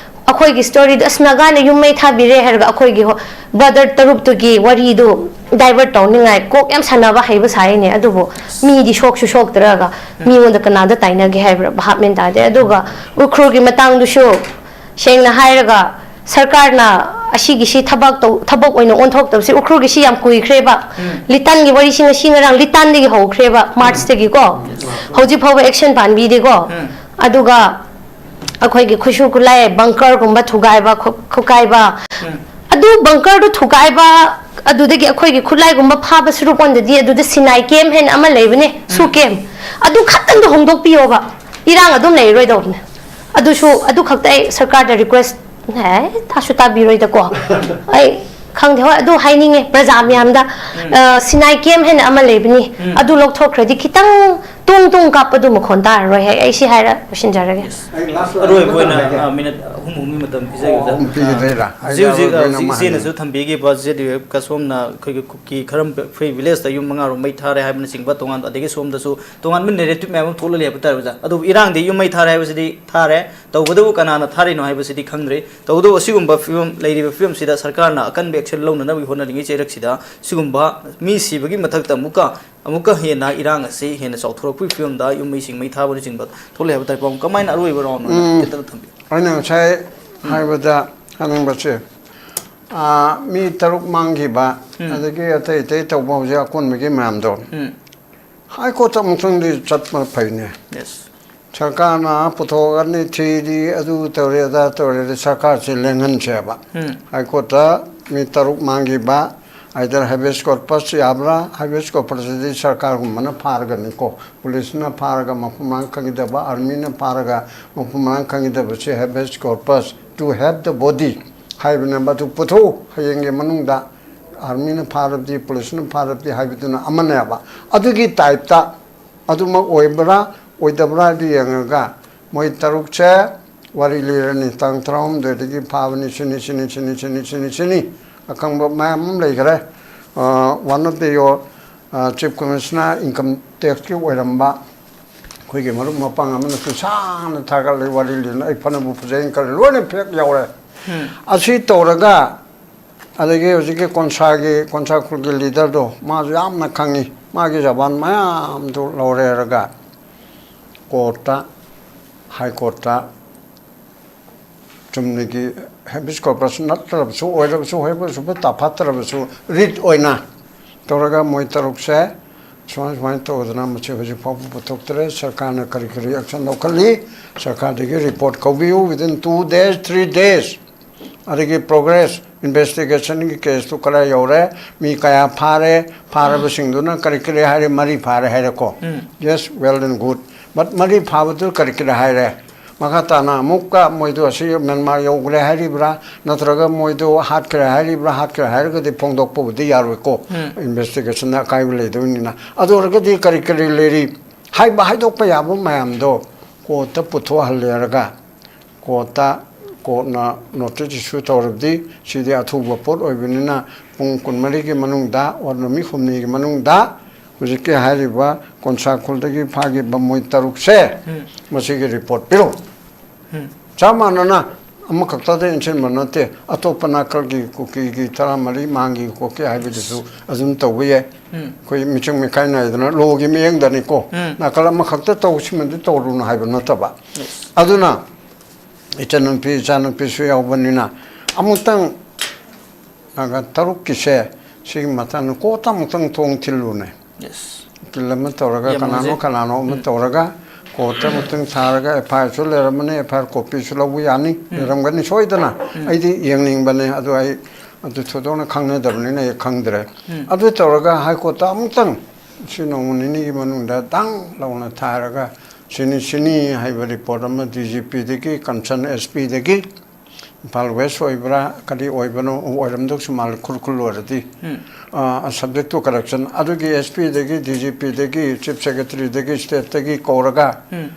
ꯑꯩꯈꯣꯏꯒꯤ ꯁ꯭ꯇꯣꯔꯤꯗ, "ꯑꯁ, ꯅꯥꯒꯥꯅ ꯌꯨꯝ ꯃꯩ ꯊꯥꯕꯤꯔꯦ" ꯍꯥꯏꯔꯒ ꯑꯩꯈꯣꯏꯒꯤ ꯍꯣ-, ꯕ꯭ꯔꯗꯔ ꯇꯔꯨꯛꯇꯨꯒꯤ ꯋꯥꯔꯤꯗꯨ ꯗꯥꯏꯚꯔꯠ ꯇꯧꯅꯤꯡꯉꯥꯏ ꯀꯣꯛ ꯌꯥꯝ ꯁꯥꯟꯅꯕ ꯍꯩꯕ ꯁꯥꯏꯅꯦ꯫ ꯑꯗꯨꯕꯨ ꯃꯤꯗꯤ ꯁꯣꯛꯁꯨ ꯁꯣꯛꯇ꯭ꯔꯒ ꯎꯝ꯫ ꯃꯤꯉꯣꯟꯗ ꯀꯅꯥꯗ ꯇꯥꯏꯅꯒꯦ ꯍꯥꯏꯕ꯭ꯔꯥ? ꯚꯥꯞ ꯃꯦꯟ ꯇꯥꯗꯦ꯫ ꯑꯗꯨꯒ ꯎꯈ꯭ꯔꯨꯜꯒꯤ ꯃꯇꯥꯡꯗꯨꯁꯨ ꯁꯦꯡꯅ ꯍꯥꯏꯔꯒ ꯁꯔꯀꯥꯔꯅ ꯑꯁꯤꯒꯤꯁꯤ ꯊꯕꯛ ꯇꯧ-, ꯊꯕꯛ ꯑꯣꯏꯅ ꯑꯣꯟꯊꯣꯛꯇꯕꯁꯤ ꯎꯈ꯭ꯔꯨꯜꯒꯤꯁꯤ ꯌꯥꯝ ꯀꯨꯏꯈ꯭ꯔꯦꯕ꯫ ꯎꯝ꯫ ꯂꯤꯇꯥꯟꯒꯤ ꯋꯥꯔꯤꯁꯤ ꯉꯁꯤ ꯉꯔꯥꯡ ꯂꯤꯇꯥꯟꯗꯒꯤ ꯍꯧꯈ꯭ꯔꯦꯕ, ꯃꯥꯔꯆꯇꯒꯤꯀꯣ꯫ ꯎꯝ꯫ ꯍꯧꯖꯤꯛ ꯐꯥꯎꯕ ꯑꯦꯛꯁꯟ ꯄꯥꯟꯕꯤꯗꯦꯀꯣ꯫ ꯎꯝ꯫ ꯑꯗꯨꯒ ꯑꯩꯈꯣꯏꯒꯤ ꯈꯨꯠꯁꯨ ꯈꯨꯠꯂꯥꯏ, ꯕꯪꯀꯔꯒꯨꯝꯕ ꯊꯨꯒꯥꯏꯕ, ꯈꯨ-, ꯈꯨꯒꯥꯏꯕ, ꯎꯝ꯫ ꯑꯗꯨ ꯕꯪꯀꯔꯗꯨ ꯊꯨꯒꯥꯏꯕ, ꯑꯗꯨꯗꯒꯤ ꯑꯩꯈꯣꯏꯒꯤ ꯈꯨꯠꯂꯥꯏꯒꯨꯝꯕ ꯐꯥꯕ ꯁꯔꯨꯛ ꯑꯣꯟꯗꯗꯤ ꯑꯗꯨꯗ ꯁꯤꯅꯥꯏ ꯀꯦꯝ ꯍꯥꯏꯅ ꯑꯃ ꯂꯩꯕꯅꯦ, ꯁꯨ ꯎꯝ꯫ ꯀꯦꯝ꯫ ꯑꯗꯨ ꯈꯛꯇꯪꯗꯣ ꯍꯣꯡꯗꯣꯛꯄꯤꯌꯣꯕ, ꯏꯔꯥꯡ ꯑꯗꯨꯝ ꯂꯩꯔꯣꯏꯗꯧꯕꯅꯦ꯫ ꯑꯗꯨꯁꯨ, ꯑꯗꯨ ꯈꯛꯇ ꯑꯩ ꯁꯔꯀꯥꯔꯗ ꯔꯤꯀ꯭ꯋꯦꯁ, ꯑꯦ, ꯇꯥꯁꯨ ꯇꯥꯕꯤꯔꯣꯏꯗꯀꯣ꯫ ꯑꯩ ꯈꯪꯗꯦ, ꯍꯣꯏ, ꯑꯗꯨ ꯍꯥꯏꯅꯤꯡꯉꯦ ꯄ꯭ꯔꯖꯥ ꯃꯌꯥꯝꯗ꯫ ꯑ, ꯁꯤꯅꯥꯏ ꯀꯦꯝ ꯍꯥꯏꯅ ꯑꯃ ꯂꯩꯕꯅꯤ, ꯑꯗꯨ ꯂꯧꯊꯣꯛꯈ꯭ꯔꯗꯤ ꯈꯤꯇꯪ ꯇꯨꯡ ꯇꯨꯡ ꯀꯥꯞꯄꯗꯨ ꯃꯈꯣꯟ ꯇꯥꯔꯔꯣꯏ ꯍꯥꯏ꯫ ꯑꯩ ꯁꯤ ꯍꯥꯏꯔ ꯂꯣꯏꯁꯤꯟꯖꯔꯒꯦ꯫ ꯑꯔꯣꯏꯕ ꯑꯣꯏꯅ, ꯑ, ꯃꯤꯅꯤꯠ ꯑꯍꯨꯝ ꯑꯍꯨꯝꯒꯤ ꯃꯇꯝ ꯄꯤꯖꯒꯦ, ꯑꯣꯖꯥ꯫ ꯑꯣ, ꯄꯤꯒꯗꯣꯏꯔꯥ? ꯑ, ꯍꯧꯖꯤꯛ ꯍꯧꯖꯤꯛ, ꯑ, ꯍꯧꯖꯤꯛ ꯏꯆꯦꯅꯁꯨ ꯊꯝꯕꯤꯈꯤꯕ ꯖꯦ ꯗꯤ ꯌꯨ ꯑꯦꯐꯀ ꯁꯣꯝꯅ ꯑꯩꯈꯣꯏꯒꯤ ꯀꯨꯀꯤ ꯈꯔꯝ ꯐ꯭ꯔꯤ ꯚꯤꯂꯦꯖꯇ ꯌꯨꯝ ꯃꯉꯥꯔꯣꯝ ꯃꯩ ꯊꯥꯔꯦ ꯍꯥꯏꯕꯅꯆꯤꯡꯕ ꯇꯣꯉꯥꯟ, ꯑꯗꯒꯤ ꯁꯣꯝꯗꯁꯨ ꯇꯣꯉꯥꯟꯕ ꯅꯦꯔꯦꯇꯤꯚ ꯃꯌꯥꯝ ꯑꯃ ꯊꯣꯛꯂꯛꯂꯤ ꯍꯥꯏꯕ ꯇꯥꯔꯦ, ꯑꯣꯖꯥ꯫ ꯑꯗꯨꯕꯨ ꯏꯔꯥꯡꯗꯤ ꯌꯨꯝ ꯃꯩ ꯊꯥꯔꯦ ꯍꯥꯏꯕꯁꯤꯗꯤ ꯊꯥꯔꯦ, ꯇꯧꯕꯇꯕꯨ ꯀꯅꯥꯅ ꯊꯥꯔꯤꯅꯣ ꯍꯥꯏꯕꯁꯤꯗꯤ ꯈꯪꯗ꯭ꯔꯤ꯫ ꯇꯧꯕꯇꯕꯨ ꯑꯁꯤꯒꯨꯝꯕ ꯐꯤꯕꯝ, ꯂꯩꯔꯤꯕ ꯐꯤꯕꯝꯁꯤꯗ ꯁꯔꯀꯥꯔꯅ ꯑꯀꯟꯕ ꯑꯦꯛꯁꯟ ꯂꯧꯅꯅꯕꯒꯤ ꯍꯣꯠꯅꯔꯤꯉꯩ ꯆꯩꯔꯛꯁꯤꯗ ꯁꯤꯒꯨꯝꯕ ꯃꯤ ꯁꯤꯕꯒꯤ ꯃꯊꯛꯇ ꯑꯃꯨꯛꯀ, ꯑꯃꯨꯛꯀ ꯍꯦꯟꯅ ꯏꯔꯥꯡ ꯑꯁꯤ ꯍꯦꯟꯅ ꯆꯥꯎꯊꯣꯔꯛꯄꯒꯤ ꯐꯤꯕꯝꯗ ꯌꯨꯝ ꯃꯩꯁꯤꯡ ꯃꯩ ꯊꯥꯕꯅꯆꯤꯡꯕ ꯊꯣꯛꯂꯛꯑꯦ ꯍꯥꯏꯕ ꯇꯥꯏ꯫ ꯄꯥꯎ ꯀꯃꯥꯏꯅ ꯑꯔꯣꯏꯕ ꯔꯥꯎꯟ ꯑꯣꯏꯅ ꯎꯝ꯫ ꯈꯤꯇꯪ ꯊꯝꯕꯤꯌꯨ꯫ ꯑꯩꯅ ꯉꯁꯥꯏ ꯎꯝ꯫ ꯍꯥꯏꯕꯗ ꯍꯥꯏꯅꯤꯡꯕꯁꯦ, ꯑꯥ, ꯃꯤ ꯇꯔꯨꯛ ꯃꯥꯡꯈꯤꯕ, ꯎꯝ꯫ ꯑꯗꯒꯤ ꯑꯇꯩ ꯑꯇꯩ ꯇꯧꯕ ꯍꯧꯖꯤꯛ ꯑꯀꯣꯟꯕꯒꯤ ꯃꯌꯥꯝꯗꯣ꯫ ꯎꯝ꯫ ꯍꯥꯏ ꯀꯣꯔꯠꯇ ꯑꯃꯨꯛꯇꯪꯗꯤ ꯆꯠꯄ ꯐꯩꯅꯦ꯫ ꯌꯦꯁ꯫ ꯁꯔꯀꯥꯔꯅ ꯄꯨꯊꯣꯛꯑꯅꯤ, ꯊꯤꯔꯤ, ꯑꯗꯨ ꯇꯧꯔꯦ, ꯑꯗꯥ ꯇꯧꯔꯦ, ꯑꯗ ꯁꯔꯀꯥꯔꯁꯦ ꯂꯦꯡꯍꯟꯁꯦꯕ꯫ ꯎꯝ꯫ ꯍꯥꯏ ꯀꯣꯔꯠꯇ ꯃꯤ ꯇꯔꯨꯛ ꯃꯥꯡꯈꯤꯕ, ꯑꯥꯏꯗꯔ ꯍꯦꯕꯤꯌꯁ ꯀꯣꯔꯄꯁ ꯌꯥꯕ꯭ꯔꯥ? ꯍꯦꯕꯤꯌꯁ ꯀꯣꯔꯄꯁꯁꯤꯗꯤ ꯁꯔꯀꯥꯔꯒꯨꯝꯕꯅ ꯐꯥꯔꯒꯅꯤꯀꯣ, ꯄꯨꯂꯤꯁꯅ ꯐꯥꯔꯒ ꯃꯐꯝ ꯃꯔꯥꯡ ꯈꯪꯈꯤꯗꯕ, ꯑꯥꯔꯃꯤꯅ ꯐꯥꯔꯒ ꯃꯐꯝ ꯃꯔꯥꯡ ꯈꯪꯈꯤꯗꯕꯁꯦ ꯍꯦꯕꯤꯌꯁ corps, to have the body ꯍꯥꯏꯕꯅꯦꯕ꯫ ꯑꯗꯨ ꯄꯨꯊꯣꯛꯎ, ꯍꯌꯦꯡꯒꯤ ꯃꯅꯨꯡꯗ ꯑꯥꯔꯃꯤꯅ ꯐꯥꯔꯕꯗꯤ, ꯄꯨꯂꯤꯁꯅ ꯐꯥꯔꯕꯗꯤ ꯍꯥꯏꯕꯗꯨꯅ ꯑꯃꯅꯦꯕ꯫ ꯑꯗꯨꯒꯤ ꯇꯥꯏꯞꯇ ꯑꯗꯨꯃꯛ ꯑꯣꯏꯕ꯭ꯔꯥ ꯑꯣꯏꯗꯕ꯭ꯔꯥ ꯍꯥꯏꯗꯨ ꯌꯦꯡꯉꯒ ꯃꯣꯏ ꯇꯔꯨꯛꯁꯦ ꯋꯥꯔꯤ ꯂꯤꯔꯅꯤ, ꯇꯥꯡ ꯇꯔꯥꯍꯨꯝꯗꯣꯏꯗꯒꯤ ꯐꯥꯕꯅꯤ, ꯁꯤꯅꯤ, ꯁꯤꯅꯤ, ꯁꯤꯅꯤ, ꯁꯤꯅꯤ, ꯁꯤꯅꯤ, ꯁꯤꯅꯤ, ꯑꯈꯪꯕ ꯃꯌꯥꯝ ꯑꯃ ꯂꯩꯈ꯭ꯔꯦ꯫ ꯑ, one of the your, ꯑ, Chief Commissioner Income Taxꯀꯤ ꯑꯣꯏꯔꯝꯕ ꯑꯩꯈꯣꯏꯒꯤ ꯃꯔꯨꯞ ꯃꯄꯥꯡ ꯑꯃꯅꯁꯨ ꯁꯥꯡꯅ ꯊꯥꯒꯠꯂꯤ, ꯋꯥꯔꯤ ꯂꯤꯅ ꯑꯩ ꯐꯅꯕꯨ ꯐꯖꯩꯅ ꯈꯜꯂꯤ, ꯂꯣꯏꯅ ꯐꯦꯛ ꯌꯥꯎꯔꯦ꯫ ꯑꯁꯤ ꯇꯧꯔꯒ ꯑꯗꯒꯤ ꯍꯧꯖꯤꯛꯀꯤ ꯀꯣꯟꯁꯥꯒꯤ, ꯀꯣꯟꯁꯥ ꯈꯨꯜꯒꯤ ꯂꯤꯗꯔꯗꯣ, ꯃꯥꯁꯨ ꯌꯥꯝꯅ ꯈꯪꯉꯤ, ꯃꯥꯒꯤ ꯖꯕꯥꯟ ꯃꯌꯥꯝꯗꯨ ꯂꯧꯔꯦꯔꯒ ꯀꯣꯔꯠꯇ, ꯍꯥꯏ ꯀꯣꯔꯠꯇ ꯆꯨꯝꯅꯒꯤ ꯍꯦꯕꯤꯌꯁ ꯀꯣꯔꯄꯁ ꯅꯠꯇ꯭ꯔꯕꯁꯨ, ꯑꯣꯏꯔꯕꯁꯨ, ꯍꯦꯕꯤꯌꯁ ꯀꯣꯔꯄꯁ ꯇꯥꯐꯠꯇ꯭ꯔꯕꯁꯨ, ꯔꯤꯠ ꯑꯣꯏꯅ ꯇꯧꯔꯒ ꯃꯣꯏ ꯇꯔꯨꯛꯁꯦ ꯁꯨꯃꯥꯏ ꯁꯨꯃꯥꯏꯅ ꯇꯧꯗꯅ ꯃꯁꯤ ꯍꯧꯖꯤꯛ ꯐꯥꯎꯕ ꯄꯨꯊꯣꯛꯇ꯭ꯔꯦ꯫ ꯁꯔꯀꯥꯔꯅ ꯀꯔꯤ ꯀꯔꯤ ꯑꯦꯛꯁꯟ ꯂꯧꯈꯠꯂꯤ, ꯁꯔꯀꯥꯔꯗꯒꯤ ꯔꯤꯄꯣꯔꯠ ꯀꯧꯕꯤꯌꯨ, within two days, three days꯫ ꯑꯗꯒꯤ ꯄ꯭ꯔꯣꯒ꯭ꯔꯦꯁ ꯏꯟꯚꯦꯁꯇꯤꯒꯦꯁꯟꯒꯤ ꯀꯦꯁꯇꯨ ꯀꯗꯥꯏ ꯌꯧꯔꯦ, ꯃꯤ ꯀꯌꯥ ꯐꯥꯔꯦ, ꯐꯥꯔꯕꯁꯤꯡꯗꯨꯅ ꯀꯔꯤ ꯀꯔꯤ ꯍꯥꯏꯔꯦ, ꯃꯔꯤ ꯐꯥꯔꯦ ꯍꯥꯏꯔꯦꯀꯣ꯫ Yes, well and good, but ꯃꯔꯤ ꯐꯥꯕꯗꯨ ꯀꯔꯤ ꯀꯔꯤ ꯍꯥꯏꯔꯦ? ꯃꯈꯥ ꯇꯥꯅ ꯑꯃꯨꯛꯀ ꯃꯣꯏꯗꯣ ꯑꯁꯤ ꯃ꯭ꯌꯥꯟꯃꯥꯔ ꯌꯧꯈ꯭ꯔꯦ ꯍꯥꯏꯔꯤꯕ꯭ꯔꯥ, ꯅꯠꯇ꯭ꯔꯒ ꯃꯣꯏꯗꯣ ꯍꯥꯠꯈ꯭ꯔꯦ ꯍꯥꯏꯔꯤꯕ꯭ꯔꯥ? ꯍꯥꯠꯈ꯭ꯔꯦ ꯍꯥꯏꯔꯒꯗꯤ ꯐꯣꯡꯗꯣꯛꯄꯕꯨꯗꯤ ꯌꯥꯔꯣꯏꯀꯣ, ꯎꯝ꯫ ꯏꯟꯚꯦꯁꯇꯤꯒꯦꯁꯟꯗ ꯑꯀꯥꯏꯕ ꯂꯩꯗꯣꯏꯅꯤꯅ꯫ ꯑꯗꯨ ꯑꯣꯏꯔꯒꯗꯤ ꯀꯔꯤ ꯀꯔꯤ ꯂꯩꯔꯤ ꯍꯥꯏꯕ, ꯍꯥꯏꯗꯣꯛꯄ ꯌꯥꯕ ꯃꯌꯥꯝꯗꯣ ꯀꯣꯔꯠꯇ ꯄꯨꯊꯣꯛꯍꯜꯂꯦꯔꯒ, ꯀꯣꯔꯠꯇ, ꯀꯣꯔꯠꯅ ꯅꯣꯇꯤꯁ ꯏꯁꯨ ꯇꯧꯔꯕꯗꯤ ꯁꯤꯗꯤ ꯑꯊꯨꯕ ꯄꯣꯠ ꯑꯣꯏꯕꯅꯤꯅ ꯄꯨꯡ ꯀꯨꯟꯃꯔꯤꯒꯤ ꯃꯅꯨꯡꯗ ꯑꯣꯔ ꯅꯨꯃꯤꯠ ꯍꯨꯝꯅꯤꯒꯤ ꯃꯅꯨꯡꯗ ꯍꯧꯖꯤꯛꯀꯤ ꯍꯥꯏꯔꯤꯕ ꯀꯣꯟꯁꯥꯈꯨꯜꯗꯒꯤ ꯐꯥꯈꯤꯕ ꯃꯣꯏ ꯇꯔꯨꯛꯁꯦ, ꯎꯝ꯫ ꯃꯁꯤꯒꯤ ꯔꯤꯄꯣꯔꯠ ꯄꯤꯔꯛꯎ꯫ ꯎꯝ꯫ ꯆꯞ ꯃꯥꯟꯅꯅ ꯑꯃꯈꯛꯇꯗ ꯏꯟꯁꯤꯟꯕ ꯅꯠꯇꯦ, ꯑꯇꯣꯞꯄ ꯅꯥꯀꯜꯒꯤ ꯀꯨꯀꯤꯒꯤ ꯇꯔꯥꯃꯔꯤ, ꯃꯥꯡꯒꯤ ꯀꯨꯀꯤ ꯍꯥꯏꯕꯗꯨꯁꯨ ꯑꯗꯨꯝ ꯇꯧꯕ ꯌꯥꯏ꯫ ꯎꯝ꯫ ꯑꯩꯈꯣꯏ ꯃꯤꯆꯪ ꯃꯤꯈꯥꯏ ꯅꯥꯏꯗꯅ ꯂꯣꯒꯤ ꯃꯤꯠꯌꯦꯡꯗꯅꯤꯀꯣ, ꯎꯝ꯫ ꯅꯥꯀꯜ ꯑꯃꯈꯛꯇ ꯇꯧꯁꯤꯃꯗꯤ ꯇꯧꯔꯨꯅꯨ ꯍꯥꯏꯕ ꯅꯠꯇꯕ꯫ Yes꯫ ꯑꯗꯨꯅ ꯏꯆꯟꯅꯨꯄꯤ ꯏꯆꯥꯅꯨꯄꯤꯁꯨ ꯌꯥꯎꯕꯅꯤꯅ ꯑꯃꯨꯛꯇꯪ ꯅꯥꯀꯜ ꯇꯔꯨꯛꯀꯤꯁꯦ ꯁꯤꯒꯤ ꯃꯇꯥꯡꯗ ꯀꯣꯔꯠꯇ ꯑꯃꯨꯛꯇꯪ ꯊꯣꯡ ꯊꯤꯜꯂꯨꯅꯦ꯫ Yes꯫ ꯎꯀꯤꯜ ꯑꯃ ꯇꯧꯔꯒ, ꯌꯥꯝ ꯀꯅꯥꯅꯣ ꯅꯨꯡꯉꯥꯏꯖꯩ꯫ ꯀꯅꯥꯅꯣ ꯑꯃ ꯎꯝ꯫ ꯇꯧꯔꯒ ꯀꯣꯔꯠꯇ ꯑꯃꯨꯛꯇꯪ ꯊꯥꯔꯒ ꯑꯦꯐ ꯑꯥꯏ ꯑꯥꯔꯁꯨ ꯂꯩꯔꯝꯃꯅꯤ, ꯑꯦꯐ ꯑꯥꯏ ꯑꯥꯔ ꯀꯣꯄꯤꯁꯨ ꯂꯧꯕ ꯌꯥꯅꯤ, ꯎꯝ꯫ ꯂꯩꯔꯝꯒꯅꯤ ꯁꯣꯏꯗꯅ꯫ ꯎꯝ꯫ ꯑꯩꯗꯤ ꯌꯦꯡꯅꯤꯡꯕꯅꯦ, ꯑꯗꯨ ꯑꯩ ꯑꯗꯨ ꯊꯣꯏꯗꯣꯛꯅ ꯈꯪꯅꯗꯕꯅꯤꯅ ꯑꯩ ꯈꯪꯗ꯭ꯔꯦ꯫ ꯎꯝ꯫ ꯑꯗꯨ ꯇꯧꯔꯒ ꯍꯥꯏ ꯀꯣꯔꯠꯇ ꯑꯃꯨꯛꯇꯪ ꯁꯤ ꯅꯣꯡꯃ ꯅꯤꯅꯤꯒꯤ ꯃꯅꯨꯡꯗ ꯗꯥꯡ ꯂꯥꯎꯅ ꯊꯥꯔꯒ ꯁꯤꯅꯤ ꯁꯤꯅꯤ ꯍꯥꯏꯕ ꯔꯤꯄꯣꯔꯠ ꯑꯃ ꯗꯤ ꯖꯤ ꯄꯤꯗꯒꯤ, ꯀꯟꯁꯔꯟ ꯑꯦꯁ ꯄꯤꯗꯒꯤ, ꯏꯝꯐꯥꯜ ꯋꯦꯁ ꯑꯣꯏꯕ꯭ꯔꯥ, ꯀꯔꯤ ꯑꯣꯏꯕꯅꯣ, ꯑꯣꯏꯔꯝꯗꯧꯁꯨ ꯃꯥꯜꯂꯦ, ꯈꯨꯔꯈꯨꯜ ꯑꯣꯏꯔꯗꯤ꯫ ꯎꯝ꯫ ꯑ, subject to correction꯫ ꯑꯗꯨꯒꯤ ꯑꯦꯁ ꯄꯤꯗꯒꯤ, ꯗꯤ ꯖꯤ ꯄꯤꯗꯒꯤ, ꯆꯤꯐ ꯁꯦꯀ꯭ꯔꯦꯇꯔꯤꯗꯒꯤ, ꯁ꯭ꯇꯦꯠꯇꯒꯤ ꯀꯧꯔꯒ ꯎꯝ꯫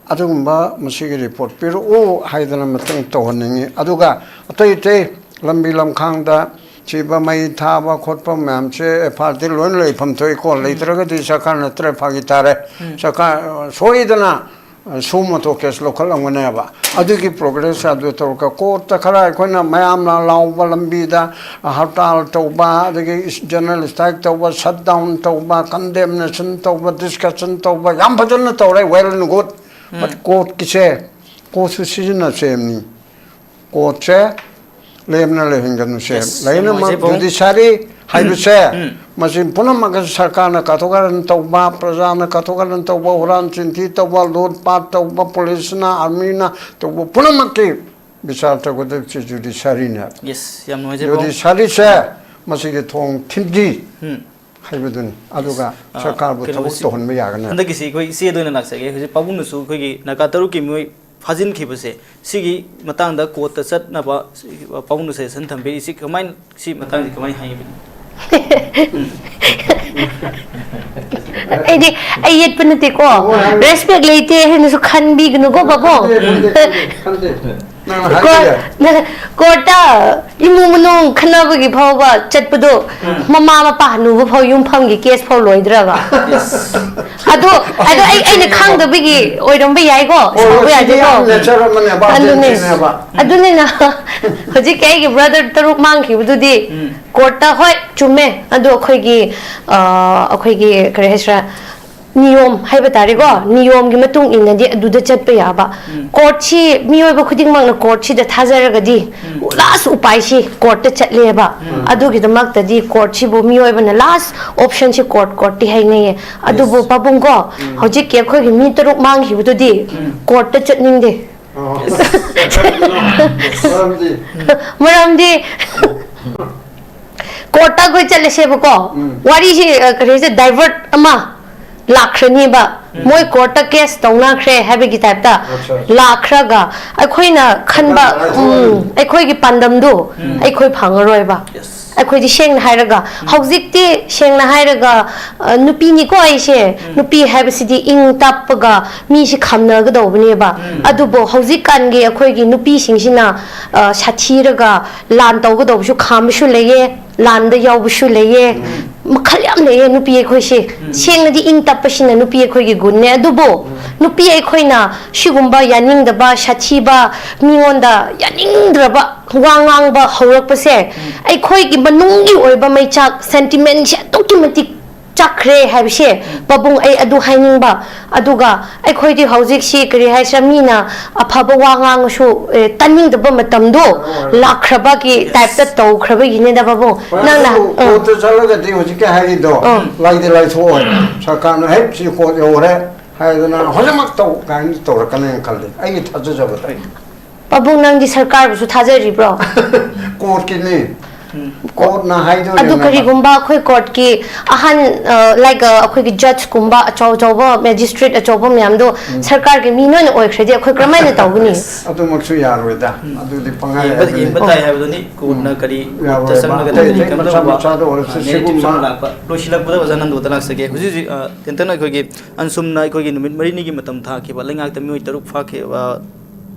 ꯑꯗꯨꯒꯨꯝꯕ ꯃꯁꯤꯒꯤ ꯔꯤꯄꯣꯔꯠ ꯄꯤꯔꯛꯎ ꯍꯥꯏꯗꯅ ꯃꯇꯦꯡ ꯇꯧꯍꯟꯅꯤꯡꯉꯤ꯫ ꯑꯗꯨꯒ ꯑꯇꯩ ꯑꯇꯩ ꯂꯝꯕꯤ ꯂꯝꯈꯥꯡꯗ ꯊꯤꯕ, ꯃꯩ ꯊꯥꯕ ꯈꯣꯠꯄ ꯃꯌꯥꯝꯁꯦ ꯑꯦꯐ ꯑꯥꯏ ꯑꯥꯔꯗꯤ ꯂꯣꯏꯅ ꯂꯩꯐꯝ ꯊꯣꯛꯏꯀꯣ꯫ ꯎꯝ꯫ ꯂꯩꯇ꯭ꯔꯒꯗꯤ ꯁꯔꯀꯥꯔ ꯅꯠꯇ꯭ꯔꯦ, ꯐꯥꯒꯤ ꯇꯥꯔꯦ꯫ ꯎꯝ꯫ ꯁꯔꯀꯥꯔ, ꯑ, ꯁꯣꯏꯗꯅ, ꯑ, ꯁꯨ ꯃꯣꯇꯣ ꯀꯦꯁ ꯂꯧꯈꯠꯂꯝꯒꯅꯦꯕ꯫ ꯑꯗꯨꯒꯤ ꯄ꯭ꯔꯣꯒ꯭ꯔꯦꯁ ꯑꯗꯨ ꯇꯧꯔꯒ ꯀꯣꯔꯠꯇ ꯈꯔ ꯑꯩꯈꯣꯏꯅ ꯃꯌꯥꯝꯅ ꯂꯥꯎꯕ ꯂꯝꯕꯤꯗ ꯍꯔꯇꯥꯜ ꯇꯧꯕ, ꯑꯗꯒꯤ ꯖꯦꯅꯔꯦꯜ ꯁ꯭ꯇ꯭ꯔꯥꯏꯛ ꯇꯧꯕ, ꯁꯠ ꯗꯥꯎꯟ ꯇꯧꯕ, ꯀꯟꯗꯦꯝꯅꯦꯁꯟ ꯇꯧꯕ, ꯗꯤꯁꯀꯁꯟ ꯇꯧꯕ ꯌꯥꯝ ꯐꯖꯅ ꯇꯧꯔꯦ, well and good꯫ Um. But ꯀꯣꯔꯠꯀꯤꯁꯦ, ꯀꯣꯔꯠꯁꯨ ꯁꯤꯖꯤꯟꯅꯁꯦꯕꯅꯤ꯫ ꯀꯣꯔꯠꯁꯦ ꯂꯦꯝꯅ ꯂꯩꯍꯟꯒꯅꯨꯁꯦ꯫ Yes, ꯂꯩꯅꯃꯛ ꯌꯥꯝ ꯅꯨꯡꯉꯥꯏꯖꯩ, ꯄꯥꯕꯨꯡ꯫ ꯖꯨꯗꯤꯁꯥꯔꯤ ꯍꯥꯏꯕꯁꯦ, ꯎꯝ꯫ ꯃꯁꯤ ꯄꯨꯝꯅꯃꯛ ꯑꯁꯤ ꯁꯔꯀꯥꯔꯅ ꯀꯥꯊꯣꯛ ꯀꯥꯔꯟ ꯇꯧꯕ, ꯄ꯭ꯔꯖꯥꯅ ꯀꯥꯊꯣꯛ ꯀꯥꯔꯟ ꯇꯧꯕ, ꯍꯨꯔꯥꯟ ꯆꯤꯟꯊꯤ ꯇꯧꯕ, ꯂꯨꯠ ꯄꯥꯠ ꯇꯧꯕ, ꯄꯨꯂꯤꯁꯅ, ꯑꯥꯔꯃꯤꯅ ꯇꯧꯕ ꯄꯨꯝꯅꯃꯛꯀꯤ ꯕꯤꯆꯥꯔ ꯇꯧꯒꯗꯕꯁꯦ ꯖꯨꯗꯤꯁꯥꯔꯤꯅꯦ꯫ Yes, ꯌꯥꯝ ꯅꯨꯡꯉꯥꯏꯖꯩ, ꯄꯥꯕꯨꯡ꯫ ꯖꯨꯗꯤꯁꯥꯔꯤꯁꯦ ꯃꯁꯤꯒꯤ ꯊꯣꯡ ꯊꯤꯟꯕꯤ꯫ ꯎꯝ꯫ ꯍꯥꯏꯕꯗꯨꯅꯤ꯫ ꯑꯗꯨꯒ ꯑꯥ, ꯁꯔꯀꯥꯔꯕꯨ ꯊꯕꯛ ꯀꯩꯅꯣꯁꯤ, ꯇꯧꯍꯟꯕ ꯌꯥꯒꯅꯤ꯫ ꯍꯟꯗꯛꯀꯤꯁꯤ ꯑꯩꯈꯣꯏ ꯏꯆꯦꯗ ꯑꯣꯏꯅ ꯂꯥꯛꯆꯒꯦ꯫ ꯍꯧꯖꯤꯛ ꯄꯥꯕꯨꯡꯅꯁꯨ ꯑꯩꯈꯣꯏꯒꯤ ꯅꯥꯒꯥ ꯇꯔꯨꯛꯀꯤ ꯃꯤꯑꯣꯏ ꯐꯥꯖꯤꯟꯈꯤꯕꯁꯦ, ꯁꯤꯒꯤ ꯃꯇꯥꯡꯗ ꯀꯣꯔꯠꯇ ꯆꯠꯅꯕ ꯄꯥꯕꯨꯡꯅ ꯁꯖꯦꯁꯟ ꯊꯝꯕꯤꯔꯤꯁꯤ ꯀꯃꯥꯏꯅ, ꯁꯤ ꯃꯇꯥꯡꯁꯤ ꯀꯃꯥꯏꯅ ꯍꯥꯏꯕꯤꯅꯤ? ꯑꯩꯗꯤ ꯑꯩ ꯌꯦꯠꯄ ꯅꯠꯇꯦꯀꯣ꯫ ꯔꯦꯁꯄꯦꯛ ꯂꯩꯇꯦ ꯍꯥꯏꯅꯁꯨ ꯈꯟꯕꯤꯒꯅꯨꯀꯣ ꯄꯥꯕꯨꯡ꯫ ꯈꯟꯗꯦ, ꯈꯟꯗꯦ, ꯈꯟꯗꯦ꯫ ꯅꯪꯅ ꯍꯥꯏꯕ ꯀꯣꯔꯠ ꯌꯥꯏ꯫ ꯀꯣꯔꯠꯇ ꯏꯃꯨꯡ ꯃꯅꯨꯡ ꯈꯠꯅꯕꯒꯤ ꯐꯥꯎꯕ ꯆꯠꯄꯗꯣ, ꯃꯃꯥ ꯃꯄꯥ ꯍꯅꯨꯕ ꯐꯥꯎ ꯌꯨꯝꯐꯝꯒꯤ ꯀꯦꯁ ꯐꯥꯎ ꯂꯣꯏꯗ꯭ꯔꯒ꯫ ꯑꯗꯣ ꯑꯗꯣ ꯑꯩ ꯑꯩꯅ ꯈꯪꯗꯕꯒꯤ ꯑꯣꯏꯔꯝꯕ ꯌꯥꯏꯀꯣ, ꯍꯣꯏ, ꯁꯥꯎꯕ ꯍꯣꯏ, ꯁꯤꯗꯤ ꯌꯥꯗꯦꯀꯣ꯫ ꯌꯥꯝ ꯅꯦꯆꯔ ꯑꯃꯅꯦꯕ, ꯑꯗꯨꯅꯦ ꯖꯦꯟꯇꯤꯜꯅꯦꯕ꯫ ꯑꯗꯨꯅꯤꯅ ꯍꯧꯖꯤꯛꯀꯤ ꯑꯩꯒꯤ ꯕ꯭ꯔꯗꯔ ꯇꯔꯨꯛ ꯃꯥꯡꯈꯤꯕꯗꯨꯗꯤ ꯀꯣꯔꯠꯇ ꯍꯣꯏ ꯆꯨꯝꯃꯦ, ꯑꯗꯣ ꯑꯩꯈꯣꯏꯒꯤ ꯑ, ꯑꯩꯈꯣꯏꯒꯤ ꯀꯔꯤ ꯍꯥꯏꯁꯤꯔꯥ, ꯅꯤꯌꯣꯝ ꯍꯥꯏꯕ ꯇꯥꯔꯦꯀꯣ, ꯅꯤꯌꯣꯝꯒꯤ ꯃꯇꯨꯡ ꯏꯟꯅꯗꯤ ꯑꯗꯨꯗ ꯆꯠꯄ ꯌꯥꯕ꯫ ꯀꯣꯔꯠꯁꯤ ꯃꯤꯑꯣꯏꯕ ꯈꯨꯗꯤꯡꯃꯛꯅ ꯀꯣꯔꯠꯁꯤꯗ ꯊꯥꯖꯔꯒꯗꯤ ꯂꯥꯁ ꯎꯄꯥꯏꯁꯤ ꯀꯣꯔꯠꯇ ꯆꯠꯂꯦꯕ꯫ ꯑꯗꯨꯒꯤꯗꯃꯛꯇꯗꯤ ꯀꯣꯔꯠꯁꯤꯕꯨ ꯃꯤꯑꯣꯏꯕꯅ ꯂꯥꯁ ꯑꯣꯞꯁꯟꯁꯤ ꯀꯣꯔꯠ ꯀꯣꯔꯠꯇꯤ ꯍꯥꯏꯅꯩꯌꯦ꯫ ꯑꯗꯨꯕꯨ ꯄꯥꯕꯨꯡꯀꯣ, ꯍꯧꯖꯤꯛꯀꯤ ꯑꯩꯈꯣꯏꯒꯤ ꯃꯤ ꯇꯔꯨꯛ ꯃꯥꯡꯈꯤꯕꯗꯨꯗꯤ ꯀꯣꯔꯠꯇ ꯆꯠꯅꯤꯡꯗꯦ꯫ ꯑꯣ꯫ ꯃꯔꯝꯗꯤ ꯃꯔꯝꯗꯤ ꯀꯣꯔꯠꯇ ꯑꯩꯈꯣꯏ ꯆꯠꯂꯁꯦꯕꯀꯣ, ꯋꯥꯔꯤꯁꯤ ꯑ, ꯀꯔꯤ ꯍꯥꯏꯁꯦ, ꯗꯥꯏꯚꯔꯠ ꯑꯃ ꯂꯥꯛꯈ꯭ꯔꯅꯤꯕ꯫ ꯃꯣꯏ ꯀꯣꯔꯠꯇ ꯀꯦꯁ ꯇꯧꯅꯈ꯭ꯔꯦ ꯍꯥꯏꯕꯒꯤ ꯇꯥꯏꯞꯇ ꯑꯠꯆꯥ, ꯑꯠꯆꯥ꯫ ꯂꯥꯛꯈ꯭ꯔꯒ ꯑꯩꯈꯣꯏꯅ ꯈꯟꯕ, ꯀꯔꯝꯍꯥꯏꯅ ꯎꯝ, ꯑꯩꯈꯣꯏꯒꯤ ꯄꯥꯟꯗꯝꯗꯣ ꯑꯩꯈꯣꯏ ꯐꯪꯉꯔꯣꯏꯕ꯫ Yes. ꯑꯩꯈꯣꯏꯗꯤ ꯁꯦꯡꯅ ꯍꯥꯏꯔꯒ ꯍꯧꯖꯤꯛꯇꯤ ꯁꯦꯡꯅ ꯍꯥꯏꯔꯒ ꯑ, ꯅꯨꯄꯤꯅꯤꯀꯣ ꯑꯩꯁꯦ, ꯅꯨꯄꯤ ꯍꯥꯏꯕꯁꯤꯗꯤ ꯏꯪ ꯇꯞꯄꯒ ꯃꯤꯁꯤ ꯈꯝꯅꯒꯗꯧꯕꯅꯦꯕ꯫ ꯑꯗꯨꯕꯨ ꯍꯧꯖꯤꯛꯀꯥꯟꯒꯤ ꯑꯩꯈꯣꯏꯒꯤ ꯅꯨꯄꯤꯁꯤꯡꯁꯤꯅ ꯑ, ꯁꯥꯊꯤꯔꯒ ꯂꯥꯟ ꯇꯧꯒꯗꯧꯕꯁꯨ ꯈꯥꯝꯕꯁꯨ ꯂꯩꯌꯦ, ꯂꯥꯟꯗ ꯌꯥꯎꯕꯁꯨ ꯂꯩꯌꯦ꯫ ꯃꯈꯜ ꯌꯥꯝ ꯂꯩꯌꯦ ꯅꯨꯄꯤ ꯑꯩꯈꯣꯏꯁꯦ꯫ ꯁꯦꯡꯅꯗꯤ ꯏꯪ ꯇꯞꯄꯁꯤꯅ ꯅꯨꯄꯤ ꯑꯩꯈꯣꯏꯒꯤ ꯒꯨꯟꯅꯦ꯫ ꯑꯗꯨꯕꯨ ꯅꯨꯄꯤ ꯑꯩꯈꯣꯏꯅ ꯁꯤꯒꯨꯝꯕ ꯌꯥꯅꯤꯡꯗꯕ, ꯁꯥꯊꯤꯕ, ꯃꯤꯉꯣꯟꯗ ꯌꯥꯅꯤꯡꯗ꯭ꯔꯕ ꯋꯥ ꯉꯥꯡꯕ ꯍꯧꯔꯛꯄꯁꯦ ꯑꯩꯈꯣꯏꯒꯤ ꯃꯅꯨꯡꯒꯤ ꯑꯣꯏꯕ ꯃꯩꯆꯥꯛ, ꯁꯦꯟꯇꯤꯃꯦꯟꯁꯦ ꯑꯗꯨꯛꯀꯤ ꯃꯇꯤꯛ ꯆꯠꯈ꯭ꯔꯦ ꯍꯥꯏꯕꯁꯦ, ꯄꯥꯕꯨꯡ, ꯑꯩ ꯑꯗꯨ ꯍꯥꯏꯅꯤꯡꯕ꯫ ꯑꯗꯨꯒ ꯑꯩꯈꯣꯏꯗꯤ ꯍꯧꯖꯤꯛꯁꯤ ꯀꯔꯤ ꯍꯥꯏꯁꯤꯔꯥ, ꯃꯤꯅ ꯑꯐꯕ ꯋꯥ ꯉꯥꯡꯉꯁꯨ, ꯑꯦ, ꯇꯥꯅꯤꯡꯗꯕ ꯃꯇꯝꯗꯣ ꯂꯥꯛꯈ꯭ꯔꯕꯒꯤ ꯇꯥꯏꯞꯇ ꯇꯧꯈ꯭ꯔꯕꯒꯤꯅꯦꯗ ꯄꯥꯕꯨꯡ꯫ ꯅꯪꯅ ꯑꯗꯨꯕꯨ ꯑ, ꯀꯣꯔꯠꯇ ꯆꯠꯂꯒꯗꯤ ꯍꯧꯖꯤꯛꯀꯤ ꯍꯥꯏꯔꯤꯗꯣ ꯑꯥ꯫ ꯂꯥꯏꯗꯤ ꯂꯥꯏꯊꯣꯛꯑꯣꯏ꯫ ꯁꯔꯀꯥꯔꯅ ꯍꯦꯛ ꯁꯤ ꯀꯣꯔꯠ ꯌꯧꯔꯦ ꯍꯥꯏꯗꯅ ꯍꯧꯖꯤꯛꯃꯛ ꯇꯧ ꯀꯥꯏꯅ ꯇꯧꯔꯛꯀꯅꯦꯅ ꯈꯜꯂꯤ, ꯑꯩꯒꯤ ꯊꯥꯖꯖꯕꯗ꯫ ꯄꯥꯕꯨꯡ, ꯅꯪꯗꯤ ꯁꯔꯀꯥꯔꯕꯨꯁꯨ ꯊꯥꯖꯔꯤꯕ꯭ꯔꯣ? ꯀꯣꯔꯠꯀꯤꯅꯤ꯫ ꯀꯣꯔꯠꯅ ꯍꯥꯏꯗꯣꯔꯦ ꯑꯗꯨ ꯅꯠꯇ꯭ꯔꯥ? ꯀꯔꯤꯒꯨꯝꯕ ꯑꯩꯈꯣꯏ ꯀꯣꯔꯠꯀꯤ ꯑꯍꯟ, ꯑ, like, ꯑ, ꯑꯩꯈꯣꯏꯒꯤ ꯖꯖꯀꯨꯝꯕ ꯑꯆꯧ ꯑꯆꯧꯕ, ꯃꯦꯖꯤꯁꯇ꯭ꯔꯦꯠ ꯑꯆꯧꯕ ꯃꯌꯥꯝꯗꯣ ꯁꯔꯀꯥꯔꯒꯤ ꯃꯤ ꯂꯣꯏꯅ ꯑꯣꯏꯈ꯭ꯔꯗꯤ ꯑꯩꯈꯣꯏ ꯀꯔꯝꯍꯥꯏꯅ ꯇꯧꯒꯅꯤ? ꯑꯗꯨꯃꯛꯁꯨ ꯌꯥꯔꯣꯏꯗ꯫ ꯑꯗꯨꯗꯤ ꯄꯪꯍꯥꯏ ꯌꯦꯡꯕ ꯍꯥꯏꯕꯅꯤ꯫ ꯌꯦꯡꯕ ꯇꯥꯏ ꯍꯥꯏꯕꯗꯨꯅꯤ꯫ ꯀꯣꯔꯠꯅ ꯀꯔꯤ ꯌꯥꯔꯣꯏ꯫ ꯀꯣꯔꯠꯇ ꯆꯪꯂꯒ ꯑꯇꯩ ꯀꯔꯤ ꯑꯇꯩ ꯀꯔꯝ ꯃꯆꯥ ꯇꯧꯕ? ꯃꯆꯥꯗ ꯑꯣꯏꯔꯁꯨ ꯑ, ꯅꯦꯔꯦꯇꯤꯞ ꯁꯤꯒꯨꯝꯕ ꯁꯨꯝ ꯂꯥꯛꯄ꯫ ꯂꯣꯏꯁꯤꯜꯂꯛꯄꯗ ꯑꯣꯖꯥ ꯅꯟꯗꯣꯗ ꯂꯥꯛꯆꯒꯦ꯫ ꯍꯧꯖꯤꯛ ꯍꯧꯖꯤꯛ, ꯑ, ꯇꯦꯟꯇꯛꯅ ꯑꯩꯈꯣꯏꯒꯤ ꯑꯟꯁꯨꯝꯅ ꯑꯩꯈꯣꯏꯒꯤ ꯅꯨꯃꯤꯠ ꯃꯔꯤꯅꯤꯒꯤ ꯃꯇꯝ ꯊꯥꯈꯤꯕ, ꯂꯩꯉꯥꯛꯇ ꯃꯤꯑꯣꯏ ꯇꯔꯨꯛ ꯐꯥꯈꯤꯕ,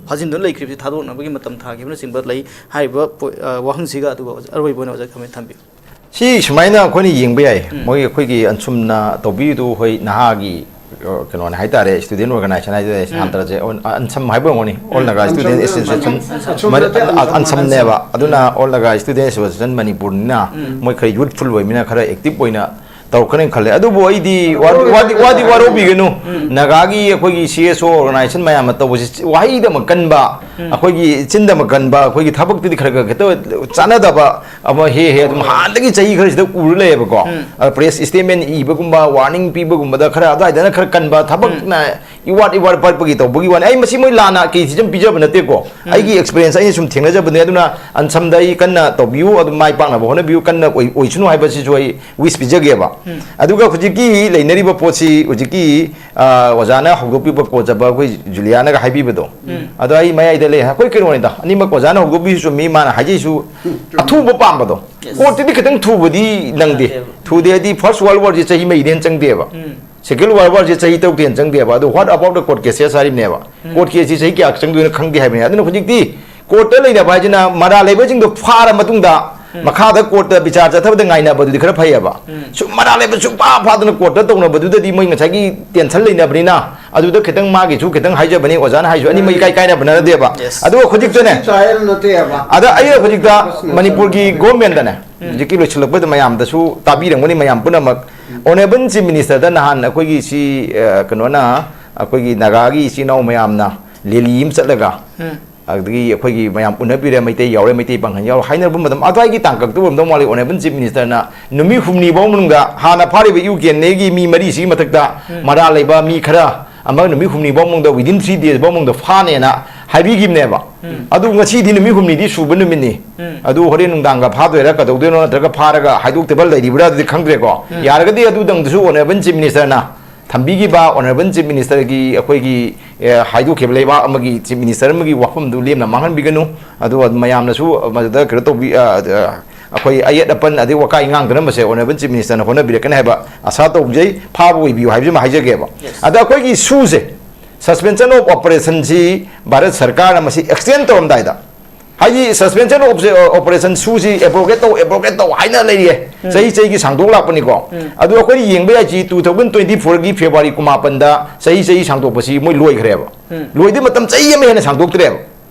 ꯐꯥꯖꯤꯟꯗꯨꯅ ꯂꯩꯈ꯭ꯔꯤꯕꯁꯤ ꯊꯥꯗꯣꯛꯅꯕꯒꯤ ꯃꯇꯝ ꯊꯥꯈꯤꯕꯅꯆꯤꯡꯕ ꯂꯩ꯫ ꯍꯥꯏꯔꯤꯕ ꯄꯣ-, ꯑ, ꯋꯥꯍꯪꯁꯤꯒ ꯑꯗꯨꯒ ꯑꯣꯖꯥ, ꯑꯔꯣꯏꯕ ꯑꯣꯏꯅ ꯑꯣꯖꯥ comment ꯊꯝꯕꯤꯌꯨ꯫ ꯁꯤ ꯁꯨꯃꯥꯏꯅ ꯑꯩꯈꯣꯏꯅ ꯌꯦꯡꯕ ꯌꯥꯏ꯫ ꯎꯝ꯫ ꯃꯣꯏꯒꯤ ꯑꯩꯈꯣꯏꯒꯤ ꯑꯟꯁꯨꯝꯅ ꯇꯧꯕꯤꯔꯤꯗꯨ, ꯍꯣꯏ, ꯅꯍꯥꯒꯤ, ꯑ, ꯀꯩꯅꯣꯅꯦ ꯍꯥꯏꯇꯥꯔꯦ, student organization ꯍꯥꯏꯇꯥꯔꯦ, ꯎꯝ꯫ ꯁꯥꯇ꯭ꯔꯁꯦ, ꯑꯣ, ꯑ, ꯑꯟꯁꯝ ꯍꯥꯏꯕ ꯑꯣꯏꯔꯝꯒꯅꯤ, All ꯎꯝ, Naga Student ꯑꯟꯁꯝ, Association, ꯑꯟꯁꯝ, ꯑꯟꯁꯝ ꯃꯅꯤ-, ꯅꯠꯇꯦ, ꯑ, ꯑꯟꯁꯝ ꯑꯟꯁꯝꯅꯦꯕ꯫ ꯍꯥꯏꯕ꯫ ꯑꯗꯨꯅ ꯎꯝ꯫ All Naga Student Association ꯃꯅꯤꯄꯨꯔꯅꯤꯅ ꯎꯝ꯫ ꯃꯣꯏ ꯈꯔ youthful ꯑꯣꯏꯕꯅꯤꯅ ꯈꯔ active ꯑꯣꯏꯅ ꯇꯧꯔꯛꯀꯅꯤ ꯈꯜꯂꯦ꯫ ꯑꯗꯨꯕꯨ ꯑꯩꯗꯤ ꯋꯥꯗꯤ, ꯋꯥꯗꯤ, ꯋꯥꯗꯤ ꯋꯥꯔꯧꯕꯤꯒꯅꯨ꯫ ꯎꯝ꯫ ꯅꯥꯒꯥꯒꯤ ꯑꯩꯈꯣꯏꯒꯤ C S O organization ꯃꯌꯥꯝꯅ ꯇꯧꯕꯁꯤ ꯋꯥꯍꯩꯗꯃꯛ ꯀꯟꯕ, ꯎꯝ꯫ ꯑꯩꯈꯣꯏꯒꯤ ꯆꯤꯟꯗꯃꯛ ꯀꯟꯕ, ꯑꯩꯈꯣꯏꯒꯤ ꯊꯕꯛꯇꯨꯗꯤ ꯈꯔ ꯈꯔ ꯈꯤꯇ ꯆꯥꯟꯅꯗꯕ ꯑꯃ ꯍꯦꯛ ꯍꯦꯛ ꯑꯗꯨꯝ ꯍꯥꯟꯅꯗꯒꯤ ꯆꯍꯤ ꯈꯔꯁꯤꯗ ꯎꯔ ꯂꯩꯌꯦꯕꯀꯣ꯫ ꯎꯝ꯫ ꯑ, press statement ꯏꯕꯒꯨꯝꯕ, warning ꯄꯤꯕꯒꯨꯝꯕꯗ ꯈꯔ ꯑꯗꯨꯋꯥꯏꯗꯅ ꯈꯔ ꯀꯟꯕ, ꯎꯝ꯫ ꯊꯕꯛꯅ ꯏꯋꯥꯠ ꯏꯋꯥꯠ ꯄꯠꯄꯒꯤ ꯇꯧꯕꯒꯤ ꯋꯥꯅꯤ꯫ ꯑꯩ ꯃꯁꯤ ꯃꯣꯏ ꯂꯥꯟꯅ criticism ꯄꯤꯖꯕ ꯅꯠꯇꯦꯀꯣ꯫ ꯎꯝ꯫ ꯑꯩꯒꯤ experience ꯑꯩꯅ ꯁꯨꯝ ꯊꯦꯡꯅꯖꯕꯅꯦ꯫ ꯑꯗꯨꯅ ꯑꯟꯁꯝꯗ ꯑꯩ ꯀꯟꯅ ꯇꯧꯕꯤꯌꯨ, ꯑꯗꯨꯝ ꯃꯥꯏ ꯄꯥꯛꯅꯕ ꯍꯣꯠꯅꯕꯤꯌꯨ, ꯀꯟꯅ ꯑꯣꯏ-, ꯑꯣꯏꯁꯅꯨ ꯍꯥꯏꯕꯁꯤꯁꯨ ꯑꯩ wish ꯄꯤꯖꯒꯦꯕ꯫ ꯎꯝ꯫ ꯑꯗꯨꯒ ꯍꯧꯖꯤꯛꯀꯤ ꯂꯩꯅꯔꯤꯕ ꯄꯣꯠꯁꯤ, ꯍꯧꯖꯤꯛꯀꯤ, ꯑ, ꯑꯣꯖꯥꯅ ꯍꯧꯗꯣꯛꯄꯤꯕ ꯄꯣꯠ ꯆꯠꯄ ꯑꯩꯈꯣꯏ ꯖꯨꯂꯤꯌꯥꯅꯒ ꯍꯥꯏꯕꯤꯕꯗꯣ, ꯎꯝ꯫ ꯑꯗꯣ ꯑꯩ ꯃꯌꯥꯏꯗ ꯂꯩ꯫ ꯑꯩꯈꯣꯏ ꯀꯩꯅꯣꯅꯤꯗ, ꯑꯅꯤꯃꯛ ꯑꯣꯖꯥꯅ ꯍꯧꯗꯣꯛꯄꯤꯁꯨ ꯆꯨꯝꯃꯤ, ꯃꯥꯅ ꯍꯥꯏꯖꯩꯁꯨ ꯑꯊꯨꯕ ꯄꯥꯝꯕꯗꯣ꯫ Yes꯫ ꯀꯣꯔꯠꯇꯗꯤ ꯈꯤꯇꯪ ꯊꯨꯕꯗꯤ ꯅꯪꯗꯦ꯫ ꯅꯪꯗꯦꯕ꯫ ꯊꯨꯗꯦ ꯍꯥꯏꯗꯤ first world war ꯁꯦ ꯆꯍꯤ ꯃꯔꯤꯗꯩ ꯍꯦꯟꯅ ꯆꯪꯗꯦꯕ꯫ ꯎꯝ꯫ Second world war ꯁꯦ ꯆꯍꯤ ꯇꯔꯨꯛꯇꯩ ꯍꯦꯟꯅ ꯆꯪꯗꯦꯕ꯫ ꯑꯗꯣ what about the court cases ꯍꯥꯏꯔꯤꯕꯅꯦꯕ꯫ Um. Court case ꯁꯤ ꯆꯍꯤ ꯀꯌꯥ ꯆꯪꯗꯣꯏꯅꯣ ꯈꯪꯗꯦ ꯍꯥꯏꯕꯅꯦ꯫ ꯑꯗꯨꯅ ꯍꯧꯖꯤꯛꯇꯤ ꯀꯣꯔꯠꯇ ꯂꯩꯅꯕ ꯍꯥꯏꯁꯤꯅ ꯃꯔꯥꯜ ꯂꯩꯕꯁꯤꯡꯗꯣ ꯐꯥꯔ ꯃꯇꯨꯡꯗ ꯎꯝ꯫ ꯃꯈꯥꯗ ꯀꯣꯔꯠꯇ ꯕꯤꯆꯥꯔ ꯆꯠꯊꯕꯗ ꯉꯥꯏꯅꯕꯗꯨꯗꯤ ꯈꯔ ꯐꯩꯌꯦꯕ꯫ ꯎꯝ꯫ ꯁꯨꯝ ꯃꯔꯥꯜ ꯂꯩꯕ ꯁꯨꯡꯐꯥ ꯐꯥꯗꯅ ꯀꯣꯔꯠꯇ ꯇꯧꯅꯕꯗꯨꯗꯗꯤ ꯃꯣꯏ ꯉꯁꯥꯏꯒꯤ tension ꯂꯩꯅꯕꯅꯤꯅ ꯑꯗꯨꯗ ꯈꯤꯇꯪ ꯃꯥꯒꯤꯁꯨ ꯈꯤꯇꯪ ꯍꯥꯏꯖꯕꯅꯤ, ꯑꯣꯖꯥꯅ ꯍꯥꯏꯁꯨ ꯑꯅꯤꯃꯛ ꯏꯀꯥꯏ ꯀꯥꯏꯅꯕ ꯅꯠꯇꯦꯕ꯫ Yes꯫ ꯑꯗꯨꯒ ꯍꯧꯖꯤꯛꯇꯅꯦ, ꯇ꯭ꯔꯥꯏꯌꯦꯜ ꯅꯠꯇꯦꯕ꯫ ꯑꯗ ꯑꯩꯅ ꯍꯧꯖꯤꯛꯇ ꯃꯅꯤꯄꯨꯔꯒꯤ government ꯇꯅꯦ, ꯎꯝ꯫ ꯍꯧꯖꯤꯛꯀꯤ ꯂꯣꯏꯁꯤꯜꯂꯛꯄꯗ ꯃꯌꯥꯝꯗꯁꯨ ꯇꯥꯕꯤꯔꯝꯒꯅꯤ ꯃꯌꯥꯝ ꯄꯨꯝꯅꯃꯛ꯫ Honourable Chief Minister ꯗ ꯅꯍꯥꯟ ꯑꯩꯈꯣꯏꯒꯤ ꯁꯤ, ꯑ, ꯀꯩꯅꯣꯅ, ꯑꯩꯈꯣꯏꯒꯤ ꯅꯥꯒꯥꯒꯤ ꯏꯆꯤꯜ ꯏꯅꯥꯎ ꯃꯌꯥꯝꯅ ꯔꯦꯂꯤ ꯑꯃ ꯆꯠꯂꯒ, ꯎꯝ꯫ ꯑꯗꯒꯤ ꯑꯩꯈꯣꯏꯒꯤ ꯃꯌꯥꯝ ꯎꯅꯕꯤꯔꯦ, ꯃꯩꯇꯩ ꯌꯥꯎꯔꯦ, ꯃꯩꯇꯩ ꯄꯥꯡꯒꯜ ꯌꯥꯎꯔꯦ ꯍꯥꯏꯅꯔꯕ ꯃꯇꯝ, ꯑꯗꯨꯋꯥꯏꯒꯤ ꯇꯥꯡꯀꯛꯇ ꯑꯣꯏꯔꯝꯗꯧ ꯃꯥꯜꯂꯤ꯫ Honourable Chief Minister ꯅ ꯅꯨꯃꯤꯠ ꯍꯨꯝꯅꯤ ꯐꯥꯎ ꯃꯅꯨꯡꯗ ꯍꯥꯟꯅ ꯐꯥꯔꯤꯕ U K N A ꯒꯤ ꯃꯤ ꯃꯔꯤꯁꯤꯒꯤ ꯃꯊꯛꯇ ꯎꯝ꯫ ꯃꯔꯥꯜ ꯂꯩꯕ ꯃꯤ ꯈꯔ ꯑꯃ ꯅꯨꯃꯤꯠ ꯍꯨꯝꯅꯤ ꯐꯥꯎ ꯃꯅꯨꯡꯗ, within three days ꯐꯥꯎ ꯃꯅꯨꯡꯗ ꯐꯥꯅꯦꯅ ꯍꯥꯏꯕꯤꯈꯤꯕꯅꯦꯕ꯫ ꯎꯝ꯫ ꯑꯗꯨ ꯉꯁꯤꯗꯤ ꯅꯨꯃꯤꯠ ꯍꯨꯝꯅꯤꯗꯤ ꯁꯨꯕ ꯅꯨꯃꯤꯠꯅꯤ꯫ ꯎꯝ꯫ ꯑꯗꯨ ꯍꯣꯔꯦꯟ ꯅꯨꯡꯗꯥꯡꯒ ꯐꯥꯗꯣꯏꯔꯥ ꯀꯩꯗꯧꯗꯣꯏꯅꯣ, ꯅꯠꯇ꯭ꯔꯒ ꯐꯥꯔꯒ ꯍꯥꯏꯗꯣꯛꯇꯕ ꯂꯩꯔꯤꯕ꯭ꯔꯥ, ꯑꯗꯨꯗꯤ ꯈꯪꯗ꯭ꯔꯦꯀꯣ꯫ ꯎꯝ꯫ ꯌꯥꯔꯒꯗꯤ ꯑꯗꯨꯗꯪꯗꯨꯁꯨ Honourable Chief Minister ꯅ ꯊꯝꯕꯤꯈꯤꯕ, Honourable Chief Minister ꯒꯤ ꯑꯩꯈꯣꯏꯒꯤ, ꯑꯦ, ꯍꯥꯏꯗꯣꯛꯈꯤꯕ ꯂꯩꯕꯥꯛ ꯑꯃꯒꯤ Chief Minister ꯑꯃꯒꯤ ꯋꯥꯐꯝꯗꯨ ꯂꯦꯝꯅ ꯃꯥꯡꯍꯟꯕꯤꯒꯅꯨ꯫ ꯑꯗꯨꯒ ꯃꯌꯥꯝꯅꯁꯨ ꯃꯗꯨꯗ ꯀꯩꯅꯣ ꯇꯧꯕꯤ-, ꯑ, ꯑ, ꯑꯩꯈꯣꯏ ꯑꯌꯦꯠ ꯑꯄꯟ ꯑꯗꯩ ꯋꯥꯀꯥꯏ ꯉꯥꯡꯗꯅꯕꯁꯦ Honourable Chief Minister ꯅ ꯍꯣꯠꯅꯕꯤꯔꯛꯀꯅꯤ ꯍꯥꯏꯕ ꯑꯥꯁꯥ ꯇꯧꯖꯩ꯫ ꯐꯥꯕ ꯑꯣꯏꯕꯤꯌꯨ ꯍꯥꯏꯕꯁꯤꯃ ꯍꯥꯏꯖꯒꯦꯕ꯫ Yes꯫ ꯑꯗ ꯑꯩꯈꯣꯏꯒꯤ ꯁꯨꯁꯦ, Suspension of Operation ꯁꯤ ꯚꯥꯔꯠ ꯁꯔꯀꯥꯔꯅ ꯃꯁꯤ extend ꯇꯧꯔꯝꯗꯥꯏꯗ, ꯍꯥꯏꯗꯤ Suspension of Operation sushi abrogate ꯇꯧ, abrogate ꯇꯧ ꯍꯥꯏꯅ ꯂꯩꯔꯤꯌꯦ꯫ ꯎꯝ꯫ ꯆꯍꯤ ꯆꯍꯤꯒꯤ ꯁꯥꯡꯗꯣꯛ ꯂꯥꯛꯄꯅꯤꯀꯣ꯫ ꯎꯝ꯫ ꯑꯗꯨ ꯑꯩꯈꯣꯏꯅ ꯌꯦꯡꯕ ꯌꯥꯏꯁꯤ two thousand twenty four ꯒꯤ February ꯀꯨꯟꯃꯥꯄꯟꯗ ꯆꯍꯤ ꯆꯍꯤ ꯁꯥꯡꯗꯣꯛꯄꯁꯤ ꯃꯣꯏ ꯂꯣꯏꯈ꯭ꯔꯦꯕ꯫ ꯎꯝ꯫ ꯂꯣꯏꯗ꯭ꯔꯤ ꯃꯇꯝ ꯆꯍꯤ ꯑꯃ ꯍꯦꯟꯅ ꯁꯥꯡꯗꯣꯛꯇ꯭ꯔꯦꯕ꯫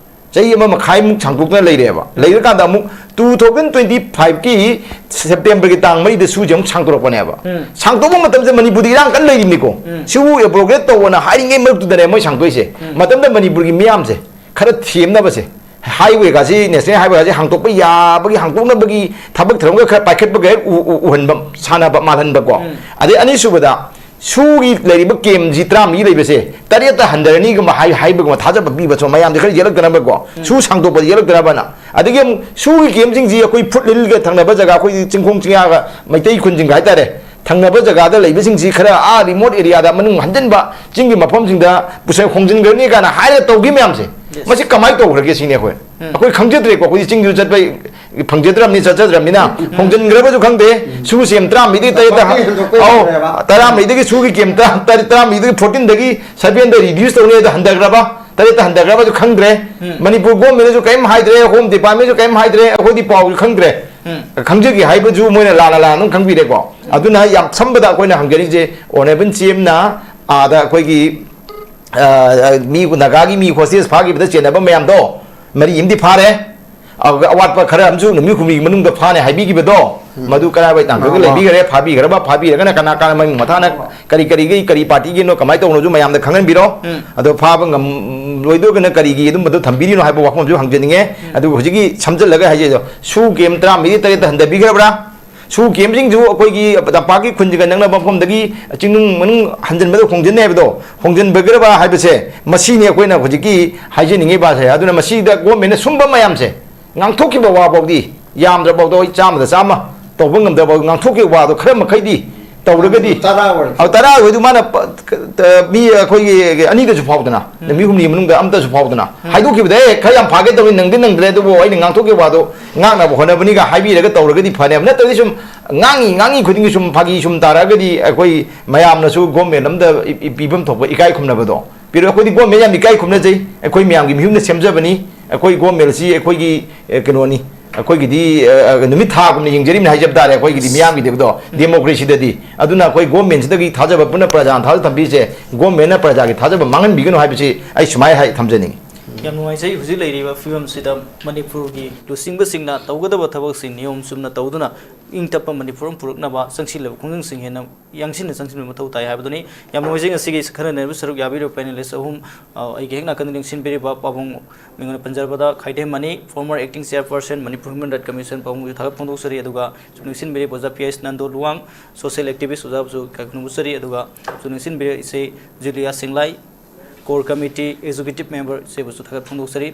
ꯆꯍꯤ ꯑꯃ ꯃꯈꯥꯏꯃꯨꯛ ꯁꯥꯡꯗꯣꯛꯇꯅ ꯂꯩꯔꯦꯕ꯫ ꯂꯩꯔꯀꯥꯟꯗ ꯑꯃꯨꯛ two thousand twenty five ꯀꯤ September ꯒꯤ ꯇꯥꯡ ꯃꯔꯤꯗ ꯁꯨꯁꯦ ꯑꯃꯨꯛ ꯁꯥꯡꯗꯣꯔꯛꯄꯅꯦꯕ꯫ ꯎꯝ꯫ ꯁꯥꯡꯗꯣꯛꯄ ꯃꯇꯝꯁꯦ ꯃꯅꯤꯄꯨꯔꯗ ꯏꯔꯥꯡ ꯀꯟꯅ ꯂꯩꯔꯤꯕꯅꯤꯀꯣ꯫ ꯎꯝ꯫ ꯁꯤꯕꯨ abrogate ꯇꯧꯑꯣꯅ ꯍꯥꯏꯔꯤꯉꯩ ꯃꯔꯛꯇꯨꯗꯅꯦ ꯃꯣꯏ ꯁꯥꯡꯗꯣꯛꯏꯁꯦ꯫ ꯎꯝ꯫ ꯃꯇꯝꯗ ꯃꯅꯤꯄꯨꯔꯒꯤ ꯃꯤꯌꯥꯝꯁꯦ ꯈꯔ ꯊꯦꯝꯅꯕꯁꯦ, highway ꯒꯥꯁꯤ, national highway ꯒꯥꯁꯤ ꯍꯥꯡꯇꯣꯛꯄ ꯌꯥꯕꯒꯤ, ꯍꯥꯡꯇꯣꯛꯅꯕꯒꯤ ꯊꯕꯛ ꯊꯧꯔꯝꯒ ꯈꯔ ꯄꯥꯏꯈꯠꯄꯒ ꯍꯦꯛ ꯎ-, ꯎ-, ꯎꯍꯟꯕ, ꯁꯥꯟꯅꯕ, ꯃꯥꯜꯍꯟꯕꯀꯣ꯫ ꯎꯝ꯫ ꯑꯗꯩ ꯑꯅꯤꯁꯨꯕꯗ, ꯁꯨꯒꯤ ꯂꯩꯔꯤꯕ camp ꯁꯤ ꯇꯔꯥꯃꯔꯤ ꯂꯩꯕꯁꯦ ꯇꯔꯦꯠꯇ ꯍꯟꯊꯔꯅꯤꯒꯨꯝꯕ ꯍꯥꯏ-, ꯍꯥꯏꯕꯒꯨꯝꯕ ꯊꯥꯖꯕ ꯄꯤꯕ, ꯁꯨꯝ ꯃꯌꯥꯝꯁꯦ ꯈꯔ ꯌꯦꯠꯂꯛꯇꯅꯕꯀꯣ, ꯎꯝ꯫ ꯁꯨ ꯁꯥꯡꯗꯣꯛꯄꯗ ꯌꯦꯠꯂꯛꯇꯅꯕꯅ꯫ ꯑꯗꯒꯤ ꯑꯃꯨꯛ ꯁꯨꯒꯤ camp ꯁꯤꯡꯁꯤ ꯑꯩꯈꯣꯏ foothill ꯒ ꯊꯪꯅꯕ ꯖꯒꯥ, ꯑꯩꯈꯣꯏ ꯆꯤꯡꯈꯣꯡ ꯆꯤꯡꯌꯥꯒ ꯃꯩꯇꯩ ꯈꯨꯟꯁꯤꯡꯒ ꯍꯥꯏꯇꯥꯔꯦ, ꯊꯪꯅꯕ ꯖꯒꯥꯗ ꯂꯩꯕꯁꯤꯡꯁꯤ ꯈꯔ ꯑꯥ remote area ꯗ, ꯃꯅꯨꯡ ꯍꯟꯖꯤꯟꯕ ꯆꯤꯡꯒꯤ ꯃꯐꯝꯁꯤꯡꯗ ꯄꯨꯁ-, ꯍꯣꯡꯖꯤꯟꯈ꯭ꯔꯅꯤ ꯀꯥꯏꯅ ꯍꯥꯏꯔꯒ ꯇꯧꯈꯤ ꯃꯌꯥꯝꯁꯦ꯫ Yes꯫ ꯃꯁꯤ ꯀꯃꯥꯏꯅ ꯇꯧꯈ꯭ꯔꯒꯦ ꯁꯤꯅꯤ ꯑꯩꯈꯣꯏ꯫ ꯎꯝ꯫ ꯑꯩꯈꯣꯏ ꯈꯪꯖꯗ꯭ꯔꯦꯀꯣ, ꯑꯩꯈꯣꯏꯗꯤ ꯆꯤꯡꯗꯨ ꯆꯠꯄ ꯐꯪꯖꯗ꯭ꯔꯕꯅꯤ, ꯆꯠꯆꯗ꯭ꯔꯕꯅꯤꯅ꯫ ꯎꯝ꯫ ꯍꯣꯡꯖꯤꯟꯈ꯭ꯔꯕꯁꯨ ꯈꯪꯗꯦ꯫ ꯎꯝ꯫ ꯁꯨ camp ꯇꯔꯥꯃꯔꯤꯗꯒꯤ ꯇꯔꯦꯠꯇ ꯍ-, ꯍꯦꯟꯗꯣꯛꯄ ꯑꯧ, ꯌꯥꯗ꯭ꯔꯦꯕ꯫ ꯇꯔꯥꯃꯔꯤꯗꯒꯤ ꯁꯨꯒꯤ camp ꯇꯔꯥ-, ꯇꯔꯥ-, ꯇꯔꯥꯃꯔꯤꯗꯒꯤ fourteen ꯗꯒꯤ seven ꯗ reduce ꯇꯧꯅꯤ, ꯑꯗ ꯍꯟꯊꯈ꯭ꯔꯕ, ꯇꯔꯦꯠꯇ ꯍꯟꯊꯈ꯭ꯔꯕꯁꯨ ꯈꯪꯗ꯭ꯔꯦ꯫ ꯎꯝ꯫ ꯃꯅꯤꯄꯨꯔ government ꯅꯁꯨ ꯀꯔꯤꯝ ꯍꯥꯏꯗ꯭ꯔꯦ, Home Department ꯁꯨ ꯀꯔꯤꯝ ꯍꯥꯏꯗ꯭ꯔꯦ, ꯑꯩꯈꯣꯏꯗꯤ ꯄꯥꯎꯁꯨ ꯈꯪꯗ꯭ꯔꯦ꯫ ꯎꯝ꯫ ꯈꯪꯖꯒꯦ ꯍꯥꯏꯕꯁꯨ ꯃꯣꯏꯅ ꯂꯥꯟꯅ ꯂꯥꯟꯅ ꯑꯗꯨꯝ ꯈꯪꯕꯤꯔꯦꯀꯣ꯫ ꯎꯝ꯫ ꯑꯗꯨꯅ ꯌꯥꯝ ꯁꯝꯕꯗ ꯑꯩꯈꯣꯏꯅ ꯍꯪꯖꯔꯤꯁꯦ, Honourable ꯆꯦꯝꯅ ꯑꯥꯗ ꯑꯩꯈꯣꯏꯒꯤ, ꯑ, ꯃꯤ ꯅꯥꯒꯥꯒꯤ ꯃꯤ hostage ꯐꯥꯈꯤꯕꯗ ꯆꯦꯟꯅꯕ ꯃꯌꯥꯝꯗꯣ ꯃꯔꯤ ꯑꯃꯗꯤ ꯐꯥꯔꯦ꯫ ꯑꯗꯨꯒ ꯑꯋꯥꯠꯄ ꯈꯔ ꯑꯃꯁꯨ ꯅꯨꯃꯤꯠ ꯍꯨꯝꯅꯤꯒꯤ ꯃꯅꯨꯡꯗ ꯐꯥꯅꯤ ꯍꯥꯏꯕꯤꯈꯤꯕꯗꯣ, ꯎꯝ꯫ ꯃꯗꯨ ꯀꯔꯥꯏꯋꯥꯏ ꯇꯥꯡꯀꯛꯇ ꯃꯥ, ꯃꯥ꯫ ꯂꯩꯕꯤꯈꯔꯦ, ꯐꯥꯕꯤꯈ꯭ꯔꯕ, ꯐꯥꯕꯤꯔꯒꯅ ꯀꯅꯥ ꯀꯅꯥ ꯃꯃꯤꯡ ꯃꯊꯥꯅ ꯍꯣꯏ꯫ ꯀꯔꯤ ꯀꯔꯤꯒꯤ, ꯀꯔꯤ party ꯒꯤꯅꯣ, ꯀꯃꯥꯏꯅ ꯇꯧꯕꯅꯣꯁꯨ ꯃꯌꯥꯝꯗ ꯈꯪꯍꯟꯕꯤꯔꯣ꯫ ꯎꯝ꯫ ꯑꯗꯣ ꯐꯥꯕ ꯉꯝꯂꯣꯏꯗꯧꯔꯒꯅ ꯀꯔꯤꯒꯤ ꯑꯗꯨꯝꯕꯗꯣ ꯊꯝꯕꯤꯔꯤꯅꯣ ꯍꯥꯏꯕ ꯋꯥꯐꯝꯁꯨ ꯍꯪꯖꯅꯤꯡꯉꯦ꯫ ꯎꯝ꯫ ꯑꯗꯨꯒ ꯍꯧꯖꯤꯛꯀꯤ ꯁꯝꯖꯜꯂꯒ ꯍꯥꯏꯖꯩꯗꯣ, ꯁꯨ camp ꯇꯔꯥꯃꯔꯤ ꯇꯔꯦꯠꯇ ꯍꯟꯊꯕꯤꯈ꯭ꯔꯕ꯭ꯔꯥ? ꯁꯨ ꯀꯦꯝꯁꯤꯡꯁꯨ ꯑꯩꯈꯣꯏꯒꯤ ꯇꯝꯄꯥꯛꯀꯤ ꯈꯨꯟꯁꯤꯒ ꯅꯛꯅꯕ ꯃꯐꯝꯗꯒꯤ ꯆꯤꯡꯅꯨꯡ ꯃꯅꯨꯡ ꯍꯟꯖꯤꯟꯕꯗꯣ ꯍꯣꯡꯖꯤꯟꯅꯩ ꯍꯥꯏꯕꯗꯣ, ꯍꯣꯡꯖꯤꯟꯕꯤꯈ꯭ꯔꯕ ꯍꯥꯏꯕꯁꯦ, ꯃꯁꯤꯅꯤ ꯑꯩꯈꯣꯏꯅ ꯍꯧꯖꯤꯛꯀꯤ ꯍꯥꯏꯖꯅꯤꯡꯉꯤꯕꯁꯦ꯫ ꯑꯗꯨꯅ ꯃꯁꯤꯗ ꯒꯣꯔꯃꯦꯟꯅ ꯁꯨꯝꯕ ꯃꯌꯥꯝꯁꯦ ꯉꯥꯡꯊꯣꯛꯈꯤꯕ ꯋꯥꯐꯥꯎꯗꯤ, ꯌꯥꯝꯗ꯭ꯔꯕꯐꯥꯎꯗ ꯑꯩ ꯆꯥꯝꯃꯗ ꯆꯥꯝꯃ ꯇꯧꯕ ꯉꯝꯗ꯭ꯔꯕꯐꯥꯎ ꯉꯥꯡꯊꯣꯛꯈꯤꯕ ꯋꯥꯗꯣ ꯈꯔ ꯃꯈꯩꯗꯤ ꯇꯧꯔꯒꯗꯤ, ꯇꯔꯥ ꯑꯣꯏꯔꯁꯨ꯫ ꯑꯧ, ꯇꯔꯥ ꯑꯣꯏꯗꯨ ꯃꯥꯅ ꯄ-, ꯀ-, ꯇ-, ꯃꯤ ꯑꯩꯈꯣꯏꯒꯤ ꯑꯅꯤꯗꯁꯨ ꯐꯥꯎꯗꯅ, ꯎꯝ꯫ ꯅꯨꯃꯤꯠ ꯍꯨꯝꯅꯤ ꯃꯅꯨꯡꯗ ꯑꯝꯇꯁꯨ ꯐꯥꯎꯗꯅ, ꯎꯝ꯫ ꯍꯥꯏꯗꯣꯛꯈꯤꯕꯗ, "ꯑꯦ, ꯈꯔ ꯌꯥꯝ ꯐꯥꯒꯦ ꯇꯧꯅꯤ, ꯅꯪꯗꯤ ꯅꯪꯗ꯭ꯔꯦ, ꯑꯗꯨꯕꯨ ꯑꯩꯅ ꯉꯥꯡꯊꯣꯛꯈꯤꯕ ꯋꯥꯗꯣ ꯉꯥꯛꯅꯕ ꯍꯣꯠꯅꯕꯅꯤꯒ" ꯍꯥꯏꯕꯤꯔꯒ ꯇꯧꯔꯒꯗꯤ ꯐꯅꯦꯕ꯫ ꯅꯠꯇ꯭ꯔꯗꯤ ꯁꯨꯝ ꯉꯥꯡꯉꯤ, ꯉꯥꯡꯉꯤ ꯈꯨꯗꯤꯡꯒꯤ ꯁꯨꯝ ꯐꯥꯒꯤ ꯁꯨꯝ ꯇꯥꯔꯛꯑꯒꯗꯤ ꯑꯩꯈꯣꯏ ꯃꯌꯥꯝꯅꯁꯨ ꯒꯣꯔꯃꯦꯟ ꯑꯝꯗ ꯏ-, ꯏ-, ꯄꯤꯐꯝ ꯊꯣꯛꯄ ꯏꯀꯥꯏ ꯈꯨꯝꯅꯕꯗꯣ ꯄꯤꯔꯣꯏ꯫ ꯑꯩꯈꯣꯏꯗꯤ ꯒꯣꯔꯃꯦꯟ ꯌꯥꯝ ꯏꯀꯥꯏ ꯈꯨꯝꯅꯖꯩ꯫ ꯑꯩꯈꯣꯏ ꯃꯌꯥꯝꯒꯤ ꯃꯤꯍꯨꯝꯅ ꯁꯦꯝꯖꯕꯅꯤ꯫ ꯑꯩꯈꯣꯏ ꯒꯣꯔꯃꯦꯟꯁꯤ ꯑꯩꯈꯣꯏꯒꯤ, ꯑꯦ, ꯀꯩꯅꯣꯅꯤ꯫ ꯑꯩꯈꯣꯏꯒꯤꯗꯤ, ꯑ, ꯑ, ꯅꯨꯃꯤꯠ ꯊꯥꯒꯨꯝꯅ ꯌꯦꯡꯖꯔꯤꯕꯅꯤ ꯍꯥꯏꯖꯕ ꯇꯥꯔꯦ, ꯑꯩꯈꯣꯏꯒꯤꯗꯤ ꯃꯤꯌꯥꯝꯒꯤꯗꯤꯕꯗꯣ, ꯗꯦꯃꯣꯀ꯭ꯔꯦꯁꯤꯗꯗꯤ꯫ ꯑꯗꯨꯅ ꯑꯩꯈꯣꯏ ꯒꯣꯔꯃꯦꯟꯁꯤꯗꯒꯤ ꯊꯥꯖꯕ, ꯄꯨꯟꯅ ꯄ꯭ꯔꯖꯥꯅ ꯊꯥꯖꯕ ꯊꯝꯕꯤꯔꯤꯁꯦ, ꯒꯣꯔꯃꯦꯟꯅ ꯄ꯭ꯔꯖꯥꯒꯤ ꯊꯥꯖꯕ ꯃꯥꯡꯍꯟꯕꯤꯒꯅꯨ ꯍꯥꯏꯕꯁꯤ ꯑꯩ ꯁꯨꯃꯥꯏꯅ ꯍꯥꯏ ꯊꯝꯖꯅꯤꯡꯉꯤ꯫ ꯌꯥꯝ ꯅꯨꯡꯉꯥꯏꯖꯩ꯫ ꯍꯧꯖꯤꯛ ꯂꯩꯔꯤꯕ ꯐꯤꯕꯝꯁꯤꯗ ꯃꯅꯤꯄꯨꯔꯒꯤ ꯂꯨꯆꯤꯡꯕꯁꯤꯡꯅ ꯇꯧꯒꯗꯕ ꯊꯕꯛꯁꯤꯡ ꯅꯤꯌꯣꯝ ꯆꯨꯝꯅ ꯇꯧꯗꯨꯅ, ꯏꯪ ꯇꯞꯄ ꯃꯅꯤꯄꯨꯔ ꯑꯃ ꯄꯨꯔꯛꯅꯕ ꯆꯪꯁꯤꯜꯂꯤꯕ ꯈꯣꯡꯖꯪꯁꯤꯡ ꯍꯦꯟꯅ ꯌꯥꯡꯁꯤꯟꯅ ꯆꯪꯁꯤꯟꯕ ꯃꯊꯧ ꯇꯥꯏ ꯍꯥꯏꯕꯗꯨꯅꯤ꯫ ꯌꯥꯝ ꯅꯨꯡꯉꯥꯏꯖꯩ ꯉꯁꯤꯒꯤ ꯈꯟꯅ ꯅꯩꯅꯕ ꯁꯔꯨꯛ ꯌꯥꯕꯤꯔꯤꯕ ꯄꯦꯅꯦꯂꯤꯁ ꯑꯍꯨꯝ, ꯑ, ꯑꯩꯒꯤ ꯍꯦꯛ ꯅꯥꯀꯟꯗ ꯂꯦꯡꯁꯤꯟꯕꯤꯔꯤꯕ ꯄꯥꯕꯨꯡ, ꯃꯤꯡ ꯑꯣꯏꯅ ꯄꯟꯖꯔꯕꯗ ꯈꯥꯏꯗꯦꯝ ꯃꯅꯤ, former acting chairperson Manipur Human Rights Commission, ꯄꯥꯕꯨꯡꯕꯨꯁꯨ ꯊꯥꯒꯠ ꯐꯣꯡꯗꯣꯛꯆꯔꯤ꯫ ꯑꯗꯨꯒ ꯁꯨꯝ ꯂꯦꯡꯁꯤꯟꯕꯤꯔꯤꯕ ꯑꯣꯖꯥ P S Nando Luwang, social activist, ꯑꯣꯖꯥꯕꯨꯁꯨ ꯊꯥꯒꯠ ꯐꯣꯡꯗꯣꯛꯆꯔꯤ꯫ ꯑꯗꯨꯒ ꯁꯨꯝ ꯂꯦꯡꯁꯤꯟꯕꯤꯔꯤꯕ ꯏꯆꯦ ꯖꯨꯂꯤꯌꯥ ꯁꯤꯡꯂꯥꯏ, core committee executive member, ꯏꯆꯦꯕꯨꯁꯨ ꯊꯥꯒꯠ ꯐꯣꯡꯗꯣꯛꯆꯔꯤ꯫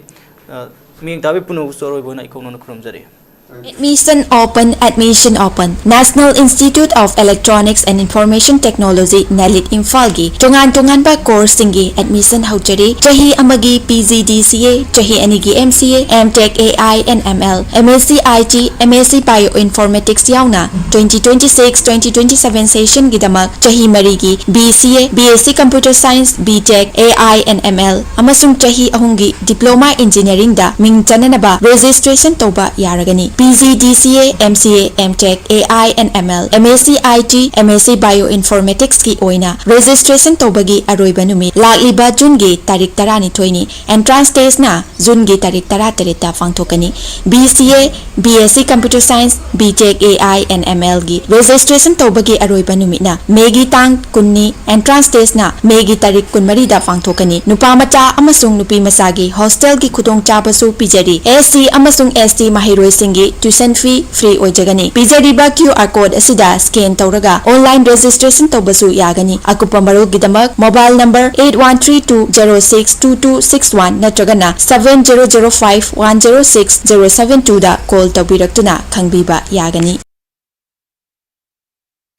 ꯑ, ꯃꯤꯌꯦꯡ ꯇꯥꯕꯤ ꯄꯨꯝꯅꯃꯛꯁꯨ ꯑꯔꯣꯏꯕ ꯑꯣꯏꯅ ꯏꯀꯣꯛꯅꯅ ꯈꯨꯔꯨꯝꯖꯔꯤ꯫ Admission open, admission open. National Institute of Electronics and Information Technology, ꯅꯦꯂꯤꯠ, ꯏꯝꯐꯥꯜꯒꯤ ꯇꯣꯉꯥꯟ ꯇꯣꯉꯥꯟꯕ courseꯁꯤꯡꯒꯤ admission ꯍꯧꯖꯔꯤ꯫ ꯆꯍꯤ ꯑꯃꯒꯤ P G D C A, ꯆꯍꯤ ꯑꯅꯤꯒꯤ M C A, M Tech A I and M L, M S C I T, M S C Bioinformatics ꯌꯥꯎꯅ twenty twenty-six, twenty twenty-seven sessionꯒꯤꯗꯃꯛ ꯆꯍꯤ ꯃꯔꯤꯒꯤ B C A, B S C Computer Science, B Tech, A I and M L ꯑꯃꯁꯨꯡ ꯆꯍꯤ ꯑꯍꯨꯝꯒꯤ Diploma Engineeringꯗ ꯃꯤꯡ ꯆꯟꯅꯅꯕ registration ꯇꯧꯕ ꯌꯥꯔꯒꯅꯤ꯫ P G D C A, M C A, M Tech, A I and M L, M S C I T, M S C Bioinformaticsꯀꯤ ꯑꯣꯏꯅ registration ꯇꯧꯕꯒꯤ ꯑꯔꯣꯏꯕ ꯅꯨꯃꯤꯠ ꯂꯥꯛꯂꯤꯕ Juneꯒꯤ ꯇꯥꯔꯤꯛ ꯇꯔꯥꯅꯤꯊꯣꯏꯅꯤ꯫ Entrance testꯅ Juneꯒꯤ ꯇꯥꯔꯤꯛ ꯇꯔꯥꯇꯔꯦꯠꯇ ꯄꯥꯡꯊꯣꯛꯀꯅꯤ꯫ B C A, B S C Computer Science, B Tech A I and M Lꯒꯤ registration ꯇꯧꯕꯒꯤ ꯑꯔꯣꯏꯕ ꯅꯨꯃꯤꯠꯅ Mayꯒꯤ ꯇꯥꯡ ꯀꯨꯟꯅꯤ꯫ Entrance testꯅ Mayꯒꯤ ꯇꯥꯔꯤꯛ ꯀꯨꯟꯃꯔꯤꯗ ꯄꯥꯡꯊꯣꯛꯀꯅꯤ꯫ ꯅꯨꯄꯥ ꯃꯆꯥ ꯑꯃꯁꯨꯡ ꯅꯨꯄꯤ ꯃꯆꯥꯒꯤ hostelꯒꯤ ꯈꯨꯗꯣꯡꯆꯥꯕꯁꯨ ꯄꯤꯖꯔꯤ꯫ S C ꯑꯃꯁꯨꯡ S T ꯃꯍꯩꯔꯣꯏꯁꯤꯡꯒꯤ Tuition fee free ꯑꯣꯏꯖꯒꯅꯤ꯫ ꯄꯤꯖꯔꯤꯕ QR code ꯑꯁꯤꯗ scan ꯇꯧꯔꯒ online registration ꯇꯧꯕꯁꯨ ꯌꯥꯒꯅꯤ꯫ ꯑꯀꯨꯞꯄ ꯃꯔꯣꯜꯒꯤꯗꯃꯛ mobile number eight one three two zero six two two six one ꯅꯠꯇ꯭ꯔꯒꯅ seven zero zero five one zero six zero seven twoꯗ call ꯇꯧꯕꯤꯔꯛꯇꯨꯅ ꯈꯪꯕꯤꯕ ꯌꯥꯒꯅꯤ꯫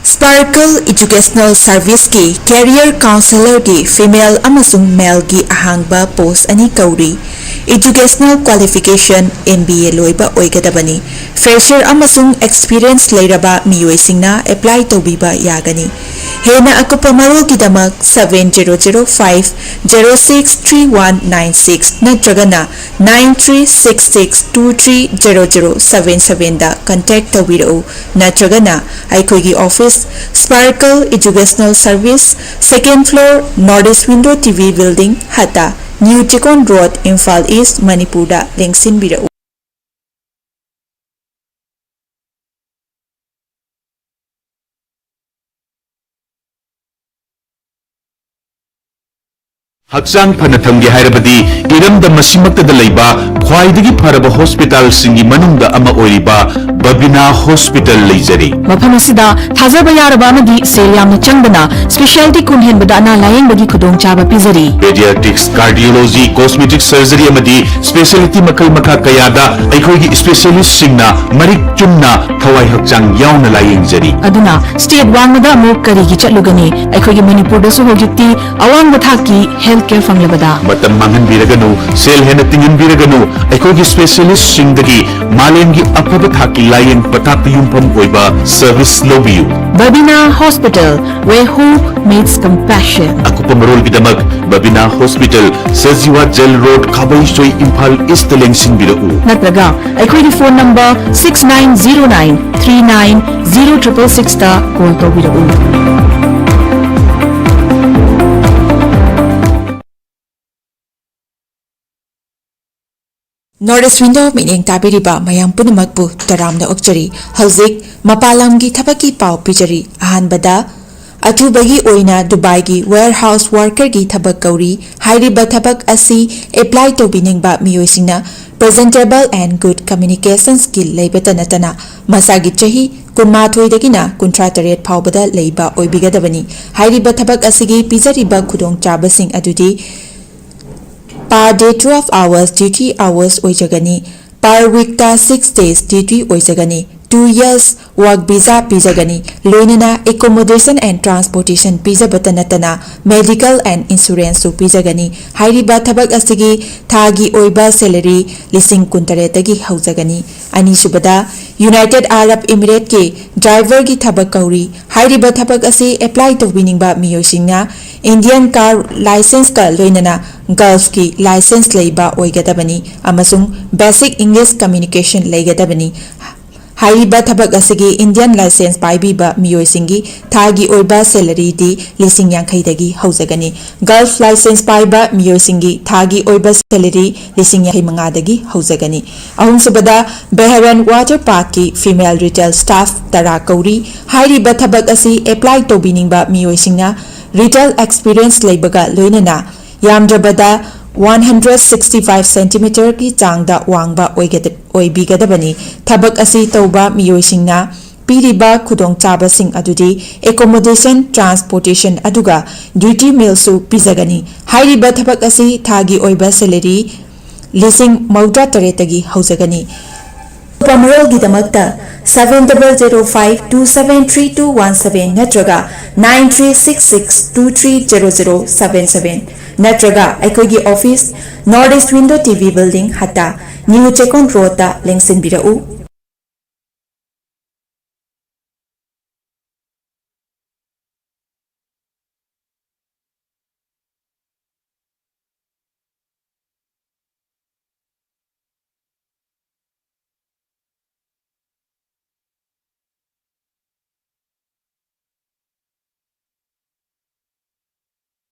Sparkle Educational Serviceꯀꯤ Career Counselorꯒꯤ female ꯑꯃꯁꯨꯡ maleꯒꯤ ꯑꯍꯥꯡꯕ post ꯑꯅꯤ ꯀꯧꯔꯤ꯫ Educational qualification MBA ꯂꯣꯏꯕ ꯑꯣꯏꯒꯗꯕꯅꯤ꯫ Fresher ꯑꯃꯁꯨꯡ experience ꯂꯩꯔꯕ ꯃꯤꯑꯣꯏꯁꯤꯡꯅ apply ꯇꯧꯕꯤꯕ ꯌꯥꯒꯅꯤ꯫ ꯍꯦꯟꯅ ꯑꯀꯨꯞꯄ ꯃꯔꯣꯜꯒꯤꯗꯃꯛ seven zero zero five zero six three one nine six ꯅꯠꯇ꯭ꯔꯒꯅ nine three six six two three zero zero seven sevenꯗ contact ꯇꯧꯕꯤꯔꯛꯎ꯫ ꯅꯠꯇ꯭ꯔꯒꯅ ꯑꯩꯈꯣꯏꯒꯤ office, Sparkle Educational Service, second floor, North East Window TV Building, ꯍꯠꯇ, New Chikon Road, Imphal East, ꯃꯅꯤꯄꯨꯔꯗ ꯂꯦꯡꯁꯤꯟꯕꯤꯔꯛꯎ꯫ ꯍꯛꯆꯥꯡ ꯐꯅ ꯊꯝꯒꯦ ꯍꯥꯏꯔꯕꯗꯤ ꯏꯔꯝꯗꯝ ꯑꯁꯤꯃꯛꯇꯗ ꯂꯩꯕ ꯈ꯭ꯋꯥꯏꯗꯒꯤ ꯐꯔꯕ ꯍꯣꯁꯄꯤꯇꯥꯜꯁꯤꯡꯒꯤ ꯃꯅꯨꯡꯗ ꯑꯃ ꯑꯣꯏꯔꯤꯕ ꯕꯕꯤꯅꯥ ꯍꯣꯁꯄꯤꯇꯥꯜ ꯂꯩꯖꯔꯤ꯫ ꯃꯐꯝ ꯑꯁꯤꯗ ꯊꯥꯖꯕ ꯌꯥꯔꯕ ꯑꯃꯗꯤ ꯁꯦꯜ ꯌꯥꯝꯅ ꯆꯪꯗꯅ specialty ꯀꯨꯟ ꯍꯦꯟꯕꯗ ꯑꯅꯥ ꯂꯥꯌꯦꯡꯕꯒꯤ ꯈꯨꯗꯣꯡꯆꯥꯕ ꯄꯤꯖꯔꯤ꯫ Pediatrics, cardiology, cosmetic surgery ꯑꯃꯗꯤ specialty ꯃꯈꯜ ꯃꯈꯥ ꯀꯌꯥꯗ ꯑꯩꯈꯣꯏꯒꯤ specialistꯁꯤꯡꯅ ꯃꯔꯤꯛ ꯆꯨꯝꯅ ꯊꯋꯥꯏ ꯍꯛꯆꯥꯡ ꯌꯥꯎꯅ ꯂꯥꯌꯦꯡꯖꯔꯤ꯫ ꯑꯗꯨꯅ state ꯋꯥꯡꯃꯗ ꯑꯃꯨꯛ ꯀꯔꯤꯒꯤ ꯆꯠꯂꯨꯒꯅꯤ? ꯑꯩꯈꯣꯏꯒꯤ ꯃꯅꯤꯄꯨꯔꯗꯁꯨ ꯍꯧꯖꯤꯛꯇꯤ ꯑꯋꯥꯡꯕ ꯊꯥꯛꯀꯤ health care ꯐꯪꯂꯕꯗ꯫ ꯃꯇꯝ ꯃꯥꯡꯍꯟꯕꯤꯔꯒꯅꯨ, ꯁꯦꯜ ꯍꯦꯟꯅ ꯇꯤꯡꯍꯟꯕꯤꯔꯒꯅꯨ, ꯑꯩꯈꯣꯏꯒꯤ specialistꯁꯤꯡꯗꯒꯤ ꯃꯥꯂꯦꯝꯒꯤ ꯑꯐꯕ ꯊꯥꯛꯀꯤ ꯂꯥꯌꯦꯡ ꯄꯊꯥꯞꯇ ꯌꯨꯝꯐꯝ ꯑꯣꯏꯕ service ꯂꯧꯕꯤꯌꯨ꯫ Babina Hospital, where hope meets compassion. ꯑꯀꯨꯞꯄ ꯃꯔꯣꯜꯒꯤꯗꯃꯛ Babina Hospital, Sajiwa Jail Road, ꯈꯥꯕꯩꯁꯣꯏ, Imphal Eastꯇ ꯂꯦꯡꯁꯤꯟꯕꯤꯔꯛꯎ꯫ ꯅꯠꯇ꯭ꯔꯒ ꯑꯩꯈꯣꯏꯒꯤ phone number six nine zero nine three nine zero triple sixꯇ call ꯇꯧꯕꯤꯔꯛꯎ꯫ North East Window ꯃꯤꯠꯌꯦꯡ ꯇꯥꯕꯤꯔꯤꯕ ꯃꯌꯥꯝ ꯄꯨꯝꯅꯃꯛꯄꯨ ꯇꯔꯥꯝꯅ ꯑꯣꯛꯆꯔꯤ꯫ ꯍꯧꯖꯤꯛ ꯃꯄꯥꯟ ꯂꯝꯒꯤ ꯊꯕꯛꯀꯤ ꯄꯥꯎ ꯄꯤꯖꯔꯤ꯫ ꯑꯍꯥꯟꯕꯗ, ꯑꯊꯨꯕꯒꯤ ꯑꯣꯏꯅ ꯗꯨꯕꯥꯏꯒꯤ warehouse workerꯒꯤ ꯊꯕꯛ ꯀꯧꯔꯤ꯫ ꯍꯥꯏꯔꯤꯕ ꯊꯕꯛ ꯑꯁꯤ apply ꯇꯧꯕꯤꯅꯤꯡꯕ ꯃꯤꯑꯣꯏꯁꯤꯡꯅ Presentable and good communication skill ꯂꯩꯕꯇ ꯅꯠꯇꯅ ꯃꯁꯥꯒꯤ ꯆꯍꯤ ꯀꯨꯟꯃꯥꯊꯣꯏꯗꯒꯤꯅ ꯀꯨꯟꯊ꯭ꯔꯥ ꯇꯔꯦꯠ ꯐꯥꯎꯕꯗ ꯂꯩꯕ ꯑꯣꯏꯕꯤꯒꯗꯕꯅꯤ꯫ ꯍꯥꯏꯔꯤꯕ ꯊꯕꯛ ꯑꯁꯤꯒꯤ ꯄꯤꯖꯔꯤꯕ ꯈꯨꯗꯣꯡꯆꯥꯕꯁꯤꯡ ꯑꯗꯨꯗꯤ per day twelve hours duty hours ꯑꯣꯏꯖꯒꯅꯤ꯫ Per weekꯇ six days duty ꯑꯣꯏꯖꯒꯅꯤ꯫ Two years work visa ꯄꯤꯖꯒꯅꯤ꯫ ꯂꯣꯏꯅꯅ accommodation and transportation ꯄꯤꯖꯕꯇ ꯅꯠꯇꯅ medical and insuranceꯁꯨ ꯄꯤꯖꯒꯅꯤ꯫ ꯍꯥꯏꯔꯤꯕ ꯊꯕꯛ ꯑꯁꯤꯒꯤ ꯊꯥꯒꯤ ꯑꯣꯏꯕ salary ꯂꯤꯁꯤꯡ ꯀꯨꯟꯇꯔꯦꯠꯇꯒꯤ ꯍꯧꯖꯒꯅꯤ꯫ ꯑꯅꯤꯁꯨꯕꯗ, United Arab Emirateꯀꯤ driverꯒꯤ ꯊꯕꯛ ꯀꯧꯔꯤ꯫ ꯍꯥꯏꯔꯤꯕ ꯊꯕꯛ ꯑꯁꯤ apply ꯇꯧꯕꯤꯅꯤꯡꯕ ꯃꯤꯑꯣꯏꯁꯤꯡꯅ Indian car licenceꯀ ꯂꯣꯏꯅꯅ Gulfꯀꯤ license ꯂꯩꯕ ꯑꯣꯏꯒꯗꯕꯅꯤ ꯑꯃꯁꯨꯡ basic English communication ꯂꯩꯒꯗꯕꯅꯤ꯫ ꯍꯥꯏꯔꯤꯕ ꯊꯕꯛ ꯑꯁꯤꯒꯤ Indian license ꯄꯥꯏꯕꯤꯕ ꯃꯤꯑꯣꯏꯁꯤꯡꯒꯤ ꯊꯥꯒꯤ ꯑꯣꯏꯕ salaryꯗꯤ ꯂꯤꯁꯤꯡ ꯌꯥꯡꯈꯩꯗꯒꯤ ꯍꯧꯖꯒꯅꯤ꯫ Gulf license ꯄꯥꯏꯕ ꯃꯤꯑꯣꯏꯁꯤꯡꯒꯤ ꯊꯥꯒꯤ ꯑꯣꯏꯕ salary ꯂꯤꯁꯤꯡ ꯌꯥꯡꯈꯩ ꯃꯉꯥꯗꯒꯤ ꯍꯧꯖꯒꯅꯤ꯫ ꯑꯍꯨꯝꯁꯨꯕꯗ, Bahrain Water Parkꯀꯤ female retail staff ꯇꯔꯥ ꯀꯧꯔꯤ꯫ ꯍꯥꯏꯔꯤꯕ ꯊꯕꯛ ꯑꯁꯤ apply ꯇꯧꯕꯤꯅꯤꯡꯕ ꯃꯤꯑꯣꯏꯁꯤꯡꯅ retail experience ꯂꯩꯕꯒ ꯂꯣꯏꯅꯅ ꯌꯥꯝꯗ꯭ꯔꯕꯗ one hundred sixty five centimeterꯒꯤ ꯆꯥꯡꯗ ꯋꯥꯡꯕ ꯑꯣꯏꯒꯗ-, ꯑꯣꯏꯕꯤꯒꯗꯕꯅꯤ꯫ ꯊꯕꯛ ꯑꯁꯤ ꯇꯧꯕ ꯃꯤꯑꯣꯏꯁꯤꯡꯅ ꯄꯤꯔꯤꯕ ꯈꯨꯗꯣꯡꯆꯥꯕꯁꯤꯡ ꯑꯗꯨꯗꯤ accommodation, transportation ꯑꯗꯨꯒ duty mealꯁꯨ ꯄꯤꯖꯒꯅꯤ꯫ ꯍꯥꯏꯔꯤꯕ ꯊꯕꯛ ꯑꯁꯤ ꯊꯥꯒꯤ ꯑꯣꯏꯕ salary ꯂꯤꯁꯤꯡ ꯃꯧꯗ꯭ꯔꯥ ꯇꯔꯦꯠꯇꯒꯤ ꯍꯧꯖꯒꯅꯤ꯫ ꯑꯀꯨꯞꯄ ꯃꯔꯣꯜꯒꯤꯗꯃꯛꯇ seven double zero five two seven three two one seven ꯅꯠꯇ꯭ꯔꯒ nine three six six two three zero zero seven seven ꯅꯠꯇ꯭ꯔꯒ ꯑꯩꯈꯣꯏꯒꯤ office, North East Window T V Building, ꯍꯠꯇꯥ, New Chekon Roadꯇ ꯂꯦꯡꯁꯤꯟꯕꯤꯔꯛꯎ꯫